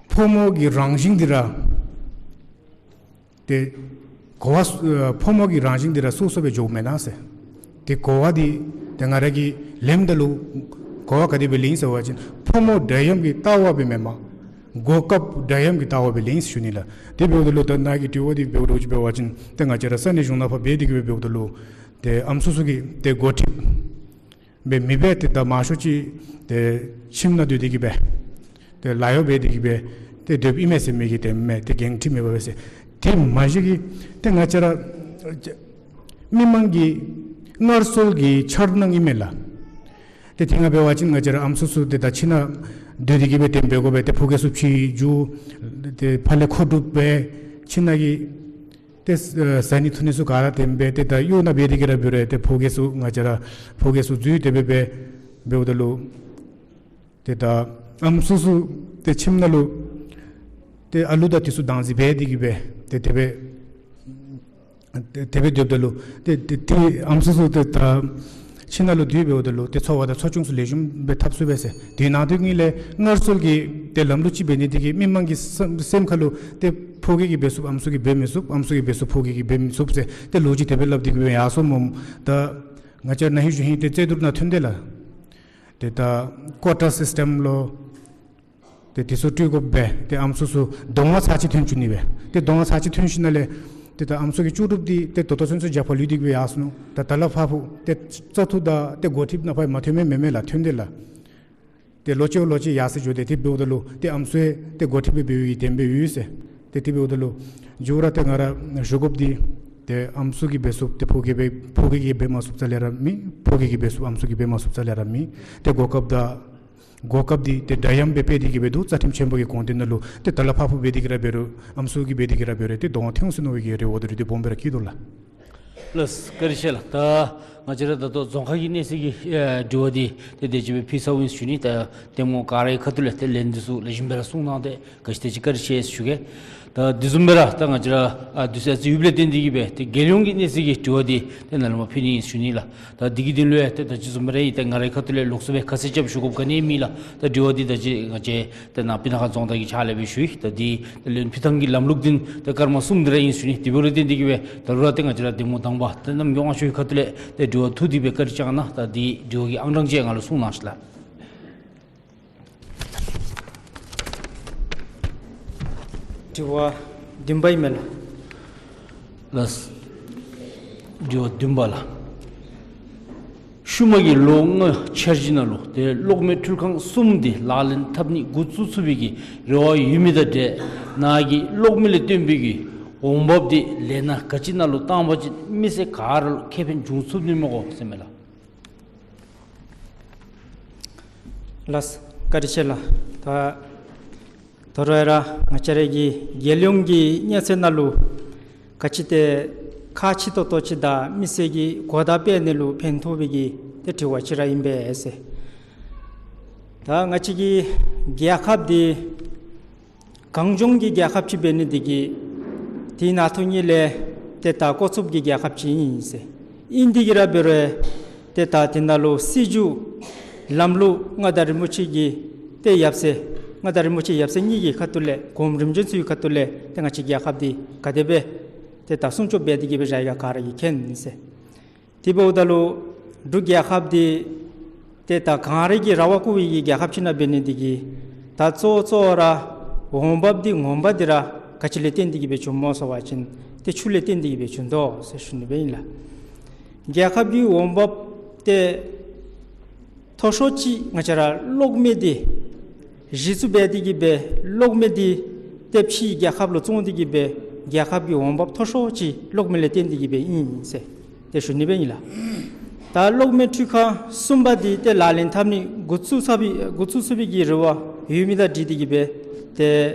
ཕོ་མོ་གི་རང་བཞིན་འདི་ར་ཏེ་གོ་བ་ཨ་ཕོ་མོ་གི་རང་བཞིན་འདི་ར་སོ་སོ་སྦེ་འགྱོཝ་མེན་ན་ཟེར། ཏེ་གོ་བ་འདི་ཏེ་ང་ར་གིས་ལེནམ་ད་ལུ་གོ་བ་ག་དེ་སྦེ་ལེན་ཟེར་བ་ཅིན་ཕོ་མོ་འདྲ་མཉམ་གྱི་ལྟ་བ་སྦེ་མེན་པར་གོ་སྐབས་འདྲ་མཉམ་གྱི་ལྟ་བ་སྦེ་ལེན་ཟེར་ཞུ་ནི་ལགས། དེ་འབདཝ་ད་ལུ་ད་ནཱ་གི་དྲི་བ་འདི་འབདཝ་ད་ཅིག་འབད་བ་ཅིན་ཏེ་ང་བཅས་ར་ས་གནས་གཞུང་ནང་ཕར་འབད་དེ་གི་སྦེ་འབདཝ་ད་ལུ་ཏེ་ཨམ་སྲུ་ཚུ་གིས་ཏེ་འགོ་ཁྲིདཔ་སྦེ་མི་འབད། ཏེ་ད་མང་ཤོས་ཅིག་ཏེ་ཁྱིམ་ནང་སྡོད་དེ་གི་སྦེ་ཏེ་ལཱ་གཡོག་འབད་དེ་གི་སྦེ་ཏེ་སྡོདཔ་ཨིན་མས་ཟེར་མི་གི་ཏེ་མི་ཏེ་འགན་འཁྲི་མི་འབག་པས་ཟེར། དེ་མ་གཞི་གི་ཏེ་ང་བཅས་ར་མི་མང་གི་སྔར་སྲོལ་གྱི་འཆར་སྣང་ཨིན་མས་ལགས། ཏེ་དེ་སྔ་འབད་བ་ཅིན་ང་བཅས་ར་ཨམ་སྲུ་ཚུ་ཏེ་ད་ཁྱིམ་ནང་སྡོད་དེ་གི་སྦེ་ཏེ་འབད་དགོ་པས། ཏེ་ཕོ་སྐྱེས་ཚུ་ཕྱི་འགྱོ། ཏེ་ཕར་ལས་མཁོ་སྒྲུབ་འབད། ཁྱིམ་ནང་གི་ཏེ་ཨ་ཟ་ནི་འཐུང་ནི་ཚུ་ག་ར་ཏེ་འབད། ཏེ་ད་གཡོག་ནང་འབད་དེ་གི་ར་འབད་རུང་ཏེ་ཕོ་སྐྱེས་ཚུ་ང་བཅས་ར་ཕོ་སྐྱེས་ཚུ་འཛུལ་ཏེ་འབད་འབད་འབདཝ་ད་ལུ་ཏེ་ད་ཨམ་སྲུ་ཚུ་ཏེ་ཁྱིམ་ནང་ལུ་ཏེ་ཨ་ལུ་དང་དེ་ཚུ་བདག་འཛིན་འབད་དེ་གི་སྦེ་ཏེ་དེ་སྦེ་ཏེ་དེ་སྦེ་སྡོདཔ་ད་ལུ་ཏེ་ཏེ་ཏེ་ཨམ་སྲུ་ཚུ་ཏེ་ད་ཁྱིམ་ནང་ལུ་སྡོད་འབདཝ་ད་ལུ་ཏེ་འཚོ་བ་དང་འཚོ་སྐྱོང་ཚུ་ལེགས་ཤོམ་སྦེ་འཐབ་ཚུགས་པས་ཟེར། དེ་ནང་དོན་གཉིས་ལས་སྔར་སྲོལ་གྱི་ཏེ་ལམ་ལུགས་ཅིག་འབད་ནི་དེ་གིས་མི་མང་གི་སེམས་སེམས་ཁ་ལུ་ཏེ་ཕོ་སྐྱེས་ཀྱིས་འབད་ཚུགས་ཨམ་སྲུ་གིས་འབད་མི་ཚུགས། ཨམ་སྲུ་གིས་འབད་ཚུགས་ཕོ་སྐྱེས་ཀྱིས་འབད་མི་ཚུགས་ཟེར་ཏེ་ལོ་རྒྱུས་དེ་སྦེ་སླབ་སྟེ་གི་སྦེ་ཡར་སོངམ་མས། ད་ང་བཅས་ན་ཧིང་གཞེས་ཧིང་ཏེ་རྩོད་བསྡུར་ནང་ཐོན་དེས་ལགས། ཏེ་ད་ཀོ་ཊ་སིསི་ཊེམ་ལུ་ཏེ་དེ་ཚུ་སྤྲོད་དགོ་པས། ཏེ་ཨམ་སྲུ་ཚུ་གདོང་བ་ཚར་གཅིག་ཐོན་བཅུག་ནི་སྦེ། ཏེ་གདོང་བ་ཚར་གཅིག་ཐོན་ཞིནམ་ལས་ཏེ་ད་ཨམ་སྲུ་གི་ལྕོགས་གྲུབ་འདི་ཏེ་ད་ལྟོ་ཚུན་ཚོད་རྒྱབ་ཁར་ལུས་ཏེ་གི་སྦེ་ཡར་སོ་ནུག། ད་ད་ལས་ཕར་ཕུ་ཏེ་བཙག་འཐུ་དང་ཏེ་འགོ་ཁྲིདཔ་ནང་ཕར་མ་ཐོན་མི་མེན་མས་ལགས། ཐོན་དེས་ལགས། ཏེ་ལོག་ཅི་ལོག་ཅི་ཡར་སོ་འགྱོ། ཏེ་དེ་འབདཝ་ད་ལུ་ཏེ་ཨམ་སྲུ་ཡང་ཏེ་འགོ་ཁྲིདཔ་སྦེ་འབད་བའི་གི་དེ་སྦེ་ཡོད་ཟེར། ཏེ་དེ་འབདཝ་ད་ལུ་མཇུག་ར་ཏེ་ང་ར་ཞུ་དགོཔ་འདི་ཏེ་ཨམ་སྲུ་གིས་འབད་ཚུགས་ཏེ་ཕོ་སྐྱེས་འབད་ཕོ་སྐྱེས་ཀྱིས་འབད་མ་ཚུགསཔ་རྩ་ལས་ར་མེད། ཕོ་སྐྱེས་ཀྱིས་འབད་ཚུགས་ཨམ་སྲུ་གིས་འབད་མ་ཚུགསཔ་རྩ་ལས་ར་མེད། ཏེ་གོ་སྐབས་དང་གོ་སྐབས་འདི་ཏེ་འདྲ་མཉམ་སྦེ་སྤེལ་ཏེ་གི་སྦེ་འདུག། རྩ་ཁྲིམས་ཆེན་པོ་གི་དགོངས་དོན་ནང་ལུ་ཏེ་ད་ལས་ཕར་ཕུ་འབད་དེ་གི་ར་འབད་རུང་ཨམ་སྲུ་གིས་འབད་དེ་གི་ར་འབད་རུང་ཏེ་གདོང་ཐོན་ཟེར་མནོ་བའི་གི་རེ་བ་དང་རེ་འདུན་སྦོམ་སྦེ་ར་བསྐྱེད་དོ་ལགས། ལགས་བཀའ་དྲིན་ཆེ་ལགས། ད་ང་བཅས་ར་ད་ལྟོ་རྫོང་ཁག་གི་གནས་ཚད་ཀྱི་ཨེ་དྲི་བ་འདི་ཏེ་དེ་ཅིག་སྦེ་ཕུལ་ཚརཝ་ཨིན་ཞུ་ནི། ད་གདམ་ངོ་ག་རའི་ཁ་ཐུག་ལས་ཏེ་ལན་འདི་ཚུ་ལེགས་ཤོམ་སྦེ་ར་གསུངས་གནང་སྟེ་ག་ཅི་དེ་ཅིག་བཀའ་དྲིན་ཆེ་ཞུ་གེ། ད་དེ་བཟུམ་སྦེ་ར་ད་ང་བཅས་ར་ཨ་དུས་ཚོད་ཡོདཔ་ལས་བརྟེན་ཏེ་གི་སྦེ་ཏེ་རྒྱལ་ཡོངས་ཀྱི་གནས་ཚད་ཀྱི་དྲི་བ་འདི་ཏེ་ནཱ་ལས་མར་ཕུལ་ནི་ཨིན་ཞུ་ནི་ལགས། ད་འདི་གི་དོན་ལུ་ཡང་ཏེ་ད་ཅི་བཟུམ་སྦེ་ར་ཨིན། ཏེ་ང་རའི་ཁ་ཐུག་ལས་ལོགས་སུ་སྦེ་ཁ་གསལ་རྐྱབ་ཞུ་དགོཔ་ག་ནི་མེད་ལགས། ད་དྲི་བ་འདི་ད་ཅི་ང་བཅས་ཏེ་ནཱ་སྤུ་ན་ཁ་རྫོང་བདག་གི་ཕྱག་ལས་སྦེ་ཞུ་ཡི། ད་འདི་ལན་ཕུལ་ཐངས་ཀྱི་ལམ་ལུགས་འདི་ཏེ་སྐར་མ་གསུམ་འདི་ར་ཨིན་ཞུ་ནི། དེ་འབདཝ་ལས་བརྟེན་ཏེ་གི་སྦེ་ད་རུང་ར་ཏེ་ང་བཅས་ར་གདམ་ངོ་དང་པ་ཏེ་རྣམ་རྒྱལ་དབང་ཕྱུག་གི་ཁ་ཐུག་ལས་ཏེ་དྲི་བ་ཐུག་སྟེ་སྦེ་བཀའ་དྲིན་བསྐྱང་གནང་། ད་འདི་དྲི་བ་གི་ཨང་གྲངས་ཅིག་ང་ལུ་གསུང་གནང་ཤིག་ལགས། དྲི་བ་བདུན་པ་ཨིན་མས་ལགས། ལགས། དྲི་བ་བདུན་པ་ལགས། ཤུལ་མ་གི་ལོ་ལྔའི་འཆར་གཞི་ནང་ལུ་ཏེ་གློག་མེ་འཕྲུལ་ཁང་གསུམ་འདི་ལག་ལེན་འཐབ་ནི་འགོ་བཙུགས་ཚུགས་པའི་གི་རེ་བ་ཡོད་མི་དང་འབྲེལ་ནཱ་གི་གློག་མེ་ལས་བརྟེན་པའི་གི་འོང་འབབ་འདི་ལས་སྣ་ག་ཅི་ནང་ལུ་བཏང་པ་ཅིན་མི་སེར་ག་ར་ལུ་ཁེ་ཕན་འབྱུང་ཚུགས་ནི་མས་གོ་ཟེར་མས་ལགས། ལགས། བཀའ་དྲིན་ཆེ་ལགས། ད་ད་རུང་ཡང་ར་ང་བཅས་ར་གི་རྒྱལ་ཡོངས་ཀྱི་གནས་ཚད་ནང་ལུ་ག་ཅི་ཏེ་ཁག་ཆེ་ཏོག་ཏོ་ཅིག་དང་མི་སེར་གྱི་གོ་བརྡ་སྤེལ་ནི་ལུ་ཕན་ཐོགས་པའི་གི་ཏེ་དྲི་བ་ཅིག་ར་ཨིན་པས་ཟེར། ད་ང་བཅས་ཀྱི་རྒྱལ་ཁབ་འདི་གངས་ལྗོངས་ཀྱི་རྒྱལ་ཁབ་ཅིག་འབད་ནི་དེ་གིས་དེ་ནང་དོན་གཉིས་ལས་ཏེ་ད་ཀོ་ཚུབ་ཀྱི་རྒྱལ་ཁབ་ཅིག་ཨིན་ཟེར། ཨིན་དེ་གི་ར་འབད་རུང་ཏེ་ད་དེ་ནང་ལུ་སྲིད་བྱུས་ལམ་ལུགས་མངའ་བདག་རིན་པོ་ཆེ་གི་ཏེ་ཡབ་སྲས་མངའ་བདག་རིན་པོ་ཆེ་ཡབ་སྲས་གཉིས་ཀྱི་ཁ་ཐུག་ལས་གོངམ་རིམ་བྱོན་ཚུ་གི་ཁ་ཐུག་ལས་ཏེ་ང་བཅས་རྒྱལ་ཁབ་འདི་ག་དེ་སྦེ་ཏེ་ད་སྲུང་སྐྱོབ་འབད་དེ་གི་སྦེ་བཞག་ཡི་ག་ག་ར་གིས་མཁྱེན་ཟེར། དེ་འབདཝ་ད་ལུ་འབྲུག་རྒྱལ་ཁབ་འདི་ཏེ་ད་གངས་རི་གི་ར་བ་བརྐོ་བའི་གི་རྒྱལ་ཁབ་ཅིག་ནང་འབད་ནི་དེ་གིས་ད་གཙོ་བོ་གཙོ་བོ་ར་འོང་འབབ་འདི་ངོ་མ་འདི་ར་ག་ཅི་ལས་བརྟེན་ཏེ་གི་སྦེ་བྱུངམ་སྨོ་ཟེར་བ་ཅིན་ཏེ་ཆུ་ལས་བརྟེན་ཏེ་གི་སྦེ་བྱུང་དོ་ཟེར་ཞུ་ནི་སྦེ་ཨིན་ལགས། རྒྱལ་ཁབ་ཀྱི་འོང་འབབ་ཏེ་མཐོ་ཤོས་ཅིག་ང་བཅས་ར་གློག་མེ་འདི་ གཞི་བཙུགས་འབད་དེ་གི་སྦེ་གློག་མེ་འདི་ཏེ་ཕྱི་རྒྱལ་ཁབ་ལུ་བཙོང་སྟེ་གི་སྦེ་རྒྱལ་ཁབ་ཀྱི་འོང་འབབ་མཐོ་ཤོས་ཅིག་གློག་མེ་ལས་བརྟེན་ཏེ་གི་སྦེ་ཨིན་ཟེར་ཏེ་ཞུ་ནི་སྦེ་ཨིན་ལགས། ད་གློག་མེ་འཕྲུལ་ཁང་གསུམ་པ་འདི་ཏེ་ལག་ལེན་འཐབ་ནི་འགོ་བཙུགས་ཚར་བའི་འགོ་བཙུགས་ཚུགས་པའི་གི་རེ་བ་ཡོད་མི་དང་འཁྲིལ་ཏེ་གི་སྦེ་ཏེ་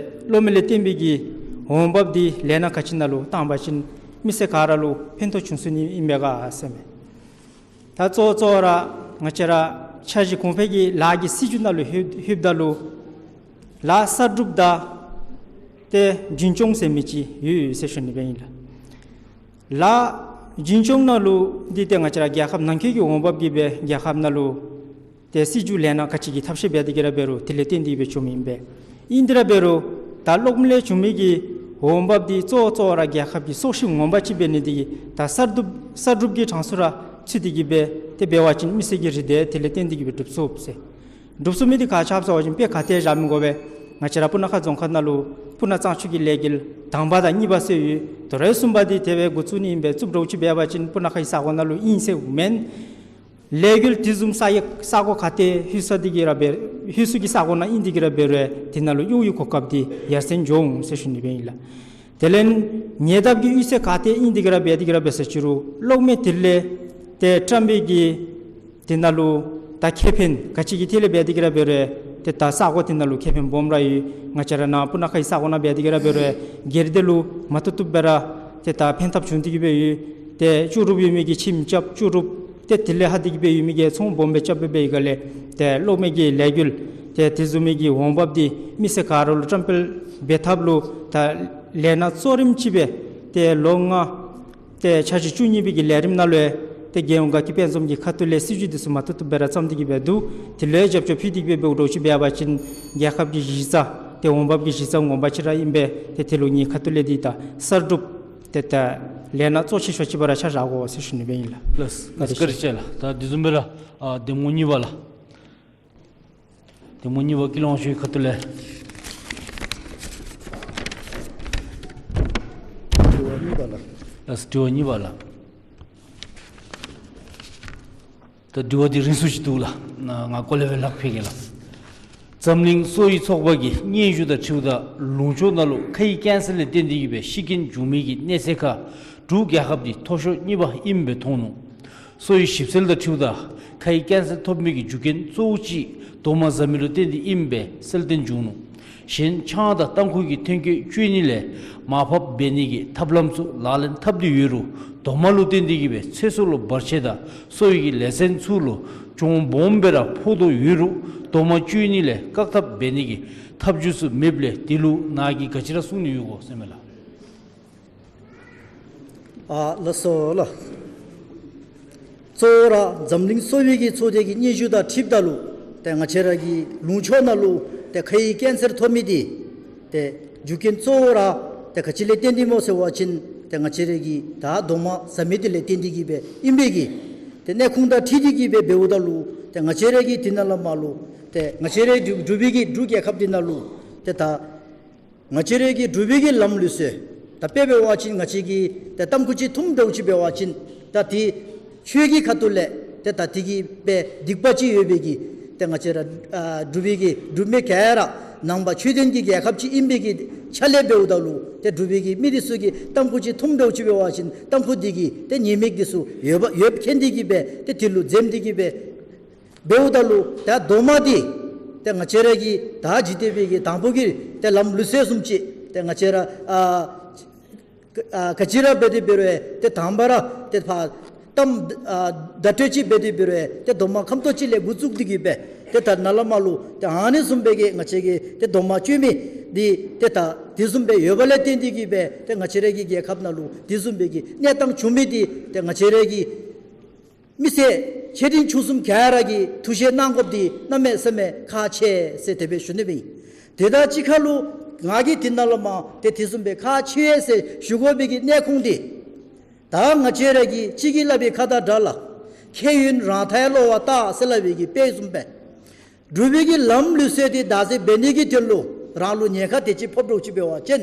གློག་མེ་ལས་བརྟེན་པའི་གི་འོང་འབབ་འདི་ལས་སྣ་ག་ཅི་ནང་ལུ་བཏང་བ་ཅིན་མི་སེར་ག་ར་ལུ་ཕན་ཐོགས་བྱུང་ཚུགས་ནི་ཨིན་པས་ག་ཟེར་མས། ད་གཙོ་བོ་གཙོ་བོ་ར་ང་བཅས་ར་འཆར་གཞི་གོང་འཕེལ་གྱི་ལཱ་གི་སྲིད་བྱུས་ནང་ལུ་ལྷོད་ལྷོདཔ་ད་ལུ་ལཱ་གསར་སྒྲུབ་དང་ཏེ་རྒྱུན་སྐྱོང་ཟེར་མི་ཅིག་ཡོད་ཡོད་ཟེར་ཞུ་ནི་སྦེ་ཨིན་ལགས། ལཱ་རྒྱུན་སྐྱོང་ནང་ལུ་འདི་ཏེ་ང་བཅས་ར་རྒྱལ་ཁབ་ནང་འཁོད་ཀྱི་འོང་འབབ་ཀྱི་སྦེ་རྒྱལ་ཁབ་ནང་ལུ་ཏེ་སྲིད་བྱུས་ལས་སྣ་ག་ཅི་གི་ཐབས་ཤེས་འབད་དེ་གི་ར་འབད་རུང་དེ་ལས་བརྟེན་ཏེ་སྦེ་བྱུངམ་ཨིན་པས། ཨིན་དེ་ར་འབད་རུང་ད་གློག་མེ་ལས་བྱུང་མི་གི་འོང་འབབ་འདི་གཙོ་བོ་གཙོ་བོ་ར་རྒྱལ་ཁབ་ཀྱི་སྲོག་ཤིང་ངོ་མ་ཅིག་འབད་ནི་འདི་གིས་ད་གསར་སྒྲུབ་གསར་སྒྲུབ་ཀྱི་གྲངས་སུ་ར་ཚུད་དེ་གི་སྦེ་ཏེ་འབད་བ་ཅིན་མི་སེར་གྱི་རེ་འདོད་དེ་ལས་བརྟེན་ཏེ་གི་སྦེ་འགྲུབ་ཚུགས་ཟེར། འགྲུབ་ཚུགས་མི་འདི་ག་ཅི་སྨོ་ཟེར་བ་ཅིན་དཔེ་ག་ཏེ་བཞག་མི་དགོ་པས། ང་བཅས་ར་སྤུ་ན་ཁ་རྫོང་ཁག་ནང་ལུ་སྤུ་ན་གཙང་ཆུ་གི་ལས་འགུལ་དང་པ་དང་གཉིས་པ་ཟེར་ཡོད། དོ་རུང་གསུམ་པ་འདི་དེ་སྦེ་འགོ་བཙུགས་ནི་ཨིན་པས། བཙུགས་འགྱོ་ཅི་འབད་བ་ཅིན་སྤུ་ན་ཁའི་ས་གོ་ནང་ལུ་ཨིན་ཟེར་མེན། ལས་འགུལ་དེ་བཟུམ་ས་ཡི་ས་གོ་ག་ཏེ་ལྷོད་ས་འདི་གི་ར་འབད་ལྷོད་ས་གི་ས་གོ་ནང་ཨིན་ཏེ་གི་ར་འབད་རུང་དེ་ནང་ལུ་གཡོག་གི་གོ་སྐབས་འདི་ཡར་སེང་འགྱོ་འོང་ཟེར་ཞུ་ནི་སྦེ་ཨིན་ལགས། དེ་ལས་ཉེ་འདབས་ཀྱི་གཡུས་ཚན་ག་ཏེ་ཨིན་ཏེ་གི་ར་འབད་དེ་གི་ར་འབད་ས་ཅི་རུང་གློག་མེ་དེ་ལས་ཏེ་བཀྲམ་པའི་གི་དེ་ནང་ལུ་ད་ཁེ་ཕན་ག་ཅི་གི་ཐད་ལས་འབད་དེ་གི་ར་འབད་རུང་ཏེ་ད་ས་གོ་དེ་ནང་ལུ་ཁེ་ཕན་སྦོམ་ར་ཡོད། ང་བཅས་ར་ནཱ་སྤུ་ན་ཁའི་ས་གོ་ནང་འབད་དེ་གི་ར་འབད་རུང་སྒེར་སྡེ་ལུ་མ་བཏུབ་བཏུབ་སྦེ་ར་ཏེ་ད་ཕན་ཐབས་བྱུང་སྟེ་གི་སྦེ་ཡོད། ཏེ་ལྕོགས་གྲུབ་ཡོད་མི་གིས་ཁྱིམ་རྐྱབ། ལྕོགས་གྲུབ་ཏེ་དེ་ལས་ལྷག་སྟེ་གི་སྦེ་ཡོད་མི་གིས་ཚོང་སྦོམ་སྦེ་རྐྱབ་སྦེ་འབད་བའི་སྒང་ལས་ཏེ་གློག་མེ་གི་ལས་འགུལ་ཏེ་དེ་བཟུམ་མའི་གི་འོང་འབབ་འདི་མི་སེར་ག་ར་ལུ་བཀྲམ་སྤེལ་འབད་ཐབས་ལུ་ད་ལས་སྣ་གཙོ་རིམ་ཅིག་སྦེ་ཏེ་ལོ་ལྔ་ཏེ་འཆར་གཞི་བཅུ་གཉིས་པའི་གི་ལས་རིམ་ནང་ལུ་ཏེ་རྒྱལ་ཡོངས་དགའ་སྐྱིད་དཔལ་འཛོམས་ཀྱི་ཁ་ཐུག་ལས་སྲིད་བྱུས་འདི་ཚུ་མ་བཏུབ་བཏུབ་སྦེ་ར་བརྩམས་ཏེ་གི་སྦེ་འདུག། དེ་ལུ་རྒྱབ་སྐྱོར་ཕུལ་ཏེ་གི་སྦེ་འབདཝ་འདྲཝ་ཅིག་འབད་བ་ཅིན་རྒྱལ་ཁབ་ཀྱི་གཞི་རྩ་ཏེ་འོང་འབབ་ཀྱི་གཞི་རྩ་ངོ་མ་ཅིག་ར་ཨིན་པས། ཏེ་དེ་ལུ་ངེའི་ཁ་ཐུག་ལས་འདི་ད་གསར་སྒྲུབ་ཏེ་ད་ལས་སྣ་གཙོ་ཆེ་ཤོས་ཅིག་སྦེ་ར་ཆ་བཞག་དགོ་ཟེར་ཞུ་ནི་སྦེ་ཨིན་ལགས། ལགས་སོ། བཀའ་དྲིན་ཆེ་ལགས། ད་དེ་བཟུམ་སྦེ་ར་ཨ་གདམ་ངོ་གཉིས་པ་ལགས། གདམ་ངོ་གཉིས་པ་ཀུན་ལེགས་དབང་ཕྱུག་གི་ཁ་ཐུག་ལས། དྲི་བ་གཉིས་པ་ལགས། ལགས་སོ། དྲི་བ་གཉིས་པ་ལགས། ད་དྲི་བ་འདི་རིང་སུ་ཅིག་འདུག་ལགས། ང་ང་ཀོ་ལེ་སྦེ་ལྷག་ཕུལ་གེ་ལགས། འཛམ་གླིང་གསོ་བའི་ཚོགས་པ་གི་སྙན་ཞུ་དང་འཁྲིལཝ་ད་ལུང་ཕྱོགས་ནང་ལུ་ཁའི་ཀེན་སར་ལས་བརྟེན་ཏེ་གི་སྦེ་ཤི་རྐྱེན་བྱུང་མི་གི་གནས་ཚད་ཁར་འབྲུག་རྒྱལ་ཁབ་འདི་མཐོ་ཤོས་གཉིས་པ་ཨིནམ་སྦེ་མཐོང་ནུག། གསོ་བའི་ཞིབ་འཚོལ་དང་འཁྲིལཝ་ད་ཁའི་ཀེན་སར་ཐོབ་མི་གི་རྒྱུ་རྐྱེན་གཙོ་བོ་ཅིག་རྡོག་མ་ཟ་མི་ལུ་བརྟེན་ཏེ་ཨིནམ་སྦེ་གསལ་སྟོན་བྱུང་ནུག། གཞན་ཆང་དང་ཏམ་ཁུ་གི་ཐོན་སྐྱེད་སྤྱོད་ནི་ལས་མར་ཕབ་འབད་ནི་གི་ཐབས་ལམ་ཚུ་ལག་ལེན་འཐབ་སྟེ་ཡོད་རུང་རྡོག་མ་ལུ་བརྟེན་ཏེ་གི་སྦེ་ཚེ་སྲོག་ལུ་བར་ཆད་དང་གསོ་བའི་གི་ལས་ཚན་ཚུ་ལུ་གྱོང་སྦོམ་སྦེ་ར་ཕོག་དོ་ཡོད་རུང་རྡོག་མ་སྤྱོད་ནི་ལས་བཀག་ཐབས་འབད་ནི་གི་ཐབས་བྱུས་ཚུ་མེདཔ་ལས་དེ་ལུ་ནཱ་གིས་ག་ཅི་ར་གསུང་ནི་ཡོད་གོ་ཟེར་མས་ལགས། ཨ་ལགས་སོ་ལགས། གཙོ་བོ་ར་འཛམ་གླིང་གསོ་བའི་གི་ཚོགས་སྡེ་གི་སྙན་ཞུ་དང་འཁྲིལཝ་ད་ལུ་ཏེ་ང་བཅས་ར་གི་ལུང་ཕྱོགས་ནང་ལུ་ཏེ་ཁའི་ཀེན་སར་ཐོབ་མི་འདི་ཏེ་རྒྱུ་རྐྱེན་གཙོ་བོ་ར་ཏེ་ག་ཅི་ལས་བརྟེན་ཏེ་སྨོ་ཟེར་བ་ཅིན་ཏེ་ང་བཅས་ར་གི་ད་རྡོག་མ་ཟ་མི་འདི་ལས་བརྟེན་ཏེ་གི་སྦེ་ཨིན་པའི་གི་ཏེ་གནད་ཁུངས་དང་འཁྲིལ་ཏེ་གི་སྦེ་འབདཝ་ད་ལུ་ཏེ་ང་བཅས་ར་གི་འདི་ནང་ལས་མར་ལུ་ཏེ་ང་བཅས་ར་འབྲུག་འབྲུག་པའི་གི་འབྲུག་རྒྱལ་ཁབ་འདི་ནང་ལུ་ཏེ་ད་ང་བཅས་ར་གི་འབྲུག་པའི་གི་ལམ་ལུགས་སྲོལ་ད་དཔེ་འབད་བ་ཅིན་ང་བཅས་ཀྱིས་ཏེ་ཏམ་ཁུ་ཅིག་འཐུངམ་འདྲཝ་ཅིག་འབད་བ་ཅིན་ད་དེ་ཆོས་ཀྱི་ཁ་ཐུག་ལས་ཏེ་ད་དེ་གིས་སྦེ་སྡིག་པ་ཅིག་ཡོད་པའི་གི་ཏེ་ང་བཅས་ར་ཨ་འབྲུག་པའི་གི་འབྲུག་མི་ག་ར་ནང་པ་ཆོས་ལྡན་གྱི་རྒྱལ་ཁབ་ཅིག་ཨིན་པའི་གི་ཆ་ལས་འབདཝ་ད་ལུ་ཏེ་འབྲུག་པའི་གི་མི་འདི་ཚུ་གིས་ཏམ་ཁུ་ཅིག་འཐུངམ་འདྲཝ་ཅིག་འབད་བ་ཅིན་ཏམ་ཁུ་འདི་གི་ཏེ་ཉེས་དམིགས་འདི་ཚུ་ཡོདཔ་ཡོདཔ་མཁྱེན་ཏེ་གི་སྦེ་ཏེ་དེ་ལུ་འཛེམ་སྟེ་གི་སྦེ་འབདཝ་ད་ལུ་ད་རྡོག་མ་འདི་ཏེ་ང་བཅས་ར་གིས་ད་འཇིག་རྟེན་པའི་གི་དང་ཕུ་གི་ཏེ་ལམ་ལུགས་སྲོལ་བཟུམ་ཅིག་ཏེ་ང་བཅས་ར་ཨ་ཨ་ག་ཅི་ར་འབད་དེ་འབད་རུང་ཏེ་དང་པ་ར་ཏེ་ཕར་གཏམ་ཨ་བརྡ་སྤྲོད་ཅིག་འབད་དེ་འབད་རུང་ཏེ་རྡོག་མ་ཁམ་ཏོག་ཅིག་ལས་འགོ་བཙུགས་ཏེ་གི་སྦེ་ཏེ་ད་ནཱ་ལས་མར་ལུ་ཏེ་ཨ་ནི་བཟུམ་སྦེ་གི་ང་བཅས་ཀྱི་ཏེ་རྡོག་མ་སྤྱོད་མི་འདི་ཏེ་ད་དེ་བཟུམ་སྦེ་ཡོདཔ་ལས་བརྟེན་ཏེ་གི་སྦེ་ཏེ་ང་བཅས་ར་གི་རྒྱལ་ཁབ་ནང་ལུ་དེ་བཟུམ་སྦེ་གི་གནས་སྟངས་བྱུང་མི་འདི་ཏེ་ང་བཅས་ར་གི་མི་སེར་ཆེ་འབྲིང་ཆུང་གསུམ་ག་ར་གིས་ཐུགས་བཞེས་གནང་དགོཔ་འདི་གནམ་མེད་ས་མེད་ཁག་ཆེ་ཟེར་དེ་སྦེ་ཞུ་ནི་སྦེ་ཨིན། དེ་དང་གཅིག་ཁར་ལུ་ང་གིས་འདི་ནང་ལས་མར་ཏེ་དེ་བཟུམ་སྦེ་ཁག་ཆེ་ཟེར་ཞུ་དགོ་པའི་གི་གནད་ཁུངས་འདི་ད་ང་བཅས་ར་གི་གཅིག་གིས་སླབ་པའི་ཁ་དང་འདྲ་ལགས། མཁྱེན་ཡོན་རང་ཐལ་གློ་བ་བཏགས་ཟེར་སླབ་པའི་གི་དཔེ་བཟུམ་སྦེ་འབྲུག་པའི་གི་ལམ་ལུགས་སྲོལ་འདི་བདག་འཛིན་འབད་ནི་གི་དོན་ལུ་རང་ལུ་ཉེན་ཁ་དེ་ཅིག་ཕོག་འགྱོ་ཅི་འབད་བ་ཅིན་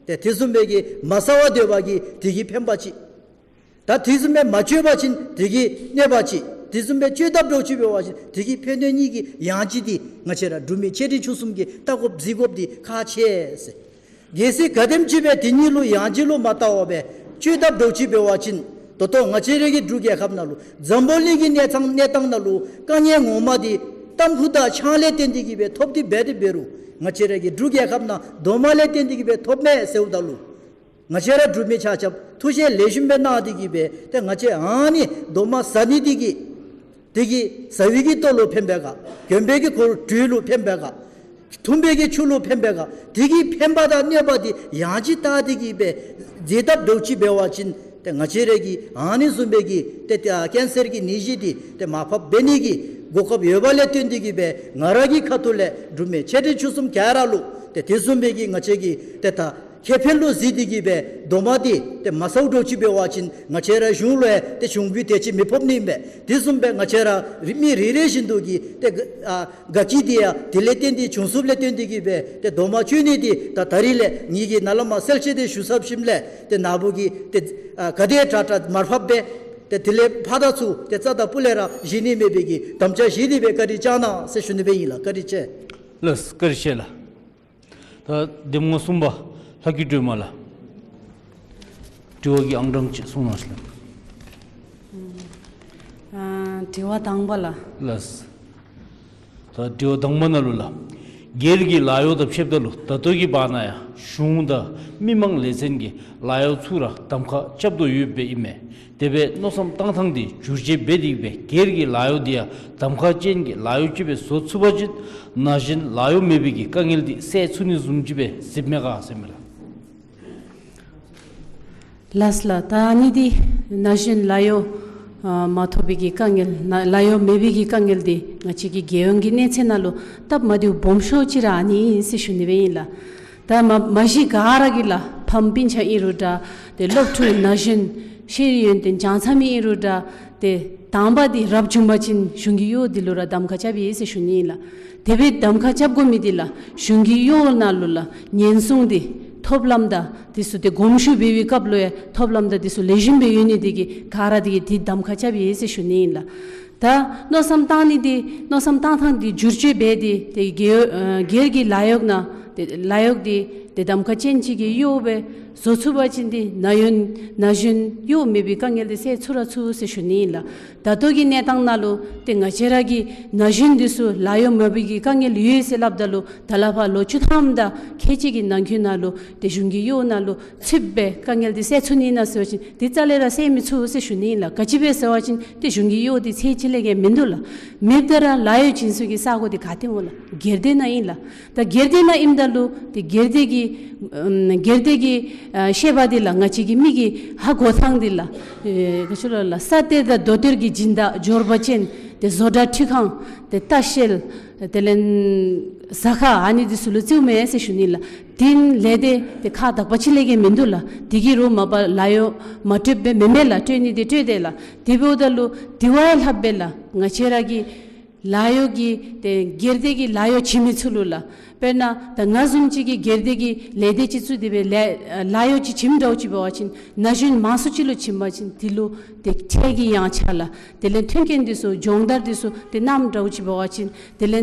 ཏེ་དེ་བཟུམ་སྦེ་གི་མ་བསགས་པར་སྡོད་པ་གིས་དེ་གིས་ཕན་པ་ཅིག། ད་དེ་བཟུམ་སྦེ་མ་སྤྱོད་པ་ཅིན་དེ་གིས་གནོད་པ་ཅིག། དེ་བཟུམ་སྦེ་བཅོས་ཐབས་འདྲཝ་ཅིག་འབད་བ་ཅིན་དེ་གི་ཕན་གནོད་གཉིས་ཀྱི་ཡང་ལྗིད་འདི་ང་བཅས་ར་འབྲུག་མི་ཆེ་འབྲིང་ཆུང་གསུམ་གྱིས་བལྟ་དགོཔ་གཟིགས་དགོཔ་འདི་ཁག་ཆེ་ཟེར། གལ་སྲིད་ག་དེམ་ཅིག་སྦེ་དེ་གཉིས་ལུ་ཡང་ལྗིད་ལུ་མ་བལྟ་བར་སྦེ་བཅོས་ཐབས་འདྲཝ་ཅིག་འབད་བ་ཅིན་ད་ལྟོ་ང་བཅས་ར་གི་འབྲུག་རྒྱལ་ཁབ་ནང་ལུ་འཛམ་བུ་གླིང་གི་གནས་སྟངས་གནས་སྟངས་ནང་ལུ་དཀའ་ངལ་ངོ་མ་འདི་ཏམ་ཁུ་དང་ཆང་ལས་བརྟེན་ཏེ་གིས་སྦེ་ཐོབ་སྟེ་འབད་དེ་འབད་རུང་ང་བཅས་ར་གི་འབྲུག་རྒྱལ་ཁབ་ནང་རྡོག་མ་ལས་བརྟེན་ཏེ་གིས་སྦེ་ཐོབ་མས་ཟེརཝ་ད་ལུ་ང་བཅས་ར་འབྲུག་མི་ཆ་ཁྱབ་ཐུགས་བཞེས་ལེགས་ཤོམ་སྦེ་གནང་སྟེ་གིས་སྦེ་ཏེ་ང་བཅས་ཨ་ནི་རྡོག་མ་ཟ་ནི་འདི་གིས་དེ་གིས་ཟ་བའི་གི་ལྟོ་ལུ་ཕན་པས་ག། གྱོན་པའི་གི་གོ་གྲུ་ལུ་ཕན་པས་ག། འཐུང་བའི་གི་ཆུ་ལུ་ཕན་པས་ག། དེ་གི་ཕན་པ་དང་གནོད་པ་འདི་ཡང་ལྗིད་བལྟ་སྟེ་གིས་སྦེ་མཛད་ཐབས་འདྲཝ་ཅིག་འབད་བ་ཅིན་ཏེ་ང་བཅས་ར་གི་ཨ་ནི་བཟུམ་སྦེ་གི་ཏེ་ཏེ་ཀེན་སར་གྱི་ནད་གཞི་འདི་ཏེ་མར་ཕབ་འབད་ནི་གི་གོ་སྐབས་ཡོདཔ་ལས་བརྟེན་ཏེ་གིས་སྦེ་ང་ར་གི་ཁ་ཐུག་ལས་འབྲུག་མི་ཆེ་འབྲིང་ཆུང་གསུམ་ག་ར་ལུ་ཏེ་དེ་བཟུམ་སྦེ་གི་ང་བཅས་ཀྱི་ཏེ་ད་ཁེ་ཕན་ལུ་གཟིགས་ཏེ་གིས་སྦེ་རྡོག་མ་འདི་ཏེ་མ་ཟཝ་འདྲཝ་ཅིག་འབད་བ་ཅིན་ང་བཅས་ར་གཞུང་ལུ་ཡང་ཏེ་གཞུང་གི་དེ་ཅིག་མི་ཕོག་ནི་མས། དེ་བཟུམ་སྦེ་ང་བཅས་ར་རི་མི་རེ་རེ་བཞིན་དུ་གི་ཏེ་ཨ་དགའ་སྐྱིད་འདི་ཡང་དེ་ལས་བརྟེན་ཏེ་བྱུང་ཚུགསཔ་ལས་བརྟེན་ཏེ་གིས་སྦེ་ཏེ་རྡོག་མ་བཅོས་ནི་འདི་ད་ད་རིས་ལས་ངེ་གི་ནཱ་ལས་མར་གསལ་བཤད་འདི་ཞུ་ཚར་ཞིནམ་ལས་ཏེ་ནཱ་བུ་གིས་ཏེ་ཨ་ག་དེ་དྲག་དྲག་མར་ཕབ་སྦེ་ཏེ་དེ་ལས་ཕར་དང་ཚུར་ཏེ་རྩ་དང་སྤུ་ལས་ར་བཞེས་ནི་མེད་པའི་གི་དམ་བཅའ་བཞེས་ཏེ་སྦེ་བཀའ་དྲིན་བསྐྱང་གནང་ཟེར་ཞུ་ནི་སྦེ་ཨིན་ལགས། བཀའ་དྲིན་ཆེ། ལགས་བཀའ་དྲིན་ཆེ་ལགས། ད་གདམ་ངོ་གསུམ་པ་ལྷ་སྐྱིད་སྒྲོལ་མ་ལགས། དྲི་བ་གི་ཨང་གྲངས་ཅིག་གསུང་གནང་ཞུ་ལགས། ཨ་དྲི་བ་དང་པ་ལགས། ལགས། ད་དྲི་བ་དང་པ་ནང་ལུ་ལགས། སྒེར་གྱི་ལཱ་གཡོག་དང་ཕྱདཔ་ད་ལུ་ད་ལྟོ་གི་བར་ན་ཡང་གཞུང་དང་མི་མང་ལས་ཚན་གྱི་ལཱ་གཡོག་ཚུ་ར་གདམ་ཁ་རྐྱབ་དོ་ཡོདཔ་ཨིན་མས། དེ་སྦེ་མནོ་བསམ་བཏང་ཐངས་འདི་བསྒྱུར་བཅོས་འབད་དེ་སྦེ་སྒེར་གྱི་ལཱ་གཡོག་འདི་ཡང་གདམ་ཁ་ཅན་གྱི་ལཱ་གཡོག་ཅིག་སྦེ་བཟོ་ཚུགས་པ་ཅིན་ན་གཞོན་ལཱ་གཡོག་མེད་པའི་གི་དཀའ་ངལ་འདི་སེལ་ཚུགས་ནི་བཟུམ་ཅིག་སྦེ་གཟིགསཔ་མས་ག་ཟེར་མས་ལགས། ལགས་ལགས། ད་ཨ་ནི་འདི་ན་གཞོན་ལཱ་གཡོག་ཨ་མ་ཐོབ་པའི་གི་དཀའ་ངལ་ན་ལཱ་གཡོག་མེད་པའི་གི་དཀའ་ངལ་འདི་ང་བཅས་ཀྱི་རྒྱལ་ཡོངས་ཀྱི་གནས་ཚད་ནང་ལུ་སྟབས་མ་བདེཝ་སྦོམ་ཤོས་ཅིག་ར་ཨ་ནི་ཨིན་ཟེར་ཞུ་ནི་སྦེ་ཨིན་ལགས། ད་མ་མ་གཞི་ག་ར་གིས་ལགས་ཕམ་སྤུན་ཆ་ཨིན་རུང་འདྲ་ཏེ་སློབ་ཕྲུག་ན་གཞོན་ཤེས་ཡོན་ཏེ་སྦྱང་ཚར་མི་ཨིན་རུང་འདྲ་ཏེ་དང་པ་འདི་རབ་བྱུང་པ་ཅིན་གཞུང་གི་གཡོག་འདི་ལུ་ར་གདམ་ཁ་རྐྱབ་ཡི་ཟེར་ཞུ་ནི་ཨིན་ལགས། དེ་སྦེ་གདམ་ཁ་རྐྱབ་དགོ་མི་འདི་ལགས་གཞུང་གི་གཡོག་ནང་ལུ་ལགས་ཉེན་སྲུང་འདི་ཐོབ་ལམ་དང་འདི་ཚུ་ཏེ་དགོངས་ཞུ་འབད་བའི་སྐབས་ལུ་ཡང་ཐོབ་ལམ་དང་འདི་ཚུ་ལེགས་ཤོམ་སྦེ་ཡོད་ནི་འདི་གིས་ག་ར་འདི་གིས་འདི་གདམ་ཁ་རྐྱབ་ཡི་ཟེར་ཞུ་ནི་ཨིན་ལགས། ད་མནོ་བསམ་བཏང་ནི་འདི་མནོ་བསམ་བཏང་ཐངས་འདི་བསྒྱུར་བཅོས་འབད་དེ་ཏེ་སྒེར་ཨ་སྒེར་གྱི་ལཱ་གཡོག་ནང་ཏེ་ལཱ་གཡོག་འདི་ཏེ་གདམ་ཁ་ཅན་ཅིག་གི་གཡོག་སྦེ་བཟོ་ཚུགས་པ་ཅིན་འདི་ན་གཞོན་ན་གཞོན་གཡོག་མེད་པའི་དཀའ་ངལ་འདི་སེལ་ཚུགས་ར་ཚུགས་ཟེར་ཞུ་ནི་ཨིན་ལགས། ད་ལྟོ་གི་གནས་སྟངས་ནང་ལུ་ཏེ་ང་བཅས་ར་གི་ན་གཞོན་འདི་ཚུ་ལཱ་གཡོག་མེད་པའི་གི་དཀའ་ངལ་ཡོད་ཟེར་སླབ་ད་ལུ་ད་ལས་ཕར་ལོ་བཅུ་ཐམ་དང་ཁལ་གཅིག་གི་ནང་འཁོད་ནང་ལུ་ཏེ་གཞུང་གི་གཡོག་ནང་ལུ་ཚུདཔ་སྦེ་དཀའ་ངལ་འདི་སེལ་ཚུགས་ནི་ཨིན་ན་ཟེར་བ་ཅིན་འདི་རྩ་ལས་ར་སེལ་མི་ཚུགས་ཟེར་ཞུ་ནི་ཨིན་ལགས། ག་ཅི་སྦེ་ཟེར་བ་ཅིན་ཏེ་གཞུང་གི་གཡོག་འདི་ཚད་ཅིག་ལས་བརྒལ་མིན་འདུག་ལགས། མེདཔ་ད་ར་ལཱ་གཡོག་བྱིན་ས་གི་ས་གོ་འདི་ག་ཏེ་འོང་ལགས། སྒེར་སྡེ་ནང་ཨིན་ལགས། ད་སྒེར་སྡེ་ནང་ཨིནམ་ད་ལུ་ཏེ་སྒེར་སྡེ་གི་ཨམ་སྒེར་སྡེ་གི་ཨ་བཤད་པ་འདི་ལགས་ང་བཅས་ཀྱི་མི་གིས་ཧ་གོ་ཐངས་འདི་ལགས་ཨེ་ག་ཅི་ལོ་ལགས་ས་གཏེར་དང་རྡོ་གཏེར་གྱི་སྦྱིན་བདག་འབྱོར་པ་ཅན་ཏེ་བཟོ་གྲྭ་འཕྲུལ་ཁང་ཏེ་ལྟ་བཤལ་དེ་ལས་ཟ་ཁང་ཨ་ནི་འདི་ཚུ་ལུ་རྩིཝ་མས་ཟེར་ཞུ་ནི་ལགས། དེ་ལས་ཏེ་ཏེ་ཁག་དག་པ་ཅིག་ལས་བརྒལ་མིན་འདུག་ལགས། དེ་གིས་རུང་མ་པ་ལཱ་གཡོག་མ་སྤྲོདཔ་སྦེ་མེན་མས་ལགས། སྤྲོད་ནི་འདི་སྤྲོད་དེས་ལགས། དེ་འབདཝ་ད་ལུ་དེ་བ་ལྷགཔ་སྦེ་ལགས་ང་བཅས་ར་གི་ལཱ་གཡོག་གི་ཏེ་སྒེར་སྡེ་གི་ལཱ་གཡོག་བྱིན་མི་ཚུ་ལུ་ལགས། དཔེར་ན་ད་ང་བཟུམ་ཅིག་གིས་སྒེར་སྡེ་གི་ལས་སྡེ་ཅིག་བཙུགས་ཏེ་སྦེ་ལཱ་ལཱ་གཡོག་ཅིག་བྱིནམ་འདྲཝ་ཅིག་འབད་བ་ཅིན་ན་གཞོན་མང་སུ་ཅིག་ལུ་བྱིན་པ་ཅིན་དེ་ལུ་ཏེ་ཁྲལ་གྱི་ཡངས་ཆག་ལགས། དེ་ལས་མཐུན་རྐྱེན་འདི་ཚུ་སྦྱོང་བརྡར་འདི་ཚུ་ཏེ་གནངམ་འདྲཝ་ཅིག་འབད་བ་ཅིན་དེ་ལས་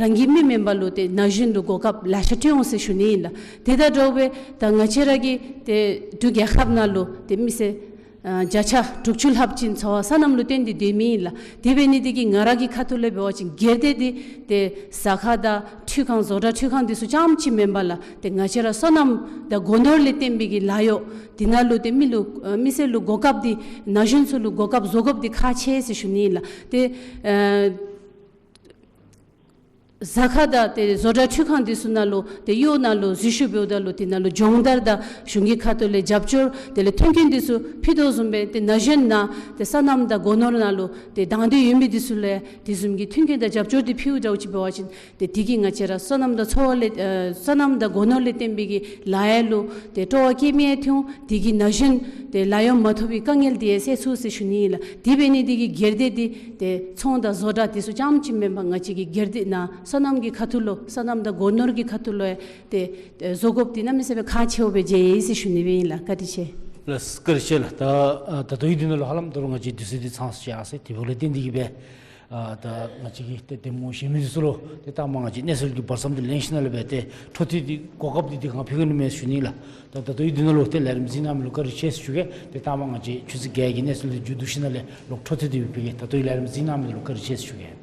རང་གི་མི་མེན་པ་ལུ་ཏེ་ན་གཞོན་ལུ་གོ་སྐབས་ལེ་ཤ་སྤྲོད་འོང་ཟེར་ཞུ་ནི་ཨིན་ལགས། དེ་དང་འདྲཝ་སྦེ་ད་ང་བཅས་ར་གི་ཏེ་འབྲུག་རྒྱལ་ཁབ་ནང་ལུ་ཏེ་མི་སེར་ཨ་བརྒྱ་ཆ་དྲུག་ཅུ་ལྷགཔ་ཅིག་འཚོ་བ་སོ་ནམ་ལུ་བརྟེན་ཏེ་སྡོད་མི་ཨིན་ལགས། དེ་འབད་ནི་འདི་གིས་ང་ར་གི་ཁ་ཐུག་ལས་འབད་བ་ཅིན་སྒེར་སྡེ་འདི་ཏེ་ཟ་ཁང་དང་འཕྲུལ་ཁང་བཟོ་གྲྭ་འཕྲུལ་ཁང་འདི་ཚུ་རྐྱངམ་ཅིག་མེན་པར་ལགས་ཏེ་ང་བཅས་ར་སོ་ནམ་དང་སྒོ་ནོར་ལས་བརྟེན་པའི་གི་ལཱ་གཡོག་འདི་ནང་ལུ་ཏེ་མི་ལུ་ཨ་མི་སེར་ལུ་གོ་སྐབས་འདི་ན་གཞོན་ཚུ་ལུ་གོ་སྐབས་བཟོ་དགོཔ་འདི་ཁག་ཆེ་ཟེར་ཞུ་ནི་ཨིན་ལགས། ཏེ་ཨ་ཟ་ཁང་དང་ཏེ་བཟོ་གྲྭ་འཕྲུལ་ཁང་འདི་ཚུ་ནང་ལུ་ཏེ་གཡོག་ནང་ལུ་འཛུལ་ཞུགས་འབདཝ་ད་ལུ་དེ་ནང་ལུ་སྦྱོང་བརྡར་དང་གཞུང་གི་ཁ་ཐུག་ལས་རྒྱབ་སྐྱོར་དེ་ལས་མཐུན་རྐྱེན་འདི་ཚུ་ཕུལ་དོ་བཟུམ་སྦེ་ཏེ་ན་གཞོན་ནང་ཏེ་སོ་ནམ་དང་སྒོ་ནོར་ནང་ལུ་ཏེ་དང་འདོད་ཡོད་མི་འདི་ཚུ་ལུ་དེ་བཟུམ་གྱི་མཐུན་རྐྱེན་དང་རྒྱབ་སྐྱོར་འདི་ཕུལཝ་འདྲཝ་ཅིག་འབད་བ་ཅིན་ཏེ་དེ་གིས་ང་བཅས་ར་སོ་ནམ་དང་འཚོ་བ་ལས་ཨ་སོ་ནམ་དང་སྒོ་ནོར་ལས་བརྟེན་པའི་གི་ལཱ་གཡོག་ལུ་ཏེ་སྤྲོ་བ་སྐྱེ་མི་ཡང་ཐོན་འོང་། དེ་གིས་ན་གཞོན་ཏེ་ལཱ་གཡོག་མ་ཐོབ་པའི་དཀའ་ངལ་འདི་ཡང་སེལ་ཚུགས་ཟེར་ཞུ་ནི་ཨིན་ལགས། དེ་འབད་ནི་འདི་གིས་སྒེར་སྡེ་འདི་ཏེ་ཚོང་དང་བཟོ་གྲྭ་འདི་ཚུ་རྐྱངམ་ཅིག་མེན་པར་ང་བཅས་ཀྱི་སྒེར་སྡེ་ནང་སོ་ནམ་གྱི་ཁ་ཐུག་ལུ་སོ་ནམ་དང་སྒོ་ནོར་གྱི་ཁ་ཐུག་ལུ་ཡང་ཏེ་ཏེ་བཟོ་དགོཔ་འདི་གནམ་མེད་ས་མེད་ཁག་ཆེཝ་སྦེ་མཇལ་ཡི་ཟེར་ཞུ་ནི་སྦེ་ཨིན་ལགས། བཀའ་དྲིན་ཆེ། ལགས་སོ། བཀའ་དྲིན་ཆེ་ལགས། ད་ཨ་ད་ལྟོའི་དུས་ནང་ལུ་ཧ་ལམ་ད་རུང་ང་བཅས་དུས་ཚོད་འདི་ཚང་སོང་ཡར་སོང་ཡི། དེ་འབདཝ་ལས་བརྟེན་ཏེ་གིས་སྦེ་ཨ་ད་ང་བཅས་ཀྱིས་ཏེ་གདམ་ངོ་བཞེས་མི་འདི་ཚུ་ལུ་ཏེ་ད་མ་ང་བཅས་གནས་ཚུལ་གྱི་བར་མཚམས་འདི་ལེན་ཞིནམ་ལས་སྦེ་ཏེ་འཕྲོ་མཐུད་དེ་གོ་སྐབས་འདི་དེ་སྒང་ཕུལ་གེ་ནི་མས་ཞུ་ནི་ལགས། ད་ད་ལྟོའི་དུས་ནང་ལུ་ཏེ་ལས་རིམ་གཟིགས་གནང་མི་ལུ་བཀའ་དྲིན་ཆེ་ཟེར་ཞུ་གེ། ཏེ་ད་མ་ང་བཅས་ཆུ་ཚོད་བརྒྱད་ཀྱི་གནས་ཚུལ་འདི་མཇུག་བསྡུ་ཞིནམ་ལས་ལོག་འཕྲོ་མཐུད་དེ་སྦེ་ཕུལ་གེ། ད་ལྟོའི་ལས་རིམ་གཟིགས་གནང་མི་ལུ་བཀའ་དྲིན་ཆེ་ཟེར་ཞུ་གེ།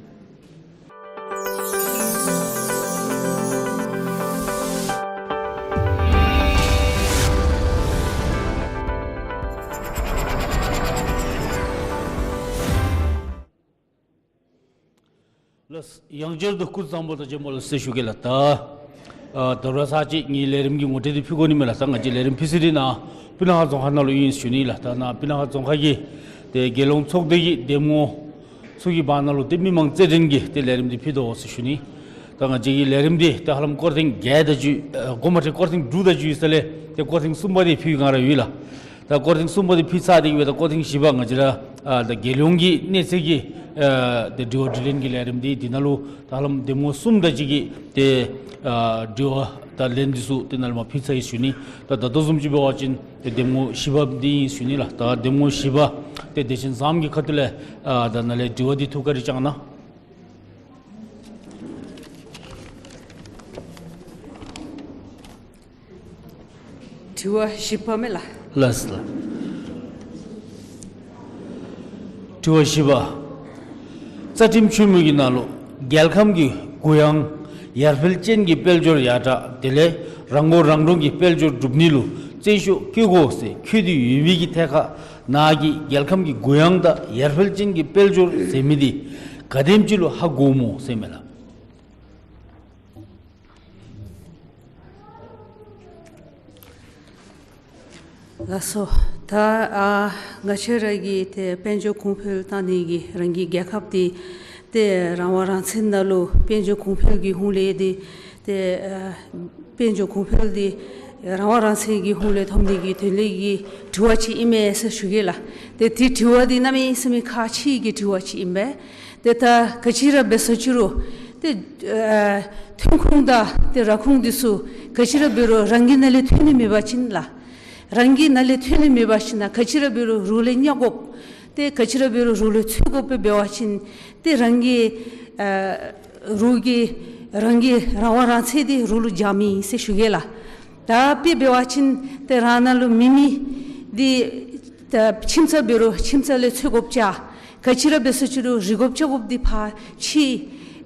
ལགས། ཡང་བསྐྱར་དུ་སྐུ་གཟུགས་བཟང་པོ་དང་བྱོན་པ་ལེགས་སོ་ཟེར་ཞུ་གེ་ལགས། ད་ཨ་ད་རུང་ཚར་གཅིག་ངེའི་ལས་རིམ་གྱི་ངོ་སྤྲོད་འདི་ཕུལ་དགོ་ནི་མས་ལགས། ད་ང་བཅས་ལས་རིམ་ཕུལ་ས་འདི་ནཱ་སྤུ་ན་ཁ་རྫོང་ཁག་ནང་ལུ་ཨིན་ཟེར་ཞུ་ནི་ལགས། ད་ནཱ་སྤུ་ན་ཁ་རྫོང་ཁག་གི་ཏེ་རྒྱལ་ཡོངས་ཚོགས་སྡེ་གི་གདམ་ངོ་ཚུ་གི་བར་ན་ལུ་ཏེ་མི་མང་རྩེད་འགྲན་གྱི་ཏེ་ལས་རིམ་འདི་ཕུལ་དོ་ཟེར་ཞུ་ནི། ད་ང་བཅས་ཀྱི་ལས་རིམ་འདི་ད་ཧ་ལམ་སྐོར་ཐེངས་བརྒྱད་དེ་ཅིག་ཨ་འགོ་མ་ཁྲིད་སྐོར་ཐེངས་དྲུག་དེ་ཅིག་ཡོད་ས་ལས་ཏེ་སྐོར་ཐེངས་གསུམ་པ་འདི་ཕུལ་བའི་སྒང་ར་ཡོད་ལགས། ད་སྐོར་ཐེངས་གསུམ་པ་འདི་ཕུལ་ཚར་ཏེ་གིས་སྦེ་ད་སྐོར་ཐེངས་བཞི་པ་ང་བཅས་ར་ཨ་ད་རྒྱལ་ཡོངས་ཀྱི་གནས་ཚད་ཀྱི་ཨ་ཏེ་དྲི་བ་དྲིས་ལན་གྱི་ལས་རིམ་འདི་འདི་ནང་ལུ་ད་ཧ་ལམ་གདམ་ངོ་གསུམ་དེ་ཅིག་གིས་ཏེ་ཨ་དྲི་བ་དང་ལན་འདི་ཚུ་ཏེ་ནཱ་ལས་མར་ཕུལ་ཚར་ཡི་ཟེར་ཞུ་ནི། ད་ད་ལྟོ་བཟུམ་ཅིག་འབད་བ་ཅིན་ཏེ་གདམ་ངོ་བཞི་པ་འདི་ཨིན་ཟེར་ཞུ་ནི་ལགས། ད་གདམ་ངོ་བཞི་པ་ཏེ་བདེ་ཆེན་བཟངམོ་གི་ཁ་ཐུག་ལས་ཨ་ད་ནཱ་ལས་དྲི་བ་འདི་ཐུགས་ཁར་བཅངས་གནང་། དྲི་བ་བཞི་པ་མས་ལགས། ལགས་སོ་ལགས། དྲི་བ་བཞི་པ། རྩ་ཁྲིམས་ཆེན་མོ་གི་ནང་ལུ་རྒྱལ་ཁམས་ཀྱི་གུ་ཡངས་ཡར་འཕེལ་ཅན་གྱི་དཔལ་འབྱོར་ཡར་དྲག་དེ་ལས་རང་མགོ་རང་འདྲོངས་ཀྱི་དཔལ་འབྱོར་སྒྲུབ་ནི་ལུ་བརྩོན་ཤུགས་བསྐྱེད་དགོ་ཟེར་འཁོད་དེ་ཡོད་མི་གི་ཐད་ཁར་ནཱ་གིས་རྒྱལ་ཁམས་ཀྱི་གུ་ཡངས་དང་ཡར་འཕེལ་ཅན་གྱི་དཔལ་འབྱོར་ཟེར་མི་འདི་ག་དེམ་ཅིག་ལུ་ཧ་གོ་སྨོ་ཟེར་མས་ལགས། ལགས་སོ། ད་ཨ་ང་བཅས་ར་གི་ཏེ་དཔལ་འབྱོར་གོང་འཕེལ་བཏང་ནི་གི་རང་གི་རྒྱལ་ཁབ་འདི་ཏེ་རང་དབང་རང་བཙན་ནང་ལུ་དཔལ་འབྱོར་གོང་འཕེལ་གྱི་ཧོང་ལས་འདི་ཏེ་ཨ་དཔལ་འབྱོར་གོང་འཕེལ་འདི་རང་དབང་རང་བཙན་གྱི་ཧོང་ལས་ཐོབ་ནི་གི་དོན་ལས་ཀྱི་དྲི་བ་ཅིག་ཨིན་མས་ཟེར་ཞུ་གེ་ལགས། ཏེ་དེ་དྲི་བ་འདི་གནམ་མེད་ས་མེད་ཁག་ཆེ་གི་དྲི་བ་ཅིག་ཨིན་པས། ཏེ་ད་ག་ཅི་ར་འབད་ས་ཅི་རུང་ཏེ་ཨ་ཐོན་ཁུངས་དང་ཏེ་ར་ཁུངས་འདི་ཚུ་ག་ཅི་ར་འབད་རུང་རང་གི་ནང་ལས་ཐོན་ནི་མེད་པ་ཅིན་ལགས། རང་གི་ནང་ལས་ཐོན་ནི་མེད་པ་ཅིན་ན་ག་ཅི་ར་འབད་རུང་རོགས་ལས་བརྙ་དགོཔ། ཏེ་ག་ཅི་ར་འབད་རུང་རོགས་ལས་འཚོལ་དགོཔ་སྦེ་འབད་བ་ཅིན་ཏེ་རང་གི་ཨ་རོགས་ཀྱི་རང་གི་རང་དབང་རང་བཙན་འདི་རོགས་ལུ་བྱ་མི་ཨིན་ཟེར་ཞུ་གེ་ལགས། ད་དཔེ་འབད་བ་ཅིན་ཏེ་རང་ནང་ལུ་མེད་མི་འདི་ད་ཁྱིམ་ཚང་འབད་རུང་ཁྱིམ་ཚང་ལས་འཚོལ་དགོཔ་ཅིག། ག་ཅི་ར་འབད་ས་ཅི་རུང་རིག་དགོཔ་ཅིག་དགོཔ་འདི་ཕར་ཕྱི་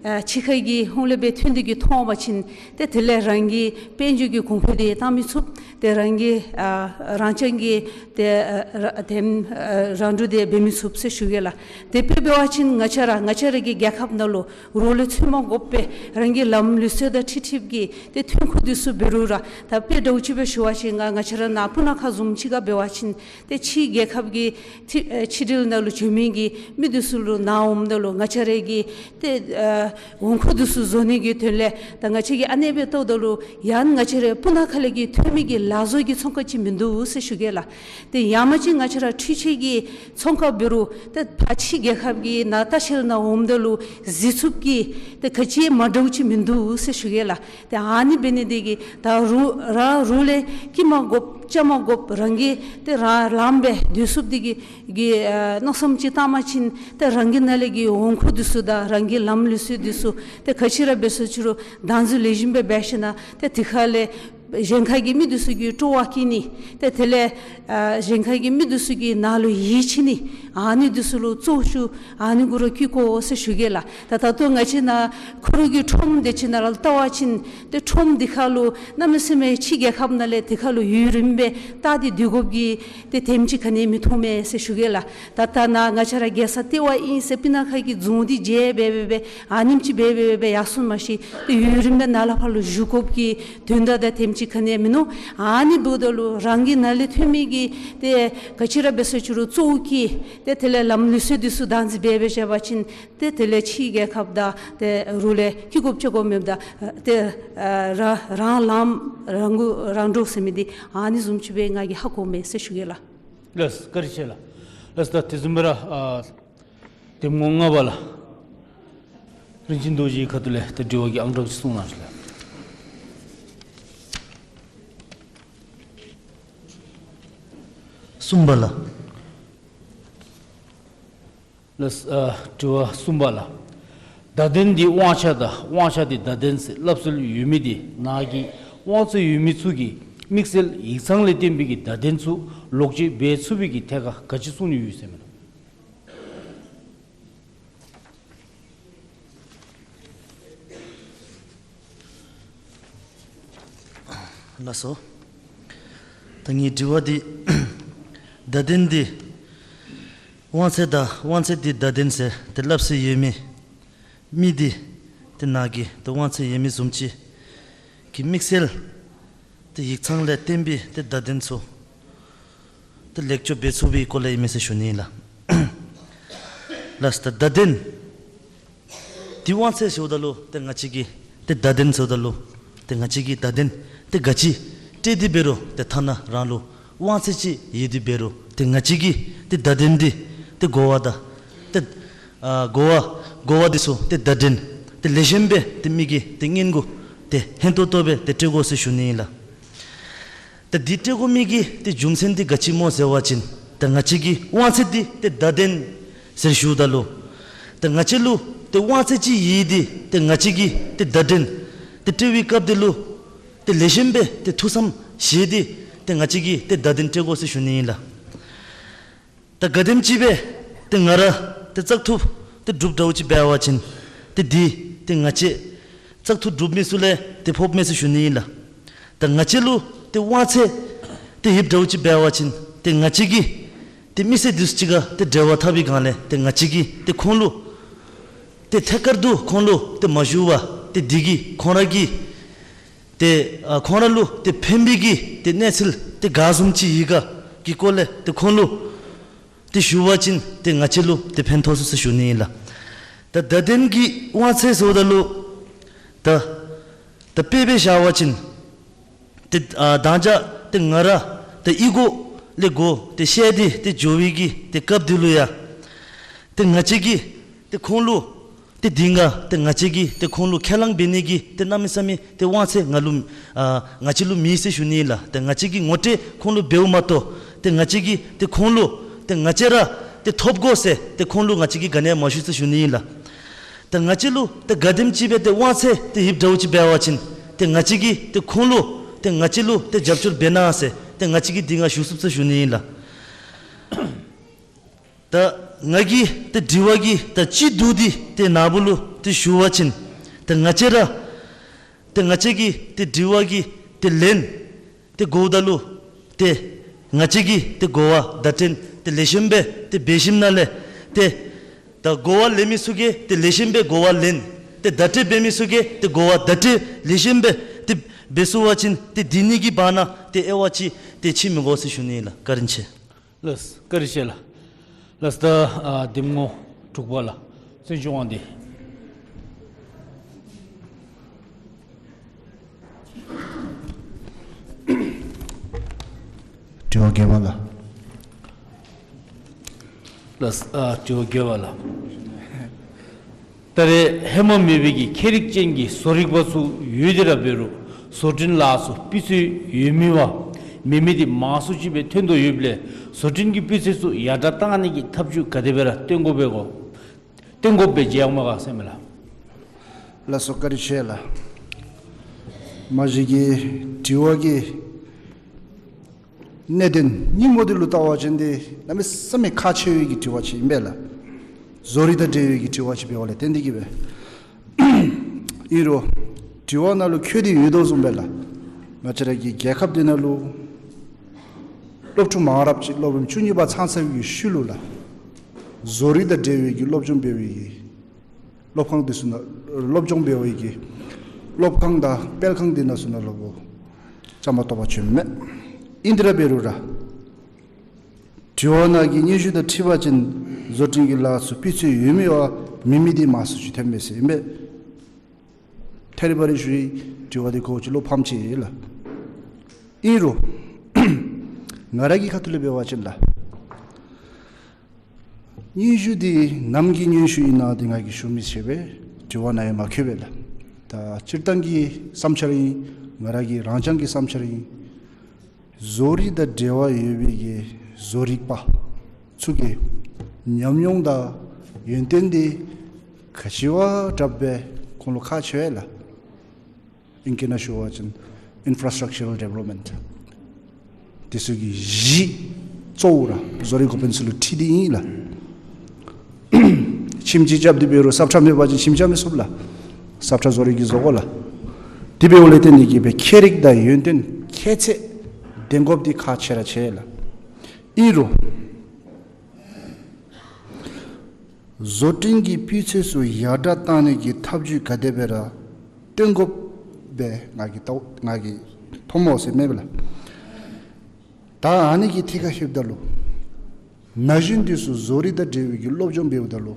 ཨ་ཕྱི་ཁ་གི་ཧོང་ལས་སྦེ་ཐོན་ཏེ་གིས་མཐོང་པ་ཅིན་ཏེ་དེ་ལས་རང་གི་དཔལ་འབྱོར་གྱི་གོང་འཕེལ་འདི་བཏང་མི་ཚུགས། ཏེ་རང་གི་ཨ་རང་རྐྱང་གི་ཏེ་ཨ་ར་དེམ་ཨ་རང་འགྲོ་འདི་འབད་མི་ཚུགས་ཟེར་ཞུ་གེ་ལགས། ཏེ་དཔེ་འབད་བ་ཅིན་ང་བཅས་ར་ང་བཅས་ར་གི་རྒྱལ་ཁབ་ནང་ལུ་རོགས་ལས་འཚོལ་མ་དགོཔ་སྦེ་རང་གི་ལམ་ལུགས་སྲོལ་དང་འཁྲིལ་འཁྲིལཝ་གི་ཏེ་ཐོན་ཁུངས་འདི་ཚུ་འབད་རུང་ར་ད་དཔེ་འདྲཝ་ཅིག་སྦེ་ཞུ་བ་ཅིན་ང་ང་བཅས་ར་ནཱ་སྤུ་ན་ཁ་བཟུམ་ཅིག་ཁར་འབད་བ་ཅིན་ཏེ་ཕྱི་རྒྱལ་ཁབ་ཀྱི་ཕྱི་ཨེ་ཕྱི་འབྲེལ་ནང་ལུ་བྱོན་མི་གི་མི་འདི་ཚུ་ལུ་ནཱ་འོངམ་ད་ལུ་ང་བཅས་ར་གི་ཏེ་ཨ་འོང་ཁུངས་འདི་ཚུ་བཟོ་ནི་གི་དོན་ལས་ད་ང་བཅས་ཀྱིས་ཨ་ནེ་སྦེ་བལྟཝ་ད་ལུ་ཡང་ང་བཅས་ར་སྤུ་ན་ཁ་ལས་ཀྱི་ཐོན་མི་གི་ལག་བཟོ་གི་ཚོང་ཁང་ཅིག་མིན་འདུག་ཟེར་ཞུ་གེ་ལགས། ཏེ་ཡང་མ་ཅིག་ང་བཅས་ར་འཕྲུལ་ཆས་ཀྱི་ཚོང་ཁང་འབད་རུང་ཏེ་ཕར་ཕྱི་རྒྱལ་ཁབ་ཀྱི་ནང་ལྟ་བཤལ་ནང་འོངམ་ད་ལུ་གཟིགས་ཚུགསཔ་གི་ཏེ་ག་ཅི་མ་འདྲཝ་ཅིག་མིན་འདུག་ཟེར་ཞུ་གེ་ལགས། ཏེ་ཨ་ནི་འབད་ནི་འདི་གིས་ད་རོགས་རང་རོགས་ལས་སྐྱི་མ་དགོཔ་རྐྱབ་མ་དགོཔ་རང་གིས་ཏེ་རང་ལངམ་སྦེ་སྡོད་ཚུགསཔ་འདི་གི་གི་ཨ་མནོ་བསམ་ཅིག་བཏང་པ་ཅིན་ཏེ་རང་གི་ནང་ལས་ཀྱི་འོང་ཁུངས་འདི་ཚུ་དང་རང་གི་ལམ་ལུགས་སྲོལ་འདི་ཚུ་ཏེ་ག་ཅི་ར་འབད་ས་ཅི་རུང་བདག་འཛིན་ལེགས་ཤོམ་སྦེ་འབད་ཞིན་ན་ཏེ་དེ་ཁ་ལས་གཞན་ཁ་གི་མི་འདི་ཚུ་གིས་སྤྲོ་བ་བསྐྱེད་ནི། ཏེ་དེ་ལས་ཨ་གཞན་ཁ་གི་མི་འདི་ཚུ་གི་ནང་ལུ་ཡིད་ཆེས་ནི། ཨ་ནི་འདི་ཚུ་ལུ་གཙོ་ཆེ་ཨ་ནི་གུ་ར་བསྐྱེད་དགོ་ཟེར་ཞུ་གེ་ལགས། ད་ད་ལྟོ་ང་བཅས་ནཱ་ཁོ་ར་གི་ཁྲོམ་དེ་ཅིག་ནང་ར་ལྟ་བ་ཅིན་ཏེ་ཁྲོམ་འདི་ཁ་ལུ་གནམ་མེད་ས་མེད་ཕྱི་རྒྱལ་ཁབ་ནང་ལས་དེ་ཁ་ལུ་ཡུན་རིངམོ་སྦེ་བལྟ་སྟེ་སྡོད་དགོཔ་གི་ཏེ་དེམ་ཅིག་ག་ནི་ཡང་མི་མཐོང་མས་ཟེར་ཞུ་གེ་ལགས། ད་ལྟ་ནཱ་ང་བཅས་ར་རྒྱལ་ས་ལྟེ་བ་ཨིན་ཟེར་སྤུ་ན་ཁ་གི་རྫོང་འདི་མཇལ་སྦེ་སྦེ་སྦེ་ཨ་ནེམ་ཅིག་སྦེ་སྦེ་སྦེ་ཡར་སོང་མ་གཞི་ཏེ་ཡུན་རིངམོ་སྦེ་ནཱ་ལས་ཕར་ལུ་བཞུགས་དགོཔ་གི་དོན་དག་དང་དེམ་ཅིག་ག་ནི་ཡང་མིན་ནུག། ཨ་ནི་འབདཝ་ད་ལུ་རང་གི་ནང་ལས་ཐོན་མི་གི་ཏེ་ག་ཅི་ར་འབད་ས་ཅི་རུང་གཙོ་བོ་གི་ཏེ་དེ་ལས་ལམ་ལུགས་སྲོལ་འདི་ཚུ་བདག་འཛིན་འབད་སྦེ་བཞག་པ་ཅིན་ཏེ་དེ་ལས་ཕྱི་རྒྱལ་ཁབ་དང་ཏེ་རོགས་ལས་སྐྱི་དགོཔ་ཅིག་དགོ་མེདཔ་ད་ཏེ་ཨ་རང་རང་ལམ་རང་མགོ་རང་འདྲོངས་ཟེར་མི་འདི་ཨ་ནི་བཟུམ་ཅིག་སྦེ་ང་གིས་ཧ་གོ་མས་ཟེར་ཞུ་གེ་ལགས། ལགས་སོ། བཀའ་དྲིན་ཆེ་ལགས། ལགས་སོ། ད་དེ་བཟུམ་སྦེ་ར་ཨ་གདམ་ངོ་ལྔ་པ་ལགས། རིན་ཆེན་རྡོ་རྗེའི་ཁ་ཐུག་ལས་ད་དྲི་བ་གི་ཨང་གྲངས་ཅིག་གསུང་གནང་ཞུ་ལགས། གསུམ་པ་ལགས། ལགས། ཨ་དྲི་བ་གསུམ་པ་ལགས། བརྡ་དོན་འདི་དབང་ཆ་དང་དབང་ཆ་འདི་བརྡ་དོན་ཟེར་སླབ་སྲོལ་ཡོད་མི་འདི་ནཱ་གི་དབང་ཚད་ཡོད་མི་ཚུ་གིས་དམིགས་བསལ་ཡིག་ཚང་ལས་བརྟེན་པའི་གི་བརྡ་དོན་ཚུ་ལོག་སྤྱོད་འབད་ཚུགས་པའི་གི་ཐད་ཁར་ག་ཅི་གསུང་ནི་ཡོད་ཟེར་མས་ལགས། ལགས་སོ། ད་ངེའི་དྲི་བ་འདི་བརྡ་དོན་འདི་དབང་ཚད་དང་དབང་ཚད་འདི་བརྡ་དོན་ཟེར་ཏེ་སླབ་སྲོལ་ཡོད་མི་མི་འདི་ཏེ་ནཱ་གི་ཏེ་དབང་ཚད་ཡོད་མི་བཟུམ་ཅིག་གིས་དམིགས་བསལ་ཏེ་ཡིག་ཚང་ལས་བརྟེན་པའི་ཏེ་བརྡ་དོན་ཚུ་ཏེ་ལེགས་བཅོས་འབད་ཚུགས་པའི་སྐོར་ལས་ཨིན་མས་ཟེར་ཞུ་ནི་ཨིན་ལགས། ལགས། ད་བརྡ་དོན་འདི་དབང་ཚད་ཟེརཝ་ད་ལུ་ཏེ་ང་བཅས་ཀྱིས་ཏེ་བརྡ་དོན་ཟེརཝ་ད་ལུ་ཏེ་ང་བཅས་ཀྱིས་བརྡ་དོན་ཏེ་ག་ཅི་སྤྲོད་དེ་འབད་རུང་ཏེ་ཐ་ན་རང་ལུ་དབང་ཚད་ཅིག་ཡོད་དེ་འབད་རུང་ཏེ་ང་བཅས་ཀྱིས་ཏེ་བརྡ་དོན་འདི་ཏེ་གོ་བ་དང་ཏེ་ཨ་གོ་བ་གོ་བ་འདི་ཚུ་ཏེ་བརྡ་དོན་ཏེ་ལེགས་ཤོམ་སྦེ་ཏེ་མི་གི་ཏེ་སྙན་གུ་ཏེ་ཧན་ཏོང་ཏོ་སྦེ་ཏེ་སྤྲོད་དགོ་ཟེར་ཞུ་ནི་ཨིན་ལགས། ད་འདི་སྤྲོད་དགོ་མི་གི་ཏེ་རྒྱུ་མཚན་འདི་ག་ཅི་སྨོ་ཟེར་བ་ཅིན་ད་ང་བཅས་ཀྱིས་དབང་ཚད་འདི་ཏེ་བརྡ་དོན་ཟེར་ཞུཝ་ད་ལུ་ད་ང་བཅས་ལུ་ཏེ་དབང་ཚད་ཅིག་ཡོད་དེ་ཏེ་ང་བཅས་ཀྱིས་ཏེ་བརྡ་དོན་ཏེ་སྤྲོད་པའི་སྐབས་འདི་ལུ་ཏེ་ལེགས་ཤོམ་སྦེ་ཏེ་ཐུགས་བསམ་བཞེས་ཏེ་ཏེ་ང་བཅས་ཀྱིས་ཏེ་བརྡ་དོན་སྤྲོད་དགོ་ཟེར་ཞུ་ནི་ཨིན་ལགས། ད་ག་དེམ་ཅིག་སྦེ་ཏེ་ང་ར་ཏེ་བཙག་འཐུ་ཏེ་གྲུབ་འདྲཝ་ཅིག་འབད་བ་ཅིན་ཏེ་འདི་ཏེ་ང་བཅས་བཙག་འཐུ་གྲུབ་མི་ཚུ་ལས་ཏེ་ཕོགཔ་མས་ཟེར་ཞུ་ནི་ཨིན་ལགས། ད་ང་བཅས་ལུ་ཏེ་དབང་ཚད་ཏེ་ཡོདཔ་འདྲཝ་ཅིག་འབད་བ་ཅིན་ཏེ་ང་བཅས་ཀྱིས་ཏེ་མི་སེར་འདི་ཚུ་གཅིག་ཁར་ཏེ་འབྲེལ་བ་འཐབ་པའི་སྒང་ལས་ཏེ་ང་བཅས་ཀྱིས་ཏེ་ཁོང་ལུ་ཏེ་ཐད་ཀར་དུ་ཁོང་ལུ་ཏེ་མ་ཞུ་བར་ཏེ་འདི་གིས་ཁོང་ར་གི་ཏེ་ཨ་ཁོང་ར་ལུ་ཏེ་ཕན་པའི་གི་ཏེ་གནས་ཚུལ་ཏེ་ག་བཟུམ་ཅིག་ཡོད་ག་གི་སྐོར་ལས་ཏེ་ཁོང་ལུ་ཏེ་ཞུ་བ་ཅིན་ཏེ་ང་བཅས་ལུ་ཏེ་ཕན་ཐོགས་ཚུགས་ཟེར་ཞུ་ནི་ཨིན་ལགས། ད་བརྡ་དོན་གྱི་དབང་ཚད་ཟེརཝ་ད་ལུ་ད་ད་དཔེ་སྦེ་བཞག་པ་ཅིན་ཏེ་ཨ་ད་ཅི་ཏེ་ང་ར་ཏེ་གཡུས་སྒོ་ལས་སྒོ་ཏེ་བཤལ་ཏེ་ཏེ་འགྱོ་བའི་གི་ཏེ་སྐབས་འདི་ལུ་ཡང་ཏེ་ང་བཅས་ཀྱིས་ཏེ་ཁོང་ལུ་ཏེ་འདི་ང་ཏེ་ང་བཅས་ཀྱིས་ཏེ་ཁོང་ལུ་ཁས་བླངས་འབད་ནི་གི་ཏེ་གནམ་མེད་ས་མེད་ཏེ་དབང་ཚད་ང་ལུ་ཨ་ང་བཅས་ལུ་མེད་ཟེར་ཞུ་ནི་ཨིན་ལགས། ཏེ་ང་བཅས་ཀྱིས་ངོ་སྤྲོད་ཁོང་ལུ་འབདཝ་མ་གཏོགས་ཏེ་ང་བཅས་ཀྱིས་ཏེ་ཁོང་ལུ་ཏེ་ང་བཅས་ར་ཏེ་ཐོབ་དགོ་ཟེར་ཏེ་ཁོང་ལུ་ང་བཅས་ཀྱིས་ག་ནི་ཡང་མ་ཞུ་ཟེར་ཞུ་ནི་ཨིན་ལགས། ཏེ་ང་བཅས་ལུ་ཏེ་ག་དེམ་ཅིག་སྦེ་ཏེ་དབང་ཚད་ཏེ་ཡོདཔ་འདྲཝ་ཅིག་འབད་བ་ཅིན་ཏེ་ང་བཅས་ཀྱིས་ཏེ་ཁོང་ལུ་ཏེ་ང་བཅས་ལུ་ཏེ་རྒྱབ་སྐྱོར་འབད་གནང་ཟེར་ཏེ་ང་བཅས་ཀྱིས་འདི་ང་ཞུ་ཚུགས་ཟེར་ཞུ་ནི་ཨིན་ལགས། ད་ང་གི་ཏེ་དྲི་བ་གི་ད་སྤྱི་བསྡུ་འདི་ཏེ་ནཱ་བུ་ལུ་ཏེ་ཞུ་བ་ཅིན་ཏེ་ང་བཅས་ར་ཏེ་ང་བཅས་ཀྱི་ཏེ་དྲི་བ་གི་ཏེ་ལན་ཏེ་གོཝ་ད་ལུ་ཏེ་ང་བཅས་ཀྱིས་ཏེ་གོ་བ་བརྡ་སྤྲོད་ཏེ་ལེགས་ཤོམ་སྦེ་ཏེ་འབད་ཞིནམ་ལས་ཏེ་ད་གོ་བ་ལེན་མི་ཚུ་གིས་ཏེ་ལེགས་ཤོམ་སྦེ་གོ་བ་ལེན། ཏེ་བརྡ་སྤྲོད་འབད་མི་ཚུ་གིས་ཏེ་གོ་བ་བརྡ་སྤྲོད་ལེགས་ཤོམ་སྦེ་ཏེ་འབད་ཚུགས་པ་ཅིན་ཏེ་འདི་གཉིས་ཀྱི་བར་ན་ཏེ་དབྱེ་བ་ཅིག་ཏེ་ཕྱེ་མི་དགོ་ཟེར་ཞུ་ནི་ཨིན་ལགས། བཀའ་དྲིན་ཆེ། ལགས། བཀའ་དྲིན་ཆེ་ལགས། ལགས། ད་ཨ་གདམ་ངོ་དྲུག་པ་ལགས། བཙན་སྐྱོགས་དབང་འདུས། དྲི་བ་བརྒྱད་པ་ལགས། ལགས། ཨ་དྲི་བ་བརྒྱད་པ་ལགས། ད་རེས་ཧེ་མ་མེད་པའི་གི་ཁྱད་རིག་ཅན་གྱི་བཟོ་རིག་པ་ཚུ་ཡོད་དེ་ར་འབད་རུང་བཟོ་སྐྲུན་ལཱ་ཚུ་སྤུས་ཚད་ཡོད་མི་བ་མེད་མི་འདི་མང་སུ་ཅིག་སྦེ་ཐོན་དོ་ཡོདཔ་ལས་བཟོ་སྐྲུན་གྱི་སྤུས་ཚད་ཚུ་ཡར་དྲག་བཏང་ནི་གི་ཐབས་བྱུས་ག་དེ་སྦེ་ར་སྟོན་དགོཔ་སྦེ་གོ་སྟོན་དགོཔ་སྦེ་མཇལ་ཡོདཔ་མས་ག་ཟེར་མས་ལགས། ལགས་སོ། བཀའ་དྲིན་ཆེ་ལགས། མ་གཞི་གི་དྲི་བ་གི་གནད་དོན་སྙིང་པོ་འདི་ལུ་བལྟ་བ་ཅིན་འདི་གནམ་མེད་ས་མེད་ཁག་ཆེ་བའི་གི་དྲི་བ་ཅིག་ཨིན་པས་ལགས། བཟོ་རིག་དང་འབྲེལ་བའི་གི་དྲི་བ་ཅིག་འབདཝ་ལས་བརྟེན་ཏེ་གིས་སྦེ། ཨིན་རུང་དྲི་བ་ནང་ལུ་འཁོད་དེ་ཡོད་དོ་བཟུམ་སྦེ་ལགས། ང་བཅས་ར་གི་རྒྱལ་ཁབ་འདི་ནང་ལུ་སློབ་ཕྲུག་མང་རབས་ཅིག་སློབ་རིམ་བཅུ་གཉིས་པ་ཚང་ཚར་བའི་ཤུལ་ལུ་ལགས། བཟོ་རིག་དང་འབྲེལ་བའི་གི་སློབ་སྦྱོང་འབད་བའི་གི་སློབ་ཁང་འདི་ཚུ་ནང་སློབ་སྦྱོང་འབད་བའི་གི་སློབ་ཁང་དང་དཔེ་ཁང་འདི་ནང་ཚུ་ནང་ལུ་བྱམས་པ་ཏོག་པ་བྱོནམ་མས། ཨིན་དེ་ར་འབད་རུང་ར་དྲི་བ་ནང་གི་སྙན་ཞུ་དང་འཁྲིལ་བ་ཅིན་བཟོ་སྐྲུན་གྱི་ལཱ་ཚུ་སྤུས་ཚད་ཡོད་མི་བ་མེད་མི་འདི་མང་སུ་ཅིག་ཐོན་མས་ཟེར་ཨིན་པས། ཐད་རི་བ་རི་ཞུ་ཡི། དྲི་བ་འདི་གོཝ་ཅིག་བློ་ཕམ་ཅིག་ལགས། ཨིན་རུང་ང་ར་གི་ཁ་ཐུག་ལས་འབད་བ་ཅིན་ལགས། སྙན་ཞུ་འདི་ནམ་གྱི་སྙན་ཞུ་ཨིན་ན་འདི་ང་གིས་ཞུ་མི་ཤེས་པས། དྲི་བ་ནང་ཡང་མ་འཁོད་པས་ལགས། ད་སྤྱིར་བཏང་གི་བསམ་འཆར་ཨིན། ང་ར་གི་རང་རྐྱང་གི་བསམ་འཆར་ཨིན། བཟོ་རིག་དང་འབྲེལ་བ་ཡོད་པའི་གི་ བཟོ་རིག་པ་ཚུ་གི་ཉམས་མྱོང་དང་ཡོན་ཏན་འདི་ག་ཅི་བ་དྲགཔ་སྦེ་ཁོང་ལུ་ཁག་ཆེ་བས་ལགས། ཨིང་སྐད་ནང་ཞུ་བ་ཅིན་infrastructural development། དེ་ཚུ་གི་གཞི་གཙོ་བོ་ར་བཟོ་རིག་འགོ་དཔོན་ཚུ་ལུ་འཁྲིལ་ཏེ་ཨིན་ལགས། ཁྱིམ་ཅིག་རྐྱབ་སྟེ་འབད་རུང་ས་ཁྲ་མེད་པ་ཅིན་ཁྱིམ་རྐྱབ་མི་ཚུགས་ལགས། ས་ཁྲ་བཟོ་རིག་གིས་བཟོ་དགོ་ལགས། དེ་འབདཝ་ལས་བརྟེན་ཏེ་གིས་སྦེ་ཁྱད་རིག་དང་ཡོན་ཏན་ཁྱད་ཚད་ལྡན་དགོཔ་འདི་ཁག་ཆེ་ར་ཆེ་ལགས། ཨིན་རུང་བཟོ་སྐྲུན་གྱི་སྤུས་ཚད་ཚུ་ཡར་དྲག་བཏང་ནི་གི་ཐབས་བྱུས་ག་དེ་སྦེ་ར་སྟོན་དགོཔ་སྦེ་ང་གིས་བལྟ་ང་གིས་མཐོངམ་ཟེར་མེན་པས་ལགས། ད་ཨ་ནི་གི་ཐད་ཁར་ལྷོདཔ་ད་ལུ་ན་གཞོན་འདི་ཚུ་བཟོ་རིག་དང་འབྲེལ་བའི་གི་སློབ་སྦྱོང་འབདཝ་ད་ལུ་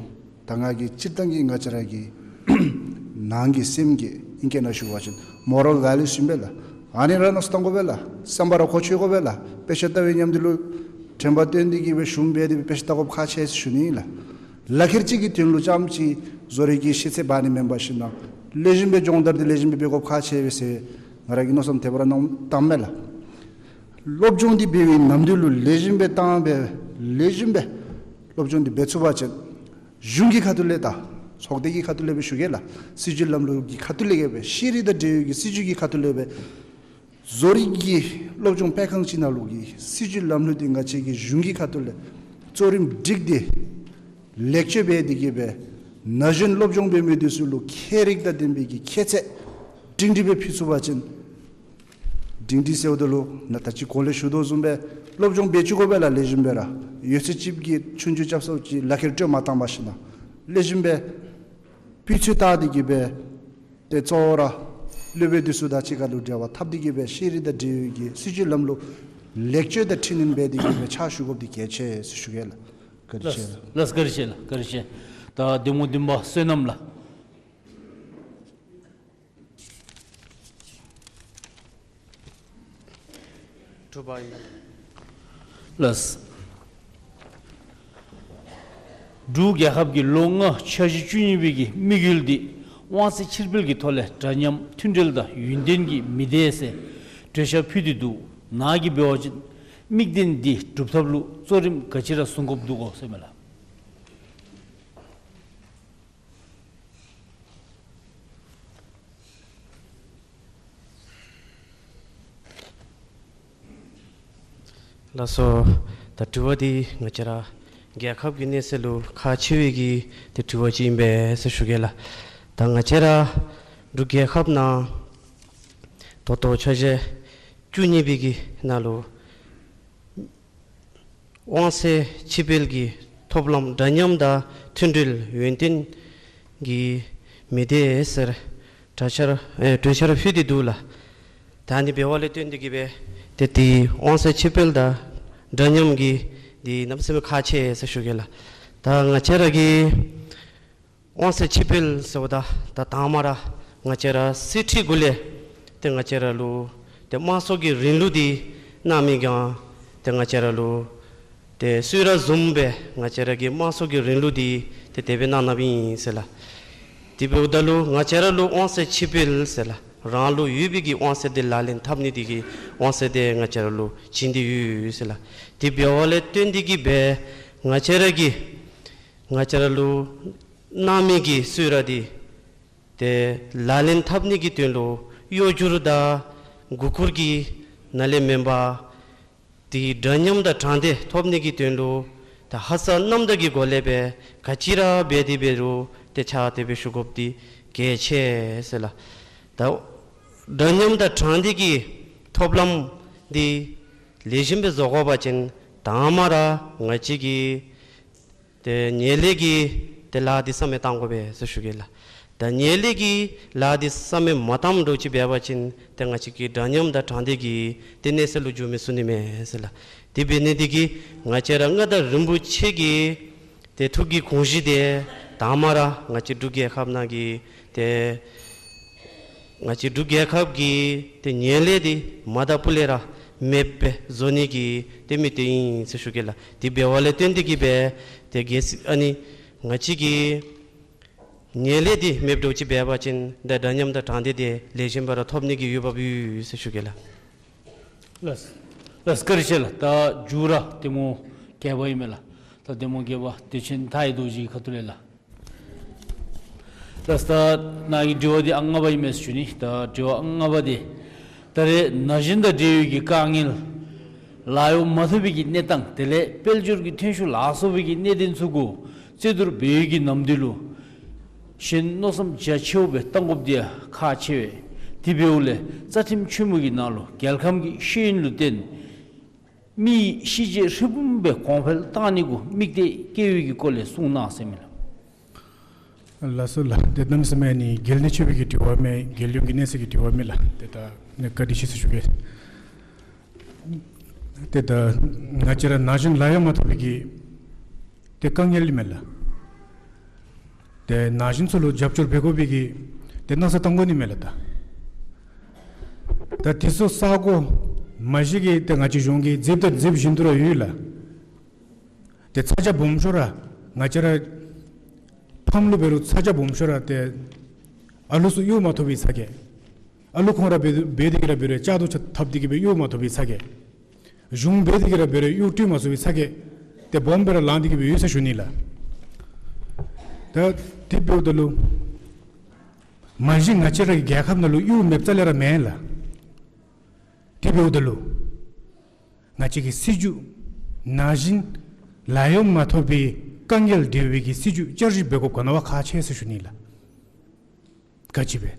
ད་ང་གིས་སྤྱིར་བཏང་གི་ང་བཅས་ར་གི་ནང་གི་སེམས་ཀྱི་ཨིང་སྐད་ནང་ཞུ་བ་ཅིན་མོ་རལ་ཝེ་ལུ་ཨིན་པས་ལགས། ཨ་ནི་ར་མནོ་བསམ་བཏང་དགོ་པས་ལགས། བསམ་པ་ར་གོ་ཆོད་དགོ་པས་ལགས། དཔེ་ཆ་ལྟ་བའི་མཉམ་དུ་ལུ་དྲན་པ་བཏོན་ཏེ་གིས་སྦེ་ཞུམ་སྦེ་དེ་སྦེ་དཔེ་ཆ་ལྟ་དགོཔ་ཁག་ཆེ་ཟེར་ཞུ་ནི་ཨིན་ལགས། ལག་ཁྱེར་གཅིག་གི་དོན་ལུ་རྐྱངམ་ཅིག་བཟོ་རིག་གི་ཤེས་ཚད་འབག་ནི་མེན་པར་ཞིན་ན་ལེགས་ཤོམ་སྦེ་སྦྱོང་བརྡར་འདི་ལེགས་ཤོམ་སྦེ་འབད་དགོཔ་ཁག་ཆེ་བས་ཟེར་ང་ར་གིས་མནོ་བསམ་དེ་སྦེ་ར་གནང་བཏངམ་མས་ལགས། སློབ་སྦྱོང་འདི་འབད་བའི་ནམ་དུས་ལུ་ལེགས་ཤོམ་སྦེ་བཏང་སྦེ་ལེགས་ཤོམ་སྦེ་སློབ་སྦྱོང་འདི་འབད་ཚུགས་པ་ཅིན་གཞུང་གི་ཁ་ཐུག་ལས་ད་ཚོགས་སྡེ་གི་ཁ་ཐུག་ལས་སྦེ་ཞུ་གེ་ལགས། སྲིད་བྱུས་ལམ་ལུགས་ཀྱི་ཁ་ཐུག་ལས་གིས་སྦེ་ཤེས་རིག་དང་འབྲེལ་ཡོད་ཀྱི་སྲིད་བྱུས་ཀྱི་ཁ་ཐུག་ལས་སྦེ་བཟོ་རིག་གི་སློབ་སྦྱོང་སྤེལ་ཁང་ཅིག་ནང་ལུ་གི་སྲིད་བྱུས་ལམ་ལུགས་འདི་ང་བཅས་ཀྱི་གཞུང་གི་ཁ་ཐུག་ལས་གཙོ་རིམ་སྒྲིག་སྟེ་ལེགས་བཅོས་འབད་དེ་གིས་སྦེ་ན་གཞོན་སློབ་སྦྱོང་འབད་མི་འདི་ཚུ་ལུ་ཁྱད་རིག་དང་ལྡན་པའི་གི་ཁྱད་ཚད་སྒྲིང་སྒྲིང་སྦེ་ཕུལ་ཚུགས་པ་ཅིན་སྒྲིང་སྒྲིང་ཟེརཝ་ད་ལུ་ནཱ་ད་ཅི་གོང་ལས་ཞུ་དོ་བཟུམ་སྦེ་སློབ་སྦྱོང་འབད་བཅུག་དགོ་པས་ལགས། ལེགས་ཤོམ་སྦེ་ར་ཡོད་ཚད་ཅིག་གི་ཆུང་ཆུང་རྐྱབ་སོ་ཅིག་ལག་ཁྱེར་སྤྲོད་མ་བཏང་པར་ཞིན་ན་ལེགས་ཤོམ་སྦེ་སྤུས་ཚད་བལྟ་སྟེ་གིས་སྦེ་ཏེ་གཙོ་བོ་ར་སློབ་དཔོན་འདི་ཚུ་དང་གཅིག་ཁར་ལུ་འབྲེལ་བ་འཐབ་སྟེ་གིས་སྦེ་ཤེས་རིག་དང་འབྲེལ་ཡོད་ཀྱི་སྲིད་བྱུས་ལམ་ལུགས་ལེགས་བཅོས་དང་འཕྲི་སྣོན་འབད་དེ་གིས་སྦེ་ཕྱག་ཞུ་དགོཔ་འདི་གལ་ཆེ་ཟེར་ཞུ་གེ་ལགས། བཀའ་དྲིན་ཆེ་ལགས། ལགས་བཀའ་དྲིན་ཆེ་ལགས། བཀའ་དྲིན་ཆེ། ད་གདམ་ངོ་བདུན་པ་བསོད་ནམས་ལགས། དྲི་བ་ཡོད། ལགས། འབྲུག་རྒྱལ་ཁབ་ཀྱི་ལོ་ལྔ་འཆར་གཞི་བཅུ་གཉིས་པའི་གི་དམིགས་ཡུལ་འདི་དབང་ཚད་ཕྱིར་སྤེལ་གྱི་ཐོག་ལས་འདྲ་མཉམ་མཐུན་སྒྲིལ་དང་ཡུན་བརྟན་གྱི་མི་སྡེ་ཟེར་གྲོས་འཆར་ཕུལ་ཏེ་འདུག། ནཱ་གིས་འབད་བ་ཅིན་དམིགས་དོན་འདི་སྒྲུབ་ཐབས་ལུ་གཙོ་རིམ་ག་ཅི་ར་བཟུང་དགོཔ་འདུག་གོ་ཟེར་མས་ལགས། ལགས་སོ། ད་དྲི་བ་འདི་ང་བཅས་ར་རྒྱལ་ཁབ་ཀྱི་གནས་ཚད་ལུ་ཁག་ཆེ་བའི་གི་ཏེ་དྲི་བ་ཅིག་ཨིན་པས་ཟེར་ཞུ་གེ་ལགས། ད་ང་བཅས་ར་འབྲུག་རྒྱལ་ཁབ་ནང་ད་ལྟོ་འཆར་གཞི་བཅུ་གཉིས་པའི་གི་ནང་ལུ་དབང་ཚད་ཕྱིར་སྤེལ་གྱི་ཐོབ་ལམ་འདྲ་མཉམ་དང་མཐུན་སྒྲིལ་ཡུན་བརྟན་གྱི་མི་སྡེ་ཟེར་གྲོས་འཆར་ཨེ་གྲོས་འཆར་ཕུལ་ཏེ་འདུག་ལགས། ད་ཨ་ནི་འབདཝ་ལས་བརྟེན་ཏེ་གིས་སྦེ་ཏེ་དེ་དབང་ཚད་ཕྱིར་སྤེལ་དང་འདྲ་མཉམ་གྱི་འདི་གནམ་མེད་ས་མེད་ཁག་ཆེ་ཟེར་ཞུ་གེ་ལགས། ད་ང་བཅས་ར་གི་དབང་ཚད་ཕྱིར་སྤེལ་ཟེརཝ་ད་ད་དང་མ་ར་ང་བཅས་ར་གསེར་ཁྲི་གུ་ལས་ཏེ་ང་བཅས་ར་ལུ་ཏེ་དམངས་གཙོ་གི་རིང་ལུགས་འདི་གནང་མི་གང་ཏེ་ང་བཅས་ར་ལུ་ཏེ་གསོལ་རས་བཟུམ་སྦེ་ང་བཅས་ར་གི་དམངས་གཙོ་གི་རིང་ལུགས་འདི་ཏེ་དེ་སྦེ་གནང་གནངམ་ཨིན་ཟེར་ལགས། དེ་འབདཝ་ད་ལུ་ང་བཅས་ར་ལུ་དབང་ཚད་ཕྱིར་སྤེལ་ཟེར་ལགས། རང་ལུ་ཡོད་པའི་གི་དབང་ཚད་འདི་ལག་ལེན་འཐབ་ནི་འདི་གི་དབང་ཚད་འདི་ང་བཅས་ར་ལུ་བྱིན་ཏེ་ཡོད་ཟེར་ལགས། དེ་འབདཝ་ལས་བརྟེན་ཏེ་གིས་སྦེ་ང་བཅས་ར་གི་ང་བཅས་ར་ལུ་གནང་མི་གི་གསོལ་རས་འདི་ཏེ་ལག་ལེན་འཐབ་ནི་གི་དོན་ལུ་གཡོ་སྒྱུ་དང་མགུ་སྐོར་གྱི་ནང་ལས་མེན་པར་ཏེ་འདྲ་མཉམ་དང་དྲང་བདེན་ཐོབ་ནི་གི་དོན་ལུ་ད་ཧ་སག་རྣམ་དག་གི་སྒོ་ལས་སྦེ་ག་ཅི་ར་འབད་དེ་འབད་རུང་ཏེ་ཕྱག་དེ་སྦེ་ཞུ་དགོཔ་འདི་གལ་ཆེ་ཟེར་ལགས། ད་འདྲ་མཉམ་དང་དྲང་བདེན་གྱི་ཐོབ་ལམ་འདི་ལེགས་ཤོམ་སྦེ་བཟོ་དགོ་པ་ཅིན་དང་མ་ར་ང་བཅས་ཀྱིས་ཏེ་ངན་ལྷད་ཀྱི་ཏེ་ལཱ་འདི་ས་མེད་བཏང་དགོ་པས་ཟེར་ཞུ་གེ་ལགས། ད་ངན་ལྷད་ཀྱི་ལཱ་འདི་ས་མེད་མ་བཏངམ་འདྲཝ་ཅིག་འབད་བ་ཅིན་ཏེ་ང་བཅས་ཀྱི་འདྲ་མཉམ་དང་དྲང་བདེན་གྱི་ཏེ་གནས་ཚད་ལུ་འགྱོ་མི་ཚུགས་ནི་མས་ཟེར་ལགས། དེ་འབད་ནི་འདི་གིས་ང་བཅས་ར་མངའ་བདག་རིན་པོ་ཆེ་གི་ཏེ་ཐུགས་ཀྱི་དགོངས་གཞི་འདི་དང་མ་ར་ང་བཅས་འབྲུག་རྒྱལ་ཁབ་ནང་གི་ཏེ་ང་བཅས་འབྲུག་རྒྱལ་ཁབ་ཀྱི་ཏེ་ངན་ལྷད་འདི་མ་དང་ཕུ་ལས་ར་མེདཔ་སྦེ་བཟོ་ནི་གི་ཏེ་དམིགས་གཏད་ཨིན་ཟེར་ཞུ་གེ་ལགས། དེ་འབདཝ་ལས་བརྟེན་ཏེ་གིས་སྦེ་ཏེ་གལ་སྲིད་ཨ་ནི་ང་བཅས་ཀྱི་ངན་ལྷད་འདི་མེདཔ་འདྲཝ་ཅིག་འབད་བ་ཅིན་ཏེ་འདྲ་མཉམ་དང་དྲང་བདེན་འདི་ལེགས་ཤོམ་སྦེ་ར་ཐོབ་ནི་གི་འོས་འབབ་ཡོད་ཟེར་ཞུ་གེ་ལགས། ལགས། ལགས་བཀའ་དྲིན་ཆེ་ལགས། ད་མཇུག་ར་གདམ་ངོ་བརྒྱད་པ་ཨིན་མས་ལགས། ད་གདམ་ངོ་བརྒྱད་པ་བདེ་ཆེན་མཐའ་ཡས་རྡོ་རྗེ་གི་ཁ་ཐུག་ལས་ལགས། ལགས་ད་ནཱ་གི་དྲི་བ་འདི་ཨང་ལྔ་པ་ཨིན་མས་ཞུ་ནི། ད་དྲི་བ་ཨང་ལྔ་པ་འདི་ད་རེས་ན་གཞོན་དང་འབྲེལ་བའི་གི་དཀའ་ངལ་ལཱ་གཡོག་མ་ཐོབ་པའི་གི་གནས་སྟངས་དེ་ལས་དཔལ་འབྱོར་གྱི་ཐོན་ཤུགས་ལ་སོགས་པའི་གི་གནད་དོན་ཚུ་གུ་རྩོད་བསྡུར་འབད་བའི་གི་ནམ་དུས་ལུ་གཞན་མནོ་བསམ་རྒྱ་ཆེཝ་སྦེ་བཏང་དགོཔ་འདི་ཡང་ཁག་ཆེ་བས། དེ་འབདཝ་ལས་རྩ་ཁྲིམས་ཆེན་མོ་གི་ནང་ལུ་རྒྱལ་ཁམས་ཀྱི་ཤེས་ཡོན་ལུ་བརྟེན་མི་ཤེས་བྱའི་ཧྲིལ་བུམ་སྦེ་གོང་འཕེལ་བཏང་ནི་གུ་དམིགས་གཏད་བསྐྱེད་པའི་གི་སྐོར་ལས་གསུང་གནང་ཟེར་མས་ལགས། ལགས་སོ་ལགས། ཏེ་གནམ་མེད་ས་མེད་ནི་གལ་གནད་ཆེ་བའི་གི་དྲི་བ་མས། རྒྱལ་ཡོངས་ཀྱི་གནས་ཚད་ཀྱི་དྲི་བ་མས་ལགས། ཏེ་ད་ནི་བཀའ་དྲིན་ཆེ་ཟེར་ཞུ་གེ། ཏེ་ད་ང་བཅས་ར་ན་གཞོན་ལཱ་གཡོག་མ་ཐོབ་པའི་གི་ཏེ་དཀའ་ངལ་ཨིན་མས་ལགས། ཏེ་ན་གཞོན་ཚུ་ལུ་རྒྱབ་སྐྱོར་འབད་དགོ་པའི་གི་ཏེ་མནོ་བསམ་བཏང་དགོ་ནི་མས་ལགས། ད་ད་དེ་ཚུ་ས་གོ་མ་གཞི་གི་ཏེ་ང་བཅས་གཞུང་གིས་མཛདཔ་ད་མཛདཔ་བཞིན་དུ་ར་ཡོད་ལགས། ཏེ་ཚ་གྱང་སྦོམ་ཤོས་ར་ང་བཅས་ར་ཕམ་ལུ་འབད་རུང་ཚ་གྱང་སྦོམ་ཤོས་ར་ཏེ་ཨ་ལུ་ཚུ་གཡོག་མ་ཐོབ་པའི་ཚ་གྱང་། ཨ་ལུ་ཁོང་ར་འབད་འབད་དེ་གིས་ར་འབད་རུང་ལྕགས་རྡོག་ཆ་བཏབ་སྟེ་གིས་སྦེ་གཡོག་མ་ཐོབ་པའི་ཚ་གྱང་། གཞུང་འབད་དེ་གིས་ར་འབད་རུང་གཡོག་སྤྲོད་མ་ཚུགས་པའི་ཚ་གྱང་ཏེ་སྦོམ་སྦེ་ར་ལང་སྟེ་གིས་སྦེ་ཡོད་ཟེར་ཞུ་ནི་ལགས། ད་དེ་འབདཝ་ད་ལུ་མ་གཞི་ང་བཅས་ར་གི་རྒྱལ་ཁབ་ནང་ལུ་གཡོག་མེདཔ་རྩ་ལས་ར་མེན་ལགས། དེ་འབདཝ་ད་ལུ་ང་བཅས་ཀྱི་སྲིད་བྱུས་ན་གཞོན་ལཱ་གཡོག་མ་ཐོབ་པའི་དཀའ་ངལ་འབྲེལ་བའི་གི་སྲིད་བྱུས་བསྐྱར་ཞིབ་འབད་དགོཔ་ག་ནི་བ་ཁག་ཆེ་ཟེར་ཞུ་ནི་ལགས། ག་ཅི་སྦེ་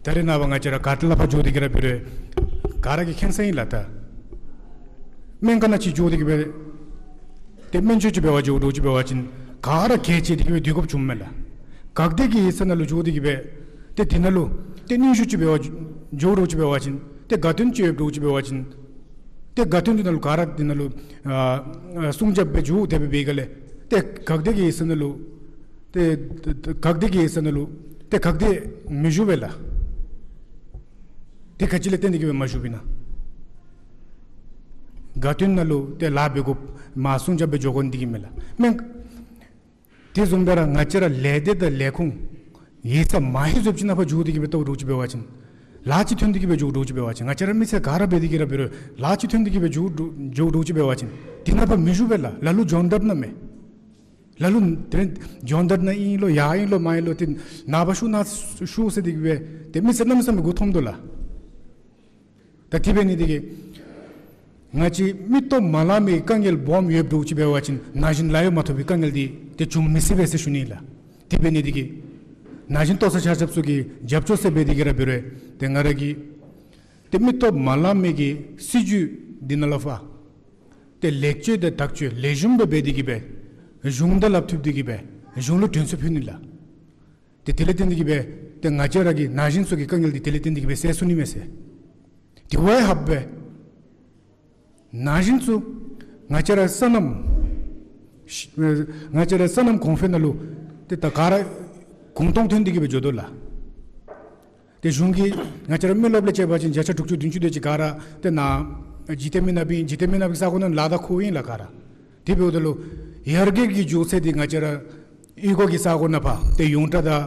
ད་རེས་ནངས་པ་ང་བཅས་ར་ག་ཏེ་ལས་ཕར་འགྱོ་སྟེ་གིས་ར་འབད་རུང་ག་ར་གིས་མཁྱེན་ས་ཨིན་ལགས། ད་སྨན་ཁང་ནང་ཅིག་འགྱོ་སྟེ་གིས་སྦེ་ཏེ་སྨན་བཅོས་ཅིག་འབད་བར་འགྱོ་འགྱོཝ་ཅིག་འབད་བ་ཅིན་ག་ར་གྱལ་བཅད་དེ་གིས་སྦེ་སྡོད་དགོཔ་བྱུངམ་མས་ལགས། དགའ་སྡེ་གི་ཡིག་ཚང་ནང་ལུ་འགྱོ་སྟེ་གིས་སྦེ་ཏེ་དེ་ནང་ལུ་ཏེ་གནོན་ཤུགས་ཅིག་འབད་བར་འགྱོ་འགྱོཝ་ཅིག་འབད་བ་ཅིན་ཏེ་དགའ་སྟོན་ཅིག་འབདཝ་ཅིག་འབད་བ་ཅིན་ཏེ་དགའ་སྟོན་དེ་ནང་ལུ་ག་ར་དེ་ནང་ལུ་ཨ་ཨ་སྲུང་སྐྱོབ་འབད་འགྱོ་དེ་སྦེ་འབད་ག་ལས་ཏེ་ག་དེ་གི་ཡིག་ཚང་ནང་ལུ་ཏེ་ཏེ་ཏེ་ག་དེ་གི་ཡིག་ཚང་ནང་ལུ་ཏེ་ག་དེ་མི་བཞུགས་པས་ལགས། ཏེ་ག་ཅི་ལས་བརྟེན་ཏེ་གིས་སྦེ་མ་བཞུགས་པས་ན། དགའ་སྟོན་ནང་ལུ་ཏེ་ལཱ་འབད་དགོཔ་མ་སྲུང་སྐྱོབ་འབད་འགྱོ་དགོ་ནི་དེ་གིས་མས་ལགས། མེན། དེ་བཟུམ་སྦེ་ར་ང་བཅས་ར་ལས་སྡེ་དང་ལས་ཁུངས་ཡིག་ཚང་མ་ཧེ་བཟུམ་ཅིག་ནང་ཕར་འགྱོ་སྟེ་གིས་སྦེ་ལྟཝ་འདྲཝ་ཅིག་འབད་བ་ཅིན་ལཱ་ཅིག་ཐོན་ཏེ་གིས་སྦེ་འགྱོཝ་འདྲཝ་ཅིག་འབད་བ་ཅིན་ང་བཅས་ར་མི་སེར་ག་ར་འབད་དེ་གིས་ར་འབད་རུང་ལཱ་ཅིག་ཐོན་ཏེ་གིས་སྦེ་འགྱོཝ་འདྲཝ་འགྱོཝ་འདྲཝ་ཅིག་འབད་བ་ཅིན་དེ་ནང་ཕར་མི་བཞུགས་པས་ལགས། ལ་ལུ་འགྱོ་དཔ་ནང་མས། ལ་ལུ་དེ་རིང་འགྱོ་དཔ་ནང་ཨིན་ལོ་ཡར་ཨིན་ལོ་མར་ཨིན་ལོ་ཏེ་ནངས་པ་ཤུལ་ནང་ཤུལ་ཟེར་ཏེ་གིས་སྦེ་ཏེ་མི་སེར་གནམ་མེད་ས་མེད་མགུ་འཐོམ་དོ་ལགས། ད་དེ་འབད་ནི་དེ་གིས་ང་བཅས་མི་སྟོབས་མ་ལང་མི་དཀའ་ངལ་སྦོམ་ཡོདཔ་འདྲཝ་ཅིག་འབད་བ་ཅིན་ན་གཞོན་ལཱ་གཡོག་མ་ཐོབ་པའི་དཀའ་ངལ་འདི་ཏེ་འབྱུང་མི་སྲིད་པས་ཟེར་ཞུ་ནི་ལགས། དེ་འབད་ནི་དེ་གིས་ན་གཞོན་ལྟོ་ཚང་ཆ་ཁྱབ་ཚུ་གིས་རྒྱབ་སྐྱོར་ཟེར་འབད་དེ་གིས་ར་འབད་རུང་ཏེ་ང་ར་གིས་ཏེ་མི་སྟོབས་མ་ལང་མི་གི་སྲིད་བྱུས་འདི་ནང་ལུ་ཕར་ཏེ་ལེགས་བཅོས་དང་དག་བཅོས་ལེགས་ཤོམ་སྦེ་འབད་དེ་གིས་སྦེ་གཞུང་དང་སླབ་ཐུབ་སྟེ་གིས་སྦེ་གཞུང་ལུ་དྲན་གསོ་ཕུལ་ནི་ལགས། ཏེ་དེ་ལས་བརྟེན་ཏེ་གིས་སྦེ་ཏེ་ང་བཅས་ར་གི་ན་གཞོན་ཚུ་གི་དཀའ་ངལ་འདི་དེ་ལས་བརྟེན་ཏེ་གིས་སྦེ་སེལ་ཚུགས་ནི་མས་ཟེར། དེ་བ་ལྷགཔ་སྦེ་ན་གཞོན་ཚུ་ང་བཅས་ར་སོ་ནམ་ཤ་ང་བཅས་ར་སོ་ནམ་གོང་འཕེལ་ནང་ལུ་ཏེ་ད་ག་ར་གུང་སྟོང་ཐོན་ཏེ་གིས་སྦེ་འགྱོ་དོ་ལགས། ཏེ་གཞུང་གིས་ང་བཅས་ར་མི་རློབས་ལས་བཅད་པ་ཅིན་བརྒྱ་ཆ་དྲུག་ཅུ་བདུན་ཅུ་དེ་ཅིག་ག་ར་ཏེ་ནཱ་འཇིག་རྟེན་མི་ནགཔ་ཨིན། འཇིག་རྟེན་མི་ནགཔ་གི་ས་གོ་ནང་ལཱ་ད་ཁུར་ཨིན་ལགས་ག་ར། དེ་འབདཝ་ད་ལུ་ཡར་རྒྱས་ཀྱི་འགྱོ་ཚད་འདི་ང་བཅས་ར་གཡུས་སྒོ་གི་ས་གོ་ནང་ཕར་ཏེ་ཡོངས་གྲགས་དང་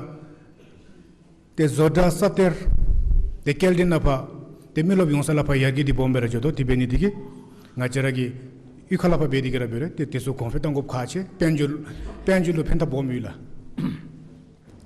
ཏེ་བཟོ་གྲྭ་ས་གཏེར་ཏེ་སྐྱེལ་འདྲེན་ནང་ཕར་ཏེ་མི་རློབས་ཡོང་ས་ལས་ཕར་ཡར་རྒྱས་འདི་སྦོམ་སྦེ་ར་འགྱོ་དོ། དེ་འབད་ནི་དེ་གིས་ང་བཅས་ར་གི་གཡུས་ཁ་ལས་ཕར་འབད་དེ་གིས་ར་འབད་རུང་ཏེ་དེ་ཚུ་གོང་འཕེལ་གཏང་དགོཔ་ཁག་ཆེ། དཔལ་འབྱོར་དཔལ་འབྱོར་ལུ་ཕན་ཐབས་སྦོམ་ཡོད་ལགས།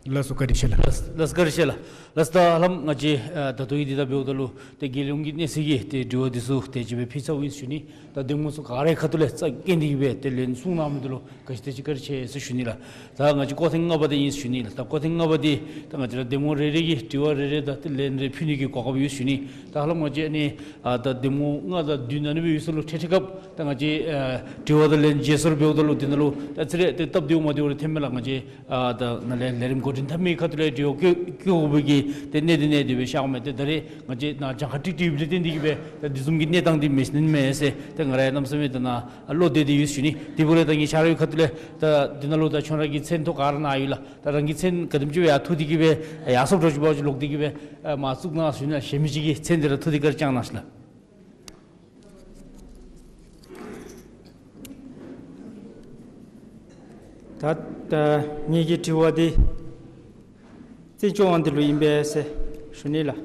ལགས་སོ་བཀའ་དྲིན་ཆེ་ལགས། ལགས་ལགས་བཀའ་དྲིན་ཆེ་ལགས། ལགས་ད་ཧ་ལམ་ང་བཅས་ཨ་ད་ལྟོ་གི་འདི་ད་འབདཝ་ད་ལུ་ཏེ་རྒྱལ་ཡོངས་ཀྱི་གནས་ཚད་ཀྱི་ཏེ་དྲི་བ་འདི་ཚུ་དེ་ཅིག་སྦེ་ཕུལ་ཚརཝ་ཨིན་ཞུ་ནི། ད་གདམ་ངོ་ཚུ་ག་རའི་ཁ་ཐུག་ལས་རྩ་འགེངས་ཏེ་གིས་སྦེ་ཏེ་ལན་གསུང་གནང་མི་འདི་ལུ་ག་ཅི་དེ་ཅིག་བཀའ་དྲིན་ཆེ་ཟེར་ཞུ་ནི་ལགས། ད་ང་བཅས་སྐོར་ཐེངས་ལྔ་པ་འདི་ཨིན་ཞུ་ནི་ལགས། ད་སྐོར་ཐེངས་ལྔ་པ་འདི་ད་ང་བཅས་ར་གདམ་ངོ་རེ་རེ་གིས་དྲི་བ་རེ་རེ་དང་ཏེ་ལན་རེ་ཕུལ་ནི་གི་གོ་སྐབས་ཡོད་ཞུ་ནི། ད་ཧ་ལམ་ང་བཅས་ཨ་ནི་ཨ་ད་གདམ་ངོ་ལྔ་དང་བདུན་ཨ་ནི་སྦེ་ཡོད་ས་ལུ་ཁྲིད་ཁྲིད་སྐབས་ད་ང་བཅས་ཨ་དྲི་བ་དང་ལན་བརྗེ་སོར་འབདཝ་ད་ལུ་འདི་ནང་ལུ་ད་ཚེ་རེ་ཏེ་སྟབས་བདེཝ་མ་བདེཝ་རེ་ཐོནམ་མས་ལགས། ང་བཅས་ཨ་ད་ནཱ་ལས་ལས་རིམ་འགོ་འདྲེན་འཐབ་མི་ཁ་ཐུག་ལས་དྲི་བ་བཀོད་བཀོད་དགོ་པའི་གི་ཏེ་གནད་དེ་གནད་དེ་སྦེ་ཤརཝ་མས། ཏེ་ད་རེས་ང་བཅས་ནཱ་གྱངས་ཁ་ཀྲིག་ཀྲི་སྦེ་བཏོན་ཏེ་གིས་སྦེ་ད་འདི་བཟུམ་གྱི་གནས་སྟངས་འདི་མེད་ནི་མས་ཟེར་ཏེ་ང་ར་ཡང་གནམ་མེད་ས་མེད་ད་ནཱ་བློ་བདེ་སྟེ་ཡོད་ཞུ་ནི། དེ་འབདཝ་ལས་ད་ངེའི་ཆ་རོགས་ཁ་ཐུག་ལས་ད་འདི་ནང་ལུ་ད་ཁྱོད་ར་གི་མཚན་ཐོ་ག་ར་ནཱ་ཡོད་ལགས། ད་རང་གི་མཚན་ག་དེམ་ཅིག་སྦེ་ཡར་འཐུ་སྟེ་གིས་སྦེ་ཡར་སོངམ་འདྲཝ་ཅིག་འབད་བ་ཅིན་ལོག་སྟེ་གིས་སྦེ་ཨ་མར་བཙུགས་གནང་ཞུ་ནི་ལགས། གཞན་མི་ཅིག་གི་མཚན་འདི་ར་འཐུ་སྟེ་གིས་ར་བཅང་གནང་ཞུ་ལགས། ད་ད་ངེ་གི་དྲི་བ་འདི་བཙན་སྐྱོགས་དབང་འདུས་ལུ་ཨིན་པས་ཟེར་ཞུ་ནི་ལགས།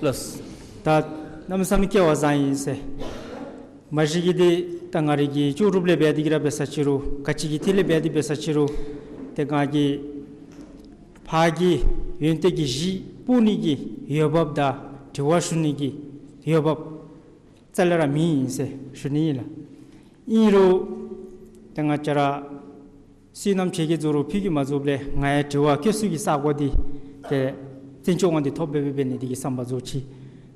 ལགས། ད་ གནམ་མེད་ས་མེད་སྐལ་བ་བཟང་ཡི་ཟེར། མ་གཞི་གི་འདི་ད་ང་རའི་གི་ལྕོགས་གྲུབ་ལས་འབད་དེ་གི་ར་འབད་ས་ཅི་རུང་ག་ཅི་གི་ཐད་ལས་འབད་དེ་འབད་ས་ཅི་རུང་ཏེ་ང་གི་ཕར་གྱི་ཡོན་ཏན་གྱི་གཞི་སྤུངས་ནི་གི་འོས་འབབ་དང་དྲི་བ་ཞུ་ནི་གི་འོས་འབབ་རྩ་ལས་ར་མེད་ཨིན་ཟེར་ཞུ་ནི་ཨིན་ལགས། ཨིན་རུང་ཏེ་ང་བཅས་ར་བསོད་ནམས་ཆེ་གེ་རྫོགས་རུང་ཕུད་ཀྱིས་མ་རྫོགསཔ་ལས་ང་ཡང་དྲི་བ་བཀོད་ས་གི་ས་གོ་འདི་ཏེ་བཙན་བྱོལ་ནང་འདི་ཐོབ་སྦེ་འབད་ནི་འདི་གིས་བསམ་པ་རྫོགས་ཅི།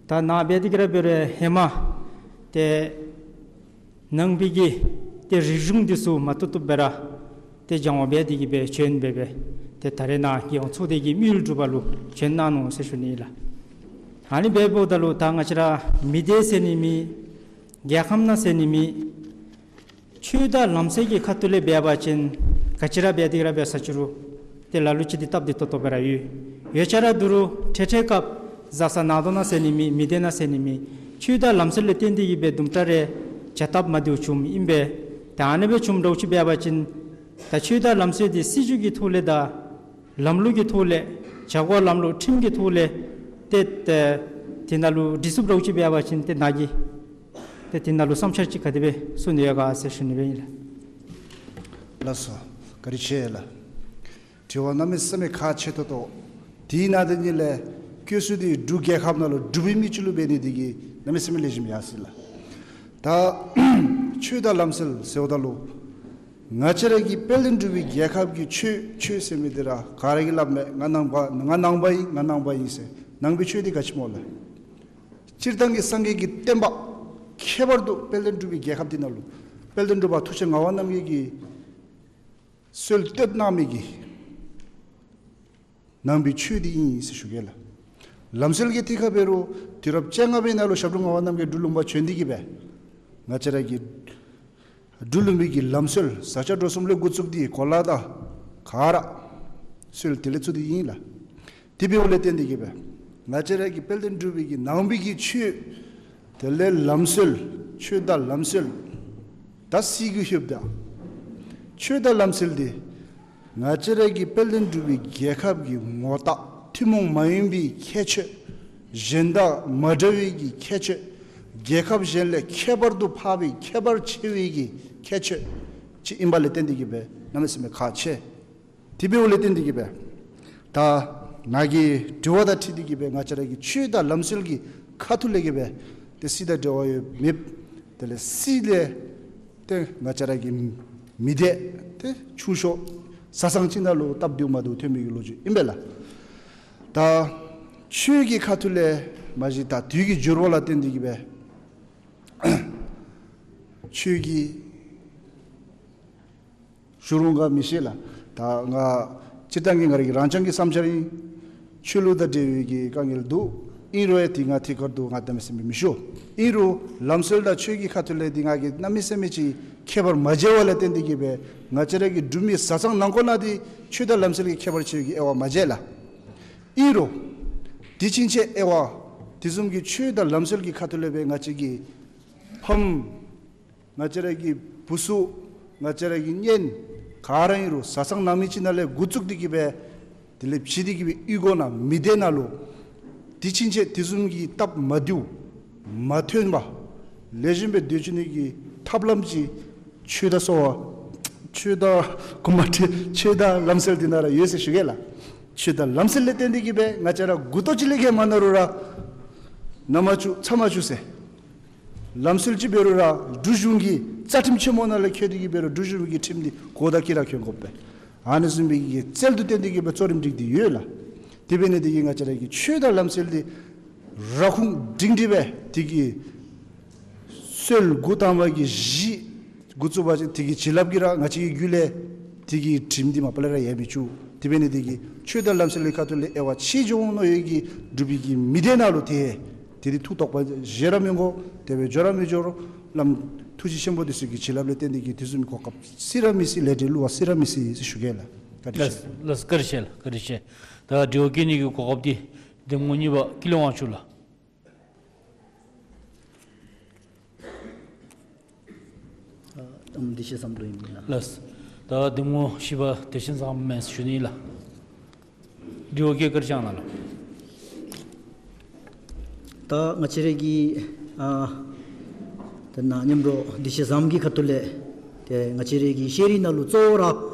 ད་ནཱ་འབད་དེ་གི་ར་འབད་རུང་ཧེ་མ་ཏེ་ནང་པའི་གི་ཏེ་རིག་གཞུང་འདི་ཚུ་མ་བཏུབ་བཏུབ་སྦེ་ར་ཏེ་སྦྱང་བ་འབད་དེ་གི་སྦེ་བྱོན་སྦེ་སྦེ་ཏེ་ད་རེས་ནཱ་རྒྱལ་ཡོངས་ཚོགས་སྡེ་གི་དམིགས་ཡུལ་སྒྲུབ་པ་ལུ་བྱོན་གནང་ནུག་ཟེར་ཞུ་ནི་ཨིན་ལགས། ཨ་ནི་འབདཝ་ད་ལུ་ད་ང་བཅས་ར་མི་སྡེ་ཟེར་ནི་མེད། རྒྱལ་ཁབ་ནང་ཟེར་ནི་མེད། ཆོས་དང་ལམ་སྲོལ་གྱི་ཁ་ཐུག་ལས་འབད་བ་ཅིན་ག་ཅི་ར་འབད་དེ་གི་ར་འབད་ས་ཅི་རུང་ཏེ་ལ་ལུ་ཅིག་འདི་སྟབས་བདེ་ཏོག་ཏོ་སྦེ་ར་ཡོད། ཡོད་ཙང་ར་འདི་རུང་འཕྲལ་འཕྲལ་སྐབས་བཟའ་ཚང་ནང་དོག་ནང་ཟེར་ནི་མེད། མི་སྡེ་ནང་ཟེར་ནི་མེད། ཆོས་དང་ལམ་སྲོལ་ལས་བརྟེན་ཏེ་གི་སྦེ་དུམ་གྲ་རེ་བྱ་སྟབས་མ་བདེཝ་བྱུངམ་ཨིན་པས། ད་ཨ་ནི་སྦེ་བྱུངམ་འདྲཝ་ཅིག་འབད་བ་ཅིན་ད་ཆོས་དང་ལམ་སྲོལ་འདི་སྲིད་བྱུས་ཀྱི་ཐོག་ལས་དང་ལམ་ལུགས་ཀྱི་ཐོག་ལས་བྱ་སྒོ་ལམ་ལུགས་ཁྲིམས་ཀྱི་ཐོག་ལས་ཏེ་ཏེ་དེ་ནང་ལུ་འགྲིག་ཚུགསཔ་འདྲཝ་ཅིག་འབད་བ་ཅིན་ཏེ་ནཱ་གིས་ཏེ་དེ་ནང་ལུ་བསམ་འཆར་ཅིག་ག་དེ་སྦེ་གསུང་ནི་ཡོད་ག་ཟེར་ཞུ་ནི་སྦེ་ཨིན་ལགས། ལགས་སོ། བཀའ་དྲིན་ཆེ་ལགས། དྲི་བ་གནམ་མེད་ས་མེད་ཁག་ཆེ་ཏོག་ཏོ། དེ་ནང་དེ་ཉིད་ལས་བཀོད་ས་འདི་འབྲུག་རྒྱལ་ཁབ་ནང་ལུ་འབྲུག་པའི་མི་ཅིག་ལུ་འབད་ནི་འདི་གིས་གནམ་མེད་ས་མེད་ལེགས་ཤོམ་ཡར་སོ་ཡི་ལགས། ད་ཆོས་དང་ལམ་སྲོལ་ཟེརཝ་ད་ལུ་ང་བཅས་ར་གི་དཔལ་ལྡན་འབྲུག་པའི་རྒྱལ་ཁབ་ཀྱི་ཆོས་ཆོས་ཟེར་མི་འདི་ར་ག་ར་གིས་སླབ་མས། ང་ནང་པ་ང་ནང་པ་ཨིན། ང་ནང་པ་ཨིན་ཟེར། ནང་པའི་ཆོས་འདི་ག་ཅི་སྨོ་ལགས། སྤྱིར་བཏང་གི་སངས་རྒྱས་ཀྱི་བསྟན་པ་ཁྱད་པར་དུ་དཔལ་ལྡན་འབྲུག་པའི་རྒྱལ་ཁབ་འདི་ནང་ལུ་དཔལ་ལྡན་འབྲུག་པ་ཐུགས་རྗེ་ངག་དབང་རྣམ་རྒྱལ་གྱིས་སྲོལ་བཏོད་གནང་མི་གི་ནང་པའི་ཆོས་འདི་ཨིན་ཟེར་ཞུ་གེ་ལགས། ལམ་སྲོལ་གྱི་ཐད་ཁར་འབད་རུང་དུས་རབས་བཅོ་ལྔ་པའི་ནང་ལུ་ཞབས་དྲུང་ངག་དབང་རྣམ་རྒྱལ་འབྲུག་ལུང་པ་བྱོན་ཏེ་གི་སྦེ་ང་བཅས་ར་གི་འབྲུག་ལུང་པའི་གི་ལམ་སྲོལ་བཟའ་བཅའ་འགྲོ་གསུམ་ལས་འགོ་བཙུགས་ཏེ་གོ་ལ་དང་ག་ར་སྲོལ་དེ་ལས་ཚུགས་ཏེ་ཨིན་ལགས། དེ་འབདཝ་ལས་བརྟེན་ཏེ་གི་སྦེ་ང་བཅས་ར་གི་དཔལ་ལྡན་འབྲུག་པའི་གི་ནང་པའི་གི་ཆོས་དེ་ལས་ལམ་སྲོལ་ཆོས་དང་ལམ་སྲོལ་ད་སྲིད་ཀྱི་ཧུབ་དང་ཆོས་དང་ལམ་སྲོལ་འདི་ང་བཅས་ར་གི་དཔལ་ལྡན་འབྲུག་པའི་རྒྱལ་ཁབ་ཀྱི་ངོ་རྟགས་ཐུན་མོང་མ་ཡིན་པའི་ཁྱད་ཆོས་གཞན་དང་མ་འདྲ་བའི་གི་ཁྱད་ཆོས་རྒྱལ་ཁབ་གཞན་ལས་ཁྱད་པར་དུ་འཕགས་པའི་ཁྱད་པར་ཆེ་བའི་གི་ཁྱད་ཆོས་ཅིག་ཨིནམ་ལས་བརྟེན་ཏེ་གི་སྦེ་གནམ་མེད་ས་མེད་ཁག་ཆེ། དེ་འབདཝ་ལས་བརྟེན་ཏེ་གི་སྦེ་ད་ནཱ་གི་དྲི་བ་དང་འཁྲིལ་ཏེ་གི་སྦེ་ང་བཅས་ར་གི་ཆོས་དང་ལམ་སྲོལ་གྱི་ཁ་ཐུག་ལས་གི་སྦེ་ཏེ་སྲིད་དང་འབྲེལ་བ་ཡོད་མེད་དེ་ལས་སྲིད་ལས་ཏེ་ང་བཅས་ར་གི་མི་སྡེ་ཏེ་ཆུང་ཤོས་བཟའ་ཚང་ཅིག་ནང་ལུ་སྟབས་བདེཝ་མ་བདེཝ་ཐོན་མི་གི་ལོ་རྒྱུས་ཨིན་པས་ལགས། ད་ཆོས་ཀྱི་ཁ་ཐུག་ལས་མ་གཞི་ད་དུས་ཀྱི་འགྱུར་བ་ལ་བརྟེན་ཏེ་གི་སྦེ་ཆོས་ཀྱི་ཞུ་རུང་ག་མི་ཤེས་ལགས། ད་ང་སྤྱིར་བཏང་གི་ང་ར་གི་རང་རྐྱང་གི་བསམ་འཆར་ཨིན། ཆོས་ལུགས་དང་འབྲེལ་བའི་གི་དཀའ་ངལ་འདུག། ཨིན་རུང་ཡང་དེ་ང་ཐད་ཀར་དུ་ང་གནམ་མེད་ས་མེད་མི་ཞུ། ཨིན་རུང་ལམ་སྲོལ་དང་ཆོས་ཀྱི་ཁ་ཐུག་ལས་འདི་ང་གིས་གནམ་མེད་ས་མེད་ཅིག་ཁྱད་པར་མ་མཇལ་བ་ལས་བརྟེན་ཏེ་གི་སྦེ་ང་བཅས་ར་གི་འབྲུག་མི་བཟའ་ཚང་ནང་འཁོད་ནང་འདི་ཆོས་དང་ལམ་སྲོལ་གྱི་ཁྱད་པར་ཆེ་བའི་གི་དབྱེ་བ་མ་མཇལ་ལགས། ཨིན་རུང་དུས་ཕྱིན་ཆད་དབྱེ་བ་དེ་བཟུམ་གྱི་ཆོས་དང་ལམ་སྲོལ་གྱི་ཁ་ཐུག་ལས་སྦེ་ང་བཅས་ཀྱི་ཕམ་ང་བཅས་ར་གི་བུ་ཚུ་ང་བཅས་ར་གི་གཉེན་ག་ར་ཨིན་རུང་བཟའ་ཚང་ནང་མི་ཅིག་ནང་ལས་འགོ་བཙུགས་ཏེ་གི་སྦེ་དེ་ལས་ཕྱི་འདི་གི་སྦེ་གཡུས་སྒོ་ནང་མི་སྡེ་ནང་ལུ་དུས་ཕྱིན་ཆད་དེ་བཟུམ་གྱི་སྟབས་མ་བདེཝ་མ་ཐོན་པར་ལེགས་ཤོམ་སྦེ་སྡོད་བཅུག་ནི་གི་ཐབས་ལམ་ཅིག་ཆོས་དང་གསོལ་བ་ཆོས་དང་གོ་མ་ཁྲིད་ཆོས་དང་ལམ་སྲོལ་འདི་ནང་ར་ཡོད་ཟེར་ཞུ་གེ་ལགས། ཆོས་དང་ལམ་སྲོལ་ལས་བརྟེན་ཏེ་གི་སྦེ་ང་བཅས་ར་མགུ་ཏོ་ཅིག་ལས་བརྒལ་མ་ན་རུང་ར་ན་མ་བཅུག་ཚ་མ་བཅུག་ཟེར། ལམ་སྲོལ་ཅིག་འབད་རུང་ར་འབྲུག་གཞུང་གི་རྩ་ཁྲིམས་ཆེན་མོ་ནང་ལས་འཁོད་དེ་གི་འབད་རུང་འབྲུག་གཞུང་གི་ཁྲིམས་འདི་གོ་བརྡ་གིས་ར་འཁོན་དགོ་པས། ཨ་ནི་བཟུམ་སྦེ་གི་རྩལ་དུ་བཏོན་ཏེ་གི་སྦེ་གཙོ་རིམ་སྒྲིག་སྟེ་ཡོད་ལགས། དེ་འབད་ནི་དེ་གིས་ང་བཅས་ར་གི་ཆོས་དང་ལམ་སྲོལ་འདི་ར་ཁུངས་སྒྲིང་སྒྲི་སྦེ་དེ་གི་སྲོལ་འགོ་དང་པ་གི་གཞི་འགོ་བཙུགས་པ་ཅིན་དེ་གི་བྱིན་རླབས་ཀྱིས་ར་ང་བཅས་ཀྱི་རྒྱུད་ལས་དེ་གི་དྲིམ་འདི་མ་པ་ལས་ར་ཡལ་མི་བཅུག། དེ་འབད་ནི་དེ་གིས་ཆོས་དང་ལམ་སྲོལ་གྱི་ཁ་ཐུག་ལས་དབྱེ་བ་ཕྱེ་འགྱོ་འོང་མནོ་ཡོད་ཀྱི་འབྲུག་པའི་གི་མི་སྡེ་ནང་ལུ་ཏེ་དེ་འདི་ཐུགས་དོགས་པ་བཞེས་ར་མི་དགོ། དེ་སྦེ་འགྱོ་ར་མི་འགྱོ་རུང་བླམ་ཐུགས་རྗེ་ཆེན་པོ་འདི་ཚུ་གི་བྱིན་རླབས་ལས་བརྟེན་ཏེ་གི་དེ་བཟུམ་གོ་སྐབས་སྲིད་ར་མི་སྲིད། ལས་འབྲས་བསླུ་བ་སྲིད་ར་མི་སྲིད་ཟེར་ཞུ་གེ་ལགས། བཀའ་དྲིན་ཆེ། ལགས་ལགས། བཀའ་དྲིན་ཆེ་ལགས། བཀའ་དྲིན་ཆེ། ད་དྲི་བ་བཀོད་ནི་གི་གོ་སྐབས་འདི་གདམ་ངོ་གཉིས་པ་ཀུན་ལེགས་དབང་ཕྱུག་ལགས། ཨ་ཨམ་བདེ་ཆེན་བསམ་གྲུབ་ཨིན་ལགས། ལགས། ད་གདམ་ངོ་བཞི་པ་བདེ་ཆེན་བཟང་པོ་མས་ཞུ་ནི་ལགས། དྲི་བ་བཀོད་བཀའ་དྲིན་བསྐྱང་གནང་ལགས། ད་ང་བཅས་ར་གི་ཨ་ད་ནཱ་མཉམ་རོགས་དུས་ཆེན་བཟངམ་གི་ཁ་ཐུག་ལས་ཏེ་ང་བཅས་ར་གི་ཤེས་རིག་ནང་ལུ་གཙོ་བོ་ར་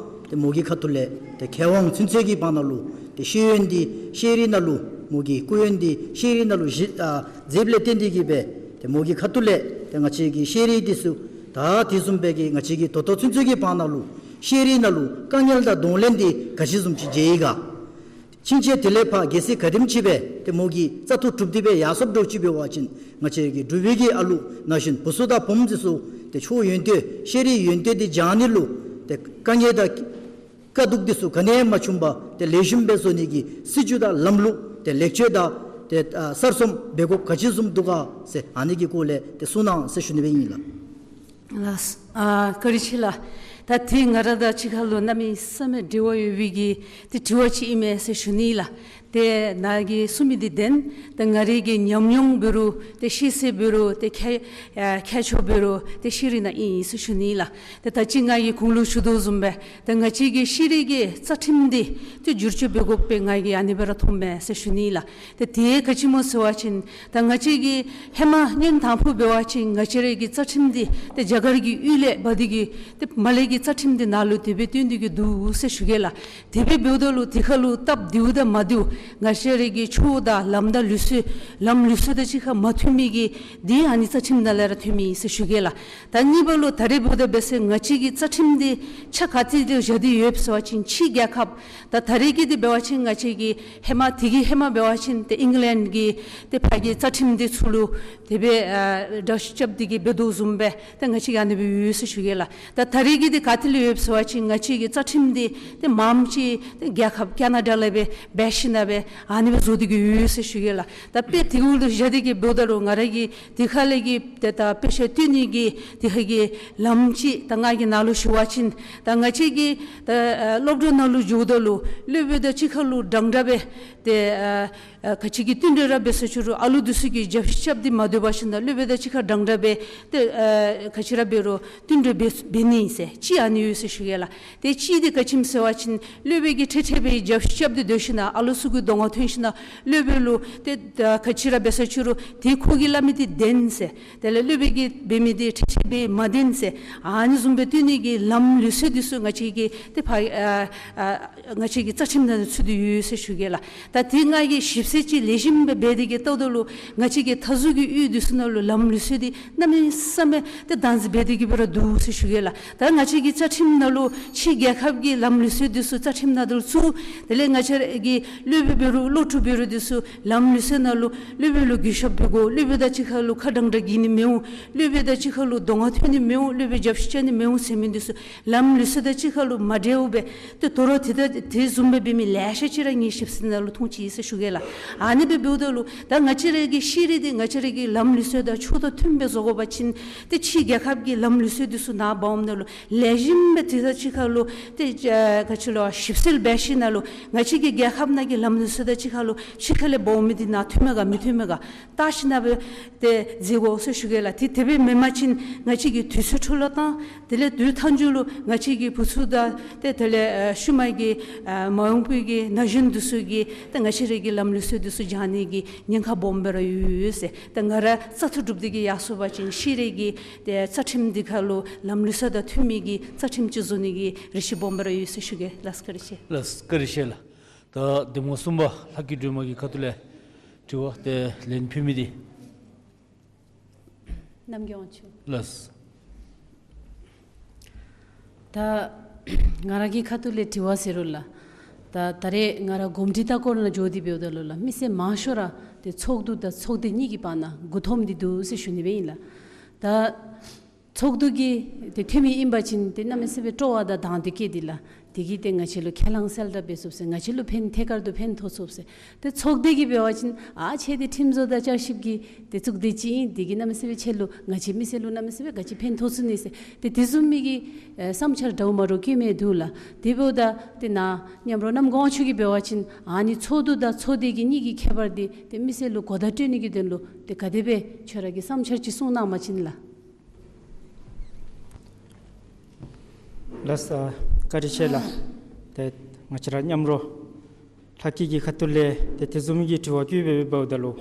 ཏེ་མོ་གི་ཁ་ཐུག་ལས་ཏེ་མཁས་དབང་ཚུན་ཚོད་ཀྱི་བར་ན་ལུ་ཏེ་ཤེས་ཡོན་འདི་ཤེས་རིག་ནང་ལུ་མོ་གི་སྐུ་ཡོན་འདི་ཤེས་རིག་ནང་ལུ་བཞེས་ཨ་མཛདཔ་ལས་བརྟེན་ཏེ་གིས་སྦེ་ཏེ་མོ་གི་ཁ་ཐུག་ལས་ཏེ་ང་བཅས་ཀྱི་ཤེས་རིག་འདི་ཚུ་ད་དེ་བཟུམ་སྦེ་གི་ང་བཅས་ཀྱི་ད་ལྟོ་ཚུན་ཚོད་ཀྱི་བར་ན་ལུ་ཤེས་རིག་ནང་ལུ་དཀའ་ངལ་དང་གདོང་ལེན་འདི་ག་ཅི་བཟུམ་ཅིག་མཇལ་ཡི་ག། ཕྱིན་ཆད་དེ་ལས་ཕར་གལ་སྲིད་ག་དེམ་ཅིག་སྦེ་ཏེ་མོ་གིས་བཙག་འཐུ་གྲུབ་སྟེ་སྦེ་ཡར་སོངམ་འདྲཝ་ཅིག་འབད་བ་ཅིན་ང་བཅས་ཀྱི་འབྲུག་པའི་གི་ཨ་ལུ་ནང་བཞིན་བུ་ཚུ་དང་བུམོ་འདི་ཚུ་ཏེ་ཆོས་ཡོན་ཏན་ཤེས་རིག་ཡོན་ཏན་འདི་སྦྱང་ནི་ལུ་ཏེ་དཀའ་ངལ་དང་དཀའ་སྡུག་འདི་ཚུ་ག་ནི་ཡང་མ་བྱུང་པར་ཏེ་ལེགས་ཤོམ་སྦེ་བཟོ་ནི་གི་སྲིད་བྱུས་དང་ལམ་ལུགས་ཏེ་ལེགས་བཅོས་དང་ཏེ་ཨ་གསར་རྩོམ་འབད་དགོཔ་ག་ཅི་བཟུམ་འདུག་ག་ཟེར་ཨ་ནི་གི་སྐོར་ལས་ཏེ་གསུང་གནང་ཟེར་ཞུ་ནི་སྦེ་ཨིན་ལགས། ལགས། ཨ་བཀའ་དྲིན་ཆེ་ལགས། ད་དེ་ང་ར་དང་གཅིག་ཁར་ལུ་གནམ་མེད་ས་མེད་འབྲེལ་བ་ཡོད་པའི་གི་ཏེ་དྲི་བ་ཅིག་ཨིན་མས་ཟེར་ཞུ་ནི་ལགས། ཏེ་ནཱ་གིས་གསུངས་མི་འདི་བདེན། ད་ང་རའི་གི་ཉམས་མྱོང་འབད་རུང་ཏེ་ཤེས་ཚད་འབད་རུང་ཏེ་ཁྱད་ཨ་ཁྱད་ཆོས་འབད་རུང་ཏེ་ཤེས་རིག་ནང་ཨིན་ཟེར་ཞུ་ནི་ལགས། ཏེ་ད་ཅི་ང་གིས་གོང་ལུ་ཞུ་དོ་བཟུམ་སྦེ་ད་ང་བཅས་ཀྱི་ཤེས་རིག་གི་རྩ་ཁྲིམས་འདི་ཏེ་བསྒྱུར་བཅོས་འབད་དགོཔ་སྦེ་ང་གིས་ཨ་ནི་སྦེ་ར་མཐོངམ་མས་ཟེར་ཞུ་ནི་ལགས། ཏེ་དེ་ག་ཅི་སྨོ་ཟེར་བ་ཅིན་ད་ང་བཅས་ཀྱི་ཧེ་མ་སྔོན་དང་ཕུ་འབད་བ་ཅིན་ང་བཅས་རའི་གི་རྩ་ཁྲིམས་འདི་ཏེ་རྒྱ་གར་གྱི་ཡུལ་ལས་འབག་སྟེ་གིས་ཏེ་མར་ལས་ཀྱི་རྩ་ཁྲིམས་འདི་ནཱ་ལུ་དེ་སྦེ་བཏོན་ཏེ་གིས་འདུག་ཟེར་ཞུ་གེ་ལགས། དེ་སྦེ་འབདཝ་ད་ལུ་དེ་ཁར་ལུ་སྟབས་བདེཝ་དང་མ་བདེཝ་ང་བཅས་རའི་གི་ཆོས་དང་ལམ་དང་ལུགས་སྲོལ་ལམ་ལུགས་སྲོལ་དང་གཅིག་ཁར་མ་མཐུན་མི་གི་འདི་ཨ་ནི་རྩ་ཁྲིམས་ནང་ལས་ར་ཐོན་མི་ཨིན་ཟེར་ཞུ་གེ་ལགས། ད་གཉིས་པ་ལུ་ད་རེས་འབདཝ་ད་འབད་ཟེར་ང་བཅས་ཀྱི་རྩ་ཁྲིམས་འདི་ཆ་ག་ཏེ་ལུ་བཞག་སྟེ་ཡོདཔ་ཟེར་བ་ཅིན་ཕྱི་རྒྱལ་ཁབ་ད་ད་རེས་ཀྱི་འདི་འབད་བ་ཅིན་ང་བཅས་ཀྱི་ཧེ་མ་དེ་གི་ཧེ་མ་འབད་བ་ཅིན་ཏེ་ཨིང་ལེནཌ་གི་ཏེ་ཕར་གྱི་རྩ་ཁྲིམས་འདི་ཚུ་ལུ་དེ་སྦེ་ཨ་འདྲ་བཤུས་རྐྱབ་སྟེ་གིས་འབད་དོ་བཟུམ་སྦེ་ཏེ་ང་བཅས་ཀྱི་ཨ་ནི་སྦེ་ཡོད་ཟེར་ཞུ་གེ་ལགས། ད་ད་རེས་ཀྱི་འདི་ག་ཏེ་ལུ་ཡོདཔ་ཟེར་བ་ཅིན་ང་བཅས་ཀྱི་རྩ་ཁྲིམས་འདི་ཏེ་མངམ་ཅིག་ཏེ་རྒྱལ་ཁབ་ཀ་ན་ཌ་ལས་སྦེ་འབད་ཞིན་ན་སྦེ་ཨ་ནི་སྦེ་བཟོ་སྟེ་གིས་ཡོད་ཟེར་ཞུ་གེ་ལགས། ད་དཔེ་དེ་གུ་ལུ་བཞག་སྟེ་གིས་འབདཝ་ད་ལུ་ང་ར་གིས་དེ་ཁ་ལས་ཀྱི་ཏེ་ད་དཔེ་ཆ་སྟོན་ནི་གི་དེ་ཁ་གི་ལམ་ཅིག་ད་ང་གིས་ནཱ་ལུ་ཞུ་བ་ཅིན་ད་ང་བཅས་ཀྱི་ད་ཨ་སློབ་གྲྭ་ནང་ལུ་འགྱོཝ་ད་ལུ་སློབ་དཔོན་དང་གཅིག་ཁར་ལུ་འདྲན་འདྲ་སྦེ་ཏེ་ཨ་ཨ་ག་ཅི་གི་བསྟུན་གྲོས་ར་འབད་ཟེར་ཞུ་རུང་ཨ་ལུ་འདི་ཚུ་གིས་རྒྱབ་བཤུད་རྐྱབ་སྟེ་མ་སྡོད་པར་ཞིན་ན་སློབ་དཔོན་དང་གཅིག་ཁར་འདྲན་འདྲ་སྦེ་ཏེ་ཨ་ག་ཅི་ར་འབད་རུང་བསྟུན་གྲོས་འབད་འབད་ནི་ཨིན་ཟེར་ཅིག་ཨ་ནི་ཡོད་ཟེར་ཞུ་གེ་ལགས། ཏེ་ཅིག་འདི་ག་ཅི་སྨོ་ཟེར་བ་ཅིན་སློབ་དཔོན་གྱིས་ཁྲེ་ཁྲེ་སྦེ་རྒྱབ་བཤུད་རྐྱབ་སྟེ་སྡོད་ཞིན་ན་ཨ་ལུ་ཚུ་གི་གདོང་ཁར་ཐོན་ཞིན་ན་སློབ་དཔོན་ལུ་ཏེ་ད་ག་ཅི་ར་འབད་ཟེར་ཞུ་རུང་ཏེ་ཁོ་གིས་སླབ་མི་འདི་བདེན་ཟེར། དེ་ལས་སློབ་དཔོན་གྱིས་འབད་མི་འདི་ཁྲེ་ཁྲེ་སྦེ་མ་བདེན་ཟེར། ཨ་ནི་བཟུམ་སྦེ་སྟོན་ནི་གི་ལམ་ལུགས་སྲོལ་འདི་ཚུ་ང་བཅས་ཀྱི་ཏེ་ཕར་ཨ་ཨ་ང་བཅས་ཀྱི་རྩ་ཁྲིམས་ནང་ཚུད་དེ་ཡོད་ཟེར་ཞུ་གེ་ལགས། ད་དེ་ང་གིས་ཞིབ་འཚོལ་ཅིག་ལེགས་ཤོམ་སྦེ་འབད་དེ་གིས་བལྟཝ་ད་ལུ་ང་བཅས་ཀྱི་མཐའ་ཟུར་གྱི་ཡུལ་འདི་ཚུ་ནང་ལུ་ལམ་ལུགས་སྲོལ་འདི་གནམ་མེད་ས་མེད་ཏེ་བདག་འཛིན་འབད་དེ་གིས་སྦེ་ར་འདུག་ཟེར་ཞུ་གེ་ལགས། ད་ང་བཅས་ཀྱི་རྩ་ཁྲིམས་ནང་ལུ་ཕྱི་རྒྱལ་ཁབ་ཀྱི་ལམ་ལུགས་སྲོལ་འདི་ཚུ་རྩ་ཁྲིམས་ནང་དུ་ཚུད། དེ་ལས་ང་བཅས་ཀྱི་སློབ་དཔོན་འབད་རུང་སློབ་ཕྲུག་འབད་རུང་འདི་ཚུ་ལམ་ལུགས་སྲོལ་ནང་ལུ་སློབ་དཔོན་ལུ་གུས་ཞབས་འབད་དགོ། སློབ་དཔོན་དང་གཅིག་ཁར་ལུ་ཁ་འདྲན་འདྲ་གྱེས་ནི་མི་འོང་། སློབ་དཔོན་དང་གཅིག་ཁར་ལུ་གདོང་ཁར་ཐོན་ནི་མི་འོང་། སློབ་དཔོན་རྒྱབ་བཤུད་རྐྱབ་ནི་མི་འོང་ཟེར་མི་འདི་ཚུ་ལམ་ལུགས་སྲོལ་དང་གཅིག་ཁར་ལུ་མ་འདྲཝ་སྦེ་ཏེ་དོ་རུང་དེ་དང་དེ་བཟུམ་སྦེ་འབད་མི་ལེ་ཤ་ཅིག་ར་ངེའི་ཞིབ་འཚོལ་ནང་ལུ་མཐོང་ཅི་ཟེར་ཞུ་གེ་ལགས། ཨ་ནི་སྦེ་འབདཝ་ད་ལུ་ད་ང་བཅས་ར་གི་ཤེས་རིག་འདི་ང་བཅས་ར་གི་ལམ་ལུགས་སྲོལ་དང་ཆོས་དང་མཐུནམ་སྦེ་བཟོ་དགོ་པ་ཅིན་ཏེ་ཕྱི་རྒྱལ་ཁབ་ཀྱི་ལམ་ལུགས་སྲོལ་འདི་ཚུ་ནཱ་འབག་འོངམ་ད་ལུ་ལེགས་ཤོམ་སྦེ་དེ་དང་གཅིག་ཁར་ལུ་ཏེ་ཨ་ག་ཅི་ལོ་ཞིབ་འཚོལ་འབད་ཞིན་ན་ལུ་ང་བཅས་ཀྱི་རྒྱལ་ཁབ་ནང་གི་ལམ་ལུགས་སྲོལ་དང་གཅིག་ཁར་ལུ་ཕྱི་ཁ་ལས་འབག་འོང་མི་འདི་ནཱ་མཐུནམ་མས་ག་མི་མཐུནམ་མས་ག་བལྟ་ཞིན་ན་སྦེ་ཏེ་མཛད་དགོ་ཟེར་ཞུ་གེ་ལགས། ཏེ་དེ་སྦེ་མེན་པ་ཅིན་ང་བཅས་ཀྱི་དུས་ཚོད་འཕྲོ་བརླག་བཏང་། དེ་ལས་དུས་མཐའ་མཇུག་ལུ་ང་བཅས་ཀྱི་བུ་ཚུ་དང་ཏེ་དེ་ལས་ཨ་ཤུལ་མ་གི་ཨ་མ་འོངས་པའི་གི་ན་གཞོན་འདི་ཚུ་གིས་ཏེ་ང་བཅས་ར་གི་ལམ་ལུགས་སྲོལ་འདི་ཚུ་སྦྱང་ནི་གི་ཉེན་ཁ་སྦོམ་སྦེ་ར་ཡོད་ཡོད་ཟེར། ཏེ་ང་ར་བཙག་འཐུ་གྲུབ་སྟེ་གིས་ཡར་སོང་པ་ཅིན་ཤེས་རིག་གི་ཏེ་རྩ་ཁྲིམས་འདི་ཁར་ལུ་ལམ་ལུགས་སྲོལ་དང་མཐུན་མི་གི་རྩ་ཁྲིམས་ཅིག་བཟོ་ནི་གི་རེ་ཆེ་སྦོམ་སྦེ་ར་ཡོད་ཟེར་ཞུ་གེ་ལགས། བཀའ་དྲིན་ཆེ། ལགས་བཀའ་དྲིན་ཆེ་ལགས། ད་གདམ་ངོ་གསུམ་པ་ལྷ་སྐྱིད་སྒྲོལ་མ་གི་ཁ་ཐུག་ལས་དྲི་བ་ཏེ་ལན་ཕུལ་མི་འདི། རྣམ་རྒྱལ་དབང་ཕྱུག། ལགས། ད་ང་ར་གི་ཁ་ཐུག་ལས་དྲི་བ་ཟེར་རུང་ལགས། ད་ད་རེས་ང་ར་གོམས་འདྲིས་ལྟ་སྐོར་ནང་འགྱོ་སྟེ་འབདཝ་ད་ལུ་ལགས་མི་སེར་མང་ཤོས་ར་ཏེ་ཚོགས་འདུ་དང་ཚོགས་སྡེ་གཉིས་ཀྱི་བར་ན་མགུ་འཐོམས་ཏེ་འདུག་ཟེར་ཞུ་ནི་སྦེ་ཨིན་ལགས། ད་ཚོགས་འདུ་གི་ཏེ་འཐུས་མི་ཨིན་པ་ཅིན་ཏེ་གནམ་མེད་ས་མེད་སྤྲོ་བ་དང་དང་འདོད་སྐྱེས་ཏེ་ལགས། དེ་གིས་ཏེ་ང་བཅས་ལུ་ཁས་བླངས་གསལ་བསྒྲགས་འབད་ཚུགས་ཟེར། ང་བཅས་ལུ་ཕན་ཐད་ཀར་དུ་ཕན་ཐོགས་ཚུགས་ཟེར། ཏེ་ཚོགས་སྡེ་གི་འབད་བ་ཅིན་ཨ་ཆེ་ཏེ་ཁྲིམས་བཟོ་དང་བསྐྱར་ཞིབ་ཀྱི་ཏེ་ཚོགས་སྡེ་ཅིག་ཨིན། དེ་གིས་གནམ་མེད་ས་མེད་ཁྱེད་ལུ་ང་བཅས་མི་སེར་ལུ་གནམ་མེད་ས་མེད་ག་ཅི་ཕན་ཐོགས་ཚུགས་ནི་ཟེར། ཏེ་དེ་བཟུམ་མའི་གི་ཨེ་བསམ་འཆར་འདྲཝ་མ་འདྲཝ་བཀོད་མི་འདུག་ལགས། དེ་འབདཝ་ད་ཏེ་ནཱ་མཉམ་རོགས་རྣམ་རྒྱལ་དབང་ཕྱུག་གིས་འབད་བ་ཅིན་ཨ་ནི་ཚོགས་འདུ་དང་ཚོགས་སྡེ་གི་གཉིས་ཀྱི་ཁྱད་པར་འདི་ཏེ་མི་སེར་ལུ་གོ་བརྡ་སྤྲོད་ནི་གི་དོན་ལུ་ཏེ་ག་དེ་སྦེ་ཁྱོད་ར་གི་བསམ་འཆར་ཅིག་གསུང་གནང་པ་ཅིན་ལགས། ལགས་སོ། བཀའ་དྲིན་ཆེ་ལགས། ཏེ་ང་བཅས་ར་མཉམ་རོགས་ལྷ་སྐྱིད་ཀྱི་ཁ་ཐུག་ལས་ཏེ་དེ་བཟུམ་གྱི་དྲི་བ་བཀོད་པའི་འབདཝ་ད་ལུ་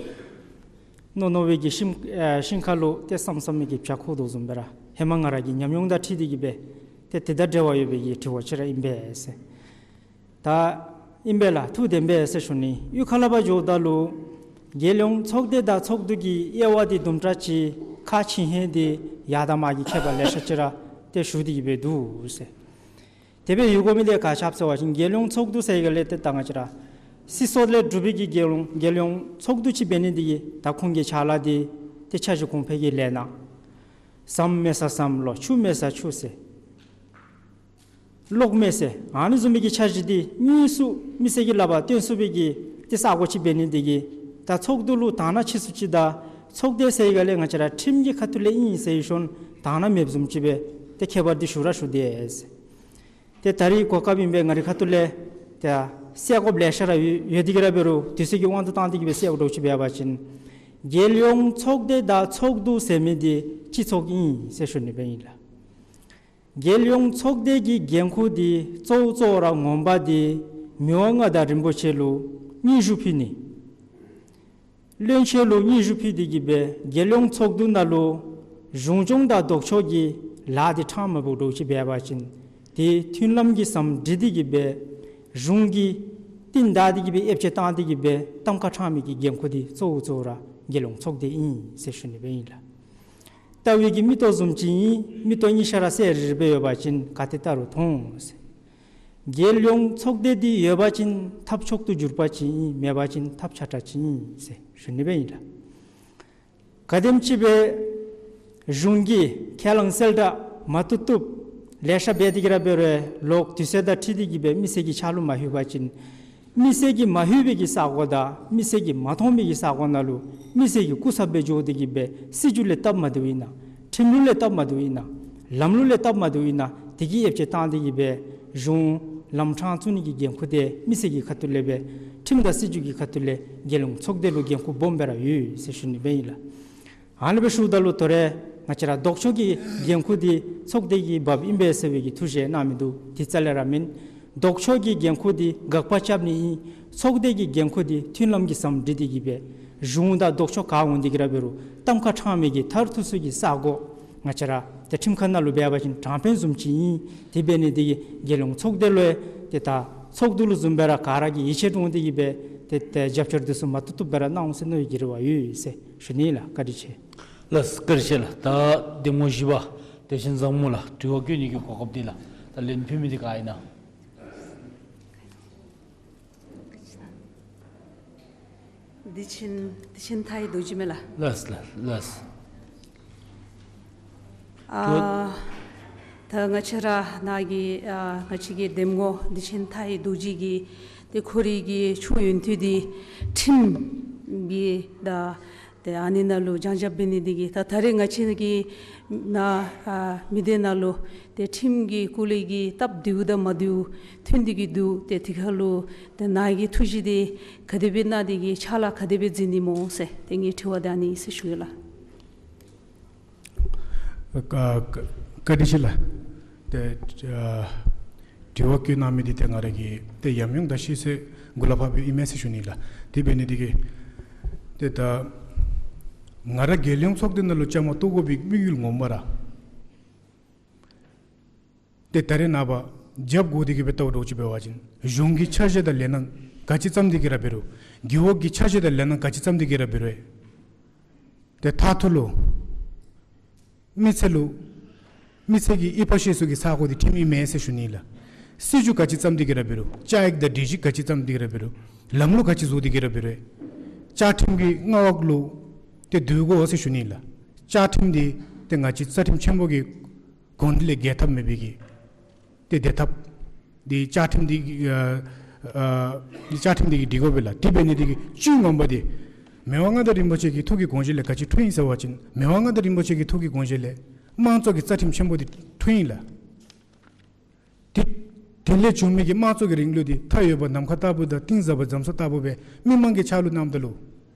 རྣོ་རྣོ་བའི་གི་ཤིང་ཨེ་ཤིང་ཁ་ལུ་ཏེ་སམ་སམ་མི་གི་བྱ་ཁུག་དོ་བཟུམ་སྦེ་ར་ཧེ་མ་ང་ར་གི་ཉམས་མྱོང་དང་འཁྲིལ་ཏེ་གི་སྦེ་ཏེ་དེ་དང་འབྲེལ་བ་ཡོད་པའི་གི་དྲི་བ་ཅིག་ར་ཨིན་པས་ཟེར། ད་ཨིན་པས་ལགས། ཐུགས་བདེན་པས་ཟེར་ཞུ་ནི། གཡུས་ཁ་ལས་ཕར་འགྱོཝ་ད་ལུ་རྒྱལ་ཡོངས་ཚོགས་སྡེ་དང་ཚོགས་འདུ་གི་དབྱེ་བ་འདི་དུམ་གྲ་ཅིག་ཁག་ཆེ་ཧེང་འདི་ཡར་དང་མར་གྱི་ཁྱད་པར་ལེ་ཤ་ཅིག་ར་ཏེ་ཞུ་སྟེ་གི་སྦེ་འདུག་ཟེར། དེ་སྦེ་ཡོད་དགོ་མི་འདི་ག་ཅི་སྦེ་ཟེར་བ་ཅིན་རྒྱལ་ཡོངས་ཚོགས་འདུ་ཟེར་ག་ལས་ཏེ་ད་ང་བཅས་ར་སྲིད་ཚོགས་ལས་གྲུབ་པའི་གི་རྒྱལ་ཡོངས་རྒྱལ་ཡོངས་ཚོགས་འདུ་ཅིག་འབད་ནི་འདི་གིས་ད་ཁོང་གི་ཕྱག་ལཱ་འདི་ཏེ་འཆར་གཞི་གོང་འཕེལ་གྱི་ལས་སྣ། ཟམ་མེད་སར་ཟམ་ལོག། ཆུ་མེད་སར་ཆུ་ཟེར། གློག་མེད་ཟེར། ཨ་ནི་བཟུམ་མའི་གི་འཆར་གཞི་འདི་དངོས་སུ་མི་སེར་གྱི་ལག་པར་སྟོན་ཚུགས་པའི་གི་ཏེ་ས་གོ་ཅིག་འབད་ནི་འདི་གིས་ད་ཚོགས་འདུ་ལུ་དང་ན་ཆེ་སུ་ཅིག་དང་ཚོགས་སྡེ་ཟེར་ག་ལས་ང་བཅས་ར་ཁྲིམས་ཀྱི་ཁ་ཐུག་ལས་ཨིན་ཟེར་ཞིནམ་དང་ན་མེདཔ་བཟུམ་ཅིག་སྦེ་ཏེ་ཁྱད་པར་འདི་ཞུ་ར་ཞུ་དེས། ཏེ་ད་རིས་གོ་སྐབས་ཨིན་པས། ང་རའི་ཁ་ཐུག་ལས་ཏེ་གསལ་དགོཔ་ལེ་ཤ་ར་ཡོད་ཡོད་དེ་གི་ར་འབད་རུང་དུས་ཚོད་ཀྱི་དབང་དུ་བཏང་སྟེ་གི་སྦེ་གསལ་དགོཔ་འདྲཝ་ཅིག་འབད་བ་ཅིན་རྒྱལ་ཡོངས་ཚོགས་སྡེ་དང་ཚོགས་འདུ་ཟེར་མི་འདི་སྤྱི་ཚོགས་ཨིན་ཟེར་ཞུ་ནི་སྦེ་ཨིན་ལགས། རྒྱལ་ཡོངས་ཚོགས་སྡེ་གི་འགན་ཁུར་འདི་གཙོ་བོ་གཙོ་བོ་ར་ངོ་མ་འདི་མི་དབང་མངའ་བདག་རིན་པོ་ཆེ་ལུ་སྙན་ཞུ་ཕུལ་ནི། བློན་ཆེན་ལུ་སྙན་ཞུ་ཕུལ་ཏེ་གི་སྦེ་རྒྱལ་ཡོངས་ཚོགས་འདུ་ནང་ལུ་གཞུང་སྐྱོང་དང་ལྡོག་ཕྱོགས་ཀྱི་ལཱ་འདི་ཕྲང་མ་འབདཝ་འདྲཝ་ཅིག་འབད་བ་ཅིན་ཏེ་མཐུན་ལམ་གྱི་ཟམ་སྦྲེལ་ཏེ་གི་སྦེ་གཞུང་གི་རྟིང་བདའ་སྟེ་གི་སྦེ་ཨེབ་ཆི་བཏང་སྟེ་གི་སྦེ་གཏམ་ཁ་ཕྲང་མི་གི་འགན་ཁུར་འདི་གཙོ་བོ་གཙོ་བོ་ར་རྒྱལ་ཡོངས་ཚོགས་སྡེ་ཨིན་ཟེར་ཞུ་ནི་སྦེ་ཨིན་ལགས། ལྟ་བའི་གི་མིག་ཏོ་བཟུམ་ཅིག་ཨིན། མིག་ཏོ་གཉིས་ཆ་ར་གསལ་རི་རི་སྦེ་ཡོད་པ་ཅིན་ག་ཏེ་ལྟ་རུང་མཐོང་ཟེར། རྒྱལ་ཡོངས་ཚོགས་སྡེ་འདི་ཡོད་པ་ཅིན་ཐབས་མཆོག་ཏུ་གྱུར་པ་ཅིག་ཨིན། མེད་པ་ཅིན་ཐབས་ཆག་དྲགས་ཅིག་ཨིན་ཟེར་ཞུ་ནི་སྦེ་ཨིན་ལགས། ག་དེམ་ཅིག་སྦེ་གཞུང་གིས་ཁས་བླངས་གསལ་བསྒྲགས་མ་བཏུབ་བཏུབ་ལེ་ཤ་འབད་དེ་གི་ར་འབད་རུང་ལོག་དུས་ཚོད་དང་འཁྲིལ་ཏེ་གི་སྦེ་མི་སེར་གྱི་ཕྱག་ལུ་མ་ལྷོད་པ་ཅིན་མི་སེར་གྱིས་མ་ལྷོད་པའི་གི་ས་གོ་དང་མི་སེར་གྱིས་མ་མཐོང་མི་གི་ས་གོ་ནང་ལུ་མི་སེར་གྱི་སྐུ་ཚབ་སྦེ་འགྱོ་སྟེ་གི་སྦེ་སྲིད་བྱུས་ལས་སྟབས་མ་བདེཝ་ཨིན་ན། ཁྲིམས་ལུགས་ལས་སྟབས་མ་བདེཝ་ཨིན་ན། ལམ་ལུགས་ལས་སྟབས་མ་བདེཝ་ཨིན་ན། དེ་གི་ཨེབ་ཆི་བཏང་སྟེ་གི་སྦེ་གཞུང་ལམ་འཕྲང་བཙུགས་ནི་གི་འགན་ཁུར་འདི་མི་སེར་གྱི་ཁ་ཐུག་ལས་སྦེ་ཁྲིམས་དང་སྲིད་བྱུས་ཀྱི་ཁ་ཐུག་ལས་རྒྱལ་ཡོངས་ཚོགས་སྡེ་ལུ་འགན་ཁུར་སྦོམ་སྦེ་ར་ཡོད་ཟེར་ཞུ་ནི་སྦེ་ཨིན་ལགས། ཨ་ནི་སྦེ་ཞུཝ་ད་ལུ་དོ་རུང་ང་བཅས་ར་ལྡོག་ཕྱོགས་ཀྱི་འགན་ཁུར་འདི་ཚོགས་སྡེ་གི་འབགཔ་ཨིན་པས་ཟེར་བའི་གི་ཐུགས་བཞེད་གནང་མི་འདུག། དེ་རྩ་ལས་ར་མེན། ལྡོག་ཕྱོགས་ཀྱི་འགན་ཁུར་འདི་དགག་པ་རྐྱབ་ནི་ཨིན། ཚོགས་སྡེ་གི་འགན་ཁུར་འདི་མཐུན་ལམ་གྱི་ཟམ་སྦྲེལ་ཏེ་གི་སྦེ་གཞུང་དང་ལྡོག་ཕྱོགས་ག་འོང་སྟེ་གི་ར་འབད་རུང་གཏམ་ཁ་ཕྲང་མི་གི་མཐར་ཐུག་སུ་གི་ས་གོ་ང་བཅས་ར་ཏེ་ཁྲིམས་ཁང་ནང་ལུ་འབད་བ་ཅིན་དྲང་དཔོན་བཟུམ་ཅིག་ཨིན། དེ་འབད་ནི་འདི་གིས་རྒྱལ་ཡོངས་ཚོགས་སྡེ་ལུ་ཡང་ཏེ་ད་ཚོགས་འདུ་ལུ་བཟུམ་སྦེ་ར་ག་ར་གིས་ཡིད་ཆེས་འདྲོངས་ཏེ་གི་སྦེ་ཏེ་ཏེ་རྒྱབ་སྐྱོར་འདི་ཚུ་མ་བཏུབ་བཏུབ་སྦེ་ར་གནང་འོང་ཟེར་མནོ་བའི་གི་རེ་བ་ཡོད་ཟེར་ཞུ་ནི་ལགས། བཀའ་དྲིན་ཆེ། ལགས་བཀའ་དྲིན་ཆེ་ལགས། ད་གདམ་ངོ་བཞི་པ་བདེ་ཆེན་བཟང་མོ་ལགས་དྲི་བ་བཀོད་ནི་གི་གོ་སྐབས་འདི་ལགས། ད་ལན་ཕུལ་མི་འདི་ག་ཨིན་ན། བདེ་ཆེན་བདེ་ཆེན་མཐའ་ཡས་རྡོ་རྗེ་མས་ལགས། ལགས་ལགས་ལགས། ཨ་ད་ང་བཅས་ར་ནཱ་གི་ཨ་ང་བཅས་ཀྱི་གདམ་ངོ་བདེ་ཆེན་མཐའ་ཡས་རྡོ་རྗེ་གིས་ཏེ་ཁོ་རའི་གི་ཆོས་ཡོན་ཏན་འདི་ཁྲིམས་ཀྱི་དང་ཏེ་ཨ་ནི་ནང་ལུ་སྦྱང་བྱ་འབད་ནི་འདི་གིས་ད་ད་རེས་ང་བཅས་ཀྱི་ནཱ་ཨ་མི་སྡེ་ནང་ལུ་ཏེ་ཁྲིམས་ཀྱི་སྐོར་ལས་ཀྱི་སྟབས་བདེཝ་དང་མ་བདེཝ་ཐོན་ཏེ་གི་འདུག། ཏེ་དེ་ཁར་ལུ་ཏེ་ནཱ་གི་ཐུགས་བཞེད་འདི་ག་དེ་སྦེ་གནང་སྟེ་གི་ཕྱག་ལཱ་ག་དེ་སྦེ་མཛད་ནི་སྨོ་ཟེར་ཏེ་ངེའི་དྲི་བ་འདི་ཨ་ནི་ཨིན་ཟེར་ཞུ་ཡི་ལགས། བཀའ་བཀའ་བཀའ་དྲིན་ཆེ་ལགས། ཏེ་ཨ་དྲི་བ་བཀོད་གནང་མི་འདི་ཏེ་ང་ར་གི་ཏེ་ཉམས་མྱོང་དང་ཤེས་ཚད་གུ་ལས་ཕར་སྦེ་ཨིན་མས་ཟེར་ཞུ་ནི་ལགས། དེ་འབད་ནི་འདི་གིས་ཏེ་ད་ང་ར་རྒྱལ་ཡོངས་ཚོགས་སྡེ་ནང་ལུ་བཅའ་མར་གཏོགས་དགོ་པའི་དམིགས་ཡུལ་ངོ་མ་ར་ཏེ་ད་རེས་ནངས་པ་རྒྱབ་བསྒོར་ཏེ་གི་སྦེ་བལྟཝ་འདྲཝ་ཅིག་འབད་བ་ཅིན་གཞུང་གི་འཆར་གཞི་དང་ལས་སྣ་ག་ཅི་བརྩམས་ཏེ་གི་ར་འབད་རུང་རྒེད་འོག་གི་འཆར་གཞི་དང་ལས་སྣ་ག་ཅི་བརྩམས་ཏེ་གི་ར་འབད་རུང་ཏེ་མཐར་ཐུག་ལུ་མི་སེར་ལུ་མི་སེར་གྱི་ཨི་ཕ་ཤེས་སུ་གི་ས་གོ་འདི་ཁྲིམས་ཨིན་མས་ཟེར་ཞུ་ནི་ལགས། སྲིད་བྱུས་ག་ཅི་བརྩམས་ཏེ་གི་ར་འབད་རུང་བཅའ་ཡིག་དང་སྒྲིག་གཞི་ག་ཅི་བརྩམས་ཏེ་གི་ར་འབད་རུང་ལམ་ལུགས་ག་ཅི་བཟོ་སྟེ་གི་ར་འབད་རུང་བཅའ་ཁྲིམས་ཀྱི་མངའ་འོག་ལུ་ཏེ་སྡོད་དགོ་ཟེར་ཞུ་ནི་ལགས། བཅའ་ཁྲིམས་འདི་ཏེ་ང་བཅས་རྩ་ཁྲིམས་ཆེན་པོ་གི་དགོངས་འདུས་ལས་བརྒལ་ཐབས་མེད་པའི་གི་ཏེ་བདེ་ཐབས་འདི་བཅའ་ཁྲིམས་འདི་ཨ་ཨ་བཅའ་ཁྲིམས་འདི་གིས་སྒྲིག་དགོ་པས་ལགས། དེ་འབད་ནི་འདི་གིས་བཅུད་ངོ་མ་འདི་མི་དབང་མངའ་བདག་རིན་པོ་ཆེ་གི་ཐུགས་ཀྱི་དགོངས་བཞེད་ལས་ག་ཅི་འཕྲོ་ཡི་ཟེར་བ་ཅིན་མི་དབང་མངའ་བདག་རིན་པོ་ཆེ་གི་ཐུགས་ཀྱི་དགོངས་བཞེད་ལས་དམངས་གཙོ་གི་རྩ་ཁྲིམས་ཆེན་པོ་འདི་འཕྲོ་ཡི་ལགས། དེ་དེ་ལས་བྱུང་མི་གི་དམངས་གཙོ་གི་རིང་ལུགས་འདི་མཐའ་ཡས་པ་ནམ་མཁའ་ལྟ་བུ་དང་གཏིང་ཟབ་པ་རྒྱ་མཚོ་ལྟ་བུ་སྦེ་མི་མང་གི་ཕྱག་ལུ་གནངམ་ད་ལུ་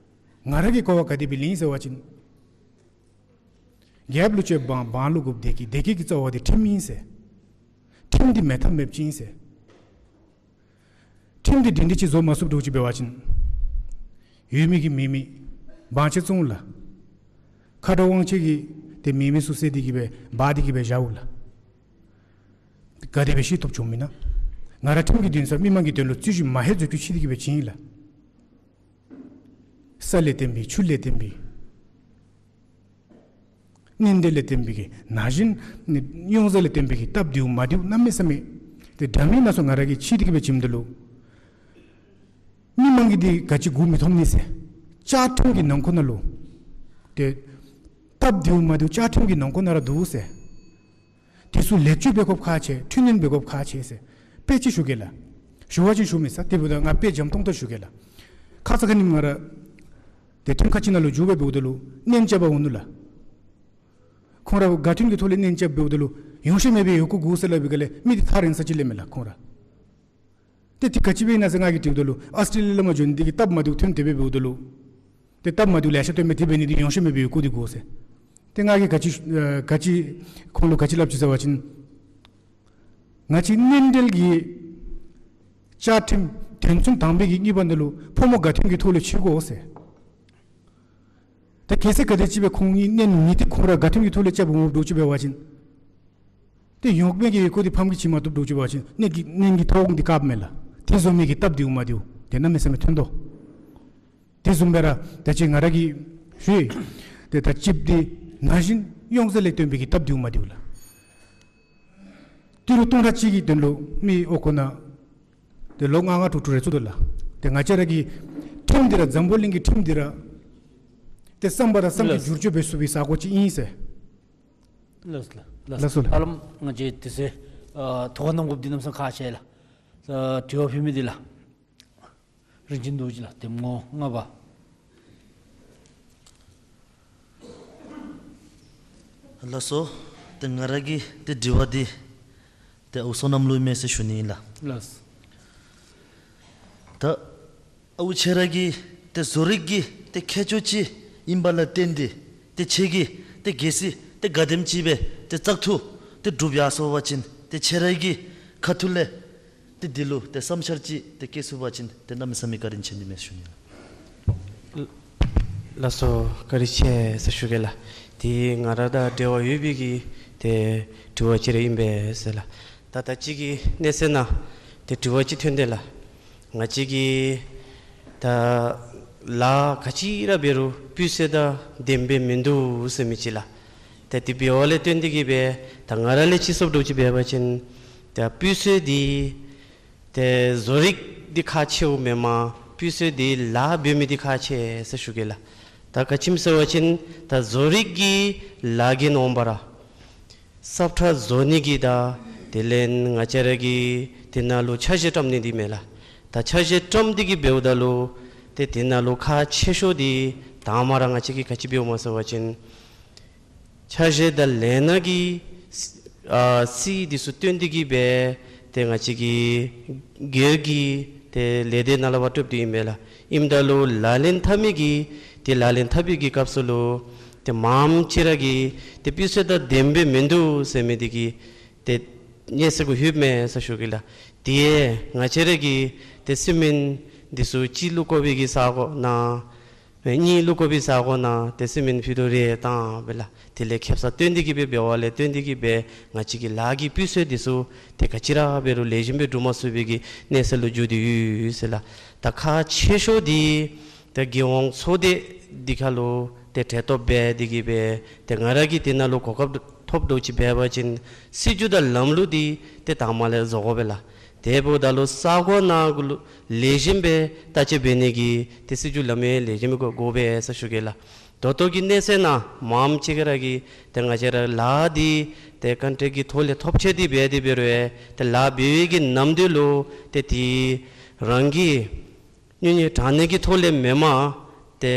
ང་ར་གིས་གོ་བ་ག་དེ་སྦེ་ལེན་ཡི་ཟེར་བ་ཅིན་རྒྱལཔོ་ལུ་སྤྱོད་པ་འབངས་ལུ་དགོཔ་བདེ་སྐྱིད། བདེ་སྐྱིད་ཀྱི་རྩ་བ་འདི་ཁྲིམས་ཨིན་ཟེར། ཁྲིམས་འདི་མེད་ཐབས་མེདཔ་ཅིག་ཨིན་ཟེར། ཁྲིམས་འདི་སྒྲིང་སྒྲི་ཅིག་བཟོ་མ་ཚུགསཔ་འདྲཝ་ཅིག་འབད་བ་ཅིན་ཡོད་མི་གིས་མེད་མི་ དབང་ཆ་བཙོང་ལགས། མཁའ་འགྲོ་དབང་ཆེན་གྱིས་ཏེ་མེད་མི་ཚུ་བསད་དེ་གིས་སྦེ་འབག་སྟེ་གིས་སྦེ་བཞག་འོང་ལགས། ག་དེ་སྦེ་ཤི་ཐོབ་བྱུངམ་ཨིན་ན། ང་ར་ཁྲིམས་ཀྱི་འདུན་ས་མི་མང་གི་དོན་ལུ་རྩོད་གཞི་མ་ཧེ་འཛོལ་ཏེ་ཤི་སྟེ་གིས་སྦེ་བྱིན་ཡི་ལགས། ས་ལས་བརྟེན་པའི་ཆུ་ལས་བརྟེན་པའི་གནས་འབྲེལ་ལས་བརྟེན་པའི་གི་ན་གཞོན་ཡོངས་རྫོགས་ལས་བརྟེན་པའི་གི་སྟབས་བདེཝ་མ་བདེཝ་གནམ་མེད་ས་མེད་ཏེ་འདྲ་མིན་སྣ་ཚོགས་ང་ར་གིས་ཕྱེ་སྟེ་གིས་སྦེ་བྱིནམ་ད་ལུ་མི་མང་གིས་འདི་ག་ཅི་མགུ་མི་འཐོམ་ནི་ཟེར། བཅའ་ཁྲིམས་ཀྱི་ནང་འཁོད་ནང་ལུ་ཏེ་སྟབས་བདེཝ་མ་བདེཝ་བཅའ་ཁྲིམས་ཀྱི་ནང་འཁོད་ནང་ར་འདུག་ཟེར། དེ་ཚུ་ལེགས་བཅོས་འབད་དགོཔ་ཁག་ཆེ། འཕྲི་སྣོན་འབད་དགོཔ་ཁག་ཆེ་ཟེར། དཔེ་ཅིག་ཞུ་གེ་ལགས། ཞུ་བ་ཅིན་ཞུ་མི་ཟེར། དེ་འབདཝ་ད་ང་དཔེ་འཇམ་ཏོང་ཏོ་ཞུ་གེ་ལགས། ཁ་ཙ་ཁ་ཉིནམ་ང་ར་ཏེ་ཁྲིམས་ཁང་ཅིག་ནང་ལུ་འགྱོ་སྦེ་འབདཝ་ད་ལུ་གནོདཔ་རྐྱབ་པར་འོང་ནུག་ལགས། ཁོང་ར་དགའ་མཐུན་གྱི་ཐོག་ལས་གནོདཔ་རྐྱབ་འབདཝ་ད་ལུ་ཡོངས་ཤེས་མེད་པའི་ཡི་གུ་དགོ་ཟེར་སླབ་པའི་སྒང་ལས་མི་འདི་ཐག་རིང་ས་ཅིག་ལས་མས་ལགས་ཁོང་ར། ཏེ་དེ་ག་ཅི་སྦེ་ཨིན་ན་ཟེར་ང་གིས་དྲིཝ་ད་ལུ་ཨཱོས་ཊྲེ་ལི་ཡ་ལས་མར་འབྱོན་ཏེ་གིས་སྟབས་མ་བདེཝ་ཐོན་ཏེ་སྦེ་འབདཝ་ད་ལུ་ཏེ་སྟབས་མ་བདེཝ་ལེ་ཤ་ཐོན་མི་དེ་འབད་ནི་འདི་ཡོངས་ཤེས་མེད་པའི་ཡི་གུ་འདི་དགོ་ཟེར། ཏེ་ང་གིས་ག་ཅི་ཨ་ག་ཅི་ཁོང་ལུ་ག་ཅི་སླབ་ཅི་ཟེར་བ་ཅིན་ང་བཅས་གནས་འབྲེལ་གྱི་བཅའ་ཁྲིམས་དོན་ཚན་དང་པའི་གི་གཉིས་པ་ནང་ལུ་ཕོ་མོ་དགའ་མཐུན་གྱི་ཐོག་ལས་ཕྱེ་དགོ་ཟེར། ད་གལ་སྲིད་ག་དེམ་ཅིག་སྦེ་ཁོང་གཉིས་གནས་མི་འདི་ཁོང་ར་དགའ་མཐུན་གྱི་ཐོག་ལས་རྐྱབ་འོང་འདྲཝ་ཅིག་འབད་བ་ཅིན་ཏེ་ཡོག་མའི་གི་ཡི་གུ་འདི་ཕམ་གིས་བྱིན་མ་བཏུབ་འདྲཝ་ཅིག་འབད་བ་ཅིན་གནས་ཀྱི་གནས་ཀྱི་ཐོབ་དབང་འདི་བཀགཔ་མས་ལགས། དེ་བཟུམ་མའི་གི་སྟབས་བདེཝ་མ་བདེཝ་ཏེ་གནམ་མེད་ས་མེད་ཐོན་དོ། དེ་བཟུམ་སྦེ་ར་ད་ཅི་ང་ར་གིས་ཞུ་ཡི། ཏེ་ད་གཅིག་འདི་ན་གཞོན་ཡོངས་རྫོགས་ལས་བརྟེན་པའི་གི་སྟབས་བདེཝ་མ་བདེཝ་ལགས། ཏི་རུ་སྟོང་ཕྲག་གཅིག་གི་དོན་ལུ་མི་ཨོ་ཁོ་ན་ཏེ་ལོ་ལྔ་ལྔ་དྲུག་དྲུག་རེ་ཚུ་འདུག་ལགས། ཏེ་ང་བཅས་ར་གི་ཁྲིམས་འདི་ར་འཛམ་བུ་གླིང་གི་ཁྲིམས་འདི་ར་ཏེ་བསམ་པ་དང་བསམ་གྱིས་ལགས། བསྒྱུར་བཅོས་འབད་ཚུགས་པའི་ས་གོ་ཅིག་ཨིན་ཟེར། ལགས་ལགས། ལགས་སོ་ལགས། ཧ་ལམ་ང་བཅས་དུས་ཚོད་ཨ་ཐོག་ཁར་གནང་དགོཔ་འདི་གནམ་མེད་ས་མེད་ཁག་ཆེ་ལགས། ཨ་དྲི་བ་ཕུལ་མི་འདི་ལགས། རིན་ཆེན་རྡོ་རྗེ་ལགས། གདམ་ངོ་ལྔ་པ། ལགས་སོ། ཏེ་ང་ར་གི་ཏེ་དྲི་བ་འདི་ཏེ་ཨའུ་བསོད་ནམས་ལུ་ཨིན་མས་ཟེར་ཞུ་ནི་ཨིན་ལགས། ལགས། ད་ཨའུ་ཁྱེད་ར་གིས་ཏེ་བཟོ་རིག་གི་ཏེ་ཁྱད་ཆོས་ཅིག་ཨིན་པ་ལས་བརྟེན་ཏེ་ཏེ་ཁྱེད་ཀྱིས་ཏེ་གལ་སྲིད་ཏེ་ག་དེམ་ཅིག་སྦེ་ཏེ་བཙག་འཐུ་ཏེ་གྲུབ་ཡར་སོང་པ་ཅིན་ཏེ་ཁྱེད་ར་གི་ཁ་ཐུག་ལས་ཏེ་འདི་ལུ་ཏེ་བསམ་འཆར་ཅིག་ཏེ་བསྐྱེད་ཚུགས་པ་ཅིན་ཏེ་གནམ་མེད་ས་མེད་བཀའ་དྲིན་ཆེ་ནི་མས་ཞུ་ནི་ལགས། ལགས་སོ། བཀའ་དྲིན་ཆེ་ཟེར་ཞུ་གེ་ལགས། ཏེ་ང་ར་དང་འབྲེལ་བ་ཡོད་པའི་གི་ཏེ་དྲི་བ་ཅིག་ར་ཨིན་པས་ཟེར་ལགས། ད་ད་ཅི་གི་གནས་ཚུལ་ནང་ཏེ་དྲི་བ་ཅིག་ཐོན་ཏེ་ལགས། ང་བཅས་ཀྱི་ད་ལཱ་ག་ཅི་ར་འབད་རུང་སྤུས་ཚད་དང་ལྡནམ་སྦེ་མིན་འདུག་ཟེར་མི་ཅིག་ལགས། ད་དེ་འབདཝ་ལས་བརྟེན་ཏེ་གིས་སྦེ་ད་ང་ར་ལས་ཅིག་སླབ་འདྲཝ་ཅིག་འབད་བ་ཅིན་ད་སྤུས་ཚད་འདི་ཏེ་བཟོ་རིག་འདི་ཁག་ཆེཝ་མེན་པར་སྤུས་ཚད་འདི་ལཱ་འབད་མི་འདི་ཁག་ཆེ་ཟེར་ཞུ་གེ་ལགས། ད་ག་ཅི་སྨོ་ཟེར་བ་ཅིན་ད་བཟོ་རིག་གི་ལཱ་གི་ནང་འབད་ར་སབ་ཁྲ་བཟོ་ནི་གི་དང་དེ་ལས་ང་བཅས་ར་གི་དེ་ནང་ལུ་ཆ་ཤས་བཀྲམ་ནི་འདི་མས་ལགས། ད་ཆ་ཤས་བཀྲམ་སྟེ་གིས་འབདཝ་ད་ལུ་ཏེ་དེ་ནང་ལུ་ཁག་ཆེ་ཤོས་འདི་དང་པ་ར་ང་བཅས་ཀྱིས་ག་ཅི་འབདཝ་སྨོ་ཟེར་བ་ཅིན་ཆ་ཤས་དང་ལས་སྣ་གི་ཨ་རྩིས་འདི་ཚུ་བཏོན་ཏེ་གིས་སྦེ་ཏེ་ང་བཅས་ཀྱི་སྒེར་གྱི་ཏེ་ལས་སྡེ་ནང་ལུ་འབག་སྤྲོད་དེ་ཨིན་པས་ལགས། ཨིནམ་ད་ལུ་ལག་ལེན་འཐབ་མི་གིས་ཏེ་ལག་ལེན་འཐབ་པའི་གི་སྐབས་སུ་ལུ་ཏེ་མངམ་ཅིག་ར་གིས་ཏེ་སྤུས་ཚད་དང་ལྡནམ་སྦེ་མིན་འདུག་ཟེར་མི་འདི་གིས་ཏེ་སྙན་གསན་གུ་ལྷོདཔ་མས་ཟེར་ཞུ་གེ་ལགས། དེ་ཡང་ང་བཅས་ར་གིས་ཏེ་སི་མེནཊ་འདི་ཚུ་གཅིག་བླུག་དགོ་པའི་གི་ས་གོ་ནང་གཉིས་བླུག་དགོ་པའི་ས་གོ་ནང་ཏེ་སི་མེནཊ་ཕུད་རྡོག་རེ་བཏང་སྦེ་ལགས། དེ་ལས་ཁེབ་ས་བཏོན་ཏེ་གིས་སྦེ་འབདཝ་ལས་བརྟེན་ཏེ་གིས་སྦེ་ང་བཅས་ཀྱི་ལཱ་གི་སྤུས་ཚད་འདི་ཚུ་ཏེ་ག་ཅི་ར་འབད་རུང་ལེགས་ཤོམ་སྦེ་འགྲུབ་མ་ཚུགས་པའི་གི་གནས་ཚུལ་ལུ་འགྱུར་ཏེ་ཡོད་ཟེར་ལགས། ད་ཁག་ཆེ་ཤོས་འདི་ད་རྒྱལ་ཡོངས་ཚོགས་སྡེ་འདི་ཁར་ལུ་ཏེ་གྲལ་གཏོགས་འབད་དེ་གིས་སྦེ་ཏེ་ང་ར་གིས་དེ་ནང་ལུ་གོ་སྐབས་ཐོབ་འདྲཝ་ཅིག་འབད་བ་ཅིན་སྲིད་བྱུས་དང་ལམ་ལུགས་འདི་ཏེ་དང་པ་ལས་བཟོ་དགོ་པས་ལགས། དེ་འབདཝ་ད་ལུ་ས་གོ་ནང་གུ་ལུ་ལེགས་ཤོམ་སྦེ་བརྟག་དཔྱད་འབད་ནི་གི་ཏེ་སྲིད་བྱུས་ལམ་ཡང་ལེགས་ཤོམ་སྦེ་དགོ་དགོ་པས་ཟེར་ཞུ་གེ་ལགས། ད་ལྟོ་གི་གནས་ཚུལ་ནང་མངམ་ཅིག་ར་གིས་ཏེ་ང་བཅས་ར་ལཱ་འདི་ཏེ་ཀོན་ཊེཀཊ་གི་ཐོག་ལས་ཐོབ་ཆེ་སྟེ་འབད་དེ་འབད་རུང་ཡང་ཏེ་ལཱ་འབད་བའི་གི་ནམ་དུས་ལུ་ཏེ་དེ་རང་གི་སྨྱུང་གནས་དྲང་གནས་ཀྱི་ཐོག་ལས་མེན་པར་ཏེ་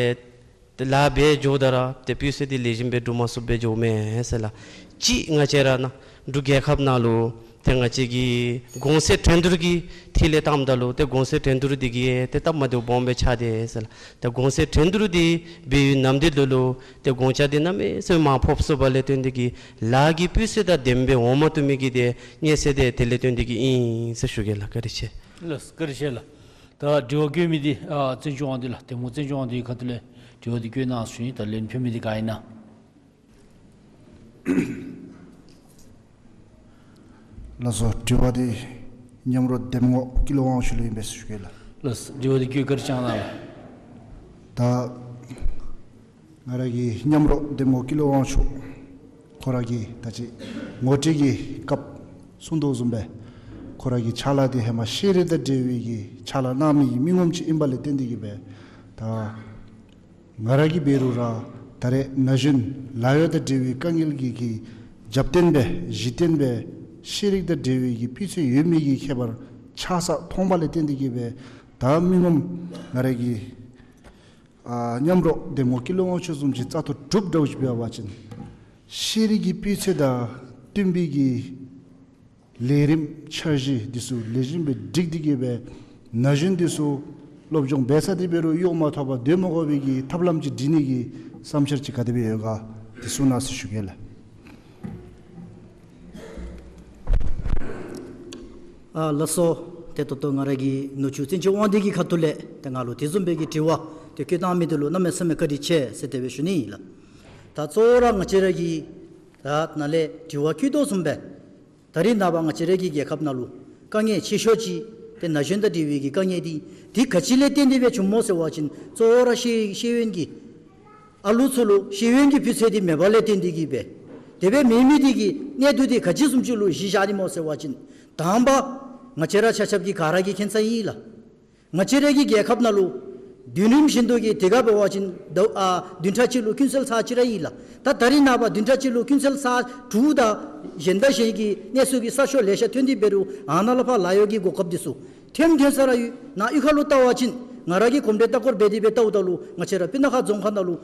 ཏེ་ལཱ་འབད་འགྱོཝ་ད་ར་ཏེ་སྤུས་ཚད་འདི་ལེགས་ཤོམ་སྦེ་འགྲུབ་མ་ཚུགསཔ་སྦེ་འགྱོཝ་མས་ཟེར་ལགས། གཅིག་ང་བཅས་ར་ནཱ་འབྲུག་རྒྱལ་ཁབ་ནང་ལུ་ཏེ་ང་བཅས་ཀྱི་གོང་ཚད་འགྲན་བསྡུར་གྱི་ཐད་ལས་བལྟཝ་ད་ལུ་ཏེ་གོང་ཚད་འགྲན་བསྡུར་འདི་གིས་ཏེ་སྟབས་མ་བདེཝ་སྦོམ་སྦེ་ཆགས་ཏེ་ཟེར་ལགས། ཏེ་གོང་ཚད་འགྲན་བསྡུར་འདི་འབད་བའི་ནམ་དུས་ལུ་ལུ་ཏེ་གོང་ཆ་འདི་གནམ་མེད་ས་མེད་མར་ཕབ་སོང་པ་ལས་བརྟེན་ཏེ་གིས་ལཱ་གི་སྤུས་ཚད་དང་ལྡནམ་སྦེ་འོང་མ་བཏུབ་མི་གི་ཏེ་གནས་ཚུལ་འདི་དེ་ལས་བརྟེན་ཏེ་གིས་ཨིན་ཟེར་ཞུ་གེ་ལགས། བཀའ་དྲིན་ཆེ། ལགས་བཀའ་དྲིན་ཆེ་ལགས། ད་དྲི་བ་བཀོད་མི་འདི་ཨ་བཙན་སྐྱོགས་དབང་འདུས་ལགས། གདམ་ངོ་བཙན་སྐྱོགས་དབང་འདུས་ཁ་ཐུག་ལས་ དྲི་བ་འདི་བཀོད་གནང་ཞུ་ནི། ད་ལན་ཕུལ་མི་འདི་ག་ཨིན་ན། ལགས་སོ། དྲི་བ་འདི་མཉམ་རོགས་འདེམས་ངོ་ཀུན་ལེགས་དབང་ཕྱུག་ལུ་ཨིན་པས་ཟེར་ཞུ་གེ་ལགས། ལགས་སོ། དྲི་བ་འདི་བཀོད་བཀའ་དྲིན་བསྐྱང་གནང་ལགས། ད་ང་ར་གི་མཉམ་རོགས་འདེམས་ངོ་ཀུན་ལེགས་དབང་ཕྱུག་ཁོ་ར་གིས་ད་ཅི་ངོ་སྤྲོད་ཀྱི་སྐབས་གསུང་དོ་བཟུམ་སྦེ་ཁོ་ར་གི་ཕྱག་ལཱ་འདི་ཧེ་མ་ཤེས་རིག་དང་འབྲེལ་བའི་གི་ཕྱག་ལཱ་གནང་མི་གི་མི་ངོམ་ཅིག་ཨིན་པ་ལས་བརྟེན་ཏེ་གིས་སྦེ་ད་ང་ར་གིས་འབད་རུང་ར་ད་རེས་ན་གཞོན་ལཱ་གཡོག་དང་འབྲེལ་བའི་དཀའ་ངལ་གྱི་གི་རྒྱབ་རྟེན་སྦེ་གཞི་རྟེན་སྦེ་ཤེས་རིག་དང་འབྲེལ་བའི་གི་སྤུས་ཚད་ཡོད་མི་གི་ཁྱད་པར་ཆགས་ས་མཐོང་པ་ལས་བརྟེན་ཏེ་གིས་སྦེ་ད་མི་ངོམ་ང་ར་གི་ཨ་མཉམ་རོགས་འདེམས་ངོ་ཀུན་ལེགས་དབང་ཕྱུག་བཟུམ་ཅིག་བཙག་འཐུ་གྲུབ་འདྲཝ་ཅིག་འབད་བ་ཅིན་ཤེས་རིག་གི་སྤུས་ཚད་དང་བསྟུན་པའི་གི་ལས་རིམ་འཆར་གཞི་འདི་ཚུ་ལེགས་ཤོམ་སྦེ་སྒྲིག་སྟེ་གིས་སྦེ་ན་གཞོན་འདི་ཚུ་སློབ་སྦྱོང་འབད་ཚར་ཏེ་འབད་རུང་གཡོག་མ་ཐོབ་པར་སྡོད་མ་དགོ་པའི་གི་ཐབས་ལམ་ཅིག་སྒྲིག་ནི་གི་བསམ་འཆར་ཅིག་ག་དེ་སྦེ་ཡོད་ག་འདི་གསུང་གནང་ཟེར་ཞུ་གེ་ལགས། ཨ་ལགས་སོ། ཏེ་ད་ལྟོ་ང་ར་གི་ནུ་གཅུང་བཙན་སྐྱོགས་དབང་འདུས་ཀྱི་ཁ་ཐུག་ལས་ཏེ་ང་ལུ་དེ་བཟུམ་སྦེ་གི་དྲི་བ་ཏེ་བཀོད་གནང་མི་འདི་ལུ་གནམ་མེད་ས་མེད་བཀའ་དྲིན་ཆེ་ཟེར་དེ་སྦེ་ཞུ་ནི་ཨིན་ལགས། ད་གཙོ་བོ་ར་ང་བཅས་ར་གི་ད་ནཱ་ལས་དྲི་བ་བཀོད་དོ་བཟུམ་སྦེ་ད་རེས་ནངས་པ་ང་བཅས་ར་གི་རྒྱལ་ཁབ་ནང་ལུ་དཀའ་ངལ་ཆེ་ཤོས་ཅིག་ཏེ་ན་གཞོན་དང་འབྲེལ་བའི་གི་དཀའ་ངལ་འདི་འདི་ག་ཅི་ལས་བརྟེན་ཏེ་སྦེ་བྱུངམ་སྨོ་ཟེར་བ་ཅིན་གཙོ་བོ་ར་ཤེས་ཤེས་ཡོན་གྱི་ཨ་ལུ་ཚུ་ལུ་ཤེས་ཡོན་གྱི་སྤུས་ཚད་འདི་མེད་པ་ལས་བརྟེན་ཏེ་གིས་སྦེ་དེ་སྦེ་མེད་མི་འདི་གི་གནད་དོན་འདི་ག་ཅི་བཟུམ་ཅིག་ལུ་གཞི་བཞག་ནི་སྨོ་ཟེར་བ་ཅིན་དང་པ་ང་བཅས་ར་ཆ་ཁྱབ་ཀྱིས་ག་ར་གིས་མཁྱེན་ས་ཨིན་ལགས། ང་བཅས་ར་གི་རྒྱལ་ཁབ་ནང་ལུ་བདུན་རིམ་བཞིན་དུ་གི་དེ་ག་འབད་བ་ཅིན་ཟླཝ་ཨ་བདུན་ཕྲག་གཅིག་ལུ་ཀུན་གསལ་ཚར་གཅིག་ར་ཨིན་ལགས། ད་ད་རེས་ནངས་པ་བདུན་ཕྲག་གཅིག་ལུ་ཀུན་གསལ་ཚར་དྲུག་དང་གཞན་དང་གཞན་གྱི་གནས་ཚུལ་གྱི་གསར་ཤོག་ལེ་ཤ་ཐོན་ཏེ་འབད་རུང་ཨ་ནཱ་ལས་ཕར་ལཱ་གཡོག་གི་གོ་སྐབས་འདི་ཚུ་ཐོན་ཐོན་ས་ར་ཡོད། ནཱ་གཡུས་ཁ་ལུ་བལྟ་བ་ཅིན་ང་ར་གིས་གོམས་འདྲིས་ལྟ་སྐོར་འབད་དེ་སྦེ་བལྟཝ་ད་ལུ་ང་བཅས་ར་སྤུ་ན་ཁ་རྫོང་ཁག་ནང་ལུ་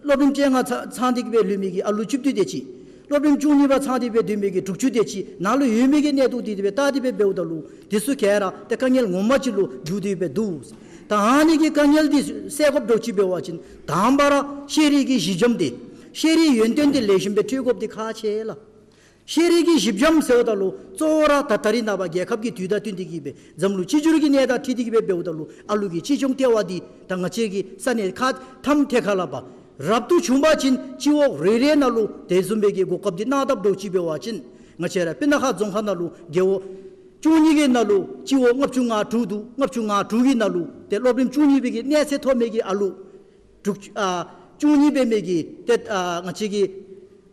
སློབ་རིམ་བཅོ་ལྔ་ཚང་ཚང་སྟེ་གིས་སྦེ་ལུས་མི་གི་ཨ་ལུ་བཅུ་བདུན་དེ་ཅིག། སློབ་རིམ་བཅུ་གཉིས་པ་ཚང་སྟེ་སྦེ་ལུས་མི་གི་དྲུག་ཅུ་དེ་ཅིག་ནང་ལུ་ཡོད་མི་གི་གནད་དོན་འདི་དེ་སྦེ་བལྟ་སྟེ་སྦེ་འབདཝ་ད་ལུ་འདི་ཚུ་ག་ར་ཏེ་དཀའ་ངལ་ངོ་མ་ཅིག་ལུ་འགྱུར་ཏེ་སྦེ་འདུག། ད་ཨ་ནི་གི་དཀའ་ངལ་འདི་སེལ་དགོཔ་འདྲཝ་ཅིག་འབད་བ་ཅིན་དང་པ་ར་ཤེས་རིག་གི་གཞི་འགྱམ་འདི་ཤེས་རིག་ཡོན་ཏན་འདི་ལེགས་ཤོམ་སྦེ་སྤྲོད་དགོཔ་འདི་ཁག་ཆེ་ལགས། ཤེས་རིག་གི་གཞི་འགྱམ་ཟེརཝ་ད་ལུ་གཙོ་བོ་ར་ད་ད་རེས་ནངས་པ་རྒྱལ་ཁབ་ཀྱི་དུས་དང་བསྟུན་ཏེ་གིས་སྦེ་འཛམ་གླིང་གཅིག་གྱུར་གྱི་གནས་དང་འཁྲིལ་ཏེ་གིས་སྦེ་འབདཝ་ད་ལུ་ཨ་ལུ་གི་གཅེས་སྐྱོང་ལྟེ་བ་འདི་ད་ང་བཅས་ཀྱི་ས་གནས་ཁག་ཐམས་ཅད་ཁ་ལས་ཕར་རབ་ཏུ་བྱུང་པ་ཅིན་སྤྱི་འོག་རེ་རེ་ནང་ལུ་དེ་བཟུམ་སྦེ་གི་གོ་སྐབས་འདི་གནང་དཔ་འདྲཝ་ཅིག་འབད་བ་ཅིན་ང་བཅས་ར་སྤུ་ན་ཁ་རྫོང་ཁག་ནང་ལུ་རྒེད་འོག་བཅུ་གཉིས་ཀྱི་ནང་ལུ་སྤྱི་འོག་ལྔ་བཅུ་ང་དྲུག་འདུག། ལྔ་བཅུ་ང་དྲུག་གི་ནང་ལུ་ཏེ་སློབ་རིམ་བཅུ་གཉིས་པའི་གི་གནས་ཚད་ཐོབ་མི་གི་ཨ་ལུ་དྲུག་ཨ་བཅུ་གཉིས་འབད་མི་གི་ཏེ་ཨ་ང་བཅས་ཀྱི་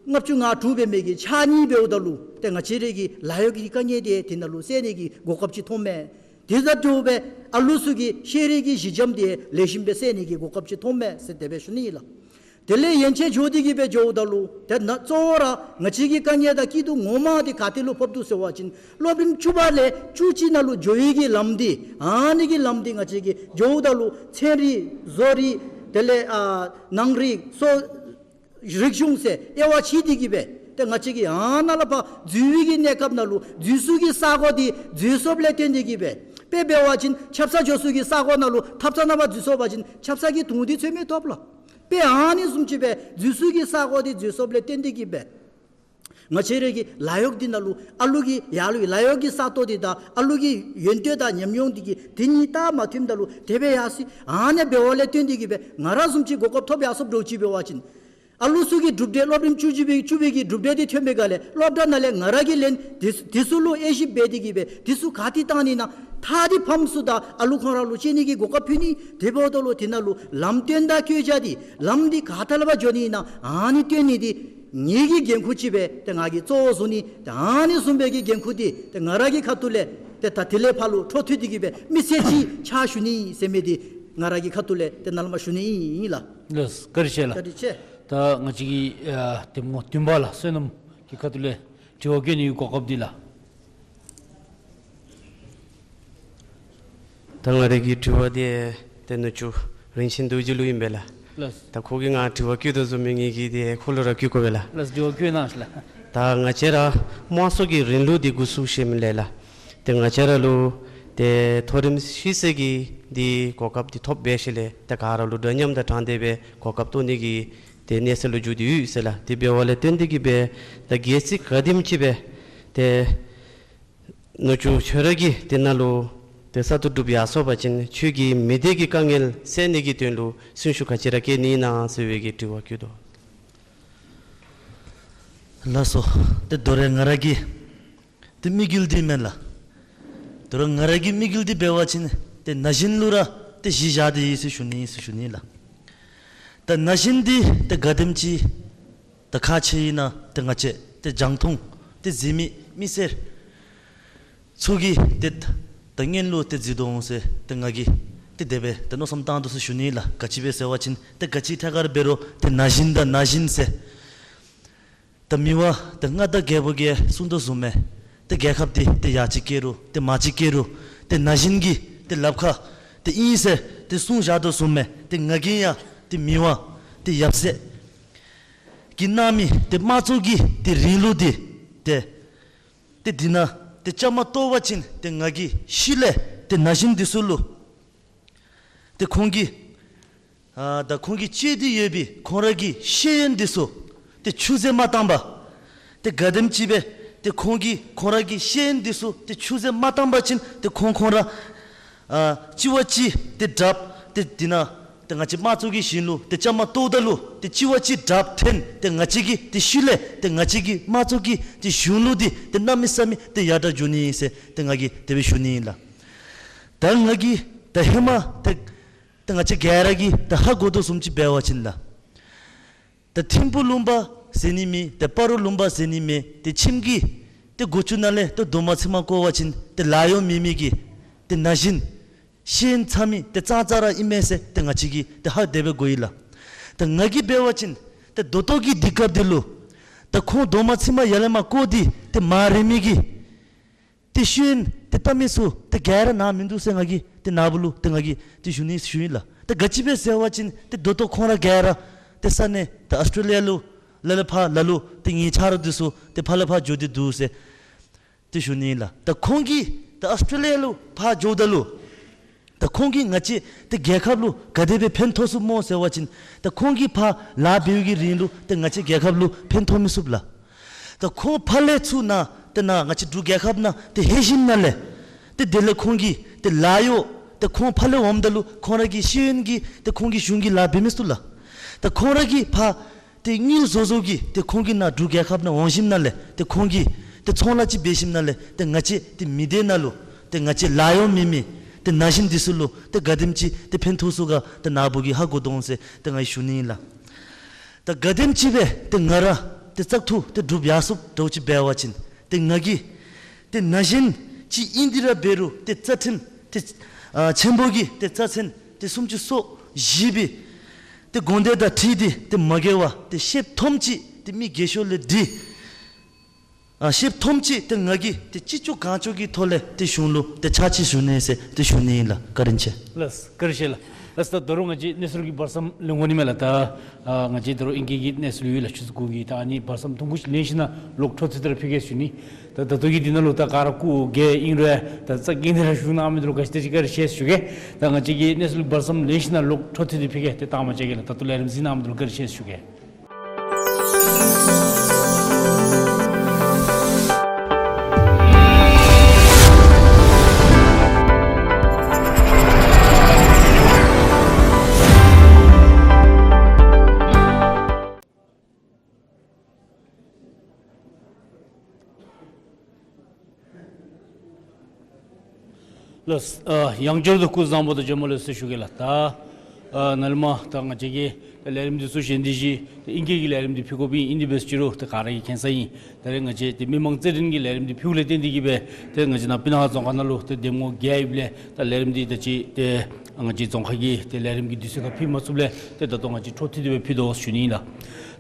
ལྔ་བཅུ་ང་དྲུག་འབད་མི་གི་ཕྱགས་སྙིགས་འབདཝ་ད་ལུ་ཏེ་ང་བཅས་ར་གི་ལཱ་གཡོག་གི་དཀའ་ངལ་འདི་དེ་ནང་ལུ་སེལ་ནི་གི་གོ་སྐབས་ཅིག་ཐོབ་མས། དེ་དང་འདྲཝ་སྦེ་ཨ་ལུ་ཚུ་གི་ཤེས་རིག་གི་གཞི་འགྱམ་འདི་ལེགས་ཤོམ་སྦེ་སེལ་ནི་གི་གོ་སྐབས་ཅིག་ཐོབ་མས་ཟེར་དེ་སྦེ་ཞུ་ནི་ཨིན་ལགས། དེ་ལས་ཡན་ཆད་འགྱོ་སྟེ་གིས་སྦེ་འགྱོཝ་ད་ལུ་ཏེ་ནཱ་གཙོ་བོ་ར་ང་བཅས་ཀྱི་དཀའ་ངལ་དང་སྐྱིད་སྡུག་ངོ་མ་འདི་ག་ཏེ་ལུ་ཕོགཔ་འདུག་ཟེར་བ་ཅིན་སློབ་རིམ་བཅུ་པ་ལས་བཅུ་གཅིག་ནང་ལུ་འགྱོ་བའི་གི་ལམ་འདི་ཨ་ནི་གི་ལམ་འདི་ང་བཅས་ཀྱིས་འགྱོཝ་ད་ལུ་ཚན་རིག་བཟོ་རིག་དེ་ལས་ཨ་ནང་རིག་སོ་རིག་གཞུང་ཟེར་དབྱེ་བ་ཕྱེ་སྟེ་གིས་སྦེ་ཏེ་ང་བཅས་ཀྱིས་ཨ་ནཱ་ལས་ཕར་འཛུལ་བའི་གི་གནས་སྐབས་ནང་ལུ་འཛུལ་སའི་གི་ས་གོ་འདི་འཛོལ་སོངམ་ལས་བརྟེན་ཏེ་གིས་སྦེ་དཔེ་འབད་བ་ཅིན་ཆབ་གསང་འགྱོ་སའི་གི་ས་གོ་ནང་ལུ་ཐབ་ཚང་ནང་ཕར་འཛུལ་སོང་པ་ཅིན་ཆབ་གསང་གི་དུང་འདི་ཚོད་མི་ཐོབ་ལགས། དཔེ་ཨ་ནི་བཟུམ་ཅིག་སྦེ་འཛུལ་སའི་གི་ས་གོ་འདི་འཛོལ་སོངམ་ལས་བརྟེན་ཏེ་གིས་སྦེ་ང་བཅས་ར་གི་ལཱ་གཡོག་འདི་ནང་ལུ་ཨ་ལུ་གི་ཡར་ལུ་ལཱ་གཡོག་གི་ས་སྟོང་འདི་དང་ཨ་ལུ་གི་ཡོན་ཏན་དང་ཉམས་མྱོང་འདི་གི་དེ་གཉིས་ད་མ་མཐུནམ་ད་ལུ་དེ་སྦེ་ཡར་སོ་ཡི། ཨ་ནི་འབདཝ་ལས་བརྟེན་ཏེ་གིས་སྦེ་ང་ར་བཟུམ་ཅིག་གོ་སྐབས་ཐོབ་ཡར་སོངམ་འདྲཝ་ཅིག་འབད་བ་ཅིན་ཨ་ལུ་ཚུ་གི་གྲུབ་འབྲས་སློབ་རིམ་བཅུ་གཅིག་པའི་བཅུ་པའི་གི་གྲུབ་འབྲས་འདི་ཐོན་པའི་སྒང་ལས་སློབ་གྲྭ་ནང་ལས་ང་ར་གིས་ལེན་དེ་དེ་ཚུ་ལུ་དབྱེ་ཞིབ་འབད་དེ་གིས་སྦེ་དེ་ཚུ་ག་ཏེ་བཏང་ནི་ཨིན་ན་ཐག་འདི་ཕམ་ཚུགསཔ་ད་ཨ་ལུ་ཁོང་ར་ལུ་སྤྱོད་ནི་གི་གོ་སྐབས་ཕུལ་ནི། དེ་འབདཝ་ད་ལུ་དེ་ནང་ལུ་ལམ་སྟོན་དང་བཀོད་རྒྱ་འདི་ལམ་འདི་ག་ཏེ་ལས་ཕར་འགྱོ་ནི་ཨིན་ན་ཨ་ནི་སྟོན་ནི་འདི་ངེ་གི་འགན་ཁུར་ཅིག་སྦེ་ཏེ་ང་གིས་གཙོ་བོ་བཟུང་ནི། ཏེ་ཨ་ནི་བཟུམ་སྦེ་གི་འགན་ཁུར་འདི་ཏེ་ང་ར་གི་ཁ་ཐུག་ལས་ཏེ་ད་དེ་ལས་ཕར་ལུ་འཕྲོ་མཐུད་དེ་གིས་སྦེ་མི་ཚེ་གཅིག་ཕྱག་ཞུ་ནི་ཟེར་མི་འདི་ང་ར་གི་ཁ་ཐུག་ལས་ཏེ་ནཱ་ལས་མར་ཞུ་ནི་ཨིན་ལགས། ལགས་སོ། བཀའ་དྲིན་ཆེ་ལགས། བཀའ་དྲིན་ཆེ། ད་ང་བཅས་ཀྱི་ཨ་འདེམས་ངོ་བདུན་པ་ལགས་བསོད་ནམས་ཀྱི་ཁ་ཐུག་ལས་དྲི་བ་བཀོད་ནི་གི་གོ་སྐབས་འདི་ལགས། ད་ང་རའི་གི་དྲི་བ་འདི་ཏེ་ནུ་གཅུང་རིན་ཆེན་རྡོ་རྗེ་ལུ་ཨིན་པས་ལགས། ལགས། ད་ཁོ་གིས་ང་དྲི་བ་བཀོད་དོ་བཟུམ་སྦེ་ངེ་གིས་ཏེ་ཁོ་ལུ་ར་བཀོད་དགོ་པས་ལགས། ལགས་སོ། དྲི་བ་བཀོད་གནང་ལགས། ད་ང་བཅས་ར་དམངས་གཙོ་གི་རིང་ལུགས་འདི་འགོ་བཙུགས་ཞིནམ་ལས་ལགས། ཏེ་ང་བཅས་ར་ལུ་ཏེ་མཐོ་རིམ་ཤེས་ཚད་ཀྱི་འདི་གོ་སྐབས་འདི་ཐོབ་འབད་ཞིནམ་ལས་ཏེ་ག་ར་ལུ་འདྲ་མཉམ་དང་དྲང་བདེན་སྦེ་གོ་སྐབས་ཐོབ་ནི་གི་ཏེ་གནས་ཚད་ལུ་འགྱོ་སྟེ་ཡོད་ཟེར་ལགས། དེ་འབདཝ་ལས་བརྟེན་ཏེ་གིས་སྦེ་ད་གལ་སྲིད་ག་དེམ་ཅིག་སྦེ་ཏེ་ནུ་གཅུང་ཁྱོད་ར་གིས་དེ་ནང་ལུ་ ཏེ་གསར་དུ་སྒྲུབ་ཡར་སོང་པ་ཅིན་ཁྱོད་ཀྱིས་མི་སྡེ་གི་དཀའ་ངལ་སེལ་ནི་གི་དོན་ལུ་སེམས་ཤུགས་ག་ཅི་ར་བསྐྱེད་ནི་ཨིན་ན་ཟེར་བའི་གི་དྲི་བ་བཀོད་དོ། ལགས་སོ། ཏེ་དོ་རུང་ང་ར་གི་ཏེ་དམིགས་ཡུལ་འདི་མེན་ལགས། དོ་རུང་ང་ར་གི་དམིགས་ཡུལ་འདི་འབད་བ་ཅིན་ཏེ་ན་གཞོན་ལུ་ར་ཏེ་གཞི་བཞག་སྟེ་ཨིན་ཟེར་ཞུ་ནི་ཨིན་ཟེར་ཞུ་ནི་ལགས། ད་ན་གཞོན་འདི་ཏེ་ག་དེམ་ཅིག་ད་ཁག་ཆེ་ཨིན་ན་ཏེ་ང་བཅས་ཏེ་རྒྱང་མཐོང་ཏེ་གཟིགས་མི་མི་སེར་ཚུ་གིས་ཏེ་ད་སྔོན་ལུ་ཏེ་གཟིགས་དོ་འོང་ཟེར་ཏེ་ང་གིས་ཏེ་དེ་སྦེ་ཏེ་མནོ་བསམ་བཏང་དོ་ཟེར་ཞུ་ནི་ལགས། ག་ཅི་སྦེ་ཟེར་བ་ཅིན་ཏེ་ག་ཅི་ཐད་ཁར་འབད་རུང་ཏེ་ན་གཞོན་དང་ན་གཞོན་ཟེར་ད་མི་དབང་ཏེ་མངའ་བདག་རྒྱལ་པོ་གིས་གསུང་དོ་བཟུམ་སྦེ་ཏེ་རྒྱལ་ཁབ་འདི་ཏེ་ཡར་ཅིག་བསྐྱལ་རུང་ཏེ་མར་ཅིག་བསྐྱལ་རུང་ཏེ་ན་གཞོན་གྱི་ཏེ་ལགཔ་ཁར་ཏེ་ཨིན་ཟེར་ཏེ་གསུང་བཞག་དོ་བཟུམ་སྦེ་ཏེ་ང་གིས་ཡང་ཏེ་མི་དབང་ཏེ་ཡབ་སྲས་ཀྱིས་གནང་མི་ཏེ་དམངས་གཙོ་གི་ཏེ་རིང་ལུགས་འདི་ཏེ་ཏེ་འདི་ནང་ཏེ་བཅའ་མར་གཏོགས་པ་ཅིན་ཏེ་ང་གིས་ཤུལ་ལས་ཏེ་ན་གཞོན་འདི་ཚུ་ལུ་ཏེ་ཁོང་གིས་ཨ་ད་ཁོང་གིས་སྤྱོད་དེ་ཡོད་པའི་ཁོང་ར་གི་ཤེས་ཡོན་འདི་ཚུ་ཏེ་ཆུད་ཟོས་མ་བཏང་པར་ཏེ་ག་དེམ་ཅིག་སྦེ་ཏེ་ཁོང་གིས་ཁོང་ར་གི་ཤེས་ཡོན་འདི་ཚུ་ཏེ་ཆུད་ཟོས་མ་བཏང་པ་ཅིན་ཏེ་ཁོང་ཁོང་ར་ཨ་གཅིག་བ་གཅིག་ཏེ་དྲགཔ་ཏེ་འདི་ནང་ཏེ་ང་བཅས་དམངས་གཙོ་གི་གཞུང་ལུ་ཏེ་བཅའ་མར་གཏོགས་ད་ལུ་ཏེ་གཅིག་བ་གཅིག་དྲགཔ་འཐོན་ཏེ་ང་བཅས་ཀྱི་ཏེ་ཤུལ་ལས་ཏེ་ང་བཅས་ཀྱི་དམངས་གཙོ་གི་ཏེ་གཞུང་ལུགས་འདི་ཏེ་གནམ་མེད་ས་མེད་ཏེ་ཡར་དྲག་འགྱོ་ནི་ཨིན་ཟེར་ཏེ་ང་གིས་དེ་སྦེ་ཞུ་ནི་ཨིན་ལགས། ད་ང་གིས་ད་ཧེ་མ་ཏེ་ཏེ་ང་བཅས་ག་ར་གིས་ད་ཧ་གོ་དོ་བཟུམ་ཅིག་འབད་བ་ཅིན་ལགས། ད་ཐིམ་ཕུག་ལུང་པ་ཟེར་ནི་མེད། ད་སྤ་རོ་ལུང་པ་ཟེར་ནི་མེད། ཏེ་ཁྱིམ་གྱི་ཏེ་སྒོ་ཅུང་ནང་ལས་ཏེ་རྡོག་མ་ཚིག་མ་བརྐོ་བ་ཅིན་ཏེ་ལཱ་གཡོག་མེད་མི་གི་ཏེ་ན་གཞོན་ཤེས་ཡོན་ཚང་མི་ཏེ་ཙང་ཙང་ར་ཨིན་མས་ཟེར་ཏེ་ང་བཅས་ཀྱིས་ཏེ་ཧ་དེ་སྦེ་གོ་ཡི་ལགས། ད་ང་གིས་འབད་བ་ཅིན་ཏེ་ད་ལྟོ་གི་དུས་སྐབས་འདི་ལུ་ད་ཁོང་རྡོག་མ་ཚིག་མ་ཡར་ལས་མར་བརྐོ་སྟེ་ཏེ་མ་རན་མི་གི་ཏེ་ཤེས་ཡོན་ཏེ་ལྟ་མི་ཚུ་ཏེ་ག་ར་ནཱ་མིན་འདུག་ཟེར་ང་གིས་ཏེ་ནཱ་བུ་ལུ་ཏེ་ང་གིས་ཏེ་ཞུ་ནི་ཞུ་ཡི་ལགས། ཏེ་ག་ཅི་སྦེ་ཟེར་བ་ཅིན་ཏེ་ད་ལྟོ་ཁོང་ར་ག་ར་ཏེ་ས་གནས་ཏེ་ཨཱོས་ཊྲེ་ལི་ཡ་ལུ་ལ་ལུ་ཕར་ལ་ལུ་ཏེ་ངེའི་ཆ་རོགས་འདི་ཚུ་ཏེ་ཕར་ལས་ཕར་འགྱོ་སྟེ་འདུག་ཟེར་ཏེ་ཞུ་ནི་ལགས། ད་ཁོང་གིས་ད་ཨཱོས་ཊྲེ་ལི་ཡ་ལུ་ཕར་འགྱོཝ་ད་ལུ་ད་ཁོང་གིས་ང་བཅས་ཏེ་རྒྱལ་ཁབ་ལུ་ག་དེ་སྦེ་ཕན་ཐོགས་ཚུགས་སྨོ་ཟེར་བ་ཅིན་ད་ཁོང་གིས་ཕར་ལཱ་འབདཝ་གི་རིང་ལུ་ཏེ་ང་བཅས་རྒྱལ་ཁབ་ལུ་ཕན་ཐོགས་མི་ཚུགས་ལགས། ད་ཁོང་ཕར་ལས་ཚུར་ནཱ་ཏེ་ནཱ་ང་བཅས་འབྲུག་རྒྱལ་ཁབ་ནང་ཏེ་ལྷོད་ཞིནམ་ལས་ཏེ་དེ་ལས་ཁོང་གིས་ཏེ་ལཱ་གཡོག་ཏེ་ཁོང་ཕར་ལས་འོངམ་ད་ལུ་ཁོང་ར་གི་ཤེས་ཡོན་གྱིས་ཏེ་ཁོང་གིས་གཞུང་གི་ལཱ་འབད་མི་ཚུགས་ལགས། ད་ཁོང་ར་གིས་ཕར་ཏེ་དངུལ་བཟོ་བཟོཝ་གིས་ཏེ་ཁོང་གིས་ནཱ་འབྲུག་རྒྱལ་ཁབ་ནང་འོང་ཞིནམ་ལས་ཏེ་ཁོང་གིས་ཏེ་ཚོང་ལཱ་ཅིག་འབད་ཞིནམ་ལས་ཏེ་ང་བཅས་ཏེ་མི་སྡེ་ནང་ལུ་ཏེ་ང་བཅས་ལཱ་གཡོག་མེད་མི་ཏེ་ན་གཞོན་འདི་ཚུ་ལུ་ཏེ་ག་དེམ་ཅིག་ཏེ་ཕན་ཐོགས་ཚུགས་ག་ཏེ་ནཱ་བུ་གིས་ཧ་གོ་དོ་འོང་ཟེར་ཏེ་ང་གིས་ཞུ་ནི་ཨིན་ལགས། ད་ག་དེམ་ཅིག་སྦེ་ཏེ་ང་ར་ཏེ་བཙག་འཐུ་ཏེ་སྒྲུབ་ཡར་སོངམ་འདྲཝ་ཅིག་འབད་བ་ཅིན་ཏེ་ང་གིས་ཏེ་ན་གཞོན་ཅིག་ཨིན་ཏེ་ར་འབད་རུང་ཏེ་རྩ་ཁྲིམས་ཏེ་ཨ་ཆེན་པོ་གི་ཏེ་རྩ་ཚན་ཏེ་སུམ་ཅུ་སོ་བཞི་པའི་ཏེ་དགོངས་དོན་དང་འཁྲིལ་ཏེ་ཏེ་མ་འགལ་བར་ཏེ་ཤེསཔ་མཐོངམ་ཅིག་ཏེ་མི་རྒས་ཤོས་ལས་འདྲིས་ཨ་ཤེསཔ་མཐོངམ་ཅིག་ཏེ་ང་གིས་ཏེ་ཅི་ལྕོགས་གང་ལྕོགས་ཀྱི་ཐོག་ལས་ཏེ་གཞུང་ལུ་ཏེ་ཕྱག་ཕྱིད་ཞུ་ནི་ཟེར་ཏེ་ཞུ་ནི་ཨིན་ལགས། བཀའ་དྲིན་ཆེ། ལགས་བཀའ་དྲིན་ཆེ་ལགས། ལགས་ད་ད་རུང་ང་བཅས་གནས་ཚུལ་གྱི་བར་མཚམས་ལེན་དགོ་ནི་མས་ལགས། ད་ཨ་ང་བཅས་ད་རུང་ཨིང་སྐད་ཀྱི་གནས་ཚུལ་ཡོད་ལགས། ཆུ་ཚོད་དགུ་གི་ད་ཨ་ནི་བར་མཚམས་ཐུང་ཀུ་ཅིག་ལེན་ཞིནམ་ལས་ལོག་འཕྲོ་མཐུད་དེ་ར་ཕུལ་གེ་ཞུ་ནི། ད་ད་ལྟོ་གི་འདི་ནང་ལུ་ད་ག་ར་སྐུ་རྒས་ཨིན་རུང་ད་རྩ་འགེངས་ཏེ་ར་བཞུགས་གནང་མི་འདི་ལུ་ག་ཅི་ཏེ་ཅིག་བཀའ་དྲིན་ཆེ་ཞུ་གེ། ད་ང་བཅས་ཀྱི་གནས་ཚུལ་གྱི་བར་མཚམས་ལེན་ཞིནམ་ལས་ལོག་འཕྲོ་མཐུད་དེ་ཕུལ་གེ། ཏེ་ལྟག་མ་བཅད་གེ་ལགས། ད་ལྟོ་ལས་རིམ་གཟིགས་གནང་མི་འདི་ལུ་བཀའ་དྲིན་ཆེ་ཞུ་གེ། ལགས་ཨ་ཡང་བསྐྱར་དུ་སྐུ་གཟུགས་བཟང་པོ་དང་བྱོན་པ་ལེགས་སོ་ཞུ་གེ་ལགས། ད་ཨ་ནཱ་ལས་མར་ད་ང་བཅས་ཀྱིས་ད་ལས་རིམ་འདི་ཚུ་གཞན་འདི་བཞིན་ད་ཨིང་སྐད་ཀྱི་ལས་རིམ་འདི་ཕུལ་དགོཔ་ཨིན། ཨིན་དེ་འབད་རུང་ད་ག་ར་གིས་མཁྱེན་ས་ཨིན། ད་རེས་ང་བཅས་ཏེ་མི་མང་རྩོད་འགྲན་གྱི་ལས་རིམ་འདི་ཕུལཝ་ལས་བརྟེན་ཏེ་གིས་སྦེ་ཏེ་ང་བཅས་ནཱ་སྤུ་ན་ཁ་རྫོང་ཁག་ནང་ལུ་ཏེ་གདམ་ངོ་བརྒྱད་ཡོདཔ་ལས་ད་ལས་རིམ་འདི་ད་ཅི་ཏེ་ང་བཅས་རྫོང་ཁག་གི་ཏེ་ལས་རིམ་གྱི་དུས་ཚོད་ཁར་ཕུལ་མ་ཚུགསཔ་ལས་ཏེ་ད་ལྟོ་ང་བཅས་འཕྲོ་མཐུད་དེ་སྦེ་ཕུལ་དོ་ཞུ་ནི་ཨིན་ལགས།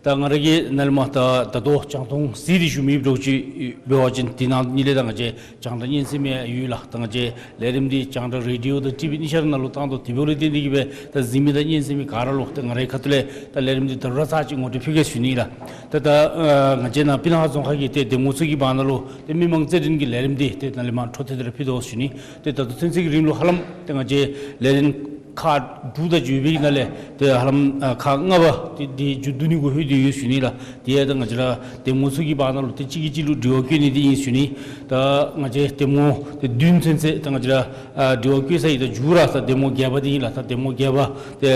ད་ང་ར་གིས་ནཱ་ལས་མར་ད་ད་ལྟོ་རྒྱང་མཐོང་གཟིགས་ཏེ་བཞུགས་མི་འདི་ཚུ་ཅིག་འབད་བ་ཅིན་དེ་ནང་ལས་ད་ང་བཅས་རྒྱང་བསྒྲགས་སྙན་གསན་མི་ཡོད་ལགས། ད་ང་བཅས་ལས་རིམ་འདི་རྒྱང་བསྒྲགས་རེ་ཌི་ཡོ་དང་ཊི་ཝི་གཉིས་ཆ་ར་ནང་ལུ་བཏང་དོ། དེ་འབདཝ་ལས་བརྟེན་ཏེ་གིས་སྦེ་ད་གཟིགས་མི་དང་སྙན་གསན་མི་ག་ར་ལུ་ད་ང་རའི་ཁ་ཐུག་ལས་ད་ལས་རིམ་འདི་ད་ར་ཚར་ཅིག་ངོ་སྤྲོད་ཕུལ་གེ་ཞུ་ནི་ཨིན་ལགས། ད་ད་ཨ་ང་བཅས་ནཱ་སྤུ་ན་ཁ་རྫོང་ཁག་གི་ཏེ་གདམ་ངོ་ཚུ་གི་བར་ན་ལུ་ཏེ་མི་མང་རྩོད་འགྲན་གྱི་ལས་རིམ་འདི་ཏེ་ནཱ་ལས་མར་འཕྲོ་མཐུད་དེ་ར་ཕུལ་དོ་ཞུ་ནི། ཏེ་ད་ལྟོ་ཚུན་ཚོད་ཀྱི་རིང་ལུ་ཧ་ལམ་ཏེ་ང་བཅས་ལས་རིམ་ ཁག་དྲུག་དང་བརྗོད་པའི་ནང་ལས་ཏེ་ཧ་ལམ་ཨ་ཁག་ལྔ་པ་དེ་དེ་མཇུག་བསྡུ་ནི་གུ་ལྷོད་དེ་ཡོད་ཞུ་ནི་ལགས། དེ་ཡང་ད་ང་བཅས་ར་གདམ་ངོ་ཚུ་གི་བར་ན་ལུ་ཏེ་གཅིག་གིས་གཅིག་ལུ་དྲི་བ་བཀོད་ནི་དེ་ཨིན་ཞུ་ནི། ད་ང་བཅས་གདམ་ངོ་དེ་བདུན་ཚུན་ཚོད་ད་ང་བཅས་ར་ཨ་དྲི་བ་བཀོད་ཚར་ཡི། ད་མཇུག་ར་ད་གདམ་ངོ་བརྒྱད་པ་དེ་ཨིན་ལགས། ད་གདམ་ངོ་བརྒྱད་པ་དེ་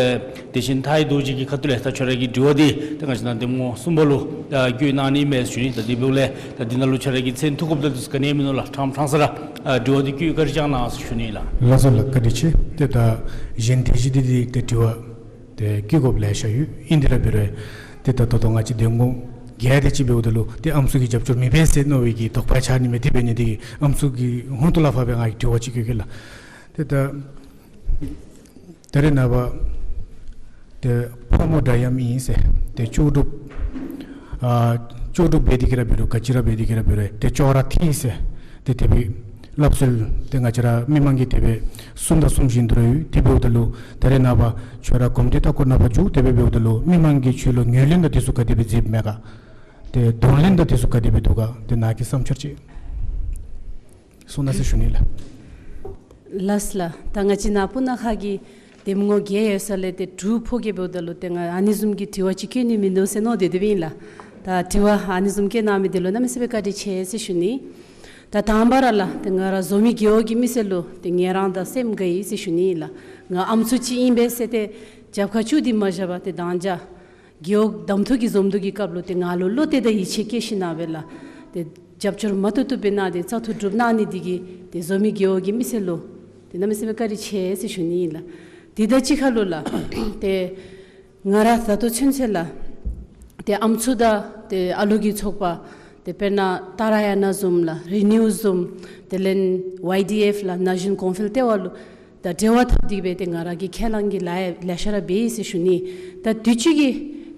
དེ་བཞིན་མཐའི་རྡོ་རྗེ་གི་ཁ་ཐུག་ལས་ད་ཁྱོད་ར་གི་དྲི་བ་དེ་ད་ང་བཅས་ནཱ་གདམ་ངོ་གསུམ་པ་ལུ་ཨ་བཀོད་གནང་ནི་མས་ཞུ་ནི། ད་དེ་འབདཝ་ལས་ད་འདི་ནང་ལུ་ཁྱོད་ར་གི་མཚན་ཐོ་དགོཔ་དང་འདི་ཚུ་ག་ནི་ཡང་མིན་ནུག་ལགས། ཕྲང་ཕྲང་ས་ར་ཨ་དྲི་བ་དེ་བཀོད་བཀའ་དྲིན་བསྐྱང་གནང་ཞུ་ནི་ལགས། ལགས་སོ་ལགས། བཀའ་དྲིན་ཆེ། ཏེ་ད་གཞན་དེ་བཞིན་དེ་དེ་ཏེ་དྲི་བ་ཏེ་བཀོད་དགོཔ་ལེ་ཤ་ཡོད། ཨིན་དེ་ར་འབད་རུང་ཏེ་ད་ད་ལྟོ་ང་བཅས་གདམ་ངོ་བརྒྱད་དེ་ཅིག་འབདཝ་ད་ལུ་ཏེ་ཨམ་སྲུ་གི་རྒྱབ་སྐྱོར་མེད་པས་ཟེར་མནོ་བའི་གི་དོགས་པ་ཆགས་ནི་མས། དེ་འབད་ནི་དེ་གིས་ཨམ་སྲུ་གི་ཧོང་ཏོ་ལ་ཕབ་སྦེ་ང་གིས་དྲི་བ་ཅིག་བཀོད་གེ་ལགས། ཏེ་ད་ད་རེས་ནངས་པ་ཏེ་ཕོ་མོ་འདྲ་མཉམ་ཨིན་ཟེར་ཏེ་ལྕོགས་གྲུབ་ཨ་ལྕོགས་གྲུབ་འབད་དེ་གི་ར་འབད་རུང་ག་ཅི་ར་འབད་དེ་གི་ར་འབད་རུང་ཏེ་ཅོག་ར་འཐད་ཟེར་ཏེ་དེ་སྦེ་སླབ་སྲོལ་ཏེ་ང་བཅས་ར་མི་མང་གིས་དེ་སྦེ་གསུངམ་དང་གསུང་བཞིན་དུ་ར་ཡོད། དེ་འབདཝ་ད་ལུ་ད་རེས་ནངས་པ་ཁྱོད་ར་གོམས་འདྲིས་ལྟ་སྐོར་ནང་ཕར་འགྱོ་དེ་སྦེ་འབདཝ་ད་ལུ་མི་མང་གིས་ཁྱོད་ལུ་ངོས་ལེན་དང་དེ་ཚུ་ག་དེ་སྦེ་མཛདཔ་མས་ག། ཏེ་གདོང་ལེན་དང་དེ་ཚུ་ག་དེ་སྦེ་འདུག་ག། ཏེ་ནཱ་གི་བསམ་འཆར་ཅིག་གསུང་གནང་ཟེར་ཞུ་ནི་ལགས། ལགས་ལགས། ད་ང་བཅས་ནཱ་སྤུ་ན་ཁ་གི་གདམ་ངོ་བརྒྱད་ཡོད་ས་ལས་ཏེ་དྲུག་ཕོ་སྐྱེས་འབདཝ་ད་ལུ་ཏེ་ང་ཨ་ནི་བཟུམ་གྱི་དྲི་བ་ཅིག་བཀོད་ནི་མིན་འདུག་ཟེར་མནོ་སྟེ་སྡོདཔ་ཨིན་ལགས། ད་དྲི་བ་ཨ་ནི་བཟུམ་བཀོད་གནང་མི་དེ་ལུ་གནམ་མེད་ས་མེད་བཀའ་དྲིན་ཆེ་ཟེར་ཞུ་ནི། ད་དང་པ་ར་ལགས་ཏེ་ང་ར་འཛོམས་མི་རྒེད་འོག་གི་མི་སེར་ལུ་ཏེ་ངལ་རངས་དང་སེམས་དགའ་ཡི་ཟེར་ཞུ་ནི་ལགས། ང་ཨམ་སྲུ་ཅིག་ཨིན་པས་ཟེར་ཏེ་རྒྱབ་ཁར་བཙུགས་ཏེ་མ་བཞག་པར་ཏེ་མདང་ཞག་རྒེད་འོག་གདམ་འཐུ་གི་འཛོམས་འདུ་གི་སྐབས་ལུ་ཏེ་ང་ལུ་བློ་གཏད་དང་ཡིད་ཆེས་བསྐྱེད་ཞིནམ་ལས་ལགས་ཏེ་རྒྱབ་སྐྱོར་མ་བཏུབ་བཏུབ་སྦེ་གནང་སྟེ་བཙག་འཐུ་གྲུབ་གནང་ནི་དེ་གིས་ཏེ་འཛོམས་མི་རྒེད་འོག་གི་མི་སེར་ལུ་ཏེ་གནམ་མེད་ས་མེད་བཀའ་དྲིན་ཆེ་ཟེར་ཞུ་ནི་ཨིན་ལགས། དེ་དང་གཅིག་ཁར་ལུ་ལགས་ཏེ་ང་ར་ད་ལྟོ་ཚུན་ཚོད་ལགས་ཏེ་ཨམ་སྲུ་དང་ཏེ་ཨ་ལུ་གི་ཚོགས་པ་ཏེ་དཔེར་ན་ཏཱ་ར་ཡ་ན་བཟུམ་ལགས་རི་ནིའུ་བཟུམ་དེ་ལས་ཝའི་ཌི་ཨེཕ་ལགས་ན་གཞོན་གོང་འཕེལ་ལྟེ་བ་ལུ་ད་འབྲེལ་བ་འཐབ་སྟེ་སྦེ་ཏེ་ང་ར་གིས་ཁས་བླངས་ཀྱི་ལཱ་ཡང་ལེ་ཤ་ར་འབད་ཡི་ཟེར་ཞུ་ནི། ད་དུས་ཅི་གི་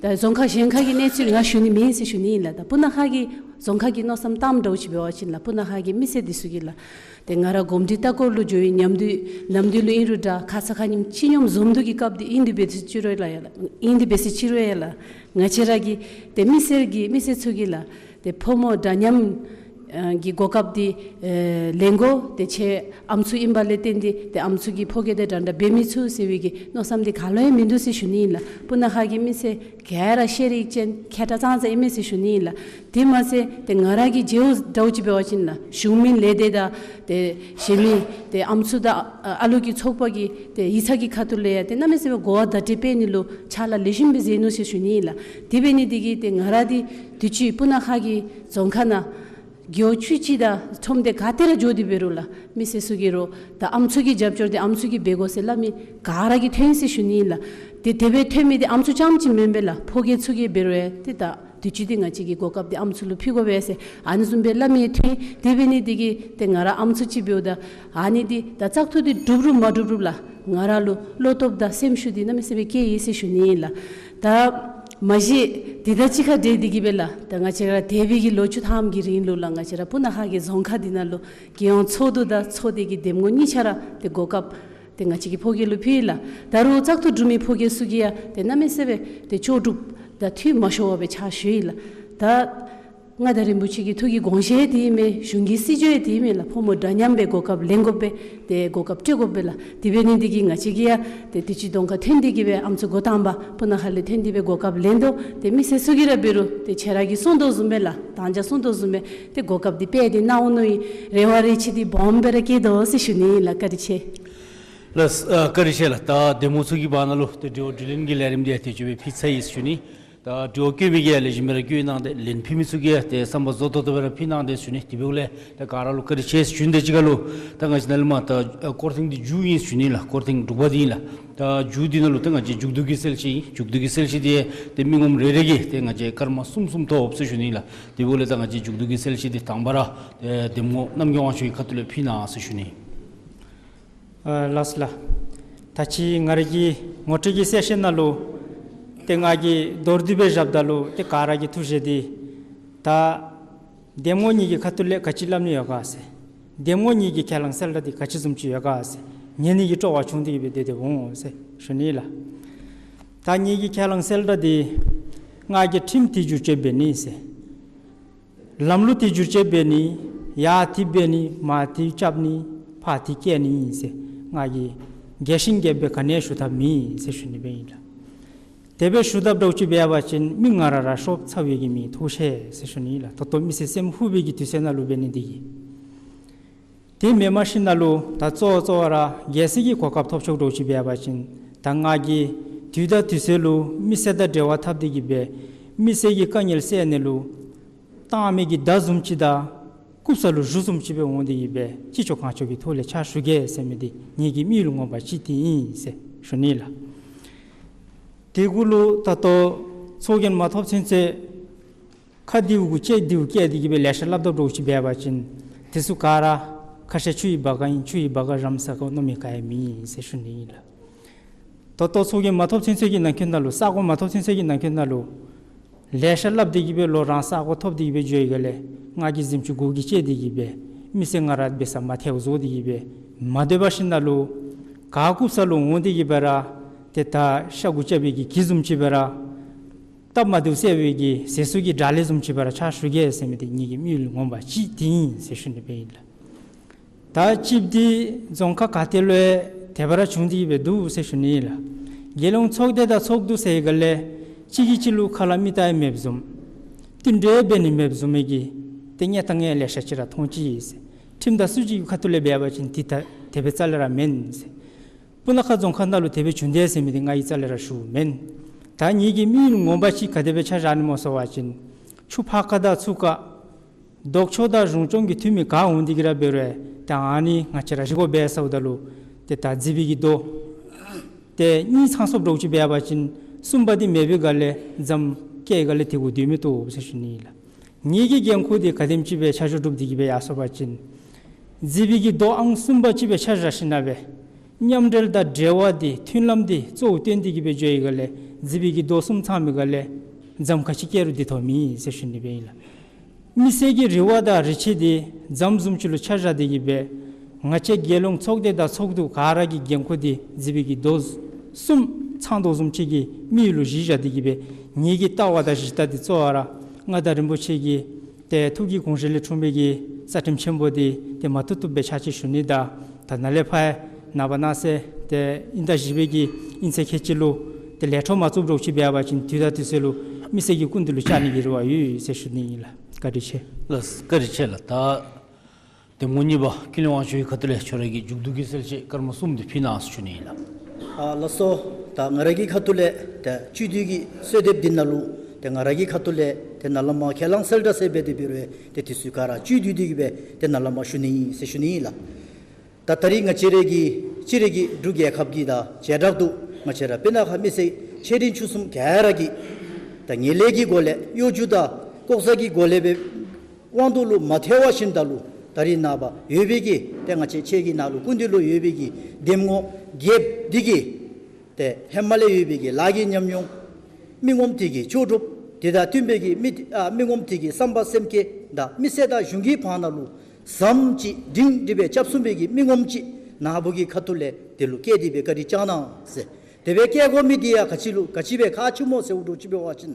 ད་རྫོང་ཁག་གཞན་ཁག་གི་གནས་ཚུལ་ང་ཞུ་ནི་མེད་ཟེར་ཞུ་ནི་ཨིན་ལགས། ད་སྤུ་ན་ཁ་གི་རྫོང་ཁག་གི་མནོ་བསམ་གཏངམ་འདྲཝ་ཅིག་འབད་བ་ཅིན་ལགས་སྤུ་ན་ཁ་གི་མི་སེར་འདི་ཚུ་གིས་ལགས་ཏེ་ང་ར་གོམས་འདྲིས་ལྟ་སྐོར་ལུ་འགྱོ་བའི་ཉིནམ་དུས་ལམ་དུས་ལུ་ཨིན་རུང་འདྲ་ཁ་ཙ་ཁ་ཉིནམ་སྤྱི་སྙོམས་འཛོམས་འདུ་གི་སྐབས་འདི་ཨིན་དེ་སྦེ་ཅིག་རུང་ཡང་ལགས་ཨིན་དེ་སྦེ་ཅིག་རུང་ཡང་ལགས་ང་བཅས་ར་གི་ཏེ་མི་སེར་གྱི་མི་སེར་ཚུ་གིས་ལགས་ཏེ་ཕོ་མོ་འདྲ་མཉམ་ཨ་གི་གོ་སྐབས་འདི་ཨེ་ལེན་དགོ། ཏེ་ཁྱེད་ཨམ་སྲུ་ཨིན་པ་ལས་བརྟེན་ཏེ་ཏེ་ཨམ་སྲུ་གིས་ཕོ་སྐྱེས་དང་འདྲན་འདྲ་འབད་མི་ཚུགས་ཟེར་བའི་གི་མནོ་བསམ་འདི་ག་ལུ་ཡང་མིན་འདུག་ཟེར་ཞུ་ནི་ཨིན་ལགས། སྤུ་ན་ཁ་གི་མི་སེར་ག་ར་ཤེས་རིག་ཅན་མཁས་དྲགས་ཙང་ཙ་ཨིན་མས་ཟེར་ཞུ་ནི་ཨིན་ལགས། དེ་མ་ཚད་ཏེ་ང་ར་གི་མཇལཝ་འདྲཝ་ཅིག་འབད་བ་ཅིན་ལགས་གཞུང་མིན་ལས་སྡེ་དང་ཏེ་གཞན་མི་ཏེ་ཨམ་སྲུ་དང་ཨ་ཨ་ལུ་གི་ཚོགས་པ་གི་ཏེ་ཡིག་ཚང་གི་ཁ་ཐུག་ལས་ཡང་ཏེ་གནམ་མེད་ས་མེད་གོ་བ་བརྡ་སྤྲོད་འབད་ནི་ལུ་ཕྱག་ལཱ་ལེགས་ཤོམ་སྦེ་མཛད་ནུག་ཟེར་ཞུ་ནི་ཨིན་ལགས། དེ་འབད་ནི་དེ་གིས་ཏེ་ང་ར་འདི་དུས་ཅི་སྤུ་ན་ཁ་གི་རྫོང་ཁག་ནང་རྒེད་འོག་བཅུ་གཅིག་དང་ཁྲོམ་སྡེ་ག་ཏེ་ར་འགྱོ་སྟེ་འབད་རུང་ལགས་མི་སེར་ཚུ་གིས་རོགས་ད་ཨམ་སྲུ་གི་རྒྱབ་སྐྱོར་འདི་ཨམ་སྲུ་གིས་འབད་དགོ་ཟེར་སླབ་མི་ག་ར་གིས་ཐོན་ཟེར་ཞུ་ནི་ཨིན་ལགས། ཏེ་དེ་སྦེ་ཐོན་མི་འདི་ཨམ་སྲུ་རྐྱངམ་ཅིག་མེན་པས་ལགས། ཕོ་སྐྱེས་ཚུ་གིས་འབད་རུང་ཡང་ཏེ་ད་དུས་ཅི་འདི་ང་བཅས་ཀྱི་གོ་སྐབས་འདི་ཨམ་སྲུ་ལུ་ཕུལ་དགོ་པས་ཟེར་ཨ་ནི་བཟུམ་སྦེ་སླབ་མི་ཐོན། དེ་འབད་ནི་དེ་གིས་ཏེ་ང་ར་ཨམ་སྲུ་ཅིག་འབདཝ་ད་ཨ་ནི་འདི་ད་བཙག་འཐུ་འདི་གྲུབ་རུང་མ་གྲུབ་རུང་ལགས་ང་ར་ལུ་བློ་སྟོབས་དང་སེམས་ཤུགས་འདི་གནམ་མེད་ས་མེད་བསྐྱེད་ཡི་ཟེར་ཞུ་ནི་ཨིན་ལགས། ད་མ་གཞི་དེ་དང་གཅིག་ཁར་འབྲེལ་ཏེ་གིས་སྦེ་ལགས་ད་ང་བཅས་ར་འདས་པའི་གི་ལོ་བཅུ་ཐམ་གྱི་རིང་ལུ་ལགས་ང་བཅས་ར་སྤུ་ན་ཁ་གི་རྫོང་ཁག་འདི་ནང་ལུ་རྒྱལ་ཡོངས་ཚོགས་འདུ་དང་ཚོགས་སྡེ་གི་གདམ་ངོ་གཉིས་ཆ་ར་ཏེ་གོ་སྐབས་ཏེ་ང་བཅས་ཀྱི་ཕོ་སྐྱེས་ལུ་ཕུལ་ཡི་ལགས། ད་རུང་བཙག་འཐུ་གྲུབ་མི་ཕོ་སྐྱེས་ཚུ་གིས་ཡང་ཏེ་གནམ་མེད་ས་མེད་སྦེ་ཏེ་ལྕོགས་གྲུབ་དང་འཐུས་མ་ཤོར་བར་སྦེ་ཕྱག་ཞུ་ཡི་ལགས། ད་མངའ་བདག་རིན་པོ་ཆེ་གི་ཐུགས་ཀྱི་དགོངས་བཞེད་དེ་ཨིན་མས། གཞུང་གི་སྲིད་བྱུས་དེ་ཨིན་མས་ལགས། ཕོ་མོ་འདྲ་མཉམ་སྦེ་གོ་སྐབས་ལེན་དགོ་པས། ཏེ་གོ་སྐབས་སྤྲོད་དགོ་པས་ལགས། དེ་འབད་ནི་དེ་གིས་ང་བཅས་ཀྱིས་ཡང་ཏེ་དུས་ཅི་གདོང་ཁར་ཐོན་ཏེ་གིས་སྦེ་ཨམ་སྲུ་འགོ་དང་པ་སྤུ་ན་ཁ་ལས་ཐོན་ཏེ་སྦེ་གོ་སྐབས་ལེན་དོ། ཏེ་མི་སེར་ཚུ་གིས་ར་འབད་རུང་ཏེ་ཁྱེད་ར་གིས་གསུང་དོ་བཟུམ་སྦེ་ལགས་མདང་ཞག་གསུང་དོ་བཟུམ་སྦེ་ཏེ་གོ་སྐབས་འདི་སྤེལ་ཏེ་གནང་འོང་མནོ་ཡི། རེ་བ་རེ་ཆེ་འདི་སྦོམ་སྦེ་ར་བསྐྱེད་དོ་ཟེར་ཞུ་ནི་ཨིན་ལགས། བཀའ་དྲིན་ཆེ། ལགས་ཨ་བཀའ་དྲིན་ཆེ་ལགས། ད་གདམ་ངོ་ཚུ་གི་བར་ན་ལུ་ཏེ་དྲི་བ་དྲིས་ལན་གྱི་ལས་རིམ་འདི་ཡང་དེ་ཅིག་སྦེ་ཕུལ་ཚར་ཡི་ཟེར་ཞུ་ནི། ད་དྲི་བ་བཀོད་མི་གིས་ཡང་ལེགས་ཤོམ་སྦེ་ར་བཀོད་གནང་སྟེ་ལན་ཕུལ་མི་ཚུ་གིས་ཡང་ཏེ་བསམ་པ་རྫོགས་ཏོག་ཏོ་སྦེ་ར་ཕུལ་གནང་སྟེ་ཟེར་ཞུ་ནི། དེ་འབདཝ་ལས་ད་ག་ར་ལུ་བཀའ་དྲིན་ཆེ་ཟེར་ཞུ་ནི། དེ་གཅིག་ཁར་ལུ་ད་ང་བཅས་ནཱ་ལས་མར་ད་ཨ་སྐོར་ཐེངས་འདི་མཇུག་ཨིན་ཟེར་ཞུ་ནི་ལགས། སྐོར་ཐེངས་དྲུག་པ་འདི་ཨིན་ལགས། ད་མཇུག་འདི་ནང་ལུ་ད་ང་བཅས་མཇུག་བསྡུ་གི་གསལ་བཤད་ཨིན། མཇུག་བསྡུ་གི་གསལ་བཤད་འདི་ཏེ་མི་ངོམ་རེ་རེ་གིས་ཏེ་ང་བཅས་སྐར་མ་གསུམ་གསུམ་ཐོབ་ཟེར་ཞུ་ནི་ལགས། དེ་འབདཝ་ལས་ད་ང་བཅས་མཇུག་བསྡུ་གི་གསལ་བཤད་འདི་དང་པ་ར་ཨེ་གདམ་ངོ་རྣམ་རྒྱལ་དབང་ཕྱུག་གི་ཁ་ཐུག་ལས་ཕུལ་གནང་ཟེར་ཞུ་ནི། ཨ་ལགས་ལགས། ད་ཅི་ང་རའི་གི་ངོ་སྤྲོད་ཀྱི་གསལ་བཤད་ནང་ལུ་ཏེ་ང་གིས་མདོར་བསྡུས་སྦེ་བཞགཔ་ད་ལུ་ཏེ་ག་ར་གིས་ཐུགས་བཞེད་འདི་ད་གདམ་ངོ་གཉིས་ཀྱི་ཁ་ཐུག་ལས་ག་ཅི་སླབ་ནི་ཡོད་ག་ཟེར། གདམ་ངོ་གཉིས་ཀྱི་ཁས་བླངས་གསལ་བསྒྲགས་འདི་ག་ཅི་བཟུམ་ཅིག་ཡོད་ག་ཟེར་ཉན་ནི་གི་སྤྲོ་བ་བྱུང་སྟེ་གིས་སྦེ་སྡོད་དེ་འོང་ཟེར་ཞུ་ནི་ལགས། ད་ངེ་གི་ཁས་བླངས་གསལ་བསྒྲགས་འདི་ང་གིས་ཁྲིམས་འདི་བསྒྱུར་བཅོས་འབད་ནི་ཟེར། ལམ་ལུགས་འདི་བསྒྱུར་བཅོས་འབད་ནི། ཡར་འཐུས་འབད་ནི། མར་འཐུས་རྐྱབ་ནི། ཕར་འཐུས་བཀལ་ནི་ཨིན་ཟེར་ང་གིས་ རྒྱས་ཤིང་རྒྱསཔ་སྦེ་ག་ནི་ཡང་ཞུ་ཐབས་མེད་ཟེར་ཞུ་ནི་སྦེ་ཨིན་ལགས། དེ་སྦེ་ཞུ་དཔ་འདྲཝ་ཅིག་འབད་བ་ཅིན་མི་ང་ར་ར་ཤོབ་ཚ་བའི་གི་མི་ཐུགས་ཆེ་ཟེར་ཞུ་ནི་ཨིན་ལགས། ད་ལྟོ་མི་སེར་སེམས་ཧུབ་པའི་གི་དུས་ཚོད་ནང་ལུ་འབད་ནི་འདི་གིས། དེ་མེན་མ་ཤེས་ན་ལུ་ད་གཙོ་བོ་གཙོ་བོ་ར་རྒྱལ་སྲིད་ཀྱི་གོ་སྐབས་ཐོབ་ཆོག་འདྲཝ་ཅིག་འབད་བ་ཅིན་ད་ང་གིས་དུས་དང་དུས་ཚོད་ལུ་མི་སེར་དང་འབྲེལ་བ་འཐབ་སྟེ་གི་སྦེ་མི་སེར་གྱི་དཀའ་ངལ་སེལ་ནི་ལུ་བཏང་མི་གི་མདའ་བཟུམ་ཅིག་དང་རྐུབ་ས་ལུ་གཞུ་བཟུམ་ཅིག་སྦེ་འོང་སྟེ་གི་སྦེ་ཅི་ལྕོགས་གང་ལྕོགས་ཀྱི་ཐོག་ལས་ཕྱག་ཞུ་གེ་ཟེར་མི་འདི་ངེ་གི་དམིགས་ཡུལ་ངོ་མ་ཅིག་འདི་ཨིན་ཟེར་ཞུ་ནི་ལགས། དེ་གུ་ལུ་ད་ལྟོ་ཚོགས་རྒྱན་མ་ཐོབ་ཚུན་ཚོད་ཁ་བདེཝ་གུ་ལྕེ་བདེཝ་བཀལ་ཏེ་གི་སྦེ་ལེ་ཤ་སླབ་དཔ་འདྲཝ་ཅིག་འབད་བ་ཅིན་དེ་ཚུ་ག་ར་ཁ་ཤས་ཆུ་ཡི་བ་ག་ཨིན། ཆུ་ཡི་བ་ག་རམ་ས་གོ་མནོ་མི་ག་ཡང་མེད་ཟེར་ཞུ་ནི་ཨིན་ལགས། ད་ལྟོ་ཚོགས་རྒྱན་མ་ཐོབ་ཚུན་ཚོད་ཀྱི་ནང་འཁོད་ནང་ལུ་ས་གོ་མ་ཐོབ་ཚུན་ཚོད་ཀྱི་ནང་འཁོད་ནང་ལུ་ལེ་ཤ་སླབ་སྟེ་གི་སྦེ་ལོག་རང་ས་གོ་ཐོབ་སྟེ་གི་སྦེ་འགྱོ་བའི་སྒང་ལས་ང་གིས་གཟིམ་ཅུང་གུ་གིས་བཅད་དེ་གི་སྦེ་མི་སེར་ང་ར་འབད་ས་མ་ཐལཝ་བཟོ་སྟེ་གི་སྦེ་མ་སྡོད་པར་ཞིནམ་ལས་ག་རྐུབ་ས་ལུ་འོང་སྟེ་གི་སྦེ་ར་ཏེ་ད་ཤ་གུ་རྐྱབ་པའི་གི་གི་བཟུམ་ཅིག་སྦེ་ར་སྟབས་མ་བདེཝ་སེལ་བའི་གི་ཟས་སུ་གི་དགྲ་ལས་བཟུམ་ཅིག་སྦེ་ར་ཕྱག་ཞུ་གེ་ཟེར་མི་འདི་ངེ་གི་དམིགས་ཡུལ་ངོ་མ་ཅིག་འདི་ཨིན་ཟེར་ཞུ་ནི་སྦེ་ཨིན་ལགས། ད་ཅིག་འདི་རྫོང་ཁག་ག་ཏེ་ལུ་ཡང་དེ་སྦེ་ར་བྱུང་སྟེ་གི་སྦེ་འདུག་ཟེར་ཞུ་ནི་ཨིན་ལགས། རྒྱལ་ཡོངས་ཚོགས་སྡེ་དང་ཚོགས་འདུ་ཟེར་བའི་སྒང་ལས་གཅིག་གིས་གཅིག་ལུ་ཁ་སླབ་མི་ལྟ་ཡང་མེདཔ་བཟུམ་བསྟུན་གྲོས་འབད་ནི་མེདཔ་བཟུམ་མའི་གི་ཏེ་ཉེས་དང་ཉེས་ལེ་ཤ་ཅིག་ར་མཐོང་ཅི་ཟེར། ཁྲིམས་དང་སྲིད་བྱུས་ཀྱི་ཁ་ཐུག་ལས་འབད་བ་ཅིན་འདི་ད་དེ་སྦེ་རྩ་ལས་ར་མེན་ཟེར། སྤུ་ན་ཁ་རྫོང་ཁག་ནང་ལུ་དེ་སྦེ་བྱུང་དེས་ཟེར་མི་འདི་ང་གིས་རྩ་ལས་ར་ཞུཝ་མེན། ད་ངེ་གི་དམིགས་ཡུལ་ངོ་མ་ཅིག་ག་དེ་སྦེ་ཆ་བཞག་ནི་སྨོ་ཟེར་བ་ཅིན་ཆུ་ཕར་ཁ་དང་ཚུར་ཁ་ལྡོག་ཕྱོགས་དང་གཞུང་སྐྱོང་གི་འཐུས་མི་ག་འོང་སྟེ་གི་ར་འབད་རུང་ད་ཨ་ནི་ང་བཅས་ར་གཞིས་འགོ་འབད་ཟེརཝ་ད་ལུ་ཏེ་ད་མཛེས་པའི་གི་རྡོ་ཏེ་གཉིས་ཚང་སོངམ་འདྲཝ་ཅིག་འབད་བ་ཅིན་གསུམ་པ་འདི་མེད་པའི་སྒང་ལས་རྫམ་བཀལ་སྒང་ལས་དེ་གུ་སྡོད་མི་བཏུབ་ཟེར་ཞུ་ནི་ཨིན་ལགས། ངེ་གི་འགན་ཁུར་འདི་ག་དེམ་ཅིག་སྦེ་ཆ་འཇོག་གྲུབ་སྟེ་གི་སྦེ་ཡར་སོང་པ་ཅིན་མཛེས་པའི་གི་རྡོ་ཨང་གསུམ་པ་ཅིག་སྦེ་ཆ་བཞག་ཞིནམ་ལས་མཉམ་འབྲེལ་དང་འབྲེལ་བ་འདི་མཐུན་ལམ་འདི་གཙོ་བོ་བཏོན་ཏེ་གི་སྦེ་འགྱོ་བའི་སྒང་ལས་མཛེས་པའི་གི་རྡོ་གསུམ་ཚང་མི་སྒང་ལས་རྫམ་ག་ཅི་བཀལ་རུང་འདི་ཐོག་མེད་ཟེར་ཞུ་ནི་སྦེ་ཨིན་ལགས། མི་སེར་གྱི་རེ་བ་དང་རེ་ཆེ་འདི་རྫམ་བཟུམ་ཅིག་ལུ་ཆ་བཞག་སྟེ་གི་སྦེ་ང་བཅས་རྒྱལ་ཡོངས་ཚོགས་སྡེ་དང་ཚོགས་འདུ་ག་ར་གི་འགན་ཁུར་འདི་མཛེས་པའི་གི་རྡོ་གསུམ་ཚང་དོ་བཟུམ་ཅིག་གི་དམིགས་ཡུལ་ལུ་གཞི་བཞག་སྟེ་གི་སྦེ་ངེ་གི་ལྟ་བ་དང་གཞི་བལྟ་འདི་གཙོ་བོ་ར་མངའ་བདག་རིན་པོ་ཆེ་གི་ཏེ་ཐུགས་ཀྱི་དགོངས་བཞེད་ལས་འཁྲུངས་པའི་གི་རྩ་ཁྲིམས་ཆེན་པོ་འདི་ཏེ་མ་བཏུབ་བཏུབ་སྦེ་ཕྱག་ཕྱིད་ཞུ་ནི་དང་ད་ནཱ་ལས་ཕར་ནངས་པ་གནངས་ཚེ་ཏེ་དབྱིན་ཟླ་བཞི་པའི་གི་དབྱིན་ཚེས་ཁལ་གཅིག་ལུ་ཏེ་ལས་འཕྲོ་མ་བཙུགས་འདྲཝ་ཅིག་འབད་བ་ཅིན་དུས་དང་དུས་ཚོད་ལུ་མི་སེར་གྱི་སྐུ་མདུན་ལུ་བཅར་ནི་གི་རེ་བ་ཡོད་ཟེར་ཞུ་ནི་ཨིན་ལགས། བཀའ་དྲིན་ཆེ། ལགས་བཀའ་དྲིན་ཆེ་ལགས། ད་གདམ་ངོ་གཉིས་པ་ཀུན་ལེགས་དབང་ཕྱུག་གི་ཁ་ཐུག་ལས་ཁྱོད་ར་གི་མཇུག་བསྡུ་གི་གསལ་བཤད་སྐར་མ་གསུམ་འདི་ཕུལ་གནང་ཟེར་ཞུ་ནི་ཨིན་ལགས། ཨ་ལགས་སོ། ད་ང་ར་གི་ཁ་ཐུག་ལས་ད་བཅུད་བསྡུས་ཀྱི་གསོལ་འདེབས་འདི་ནང་ལུ་ཏེ་ང་ར་གི་ཁ་ཐུག་ལས་ཏེ་ནཱ་ལས་མར་ཁས་བླངས་གསལ་བསྒྲགས་ཟེར་འབད་དེ་འབད་རུང་ཏེ་དེ་ཚུ་ག་ར་བཅུད་བསྡུས་ཏེ་གི་སྦེ་ཏེ་ནཱ་ལས་མར་ཞུ་ནི་ཨིན་ཟེར་ཞུ་ནི་ཨིན་ལགས། ད་ད་རིས་ང་བཅས་ར་གི་སྤྱིར་གྱི་འབྲུག་རྒྱལ་ཁབ་ཀྱི་དང་བྱེ་བྲག་ཏུ་ང་བཅས་ར་སྤུ་ན་ཁ་མི་སེར་ཆེ་འབྲིང་ཆུང་གསུམ་ག་ར་གི་ད་ངན་ལྷད་ཀྱི་སྒོ་ལས་གཡོ་སྒྱུ་དང་ལྐོག་ཟ་གི་སྒོ་ལས་སྦེ་དབང་དུ་ལུ་མ་ཐལ་བར་ཞིནམ་ད་ལུ་ད་རིས་ནངས་པ་ཡོད་པའི་གི་ཏེ་ང་བཅས་ཁྱེད་ཀྱི་ནང་ལུ་སྐུ་མདུན་ལུ་ཡོད་པའི་གི་གདམ་ངོ་བརྒྱད་འདི་གིས་ཏེ་ཧེ་མ་ལས་ཡོད་པའི་གི་ལཱ་གི་ཉམས་མྱོང་མི་ངོམ་དེ་གི་ལྕོགས་གྲུབ་དེ་དང་བསྟུན་པའི་གི་མི་ཨ་མི་ངོམ་དེ་གི་བསམ་པ་སེམས་བསྐྱེད་དང་མི་སེར་དང་གཞུང་གི་བར་ན་ལུ་ཟམ་ཅིག་སྒྲིང་སྒྲི་སྦེ་རྐྱབ་ཚུགས་པའི་གི་མི་ངོམ་ཅིག་ནཱ་བུ་གི་ཁ་ཐུག་ལས་དེ་ལུ་བཀལ་ཏེ་སྦེ་བཀའ་དྲིན་བསྐྱང་གནང་ཟེར། དེ་སྦེ་བཀལ་དགོ་མི་འདི་ཡང་ག་ཅི་ལུ་ག་ཅི་སྦེ་ཁག་ཆེ་སྨོ་ཟེརཝ་འདྲཝ་ཅིག་འབད་བ་ཅིན་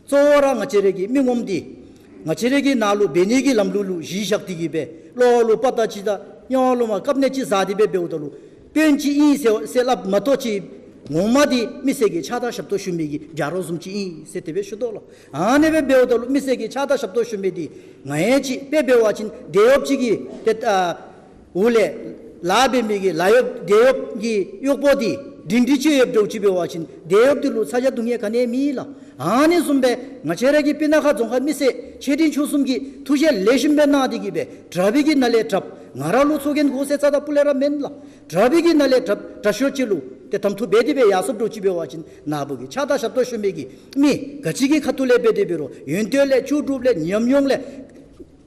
གཙོ་བོ་ར་ང་བཅས་ར་གི་མི་ངོམ་འདི་ང་བཅས་ར་གི་ནཱ་ལུ་འབད་ནི་གི་ལམ་ལུགས་ལུ་གཞི་བཞག་སྟེ་གི་སྦེ་བློ་ལུ་དཔའ་རྟགས་ཅིག་དང་གཉའ་ལུ་མ་དཀའ་གནད་ཅིག་བཟའ་སྟེ་སྦེ་འབདཝ་ད་ལུ་དཔོན་ཅིག་ཨིན་ཟེར་ཟེར་སླབ་མ་གཏོགས་ཅིག་ངོ་མ་འདི་མི་སེར་གྱི་ཕྱག་དང་ཞབས་ཏོག་ཞུ་མི་གི་ཇ་རོགས་བཟུམ་ཅིག་ཨིན་ཟེར་དེ་སྦེ་ཞུ་དོ་ལགས། ཨ་ནེ་སྦེ་འབདཝ་ད་ལུ་མི་སེར་གྱི་ཕྱག་དང་ཞབས་ཏོག་ཞུ་མི་འདི་ང་ཡང་ཅིག་དཔེ་འབད་བ་ཅིན་དེད་གཡོགཔ་ཅིག་གི་ཏེ་ཨ་འོག་ལས་ལཱ་འབད་མི་གི་ལཱ་གཡོགཔ་དེད་གཡོགཔ་གི་གཡོག་པོ་འདི་སྒྲིང་སྒྲི་ཅིག་ཡོདཔ་འདྲཝ་ཅིག་འབད་བ་ཅིན་དེད་གཡོགཔ་འདི་ལུ་ཚ་གྱང་སྡུག་བསྔལ་ག་ནི་ཡང་མེད་ལགས། ཨ་ནི་བཟུམ་སྦེ་ང་བཅས་ར་གི་སྤུ་ན་ཁ་རྫོང་ཁག་མི་སེར་ཆེ་འབྲིང་ཆུང་གསུམ་གྱིས་ཐུགས་རྗེ་ལེགས་ཤོམ་སྦེ་གནང་སྟེ་གི་སྦེ་དྲག་པའི་གི་ནང་ལས་དྲགཔ་ང་ར་ལུ་ཚོགས་རྒྱན་དགོ་ཟེར་རྩ་དང་སྤུ་ལས་ར་མེན་ལགས། དྲག་པའི་གི་ནང་ལས་དྲགཔ་དྲག་ཤོས་ཅིག་ལུ་ཏེ་གདམ་འཐུ་འབད་དེ་སྦེ་ཡར་སོངམ་འདྲཝ་ཅིག་འབད་བ་ཅིན་ནཱ་བུ་གི་ཕྱག་དང་ཞབས་ཏོག་ཞུ་མི་གི་མི་ག་ཅི་གི་ཁ་ཐུག་ལས་འབད་དེ་འབད་རུང་ཡོན་ཏན་ལས་ལྕོགས་གྲུབ་ལས་ཉམས་མྱོང་ལས་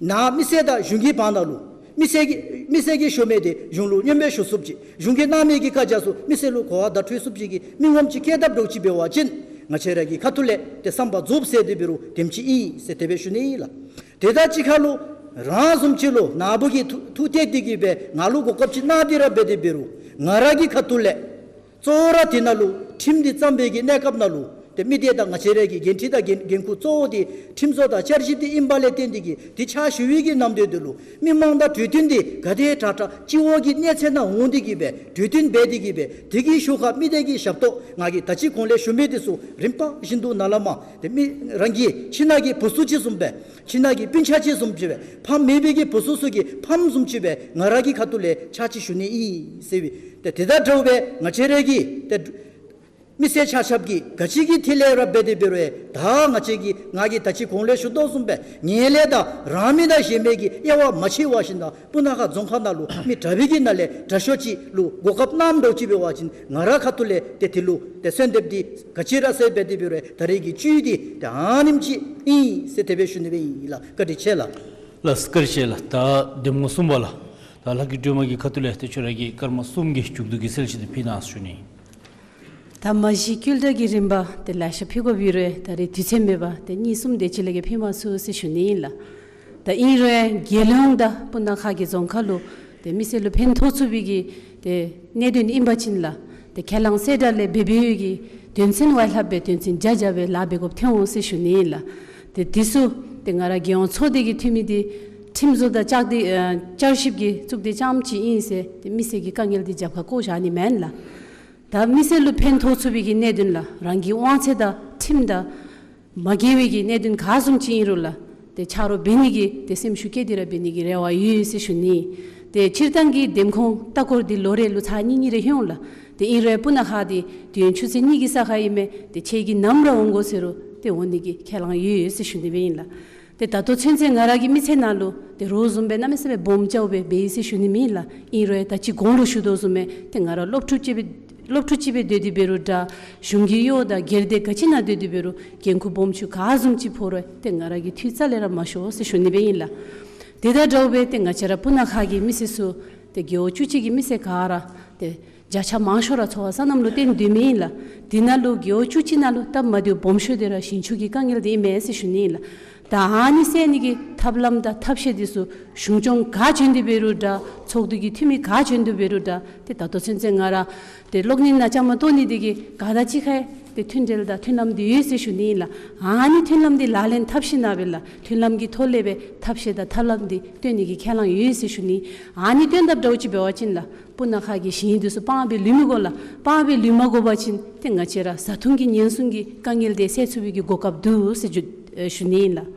ནཱ་མི་སེར་དང་གཞུང་གི་བར་ན་ལུ་མི་སེར་གྱི་མི་སེར་གྱིས་ཞུ་མི་འདི་གཞུང་ལུ་སྙན་སྦེ་ཞུ་ཚུགསཔ་ཅིག་གཞུང་གིས་གནང་མི་གི་བཀའ་རྒྱ་ཚུ་མི་སེར་ལུ་གོ་བ་བརྡ་སྤྲོད་ཚུགསཔ་ཅིག་གི་མི་ངོམ་ཅིག་བསྐྱལ་དཔ་འདྲཝ་ཅིག་འབད་བ་ཅིན་ང་བཅས་ར་གི་ཁ་ཐུག་ལས་ཏེ་བསམ་པ་རྫོགསཔ་ཟེར་དེ་འབད་རུང་དེམ་ཅིག་ཨིན་ཟེར་དེ་སྦེ་ཞུ་ནི་ཨིན་ལགས། དེ་དང་གཅིག་ཁར་ལུ་རང་བཟུམ་ཅིག་ལུ་ནཱ་བུ་གིས་ཐུགས་ཐུགས་གཏད་དེ་གི་སྦེ་ང་ལུ་གོ་སྐབས་ཅིག་གནང་སྟེ་ར་འབད་དེ་འབད་རུང་ང་ར་གི་ཁ་ཐུག་ལས་གཙོ་བོ་ར་དེ་ནང་ལུ་ཁྲིམས་འདི་བརྩམས་པའི་གི་གནས་སྐབས་ནང་ལུ་ ཏེ་མི་སྡེ་དང་ང་བཅས་རའི་གི་འགན་འཁྲི་དང་འགན་འགན་ཁུར་གཙོ་བོ་འདི་ཁྲིམས་བཟོ་དང་བསྐྱར་ཞིབ་འདི་ཨིན་པ་ལས་བརྟེན་ཏེ་གིས་འདི་ཕྱག་ཞུ་བའི་གི་ནམ་དུས་འདི་ལུ་མི་མང་དང་གྲོས་བསྟུན་འདི་ག་དེ་དྲག་དྲག་སྤྱི་བོ་གི་གནས་ཚད་ནང་འོང་སྟེ་གིས་སྦེ་གྲོས་བསྟུན་འབད་དེ་གིས་སྦེ་དེ་གི་ཤུལ་ཁར་མི་སྡེ་གི་ཞབས་ཏོག་ང་གིས་ད་ཅི་གོང་ལས་ཞུ་མི་འདི་ཚུ་རིམ་པ་བཞིན་དུ་ནཱ་ལས་མར་ཏེ་མི་རང་གི་ཁྱིམ་ནང་གི་བུ་ཚུ་ཅིག་བཟུམ་སྦེ་ཁྱིམ་ནང་གི་སྤུན་ཆ་ཅིག་བཟུམ་ཅིག་སྦེ་ཕམ་མེད་པའི་གི་བུ་ཚུ་ཚུ་གི་ཕམ་བཟུམ་ཅིག་སྦེ་ང་ར་གི་ཁ་ཐུག་ལས་ཕྱག་ཕྱིད་ཞུ་ནི་ཨིན་ཟེར་བའི་ཏེ་དེ་དང་འདྲཝ་སྦེ་ང་བཅས་རའི་གི་ཏེ་མི་སེར་ཆ་ཁྱབ་ཀྱིས་ག་ཅི་གི་ཐད་ལས་ར་འབད་དེ་འབད་རུང་ད་ང་བཅས་ཀྱིས་ང་གིས་ད་ཅི་གོང་ལས་ཞུ་དོ་བཟུམ་སྦེ་ངན་ལྷད་དང་རང་མོས་དང་གཞན་མོས་ཀྱི་དབྱེ་བ་མ་ཕྱེ་བ་བཞིན་དུ་སྤུ་ན་ཁ་རྫོང་ཁག་ནང་ལུ་མི་དྲག་པའི་གི་ནང་ལས་དྲག་ཤོས་ཅིག་ལུ་གོ་སྐབས་གནངམ་འདྲཝ་ཅིག་འབད་བ་ཅིན་ང་ར་ཁ་ཐུག་ལས་ཏེ་དེ་ལུ་ཏེ་གསོལ་འདེབས་འདི་ག་ཅི་ར་ཟེར་འབད་དེ་འབད་རུང་ད་རེས་ཀྱི་བཅུད་འདི་ཏེ་ཨ་ནེམ་ཅིག་ཨིན་ཟེར་དེ་སྦེ་ཞུ་ནི་སྦེ་ཨིན་ལགས། བཀའ་དྲིན་ཆེ་ལགས། ལགས་སོ། བཀའ་དྲིན་ཆེ་ལགས། ད་གདམ་ངོ་གསུམ་པ་ལགས། ད་ལྷ་སྐྱིད་སྒྲོལ་མ་གི་ཁ་ཐུག་ལས་ཏེ་ཁྱོད་ར་གི་སྐར་མ་གསུམ་གྱི་མཇུག་བསྡུ་གི་གསལ་བཤད་འདི་ཕུལ་གནང་ཟེར་ཞུ་ནི། ད་མ་གཞི་བསྐུལ་བསྒྲགས་ཀྱི་རིམ་པ་ཏེ་ལེ་ཤ་ཕུལ་དགོཔ་ཡོད་རུང་ད་རེས་དུས་ཚོད་མེད་པར་ཏེ་གཉིས་གསུམ་དེ་ཅིག་ལས་བརྒལ་ཕུལ་མ་ཚུགས་ཟེར་ཞུ་ནི་ཨིན་ལགས། ད་ཨིན་རུང་རྒྱལ་ཡོངས་དང་སྤུ་ན་ཁ་གི་རྫོང་ཁག་ལུ་ཏེ་མི་སེར་ལུ་ཕན་ཐོགས་ཚུགས་པའི་གི་ཏེ་གནད་དོན་ཨིན་པ་ཅིན་ལགས། ཏེ་ཁས་བླངས་གསལ་བསྒྲགས་ལས་འབད་འབདཝ་གི་དོན་ཚན་བ་ལྷགཔ་སྦེ་དོན་ཚན་བརྒྱ་བརྒྱ་སྦེ་ལཱ་འབད་དགོཔ་ཐོན་འོང་ཟེར་ཞུ་ནི་ཨིན་ལགས། ཏེ་དེ་ཚུ་ཏེ་ང་ར་རྒྱལ་ཡོངས་ཚོགས་སྡེ་གི་འཐུས་མི་འདི་ཁྲིམས་བཟོ་དང་བསྐྱར་འདི་ཨ་བསྐྱར་ཞིབ་ཀྱི་གཙུག་སྡེ་རྐྱངམ་ཅིག་ཨིན་ཟེར་ཏེ་མི་སེར་གྱི་དཀའ་ངལ་འདི་རྒྱབ་ཁར་བཀོ་བཞག་ནི་མེན་ལགས། ད་མི་སེར་ལུ་ཕན་ཐོགས་ཚུགས་པའི་གི་གནད་དོན་ལགས། རང་གི་དབང་ཚད་དང་ཁྲིམས་དང་མ་འགལ་བའི་གི་གནད་དོན་ག་བཟུམ་ཅིག་ཨིན་རུང་ལགས། ཏེ་ཆ་རོགས་འབད་ནི་གི་ཏེ་སེམས་ཤུགས་བསྐྱེད་དེ་ར་འབད་ནི་གི་རེ་བ་ཡོད་ཟེར་ཞུ་ནི། ཏེ་སྤྱིར་བཏང་གི་འདེམས་ཁོངས་ལྟ་སྐོར་འདི་ལོ་རེ་ལུ་ཚར་གཉིས་གཉིས་རེ་ལྷོད་འོང་ལགས། ཏེ་ཨིན་རུང་སྤུ་ན་ཁ་འདི་དུས་ཡུན་ཆུ་ཚོད་གཉིས་ཀྱི་ས་ཁར་ཨིན་མས། ཏེ་ཁྱེད་ཀྱིས་ནམ་ར་འོང་དགོ་ཟེར་རུང་ཏེ་འོང་ནི་གི་ཁས་བླངས་ཡོད་ཟེར་ཞུ་ནི་སྦེ་ཨིན་ལགས། ཏེ་ད་ལྟོ་ཚུན་ཚོད་ང་ར་གི་མི་ཚེ་ནང་ལུ་ཏེ་རོགས་བཟུམ་སྦེ་གནམ་མེད་ས་མེད་སྦོམ་ཅིག་སྦེ་འབད་ཡི་ཟེར་ཞུ་ནི་མེན་ལགས། ཨིན་རུང་ད་ཅི་གོང་ལུ་ཞུ་དོ་བཟུམ་སྦེ་ཏེ་ང་ར་སློབ་ཕྲུག་ཅིག་སྦེ་སློབ་ཕྲུག་ཅིག་སྦེ་སྡོད་དེ་འབད་རུང་འདྲ། གཞུང་གི་གཡོག་དང་སྒེར་སྡེ་ག་ཅི་ནང་སྡོད་དེ་འབད་རུང་འགན་ཁུར་སྦོམ་ཆུང་ག་བཟུམ་ཅིག་ཕོག་རུང་ཏེ་ང་ར་གིས་འཐུས་རྩ་ལས་ར་མ་ཤོར་ཟེར་ཞུ་ནི་སྦེ་ཨིན་ལགས། དེ་དང་འདྲཝ་སྦེ་ཏེ་ང་བཅས་ར་སྤུ་ན་ཁ་གི་མི་སེར་ཚུ་ཏེ་རྒེད་འོག་བཅུ་གཅིག་གི་མི་སེར་ག་ར་ཏེ་བརྒྱ་ཆ་མང་ཤོས་ར་ཚོ་བ་སོ་ནམ་ལུ་བརྟེན་སྡོད་མི་ཨིན་ལགས། དེ་ནང་ལུ་རྒེད་འོག་བཅུ་གཅིག་ནང་ལུ་སྟབས་མ་བདེཝ་སྦོམ་ཤོས་འདི་ར་ཞིང་ཆུ་གི་དཀའ་ངལ་འདི་ཨིན་མས་ཟེར་ཞུ་ནི་ཨིན་ལགས། ད་ཨ་ནི་སེལ་ནི་གི་ཐབས་ལམ་དང་ཐབས་ཤེས་འདི་ཚུ་གཞུང་སྐྱོང་ག་བྱོན་ཏེ་འབད་རུང་འདྲ། ཚོགས་འདུ་གི་འཐུས་མི་ག་བྱོན་ཏེ་འབད་རུང་འདྲ། ཏེ་ད་ལྟོ་ཚུན་ཚོད་ང་ར་ཏེ་གློག་བརྙན་ནང་བཅའ་མར་གཏོགས་ནི་འདི་གིས་ག་དང་གཅིག་ཁར་ཏེ་མཐུན་འབྲེལ་དང་མཐུན་ལམ་འདི་ཡོད་ཟེར་ཞུ་ནི་ཨིན་ལགས། ཨ་ནི་མཐུན་ལམ་འདི་ལག་ལེན་འཐབ་ཞིནམ་ལས་སྦེ་ལགས་མཐུན་ལམ་གྱི་ཐོག་ལས་སྦེ་ཐབས་ཤེས་དང་ཐབས་ལམ་འདི་སྟོན་ནི་གི་ཁས་བླངས་ཡོད་ཟེར་ཞུ་ནི། ཨ་ནི་སྟོན་དཔ་འདྲཝ་ཅིག་འབད་བ་ཅིན་ལགས་སྤུ་ན་ཁ་གི་ཞིང་འདི་ཚུ་སྤང་སྦེ་ལུས་མི་དགོ་ལགས། སྤང་སྦེ་ལུས་མ་དགོ་པ་ཅིན་ཏེ་ང་བཅས་ར་བཟའ་འཐུང་གི་ཉེན་སྲུང་གི་དཀའ་ངལ་འདི་སེལ་ཚུགས་པའི་གི་གོ་སྐབས་འདུག་ཟེར་ཞུ་ཨེ་ཞུ་ནི་ཨིན་ལགས།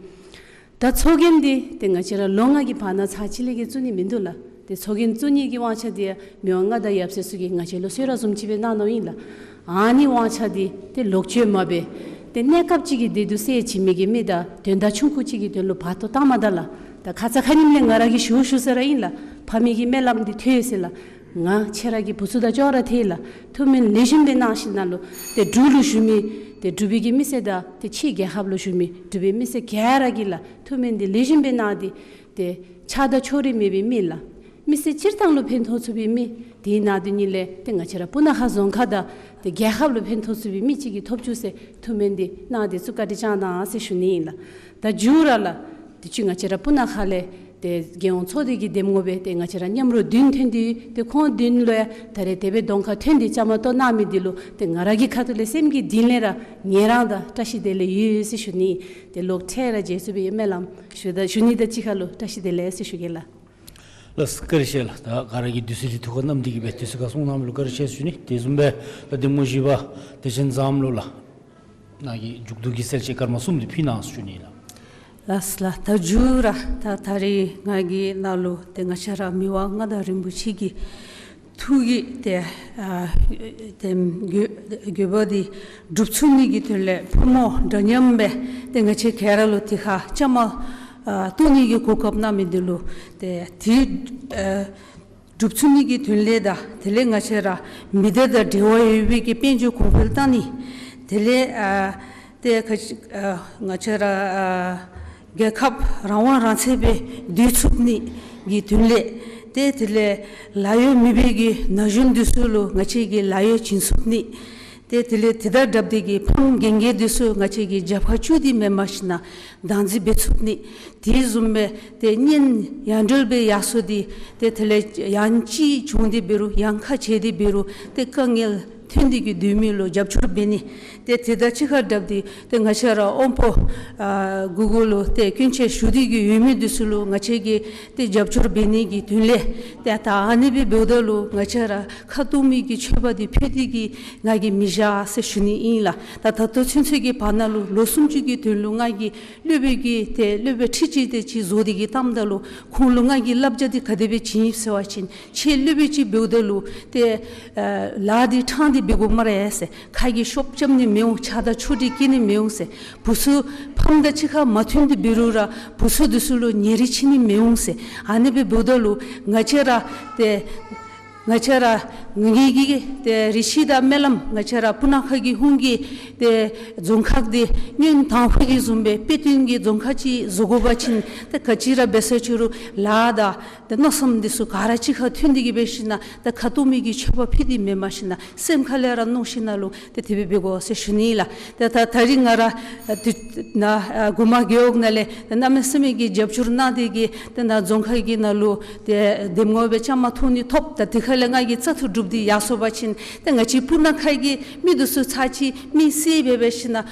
ད་ཚོགས་རྒྱན་འདི་ཏེ་ང་བཅས་ར་ལོ་ལྔ་གི་བར་ན་ཚར་གཅིག་ལས་བརྒལ་བཙུགས་ནི་མིན་འདུག་ལགས། ཏེ་ཚོགས་རྒྱན་བཙུགས་ནི་གི་དབང་ཆ་འདི་མི་དབང་མངའ་བདག་ཡབ་སྲས་ཚུ་གིས་ང་བཅས་ལུ་གསོལ་རས་བཟུམ་ཅིག་སྦེ་གནང་གནངམ་ཨིན་ལགས། ཨ་ནི་དབང་ཆ་འདི་ཏེ་ལོག་སྤྱོད་མ་འབད། ཏེ་གནས་སྐབས་ཅིག་གི་བདེ་སྡུག་སེལ་བྱིན་མི་གི་མི་དང་དོན་དག་ཆུང་ཀུ་ཅིག་གི་དོན་ལུ་བར་སྟོང་བཏང་མ་ད་ལགས། ད་ཁ་ཙ་ཁ་ཉིནམ་ལས་ང་ར་གིས་ཞུ་ཞུ་ས་ར་ཨིན་ལགས། ཕ་མའི་གི་སྨོན་ལམ་འདི་ཐོས་ཟེར་ལགས། ང་ཁྱེད་ར་གི་བུ་ཚུ་དང་ཅོག་ར་འཐད་ལགས། ཐུགས་སྨོན་ལེགས་ཤོམ་སྦེ་གནང་ཞིནམ་ལས་ཏེ་འབྲུག་ལུ་བཞུགས་མི་ཏེ་འབྲུག་པའི་གི་མི་སེར་དང་ཏེ་ཕྱི་རྒྱལ་ཁབ་ལུ་བཞུགས་མི་འབྲུག་པའི་མི་སེར་ག་ར་གིས་ལགས་ཐུགས་སྨོན་འདི་ལེགས་ཤོམ་སྦེ་གནང་སྟེ་ཏེ་ཆགས་སྡང་ཕྱོགས་རིས་མེད་པའི་མི་ལགས། མི་སེར་སྤྱིར་བཏང་ལུ་ཕན་ཐོགས་ཚུགས་པའི་མི། དེ་ནང་དོན་ཉིད་ལས་ཏེ་ང་བཅས་ར་སྤུ་ན་ཁ་རྫོང་ཁག་དང་ཏེ་རྒྱལ་ཁབ་ལུ་ཕན་ཐོགས་ཚུགས་པའི་མི་ཅིག་གི་ཐོབ་བཅུག་ཟེར་ཐུགས་སྨོན་འདི་གནང་སྟེ་ཚུར་བཀའ་དྲིན་བསྐྱང་གནང་ཟེར་ཞུ་ནི་ཨིན་ལགས། ད་མཇུག་ར་ལགས་ཏེ་ཅིག་ང་བཅས་ར་སྤུ་ན་ཁ་ལས་ཏེ་རྒྱལ་ཡོངས་ཚོགས་སྡེ་གི་འདེམས་ངོ་སྦེ་ཏེ་ང་བཅས་ར་མཉམ་རོགས་བདུན་ཐོན་ཏེ་ཡོད། ཏེ་ཁོང་བདུན་ལུ་ཡང་ད་རེས་དེ་སྦེ་གདོང་ཁར་ཐོན་ཏེ་བཅའ་མར་གཏོགས་གནང་མི་འདི་ལུ་ཏེ་ང་ར་གི་ཁ་ཐུག་ལས་སེམས་ཀྱི་གཏིང་ལས་ར་ངེ་རང་དང་བཀྲ་ཤིས་བདེ་ལེགས་ཡོད་ཟེར་ཞུ་ནི། ཏེ་ལོག་འཕྲལ་ར་མཇལ་ཚུགས་པའི་སྨོན་ལམ་ཞུ་ད་ཞུ་ནི་དང་གཅིག་ཁར་ལུ་བཀྲ་ཤིས་བདེ་ལེགས་ཟེར་ཞུ་གེ་ལགས། ལགས་སོ། བཀའ་དྲིན་ཆེ་ལགས། ད་ག་ར་གིས་དུས་ཚོད་འདི་ཐུགས་ཁར་བསྣམས་ཏེ་གིས་སྦེ་དུས་ཚོད་ཁར་གསུང་གནང་མི་ལུ་བཀའ་དྲིན་ཆེ་ཟེར་ཞུ་ནི། དེ་བཟུམ་སྦེ་ད་གདམ་ངོ་བཞི་པ་བདེ་ཆེན་བཟངམོ་ལུ་ལགས་ནཱ་གི་མཇུག་བསྡུ་གི་གསལ་བཤད་སྐར་མ་གསུམ་འདི་ཕུལ་གནང་ཟེར་ཞུ་ནི་ལགས། ལགས་སོ་ལགས། ད་མཇུག་ར་ད་ད་རེས་ང་གིས་ནཱ་ལུ་ཏེ་ང་བཅས་ར་མི་དབང་མངའ་བདག་རིན་པོ་ཆེ་གི་ཐུགས་ཀྱི་ཏེ་ཨ་ཏེ་དགོས་དགོས་པ་འདི་སྒྲུབ་ཚུགས་ནི་གི་དོན་ལས་ཕོ་མོ་འདྲ་མཉམ་སྦེ་ཏེ་ང་བཅས་ག་ར་ལུ་དེ་ཁར་བཅའ་མར་ཨ་གཏོགས་ནི་གི་གོ་སྐབས་གནང་མི་འདི་ལུ་ཏེ་དེ་ཨ་སྒྲུབ་ཚུགས་ནི་གི་དོན་ལས་དང་དེ་ལས་ང་བཅས་ར་མི་སྡེ་དང་འབྲེལ་བ་ཡོད་པའི་གི་དཔལ་འབྱོར་གོང་འཕེལ་བཏང་ནི། དེ་ལས་ཨ་ཏེ་ཁ་ཨ་ང་བཅས་ར་ཨ་རྒྱལ་ཁབ་རང་དབང་རང་བཙན་སྦེ་སྡོད་ཚུགས་ནི་གི་དོན་ལས་ཏེ་དེ་ལས་ལཱ་གཡོག་མེད་པའི་གི་ན་གཞོན་འདི་ཚུ་ལུ་ང་བཅས་ཀྱིས་ལཱ་གཡོག་བྱིན་ཚུགས་ནི། ཏེ་དེ་ལས་དེ་དང་སྦྲགས་ཏེ་གིས་ཕམ་རྒན་རྒས་འདི་ཚུ་ང་བཅས་ཀྱིས་རྒྱབ་ཁར་བཅུག་སྟེ་མེནམ་ཞིན་ན་བདག་འཛིན་འབད་ཚུགས་ནི། དེ་བཟུམ་སྦེ་ཏེ་གཉེན་ཡང་འབྲེལ་སྦེ་ཡར་སོང་སྟེ་ཏེ་དེ་ལས་ཡང་ཅིག་བྱུང་སྟེ་འབད་རུང་ཡང་ཁག་ཆེ་སྟེ་འབད་རུང་ཏེ་དཀའ་ངལ་ ཐོན་ཏེ་གི་སྡོད་མི་ལུ་རྒྱབ་སྐྱོར་འབད་ནི། ཏེ་དེ་དང་གཅིག་ཁར་སྦྲགས་ཏེ་ཏེ་ང་བཅས་ར་དབང་པོ་ཨ་གུ་གུ་ལུ་ཏེ་སྐྱོན་ཆ་ཞུགས་ཏེ་གི་ཡོད་མི་འདི་ཚུ་ལུ་ང་བཅས་ཀྱིས་ཏེ་རྒྱབ་སྐྱོར་འབད་ནི་གི་དོན་ལས། ཏེ་ད་ཨ་ནི་སྦེ་འབདཝ་ད་ལུ་ང་བཅས་ར་ཁ་ཐུག་མི་གི་མཆོད་པ་འདི་ཕུལ་ཏེ་གི་ང་གིས་མི་བཞག་ཟེར་ཞུ་ནི་ཨིན་ལགས། ད་ད་ལྟོ་ཚུན་ཚོད་ཀྱི་བར་ན་ལུ་ལོ་སུམ་ཅུ་གི་དོན་ལུ་ང་གིས་སློབ་དཔོན་གྱི་ཏེ་སློབ་དཔོན་ཁྲི་གཅིག་དེ་ཅིག་བཟོ་སྟེ་གི་བཏངམ་ད་ལུ་ཁོང་ལུ་ང་གིས་བསླབ་བྱ་འདི་ག་དེ་སྦེ་བྱིན་ཡི་ཟེར་བ་ཅིན་ཁྱེད་སློབ་དཔོན་ཅིག་འབདཝ་ད་ལུ་ཏེ་ཨ་ལཱ་འདི་ཕྲང་སྟེ་འབད་དགོ་སྨ་རེ་ཟེར། ཁ་གིས་ཤོབ་རྐྱབ་ནི་མི་འོང་། ཆགས་སྡང་ཕྱོགས་སྒྲིག་བསྐྱེད་ནི་མི་འོང་ཟེར། བུ་ཚུ་ཕམ་དང་གཅིག་ཁར་མ་མཐུན་ཏེ་འབད་རུང་ར་བུ་ཚུ་འདི་ཚུ་ལུ་ཉེ་རིང་ཕྱེ་ནི་མི་འོང་ཟེར། ཨ་ནི་སྦེ་འབདཝ་ད་ལུ་ང་བཅས་ར་ཏེ་ང་བཅས་ར་ངེ་གི་ཏེ་རེ་ཆེ་དང་སྨོན་ལམ་ང་བཅས་ར་སྤུ་ན་ཁ་གི་ཧུང་གི་ཏེ་རྫོང་ཁག་འདི་སྔོན་དང་ཕུ་གི་བཟུམ་སྦེ་དཔེ་སྟོན་གྱི་རྫོང་ཁག་ཅིག་བཟོ་དགོ་པ་ཅིན་ཏེ་ག་ཅི་ར་འབད་ས་ཅི་རུང་ལཱ་དང་ཏེ་མནོ་བསམ་འདི་ཚུ་ག་ར་གཅིག་ཁར་མཐུན་ཏེ་གི་འབད་ཞིན་ན་ཏེ་ཁ་ཐུག་མི་གི་མཆོད་པ་ཕུལ་ཏེ་མེན་པར་ཞིན་ན་སེམས་ཁ་ལས་ར་མནོ་ཞིན་ན་ལུ་ཏེ་དེ་སྦེ་འབད་དགོ་ཟེར་ཞུ་ནི་ལགས། ཏེ་ད་ད་རིས་ང་ར་ཨ་དུས་ན་ཨ་གུ་མ་རྒེད་འོག་ནང་ལས་ཏེ་གནམ་མེད་ས་མེད་ཀྱི་རྒྱབ་སྐྱོར་གནང་སྟེ་གི་ཏེ་ནཱ་རྫོང་ཁག་གི་ནང་ལུ་ཏེ་འདེམས་ངོ་སྦེ་བཅའ་མར་གཏོགས་ནི་ཐོབ། ད་དེ་ཁ་ལས་ང་གིས་བཙག་འཐུ་གྲུབ་སྟེ་ཡར་སོང་པ་ཅིན་ཏེ་ང་བཅས་སྤུ་ན་ཁ་གི་མི་འདི་ཚུ་ཚར་གཅིག་མི་སེར་སྦེ་འབད་ཞིན་ན་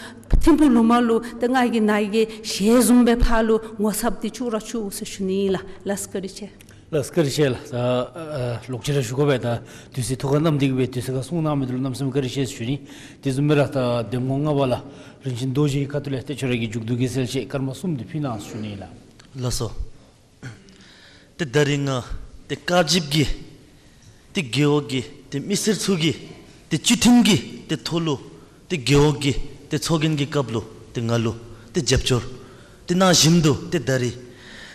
ཐིམ་ཕུག་ལུ་མར་ལུ་ཏེ་ང་གིས་ནཱ་གི་ཞལ་བཟུམ་སྦེ་ཕར་ལུ་ངོ་ཚབ་འདི་བཅུག་ར་བཅུག་ཟེར་ཞུ་ནི་ལགས། ལགས་བཀའ་དྲིན་ཆེ། ལགས་བཀའ་དྲིན་ཆེ་ལགས། ད་ཨ་ལོག་ཅི་ར་ཞུ་དགོ་པས། ད་དུས་ཚོད་ཐུགས་ཁར་བསྣམས་ཏེ་གི་སྦེ་དུས་ཚོད་ཁར་གསུང་གནང་མི་འདི་ལུ་གནམ་མེད་ས་མེད་བཀའ་དྲིན་ཆེ་ཟེར་ཞུ་ནི། དེ་བཟུམ་སྦེ་ར་ད་འདེམས་ངོ་ལྔ་པ་ལགས་རིན་ཆེན་རྡོ་རྗེ་གི་ཁ་ཐུག་ལས་ཏེ་ཁྱོད་ར་གི་མཇུག་བསྡུ་གི་གསལ་བཤད་སྐར་མ་གསུམ་འདི་ཕུལ་གནང་ཟེར་ཞུ་ནི་ལགས། ལགས་སོ། ཏེ་ད་རིས་ང་ཏེ་དཀར་སྦྱིས་ཀྱི་ཏེ་རྒེད་འོག་གི་ཏེ་མི་སེར་ཚུ་གི་ཏེ་བཅའ་ཁྲིམས་ཀྱི་ཏེ་ཐོག་ལུ་ཏེ་རྒེད་འོག་གི་ཏེ་ཚོགས་རྒྱན་གྱི་སྐབས་ལུ་ཏེ་ང་ལུ་ཏེ་རྒྱབ་སྐྱོར་ཏེ་གནང་བཞིན་དུ་ཏེ་ད་རིས་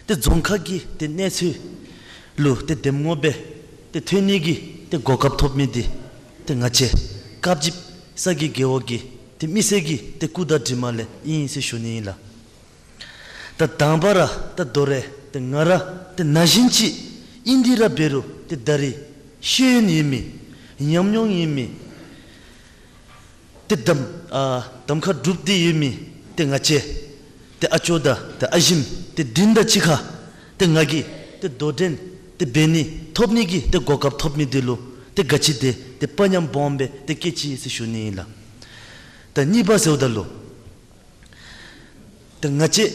ཏེ་རྫོང་ཁག་གི་ཏེ་གནས་ཚུལ་ལུ་ཏེ་འདེམས་ངོ་སྦེ་ཏེ་ཐོན་ནི་གི་ཏེ་གོ་སྐབས་ཐོབ་མི་འདི་ཏེ་ང་བཅས་དཀར་སྦྱིས་ས་གི་རྒེད་འོག་གི་ཏེ་མི་སེར་གྱི་ཏེ་སྐུ་དྲིན་དྲན་མ་ལས་ཨིན་ཟེར་ཞུ་ནི་ཨིན་ལགས། ད་དང་པ་ར་ད་དོ་རུང་ཏེ་ང་ར་ཏེ་ན་གཞོན་ཅིག་ཨིན་ཏེ་ར་འབད་རུང་ཏེ་ད་རིས་ཤེས་ཡོན་ཡོད་མི་ཉམས་མྱོང་ཡོད་མི་ཏེ་གདམ་ཨ་གདམ་ཁ་གྲུབ་སྟེ་ཡོད་མི་ཏེ་ང་བཅས་ཏེ་ཨ་ཅོ་དང་ཏེ་ཨ་ཞིམ་ཏེ་འདི་དང་གཅིག་ཁར་ཏེ་ང་གིས་ཏེ་དོ་འགྲན་ཏེ་འབད་ནི་ཐོབ་ནི་གི་ཏེ་གོ་སྐབས་ཐོབ་མི་འདི་ལུ་ཏེ་ག་ཅི་དེ་ཏེ་དཔའ་ཉམས་སྦོམ་སྦེ་ཏེ་བསྐྱེད་ཅི་ཟེར་ཞུ་ནི་ཨིན་ལགས། ད་གཉིས་པ་ཟེརཝ་ད་ལུ་ཏེ་ང་བཅས་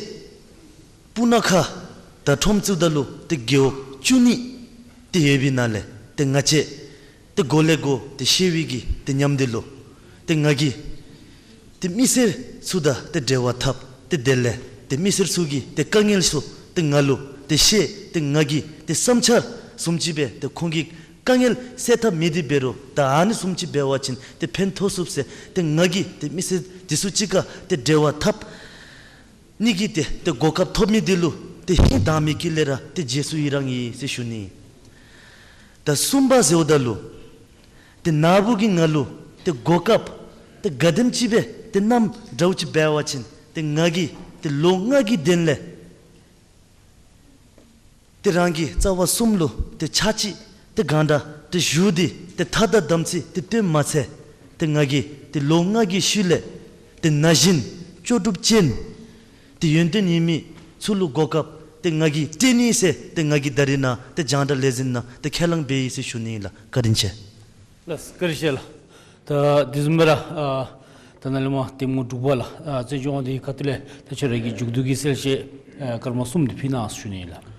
སྤུ་ན་ཁ་དང་ཁྲོམ་བཙུགས་ད་ལུ་ཏེ་རྒེད་འོག་བཅུ་གཉིས་ཏེ་ཡོད་པའི་ནང་ལས་ཏེ་ང་བཅས་ཏེ་གོ་ལས་གོ་ཏེ་ཤེས་པའི་གི་ཏེ་ཉམས་འདི་ལུ་ཏེ་ང་གིས་ཏེ་མི་སེར་ཚུ་དང་ཏེ་འབྲེལ་བ་འཐབ་ཏེ་དེ་ལས་ཏེ་མི་སེར་ཚུ་གི་ཏེ་དཀའ་ངལ་ཚུ་ཏེ་ང་ལུ་ཏེ་བཤད་ཏེ་ང་གིས་ཏེ་བསམ་འཆར་བཟུམ་ཅིག་སྦེ་ཏེ་ཁོང་གི་དཀའ་ངལ་སེལ་ཐབས་མེད་དེ་འབད་རུང་ད་ཨ་ནི་བཟུམ་ཅིག་འབད་བ་ཅིན་ཏེ་ཕན་ཐོགས་ཚུགས་ཟེར་ཏེ་ང་གིས་ཏེ་མི་སེར་འདི་ཚུ་གཅིག་ཁར་ཏེ་འབྲེལ་བ་འཐབ་ནི་གི་ཏེ་ཏེ་གོ་སྐབས་ཐོབ་མི་འདི་ལུ་ཏེ་ཧིང་དྭངས་མའི་དཀྱིལ་ལས་ར་ཏེ་རྗེས་སུ་ཡི་རང་ཡོད་ཟེར་ཞུ་ནི། ད་གསུམ་པ་ཟེརཝ་ད་ལུ་ཏེ་ན་བུ་གིས་ང་ལུ་ཏེ་གོ་སྐབས་ཏེ་ག་དེམ་ཅིག་སྦེ་ཏེ་གནངམ་འདྲཝ་ཅིག་འབད་བ་ཅིན་ཏེ་ང་གིས་ཏེ་ལོ་ལྔ་གི་དོན་ལས་ཏེ་རང་གི་རྩ་བ་གསུམ་ལུ་ཏེ་ཕྱག་ཕྱིད་ཏེ་གང་དྲག་ཏེ་ཞུ་སྟེ་ཏེ་ཐ་དང་དམ་ཚིག་ཏེ་བསྟེན་མ་ཚད་ཏེ་ང་གིས་ཏེ་ལོ་ལྔ་གི་ཤུལ་ལས་ཏེ་ན་གཞོན་ལྕོགས་གྲུབ་ཅན་ཏེ་ཡོན་ཏན་ཡོད་མི་ཚུ་ལུ་གོ་སྐབས་ཏེ་ང་གིས་སྤྲོད་ནི་ཟེར་ཏེ་ང་གིས་ད་རིས་ནཱ་ཏེ་རྒྱང་བསྒྲགས་ལས་འཛིན་ནང་ཏེ་ཁས་བླངས་འབད་ཡི་ཟེར་ཞུ་ནི་ཨིན་ལགས། བཀའ་དྲིན་ཆེ། ལགས་བཀའ་དྲིན་ཆེ་ལགས། ད་དེ་བཟུམ་སྦེ་ར་ཨ་ད་ནཱ་ལས་མར་འདེམས་ངོ་དྲུག་པ་ལགས་ཨ་བཙན་སྐྱོགས་དབང་འདུས་ཁ་ཐུག་ལས་ད་ཁྱོད་ར་གི་མཇུག་བསྡུ་གི་གསལ་བཤད་ཨ་སྐར་མ་གསུམ་འདི་ཕུལ་གནང་ཟེར་ཞུ་ནི་ཨིན་ལགས།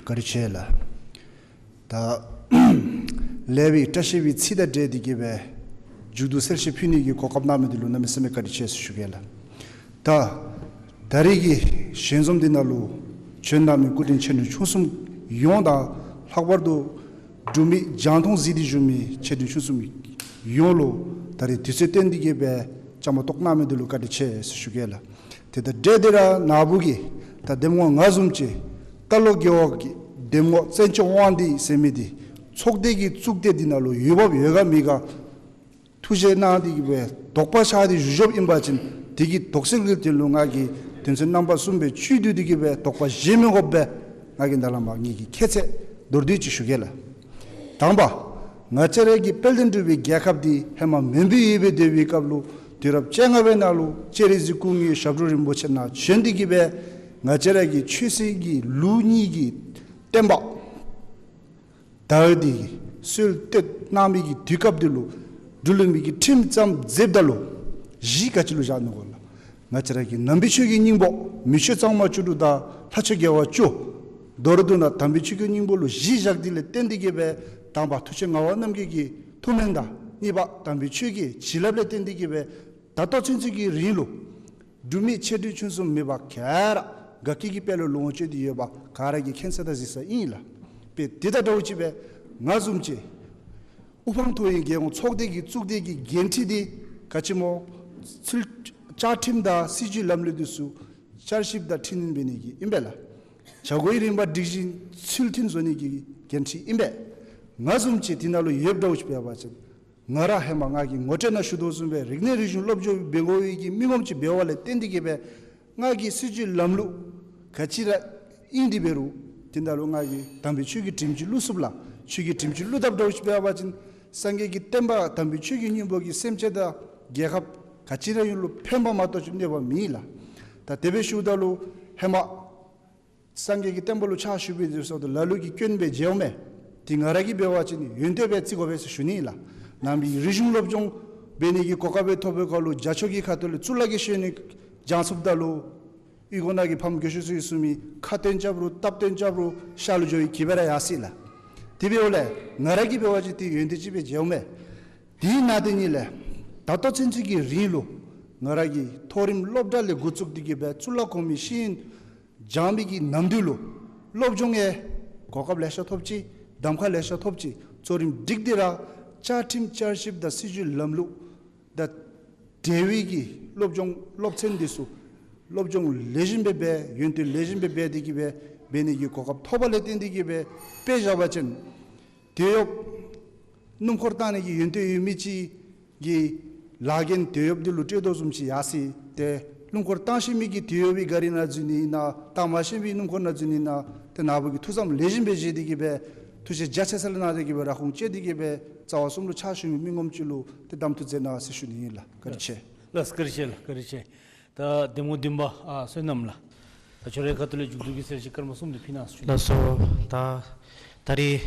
བཀའ་དྲིན་ཆེ་ལགས། ད་ལེགས་པའི་བཀྲ་ཤིས་པའི་ཚིག་དང་འབྲེལ་ཏེ་གི་སྦེ་མཇུག་བསྡུ་གསལ་བཤད་ཕུལ་ནི་གི་གོ་སྐབས་གནང་མི་འདི་ལུ་གནམ་མེད་ས་མེད་བཀའ་དྲིན་ཆེ་ཟེར་ཞུ་གེ་ལགས། ད་ད་རིས་ཀྱི་ཞལ་འཛོམས་འདི་ནང་ལུ་བྱོན་གནང་མི་སྐུ་མགྲོན་ཆེ་འབྲིང་ཆུང་གསུམ་ཡོངས་དང་ལྷག་པར་དུ་འབྲུག་མི་རྒྱང་མཐོང་གཟིགས་ཏེ་བཞུགས་མི་ཆེ་འབྲིང་ཆུང་གསུམ་ཡོངས་ལུ་ད་རིས་དུས་ཚོད་བཏོན་ཏེ་གི་སྦེ་བཅའ་མར་གཏོགས་གནང་མི་འདི་ལུ་བཀའ་དྲིན་ཆེ་ཟེར་ཞུ་གེ་ལགས། དེ་དང་འབྲེལ་ཏེ་ར་ན་བུ་གིས་ད་འདེམས་ངོ་ང་བཟུམ་ཅིག་རྟ་ལོག་རྒེད་འོག་གི་འདེམས་ངོ་བཙན་སྐྱོགས་དབང་འདུས་ཟེར་མི་འདི་ཚོགས་སྡེ་གི་གཙུག་སྡེ་འདི་ནང་ལུ་འོས་འབབ་ཡོད་ག་མེད་ག་ཐུགས་བཞེས་གནང་སྟེ་གི་སྦེ་དོགས་པ་ཆགས་ཏེ་བཞུགས་བཞུགསཔ་ཨིན་པ་ཅིན་དེ་གི་དོགས་སེལ་གྱི་དོན་ལུ་ང་གིས་དོན་ཚན་རྣམ་པ་གསུམ་སྦེ་བཅུད་བསྡུས་ཏེ་གི་སྦེ་དོགས་པ་བཞེས་མི་དགོཔ་སྦེ་ང་གིས་ད་ལས་མར་ངེ་གི་ཁྱད་ཚད་མདོར་བསྡུས་ཅིག་ཞུ་གེ་ལགས། དང་པ་ང་བཅས་ར་གི་དཔལ་ལྡན་འབྲུག་པའི་རྒྱལ་ཁབ་འདི་ཧེ་མ་མུན་པའི་ཡུལ་སྦེ་སྡོད་པའི་སྐབས་ལུ་དུས་རབས་བཅོ་ལྔ་པའི་ནང་ལུ་སྤྱན་རས་གཟིགས་སྐུ་དངོས་ཞབས་དྲུང་རིན་པོ་ཆེ་ནཱ་བྱོན་ཏེ་གི་སྦེ་ང་བཅས་ར་གི་ཆོས་སྲིད་ཀྱི་ལུགས་གཉིས་ཀྱི་བསྟན་པ་དར་ཏེ་གི་སྲོལ་གཏོད་གནང་མི་གི་དུས་སྐབས་འདི་ལུ་ འབྲུག་ལུ་མི་གི་ཁྲིམས་བརྩམས་མཛདཔ་ད་ལུ་གཞི་ག་ཅི་ལུ་བཞག་ནུག་གོ་ལགས། ང་བཅས་ར་གི་ནང་པའི་ཆོས་ཀྱི་སྙིང་པོ་མི་ཆོས་གཙང་མ་བཅུ་དྲུག་དང་ལྷ་ཆོས་དགེ་བ་བཅུ། མདོར་བསྡུ་ན་དམ་པའི་ཆོས་ཀྱི་སྙིང་པོ་ལུ་གཞི་བཞག་སྟེ་ལས་བརྟེན་ཏེ་གིས་སྦེ་དང་པ་ཐུགས་རྗེ་ངག་དབང་རྣམ་རྒྱལ་གྱི་ཐུགས་སྨོན་དང་གཉིས་པ་དམ་པའི་ཆོས་ཀྱི་བྱིན་རླབས་ལས་བརྟེན་ཏེ་གིས་སྦེ་ད་ལྟོ་ཚུན་ཚོད་ཀྱི་རིང་ལུ་འབྲུག་མི་ཆེ་འབྲིང་ཆུང་གསུམ་མེད་པར་ག་ར་དགའ་སྐྱིད་ཀྱི་དཔལ་ལུ་ལོངས་སྤྱོད་དེ་ཡོད་པ་ག་ར་གིས་མཁྱེན་གསལ་དང་གཟིགས་གསལ་ཨིན་ལགས། དཔེ་དེ་དང་འདྲཝ་ཅིག་སྦེ་ང་བཟུམ་ཅིག་དབུ་འཕང་མཐོ་བའི་རྒྱལ་ཡོངས་ཚོགས་སྡེ་གི་གཙུག་སྡེ་གི་འགན་འཁྲི་དེ་ག་ཅི་སྨོ། ཚུལ་བཅའ་ཁྲིམས་དང་སྲིད་བྱུས་ལམ་ལུགས་དེ་ཚུ་བསྐྱར་ཞིབ་དང་འཕྲི་སྣོན་འབད་ནི་གི་ཨིན་པས་ལགས། བྱ་སྒོའི་རིམ་པ་སྒྲིག་གཞི་ཚུལ་མཐུན་བཟོ་ནི་གི་འགན་འཁྲི་ཨིན་པས། ང་བཟུམ་ཅིག་དེ་ནང་ལུ་ཡོདཔ་འདྲཝ་ཅིག་འབད་བ་ཅིན་ང་ར་ཧེ་མ་ང་གིས་ངོ་སྤྲོད་ནང་ཞུ་དོ་བཟུམ་སྦེ་རིག་གནས་རིག་གཞུང་སློབ་སྦྱོང་འབད་དགོ་པའི་གི་མི་ངོམ་ཅིག་འབདཝ་ལས་བརྟེན་ཏེ་གིས་སྦེ་ང་གིས་སྲིད་བྱུས་ལམ་ལུགས་ག་ཅི་ར་ཨིན་དེ་འབད་རུང་དེ་ནང་ལུ་ང་གིས་དམ་པའི་ཆོས་ཀྱི་དྲིམ་ཅིག་བླུག་ཚུགསཔ་ལགས། ཆོས་ཀྱི་དྲིམ་ཅིག་བླུག་དཔ་འདྲཝ་ཅིག་འབད་བ་ཅིན་སངས་རྒྱས་ཀྱི་བསྟན་པ་དམ་པའི་ཆོས་ཀྱི་སྙིང་པོ་གིས་སེམས་ཅན་དང་རྒྱལ་ཁབ་ག་ཅི་ར་ཡོད་ལུ་ཕན་པ་མ་གཏོགས་ཅིག་གནོད་པ་མེད་ལགས། ད་དེ་སྦེ་ཞུཝ་ད་ལུ་ཧེ་མ་སངས་རྒྱས་ཀྱི་བསྟན་པ་ལུ་ཕྱག་ཞུ་བའི་དུས་སུ་ལ་ལུ་གིས་སྐྱོན་སྦེ་མཇལཝ་མས། དེ་ང་ར་གིས་འབད་བ་ཅིན་ཡོན་ཏན་སྦེ་བརྩི་དགོ་པས་ཟེར་ཞུ་ནི་ལགས། ནང་པའི་རིག་གཞུང་སློབ་སྦྱོང་འབད་ནི་གི་གོ་སྐབས་སྦེ་ཐོབ་པའི་སྐབས་ལུ་རྒྱ་ཕྱོགས་ཀྱི་ཁ་ཐུག་ལས་གཙུག་ལག་གི་ཞལ་ནི་བགྱང་ཚུགསཔ་ད་ལུ་ཨི་གོ་ནང་གི་ཕམ་རྒས་ཤོས་ཚུ་གིས་གསུངས་མི་ཁ་བཏོན་རྐྱབ་རུང་སྟབས་བཏོན་རྐྱབ་རུང་ཤར་ལུ་འགྱོ་བའི་གི་སྦེ་ར་ཡར་སོ་ཡི་ལགས། དེ་འབདཝ་ལས་ང་ར་གིས་འབད་བ་ཅིན་དེ་ཡོན་ཏན་ཅིག་སྦེ་མཇལཝ་མས། དེ་ནང་དེ་ཉིད་ལས་ད་ལྟོ་ཚུན་ཚོད་ཀྱི་རིང་ལུ་ང་ར་གིས་མཐོ་རིམ་སློབ་གྲྭ་ལས་འགོ་བཙུགས་ཏེ་གིས་སྦེ་གཙུག་ལག་ཁང་མི་ཤེས་ཡོན་སྦྱང་བའི་གི་ནམ་དུས་ལུ་སློབ་སྦྱོང་གི་གོ་སྐབས་ལེ་ཤ་ཐོབ་ཅི། གདམ་ཁ་ལེ་ཤ་ཐོབ་ཅི། གཙོ་རིམ་སྒྲིག་སྟེ་ར་བཅའ་ཁྲིམས་བསྐྱར་ཞིབ་དང་སྲིད་བྱུས་ལམ་ལུགས་དང་འབྲེལ་བའི་གི་སློབ་སྦྱོང་སློབ་ཚན་དེ་ཚུ་སློབ་སྦྱོང་ལེགས་ཤོམ་སྦེ་འབད་ཡོན་ཏན་ལེགས་ཤོམ་སྦེ་འབད་དེ་གིས་སྦེ་འབད་ནི་གི་གོ་སྐབས་ཐོབ་པ་ལས་བརྟེན་ཏེ་གིས་སྦེ་དཔེ་བཞག་པ་ཅིན་དོན་གཡོགཔ་སྣུམ་འཁོར་བཏང་ནི་གི་ཡོན་ཏན་ཡོད་མི་ཅིག་གིས་ལཱ་འགན་དོན་གཡོགཔ་འདི་ལུ་སྤྲོད་དོ་བཟུམ་ཅིག་ཡར་སོ་ཡི། ཏེ་སྣུམ་འཁོར་བཏང་ཤེས་མི་གིས་དོན་གཡོག་པའི་གཱ་རི་ནང་འཛུལ་ནི་ཨིན་ན་བཏང་མ་ཤེས་པའི་སྣུམ་འཁོར་ནང་འཛུལ་ནི་ཨིན་ན་ཏེ་ནཱ་བུ་གིས་ཐུགས་བསམ་ལེགས་ཤོམ་སྦེ་བཞེས་ཏེ་གིས་སྦེ་ཐུགས་རྗེ་རྒྱ་ཆེ་ས་ལས་གནང་སྟེ་གིས་སྦེ་ར་ཁུངས་བཅད་དེ་གིས་སྦེ་རྩ་བ་གསུམ་ལུ་ཕྱག་ཞུ་མི་མི་ངོམ་ཅིག་ལུ་ཏེ་གདམ་འཐུ་མཛད་གནང་ཟེར་ཞུ་ནི་ཨིན་ལགས། བཀའ་དྲིན་ཆེ། ལགས་བཀའ་དྲིན་ཆེ་ལགས། བཀའ་དྲིན་ཆེ། ད་གདམ་ངོ་བདུན་པ་ཨ་བསོད་ནམས་ལགས། ད་ཁྱོད་རའི་ཁ་ཐུག་ལས་མཇུག་བསྡུ་གི་གསལ་བཤད་སྐར་མ་གསུམ་དེ་ཕུལ་གནང་ཟེར་ཞུ། ལགས་སོ། ད་ད་རིས་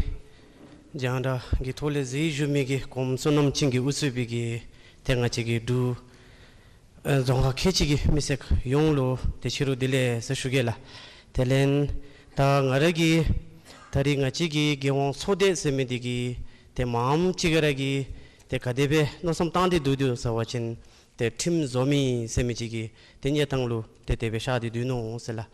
རྒྱང་བསྒྲགས་ཀྱི་ཐོག་ལས་གཟིགས་བཞུགས་མི་གི་གོངམ་བསོད་ནམས་ཅན་གྱིས་དབུ་གཙོས་པའི་གི་ཏེ་ང་བཅས་ཀྱི་འབྲུག་ཨེ་རྫོང་ཁག་ཁལ་གཅིག་གི་མི་སེར་ཡོངས་ལུ་ཏེ་ཕྱི་རུ་བདེ་ལེགས་ཟེར་ཞུ་གེ་ལགས། དེ་ལས་ད་ང་ར་གིས་ད་རིས་ང་བཅས་ཀྱི་རྒྱལ་ཡོངས་ཚོགས་སྡེ་ཟེར་མི་འདི་གིས་ཏེ་མངམ་ཅིག་ག་ར་གིས་ཏེ་ག་དེ་སྦེ་མནོ་བསམ་བཏང་སྟེ་འདུག་འདུག་ཟེར་བ་ཅིན་ཏེ་ཁྲིམས་བཟོ་མི་ཟེར་མི་ཅིག་གི་ཏེ་གནས་སྟངས་ལུ་ཏེ་དེ་སྦེ་ཤར་ཏེ་འདུག་ནོ་ཟེར་ལགས།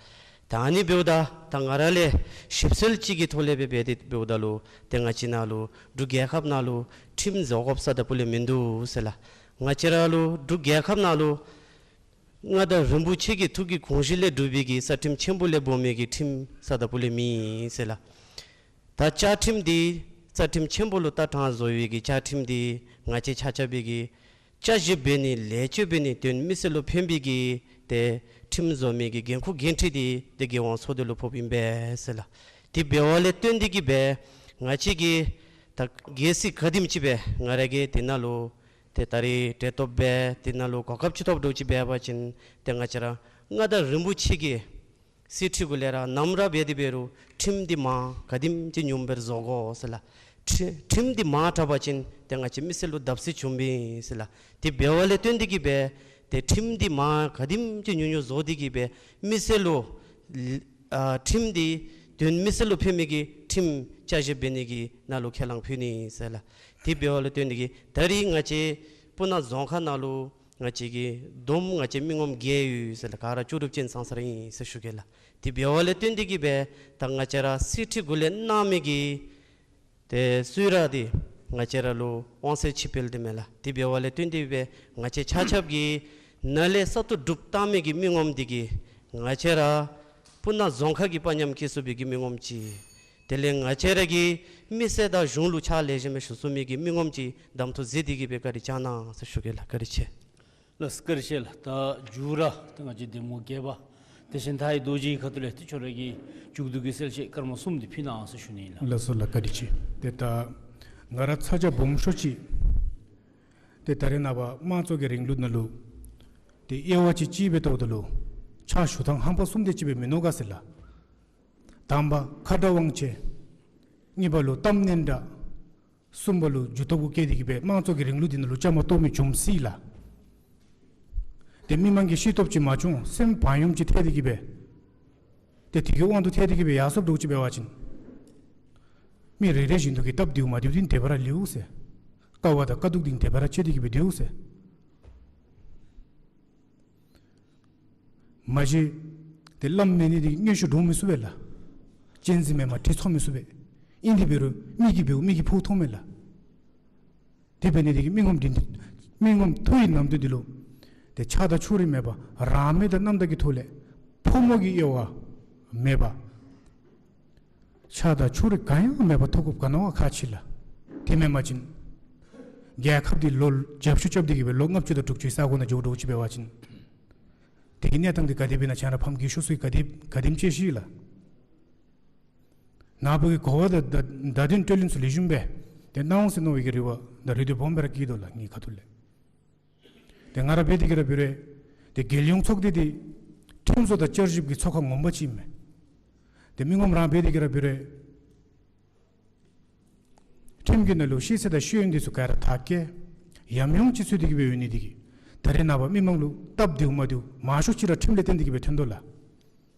ད་ཨ་ནི་འབདཝ་ད་ད་ང་ར་ལས་ཞིབ་འཚོལ་ཅིག་གི་ཐོག་ལས་སྦེ་འབད་དེ་འབདཝ་ད་ལུ་ཏེ་ང་བཅས་ནང་ལུ་འབྲུག་རྒྱལ་ཁབ་ནང་ལུ་ཁྲིམས་བཟོ་དགོཔ་ས་དང་ཕུ་ལས་མིན་འདུག་ཟེར་ལགས། ང་བཅས་ར་ལུ་འབྲུག་རྒྱལ་ཁབ་ནང་ལུ་མངའ་བདག་རིན་པོ་ཆེ་གི་ཐུགས་ཀྱི་དགོངས་གཞི་ལས་གྲུབ་པའི་གི་རྩ་ཁྲིམས་ཆེན་པོ་ལས་སྦོམ་མི་གི་ཁྲིམས་ས་དང་ཕུ་ལས་མེད་ཟེར་ལགས། ད་བཅའ་ཁྲིམས་འདི་རྩ་ཁྲིམས་ཆེན་པོ་ལུ་ད་གྲངས་བཟོ་བའི་གི་བཅའ་ཁྲིམས་འདི་ང་བཅས་ཆ་ཁྱབ་པའི་གི་བསྐྱར་ཞིབ་འབད་ནི་ལེགས་བཅོས་འབད་ནི་དོན་མི་སེར་ལུ་ཕན་པའི་གི་ཏེ་ཁྲིམས་བཟོ་མི་གི་འགན་ཁུར་འགན་འཁྲི་འདི་ཏེ་རྒྱལ་ཡོངས་ཚོགས་སྡེ་ལུ་ཕོགཔ་ཨིན་པས་ཟེར་ལགས། དེ་འབདཝ་ལས་བརྟེན་ཏེ་གིས་སྦེ་ང་བཅས་ཀྱིས་ད་གལ་སྲིད་ག་དེམ་ཅིག་སྦེ་ང་ར་གིས་དེ་ནང་ལུ་ཏེ་ད་རིས་གྲལ་གཏོགས་སྦེ་དེ་ནང་ལུ་གོ་སྐབས་ཅིག་ཐོབ་འདྲཝ་ཅིག་འབད་བ་ཅིན་ཏེ་ང་བཅས་ར་མངའ་བདག་རིན་པོ་ཆེ་གི་གསེར་ཁྲི་གུ་ལས་ར་ནམ་ར་འབད་དེ་འབད་རུང་ཁྲིམས་འདི་མར་ག་དེམ་ཅིག་ཉུངམ་སྦེ་ར་བཟོ་དགོ་ཟེར་ལགས། ཁྲི་ཁྲིམས་འདི་མར་དྲག་པ་ཅིན་ཏེ་ང་བཅས་མི་སེར་ལུ་བརྡབ་གསིག་བྱུངམ་ཨིན་ཟེར་ལགས། དེ་འབདཝ་ལས་བརྟེན་ཏེ་གིས་སྦེ་ཏེ་ཁྲིམས་འདི་མར་ག་དེམ་ཅིག་ཉུང་ཉུང་བཟོ་སྟེ་གིས་སྦེ་མི་སེར་ལུ་ཨ་ཁྲིམས་འདི་དོན་མི་སེར་ལུ་ཕན་མི་གི་ཁྲིམས་བསྐྱར་ཞིབ་འབད་ནི་གི་ནང་ལུ་ཁས་བླངས་ཕུལ་ནི་ཟེར་ལགས། དེ་འབདཝ་ལས་བརྟེན་ཏེ་གིས་ད་རིས་ང་བཅས་སྤུ་ན་རྫོང་ཁག་ནང་ལུ་ང་བཅས་ཀྱི་བསྡོམས་ང་བཅས་མི་ངོམ་བརྒྱད་ཡོད་ཟེར་ལགས། ག་ར་ལྕོགས་གྲུབ་ཅན་ཙང་ཙ་ར་ཨིན་ཟེར་ཞུ་གེ་ལགས། དེ་འབདཝ་ལས་བརྟེན་ཏེ་གིས་སྦེ་ད་ང་བཅས་ར་གསེར་ཁྲི་གུ་ལས་གནང་མི་གི་ཏེ་གསོལ་རས་འདི་ང་བཅས་ར་ལུ་དབང་ཚད་ཕྱིར་སྤེལ་འདི་མས་ལགས། དེ་འབདཝ་ལས་བརྟེན་ཏེ་སྦེ་ང་བཅས་ཆ་ཁྱབ་ཀྱིས་ནཱ་ལས་གསར་དུ་སྒྲུབ་བཏང་མི་གི་མི་ངོམ་འདི་གིས་ང་བཅས་ར་སྤུ་ན་རྫོང་ཁག་གི་དཔའ་ཉམས་བསྐྱེད་ཚུགས་པའི་གི་མི་ངོམ་ཅིག། དེ་ལས་ང་བཅས་ར་གི་མི་སེར་དང་གཞུང་ལུ་ཕྱག་ལེགས་ཤོམ་སྦེ་ཞུ་ཚུགས་མི་གི་མི་ངོམ་ཅིག་གདམ་འཐུ་མཛད་དེ་གིས་སྦེ་བཀའ་དྲིན་བསྐྱང་གནང་ཟེར་ཞུ་གེ་ལགས། བཀའ་དྲིན་ཆེ། ལགས་བཀའ་དྲིན་ཆེ་ལགས། ད་མཇུག་ར་ད་ང་བཅས་གདམ་ངོ་བརྒྱད་པ་བདེ་ཆེན་མཐའ་ཡས་རྡོ་རྗེའི་ཁ་ཐུག་ལས་ཏེ་ཁྱོད་ར་གི་མཇུག་བསྡུ་གི་གསལ་བཤད་སྐར་མ་གསུམ་དེ་ཕུལ་གནང་ཟེར་ཞུ་ནི་ཨིན་ལགས། ལགས་སོ་ལགས། བཀའ་དྲིན་ཆེ། ཏེ་ད་ང་ར་ཚ་གྱང་སྦོམ་ཤོས་ཅིག་ཏེ་ད་རེས་ནངས་པ་དམངས་གཙོ་གི་རིང་ལུགས་ནང་ལུ་ཏེ་དབྱེ་བ་ཅིག་ཅིག་སྦེ་བལྟཝ་ད་ལུ་ཕྱག་ཞུ་ཐངས་རྣམ་པ་གསུམ་དེ་ཅིག་སྦེ་མིན་ནོ་ག་ཟེར་ལགས། དང་པ་ཁ་དྲག་དབང་ཆེ། གཉིས་པ་ལུ་གཏམ་སྙན་གྲགས། གསུམ་པ་ལུ་འགྱུར་ལྡོག་བཀལ་ཏེ་གི་སྦེ་དམངས་གཙོ་གི་རིང་ལུགས་འདི་ནང་ལུ་བཅའ་མར་གཏོགས་མི་བྱུང་སྲིད་ལགས། ཏེ་མི་མང་གིས་ཤེས་རྟོགས་ཅིག་མ་བྱུང་སེམས་བག་ཡངམ་ཅིག་ཐལ་ཏེ་གི་སྦེ་ཏེ་དེ་གི་དབང་དུ་ཐལ་ཏེ་གི་སྦེ་ཡར་སོངམ་འདྲཝ་ཅིག་འབད་བ་ཅིན་མི་རེ་རེ་བཞིན་དུ་གི་སྟབས་བདེཝ་མ་བདེཝ་འདི་དེ་སྦེ་ར་ལུས་ཟེར། དཀའ་བ་དང་དཀའ་སྡུག་འདི་དེ་སྦེ་ར་སྤྱད་དེ་གི་སྦེ་སྡོད་ཟེར། མ་གཞི་ཏེ་བླམ་མེད་ནི་འདི་མངོན་ཤེས་འདྲོངས་མི་ཚུགས་པས་ལགས། གཅན་གཟན་མེནམ་གྲི་འཚོ་མི་ཚུགས་པས། ཨིན་དེ་འབད་རུང་མིག་གིས་འབདཝ་མིག་གིས་ཕོག་མཐོངམ་མས་ལགས། དེ་འབད་ནི་འདི་གིས་མི་ངོམ་འདི་མི་ངོམ་མཐོ་བའི་གནམ་དུས་འདི་ལུ་ཏེ་ཆགས་སྡང་ཕྱོགས་རིས་མེད་པ་རང་མོས་དང་རྣམ་དག་གི་ཐོག་ལས་ཕོ་མོ་གི་དབྱེ་བ་མེད་པ་ཆགས་སྡང་ཕྱོགས་རིས་གང་ཡང་མེད་པར་ཐོབ་དགོཔ་ག་ནི་བ་ཁག་ཆེ་ལགས། དེ་མེན་པ་ཅིན་རྒྱལ་ཁབ་འདི་ལོག་རྒྱབ་བཤུད་རྐྱབ་སྟེ་གི་སྦེ་ལོ་ལྔ་བཅུ་དང་དྲུག་ཅུའི་ས་གོ་ནང་འགྱོཝ་འདྲཝ་ཅིག་འབད་བ་ཅིན་དེ་གི་གནས་སྟངས་འདི་ག་དེ་སྦེ་ཨིན་ན་ཁྱེད་ར་ཕམ་གིས་ཤུགས་སུ་ག་དེ་ག་དེམ་ཅིག་ཤེས་ལགས། ནཱ་བུ་གི་གོ་བ་དང་བརྡ་བརྡ་དོན་སྤྲོད་ལེན་ཚུ་ལེགས་ཤོམ་སྦེ་ཏེ་གནང་འོང་ཟེར་མནོ་བའི་གི་རེ་བ་དང་རེ་འདོད་སྦོམ་སྦེ་ར་བསྐྱེད་དོ་ལགས་ངེའི་ཁ་ཐུག་ལས། ཏེ་ང་ར་འབད་དེ་གི་ར་འབད་རུང་ཏེ་རྒྱལ་ཡོངས་ཚོགས་སྡེ་འདི་ཁྲིམས་བཟོ་དང་བསྐྱར་ཞིབ་ཀྱི་ཚོགས་ཁང་ངོ་མ་ཅིག་ཨིན་མས། ཏེ་མི་ངོམ་ར་འབད་དེ་གི་ར་འབད་རུང་ཁྲིམས་ཀྱི་ནང་ལུ་ཤེས་ཚད་དང་ཤེས་ཡོན་འདི་ཚུ་ག་ར་དག་གེ་ཡམ་ཡོམ་ཅིག་ཚུད་དེ་གི་སྦེ་ཡོད་ནི་འདི་གིས་ད་རེས་ནངས་པ་མི་མང་ལུ་སྟབས་བདེཝ་མ་བདེཝ་མང་ཤོས་ཅིག་ར་ཁྲིམས་ལས་བརྟེན་ཏེ་གི་སྦེ་ཐོན་དོ་ལགས།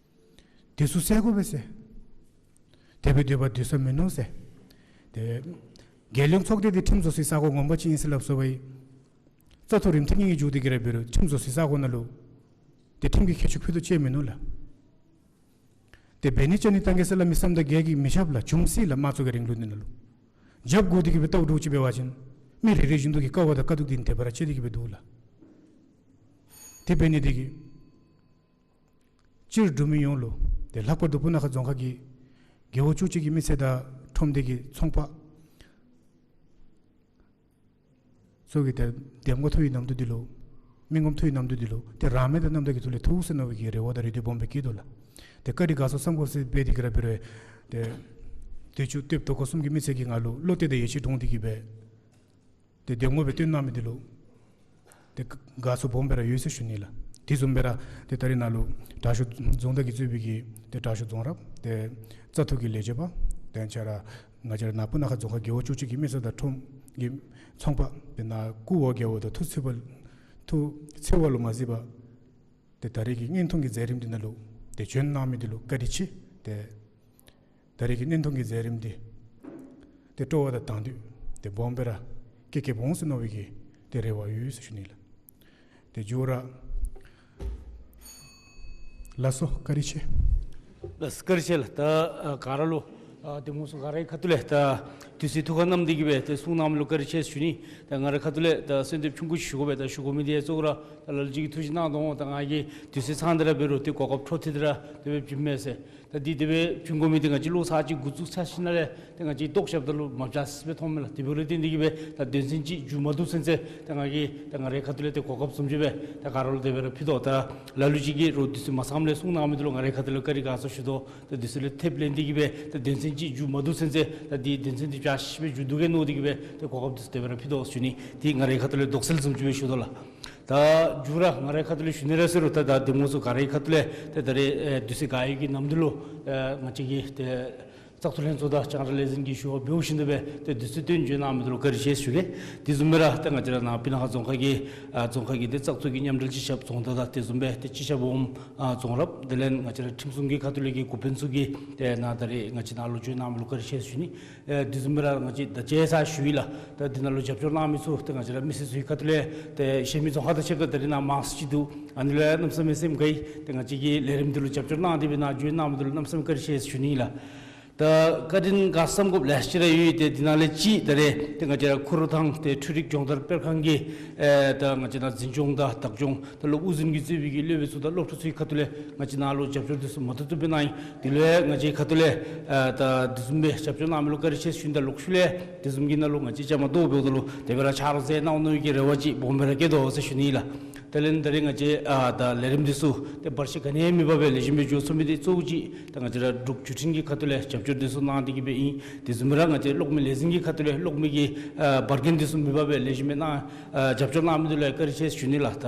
དེ་ཚུ་སེལ་དགོ་པས་ཟེར། དེ་སྦེ་སྡོད་པ་སྡོད་ས་མིན་ནུག་ཟེར། ཏེ་རྒྱལ་ཡོངས་ཚོགས་སྡེ་འདི་ཁྲིམས་བཟོ་སའི་ས་གོ་ངོ་མ་ཅིག་ཨིན་ཟེར་སླབ་སོ་བའི་བཙག་འཐུ་རིམ་ཐེངས་གཉིས་ཀྱི་མཇུག་འདི་གི་ར་འབད་རུང་ཁྲིམས་བཟོ་སའི་ས་གོ་ནང་ལུ་ཏེ་ཁྲིམས་ཀྱི་ཁྱད་ཆོས་ཕུད་རྡོག་ཅིག་མིན་ནུག་ལགས། ཏེ་འབད་ནི་བཅའ་ནི་གཏང་གེ་ཟེར་སླབ་མི་བསམ་དང་རྒྱ་གིས་མི་རྐྱབ་ལགས། འབྱུང་སྲིད་ལགས། དམངས་གཙོ་གི་རིང་ལུགས་འདི་ནང་ལུ་རྒྱབ་དགོ་སྟེ་གི་སྦེ་ལྟཝ་འདྲཝ་ཅིག་འབད་བ་ཅིན་མི་རེ་རེ་བཞིན་དུ་གི་དཀའ་བ་དང་དཀའ་སྡུག་འདི་དེ་སྦེ་ར་སྤྱད་དེ་གི་སྦེ་འདུག་ལགས། དེ་འབད་ནི་འདི་གིས་སྤྱིར་འབྲུག་མི་ཡོངས་ལུ་ཏེ་ལྷག་པར་དུ་སྤུ་ན་ཁ་རྫོང་ཁག་གི་རྒེད་འོག་བཅུ་གཅིག་གི་མི་སེར་དང་ཁྲོམ་སྡེ་གི་ཚོང་པ་ཚུ་གིས་ཏེ་འདེམས་ངོ་ཐོབ་པའི་གནམ་དུས་འདི་ལུ་མི་ངོམ་ཐོབ་པའི་གནམ་དུས་འདི་ལུ་ཏེ་རང་མོས་དང་རྣམ་དག་གི་ཐོག་ལས་ཐོབ་ཟེར་མནོ་བའི་གི་རེ་བ་དང་རེ་འདོད་སྦོམ་སྦེ་བསྐྱེད་དོ་ལགས། ཏེ་བཀའ་དྲིན་དགའ་ཚོར་བསམ་དགོ་ཟེར་འབད་དེ་གི་ར་འབད་རུང་ཏེ་དུས་ཅི་སྟོདཔ་དོ་དགོང་གསུམ་གྱི་མི་སེར་གྱིས་ང་ལུ་བློ་གཏད་དང་ཡིད་ཆེས་འདྲོངས་ཏེ་གི་སྦེ་ཏེ་འདེམས་ངོ་སྦེ་བཏོན་གནང་མི་འདི་ལུ་ཏེ་དགའ་ཚོར་སྦོམ་སྦེ་ར་ཡོད་ཟེར་ཞུ་ནི་ལགས། དེ་བཟུམ་སྦེ་ར་ཏེ་ད་རེས་ནཱ་ལུ་དྲག་ཤོས་རྫོང་བདག་གིས་གཙོས་པའི་གི་ཏེ་དྲག་ཤོས་རྫོང་རབ་ཏེ་བཙག་འཐུ་གི་ལས་བྱེདཔ་ཏེ་ཁྱེད་ར་ང་བཅས་ར་ནཱ་སྤུ་ན་ཁ་རྫོང་ཁག་རྒེད་འོག་བཅུ་གཅིག་གི་མི་སེར་དང་ཁྲོམ་གྱི་ཚོང་པ་ཏེ་ནཱ་སྐུ་འོ་བརྒྱལ་བ་དང་ཐུགས་འཚེར་བ་ཐུགས་འཚེར་བ་ལུ་མ་གཟིགས་པར་ཏེ་ད་རེས་ཀྱི་བརྙན་ཐུང་གི་མཛད་རིམ་འདི་ནང་ལུ་ཏེ་བྱོན་གནང་མི་འདི་ལུ་བཀའ་དྲིན་ཆེ། ཏེ་ད་རེས་ཀྱི་བརྙན་ཐུང་གི་མཛད་རིམ་འདི་ཏེ་སྤྲོ་བ་དང་དང་འདོད་ཏེ་སྦོམ་སྦེ་ར་བསྐྱེད་བསྐྱེདཔ་འོང་ཟེར་མནོ་བའི་གི་ཏེ་རེ་བ་ཡོད་ཟེར་ཞུ་ནི་ལགས། ཏེ་མཇུག་ར་ལགས་སོ། བཀའ་དྲིན་ཆེ། ལགས་སོ། བཀའ་དྲིན་ཆེ་ལགས། ད་ཨ་ག་ར་ལུ་ཨ་འདེམས་ངོ་ཚུ་ག་རའི་ཁ་ཐུག་ལས་ད་དུས་ཚོད་ཐུགས་ཁར་བསྣམས་ཏེ་གི་སྦེ་ཏེ་གསུང་གནང་མི་ལུ་བཀའ་དྲིན་ཆེ་ཟེར་ཞུ་ནི། ད་ང་རའི་ཁ་ཐུག་ལས་ད་གསོལ་འདེབས་ཆུང་ཀུ་ཅིག་ཞུ་དགོ་པས། ད་ཞུ་དགོ་མི་འདི་གཙོ་བོ་ར་ད་ལ་ལུ་ཅིག་གིས་ཐུགས་བཞེད་གནང་དོ་འོང་། ད་ང་གིས་དུས་ཚོད་ཚང་སྟེ་ར་འབད་རུང་ཏེ་གོ་སྐབས་འཕྲོ་མཐུད་དེ་ར་དེ་སྦེ་བྱིནམ་མས་ཟེར། ད་འདི་དེ་སྦེ་བྱིན་དགོ་མི་འདི་ང་བཅས་ལོག་ཚར་གཅིག་འགོ་བཙུགས་ཚར་ཞིནམ་ལས་ཏེ་ང་བཅས་བཏོག་བཞགཔ་ད་ལུ་མ་བྱ་སི་སྦེ་མཐོངམ་མས་ལགས། དེ་འབདཝ་ལས་བརྟེན་ཏེ་གི་སྦེ་ད་དོན་ཚན་ཅིག་མཇུག་མ་བསྡུ་ཚུན་ཚོད་ད་ང་གིས་ད་ང་རའི་ཁ་ཐུག་ལས་ཏེ་གོ་སྐབས་བཟུམ་ཅིག་སྦེ་ད་ག་ར་ལུ་དེ་སྦེ་ར་ཕུལ་དོ། ད་ལ་ལུ་ཅིག་གིས་རོགས་དུས་ཚོད་མ་ཚངམ་ལས་གསུང་གནང་མི་འདི་ལུ་ང་རའི་ཁ་ཐུག་ལས་བཀའ་དྲིན་དགའ་ཚོར་ཞུ་དོ། ད་དུས་ཚོད་ལས་ཐེབས་ལེན་ཏེ་གི་སྦེ་ད་དོན་ཚན་ཅིག་མཇུག་མ་བསྡུ་ཚུན་ཚོད་ད་འདི་དོན་ཚན་འདི་བྱ་སི་སྦེ་མཇུག་བསྡུ་གེ་མནོ་སྟེ་གི་སྦེ་ད་གོ་སྐབས་འདི་ཚུ་དེ་སྦེ་ར་ཕུལ་དོ་ཟེར་ཞུ་ནི། འདི་ང་རའི་ཁ་ཐུག་ལས་དོགས་སེལ་བཟུམ་ཅིག་སྦེ་ཞུ་དོ་ལགས། ད་མཇུག་ར་ང་རའི་ཁ་ཐུག་ལས་ཞུ་ནི་ར་ཟེར་རུང་ད་ད་འདེམས་ངོ་ཚུ་ག་རའི་ཁ་ཐུག་ལས་ཏེ་ད་རེས་ཨེ་དུས་ཚོད་ག་ཡོད་ཀྱི་ནམ་དུས་ལུ་ཨེ་ང་བཅས་ཀྱི་ཏེ་བཙག་འཐུ་ལྷན་ཚོགས་དང་རྒྱང་བསྒྲགས་ལས་འཛིན་གྱིས་ཞུ་བ་འབདཝ་བཞིན་དུ་སྦེ་ཏེ་དུས་ཚོད་བཏོན་བྱོན་གནང་མི་འདི་ལུ་བཀའ་དྲིན་ཆེ་ཟེར་ཞུ་གེ། དེ་བཟུམ་སྦེ་ར་ཏེ་ང་བཅས་ར་ནཱ་སྤུ་ན་ཁ་རྫོང་ཁག་གི་ཨ་རྫོང་ཁག་གི་ཏེ་བཙག་འཐུ་གི་མཉམ་འབྲེལ་སྤྱི་ཁྱབ་རྫོང་བདག་དང་དེ་བཟུམ་སྦེ་ཏེ་སྤྱི་ཁྱབ་འོགམ་ཨ་རྫོང་རབ་དེ་ལས་ང་བཅས་ར་ཁྲིམས་སྲུང་གི་ཁ་ཐུག་ལས་ཀྱི་འགོ་དཔོན་ཚུ་གིས་ཏེ་ནཱ་ད་རེས་ང་བཅས་ནཱ་ལུ་བྱོན་གནང་མི་ལུ་བཀའ་དྲིན་ཆེ་ཟེར་ཞུ་ནི། ཨེ་དེ་བཟུམ་སྦེ་ར་ང་བཅས་ད་ཅི་ཟེར་ཞུ་ཡི་ལགས། ད་འདི་ནང་ལུ་རྒྱབ་སྐྱོར་གནང་མི་ཚུ་ཏེ་ང་བཅས་ར་མི་སེར་ཚུའི་ཁ་ཐུག་ལས་ཏེ་གཞན་མི་རྫོང་ཁག་དང་ཕྱདཔ་ད་ད་རེས་ནཱ་མང་སུ་ཅིག་འདུག། ཨ་ནི་ལུ་ཡང་གནམ་མེད་ས་མེད་སེམས་དགའ་ཡི། ཏེ་ང་བཅས་ཀྱི་ལས་རིམ་འདི་ལུ་རྒྱབ་སྐྱོར་གནང་སྟེ་སྦེ་ནཱ་བྱོན་གནང་མི་འདི་ལུ་གནམ་མེད་ས་མེད་བཀའ་དྲིན་ཆེ་ཟེར་ཞུ་ནི་ལགས། ད་བཀའ་དྲིན་དགའ་བསམ་དགོཔ་ལེ་ཤ་ཅིག་ར་ཡོད། ཏེ་འདི་ནང་ལས་གཅིག་ད་རེས་ཏེ་ང་བཅས་ར་ཁུ་རུ་ཐང་ཏེ་འཕྲུལ་རིག་སྦྱོང་བརྡར་སྤེལ་ཁང་གི་ཨེ་ད་ང་བཅས་ནཱ་འཛིན་སྐྱོང་དང་བདག་སྐྱོང་ད་སློབ་དབུ་འཛིན་གྱིས་གཙོས་པའི་གི་སློབ་དཔོན་ཚུ་དང་སློབ་ཕྲུག་ཚུའི་ཁ་ཐུག་ལས་ང་བཅས་ནཱ་ལུ་རྒྱབ་སྐྱོར་འདི་ཚུ་མ་ཐུབ་ཐུབ་སྦེ་གནང་ཡི། དེ་ལུ་ཡང་ང་བཅས་ཁ་ཐུག་ལས་ཨ་ད་དེ་བཟུམ་སྦེ་རྒྱབ་སྐྱོར་གནང་མི་ལུ་བཀའ་དྲིན་ཆེ་ཟེར་ཞུ་ནི་དང་ལོག་ཤུལ་ལས་དེ་བཟུམ་གྱི་ནང་ལུ་ང་བཅས་བཅའ་མར་གཏོགས་འབདཝ་ད་ལུ་དེ་སྦེ་ར་ཕྱག་རོགས་མཛད་གནང་འོང་མནོ་བའི་གི་རེ་བ་ཅིག་སྦོམ་སྦེ་ར་བསྐྱེད་དོ་ཟེར་ཞུ་ནི་ལགས། དེ་ལས་ད་རེས་ང་བཅས་ཨ་ད་ལས་རིམ་འདི་ཚུ་ཏེ་བར་ཆད་ག་ནི་ཡང་མེད་པར་སྦེ་ལེགས་ཤོམ་སྦེ་འགྱོ་ཚུགས་མི་འདི་གཙོ་བོ་ཅིག་ད་ང་བཅས་ར་འབྲུག་བརྒྱུད་འཕྲིན་གྱི་ཁ་ཐུག་ལས་རྒྱབ་སྐྱོར་འདི་ཚུ་གནང་སྟེ་གི་སྦེ་ཨིན། དེ་བཟུམ་སྦེ་ར་ང་བཅས་གློག་མེ་ལས་འཛིན་གྱི་ཁ་ཐུག་ལས་གློག་མེ་གི་ཨ་བར་རྐྱེན་འདི་ཚུ་མེད་པར་སྦེ་ལེགས་ཤོམ་སྦེ་གནང་ཨ་རྒྱབ་སྐྱོར་གནང་མི་འདི་ལུ་ཡང་བཀའ་དྲིན་ཆེ་ཟེར་ཞུ་ནི་ལགས། ད་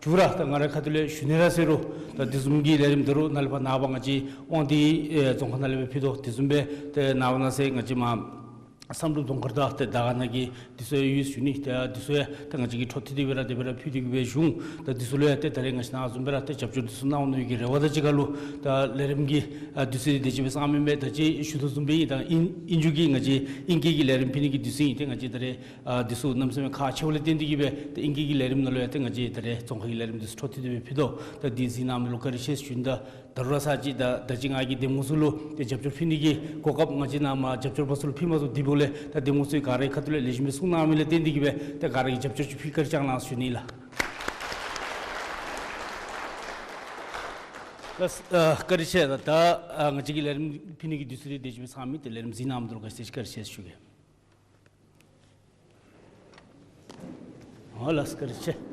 མཇུག་ར་ད་ང་རའི་ཁ་ཐུག་ལས་ཞུ་ནི་ར་ཟེར་རུང་ད་དེ་བཟུམ་གྱི་ལས་རིམ་ད་རུང་ནཱ་ལས་ཕར་ནངས་པ་ང་བཅས་དབང་འདུས་ཨེ་རྫོང་ཁག་ནང་ལས་སྦེ་ཕུལ་དོ། དེ་བཟུམ་སྦེ་ཏེ་ནངས་པ་གནངས་ཚེ་ང་བཅས་མར་ བསམ་གྲུབ་གདོང་དཀར་དང་ཏེ་དར་དཀར་ནང་གི་འདི་ཚུ་ཡང་ཡོད་ཞུ་ནི། ཏེ་འདི་ཚུ་ཡང་ཏེ་ང་བཅས་ཀྱིས་འཕྲོ་མཐུད་དེ་སྦེ་ར་དེ་སྦེ་ར་ཕུལ་ཏེ་གི་སྦེ་བཞུགས། ད་འདི་ཚུ་ལུ་ཡང་ཏེ་ད་རེས་ང་བཅས་ནཱ་བཟུམ་སྦེ་ར་ཏེ་རྒྱབ་སྐྱོར་འདི་ཚུ་གནང་ནི་གི་རེ་བ་དང་གཅིག་ཁར་ལུ་ད་ལས་རིམ་གྱི་ཨ་དུས་ཚོད་དེ་ཅིག་སྦེ་ཚང་མེན་པས། ད་ཅི་ཞུ་དོ་བཟུམ་སྦེ་ཨིན། ད་ཨིན་ཨིན་རྒྱུ་གི་ང་བཅས་ཨིང་སྐད་ཀྱི་ལས་རིམ་ཕུལ་ནི་གི་དུས་ཚོད་ཨིན། ཏེ་ང་བཅས་ད་རེས་ཨ་འདི་ཚུ་གནམ་མེད་ས་མེད་ཁག་ཆེཝ་ལས་བརྟེན་ཏེ་གི་སྦེ་ཏེ་ཨིང་སྐད་ཀྱི་ལས་རིམ་ནང་ལུ་ཡང་ཏེ་ང་བཅས་ད་རེས་རྫོང་ཁ་གི་ལས་རིམ་འདི་ཚུ་འཕྲོ་མཐུད་དེ་སྦེ་ཕུལ་དོ། ད་འདི་གཟིགས་གནང་མི་ལུ་བཀའ་དྲིན་ཆེ་ཞུ་ནི། ད་ད་རུང་ར་ཚར་གཅིག་ད་ད་ཅི་ང་གིས་འདེམས་ངོ་ཚུ་ལུ་ཏེ་རྒྱབ་སྐྱོར་ཕུལ་ནི་གི་གོ་སྐབས་ང་བཅས་ནཱ་མར་རྒྱབ་སྐྱོར་པ་ཚུ་ལུ་ཕུལ་མ་ཚུགས། དེ་འབདཝ་ལས་ད་འདེམས་ངོ་ཚུ་ག་ར་གི་ཁ་ཐུག་ལས་ལེགས་ཤོམ་སྦེ་གསུང་གནང་མི་ལས་བརྟེན་ཏེ་གི་སྦེ་ད་ག་ར་གིས་རྒྱབ་སྐྱོར་ཅིག་ཕུལ་བཀའ་དྲིན་བསྐྱང་གནང་ཞུ་ནི་ལགས། ལགས་ཨ་བཀའ་དྲིན་ཆེ། ད་ད་ཨ་ང་བཅས་ཀྱི་ལས་རིམ་ཕུལ་ནི་གི་དུས་ཚོད་འདི་དེ་ཅིག་སྦེ་ཚང་མི་ཏེ་ལས་རིམ་གཟིགས་གནང་མི་འདི་ལུ་ག་ཅི་བཀའ་དྲིན་ཆེ་ཞུ་གེ། ཨོ་ལགས་བཀའ་དྲིན་ཆེ།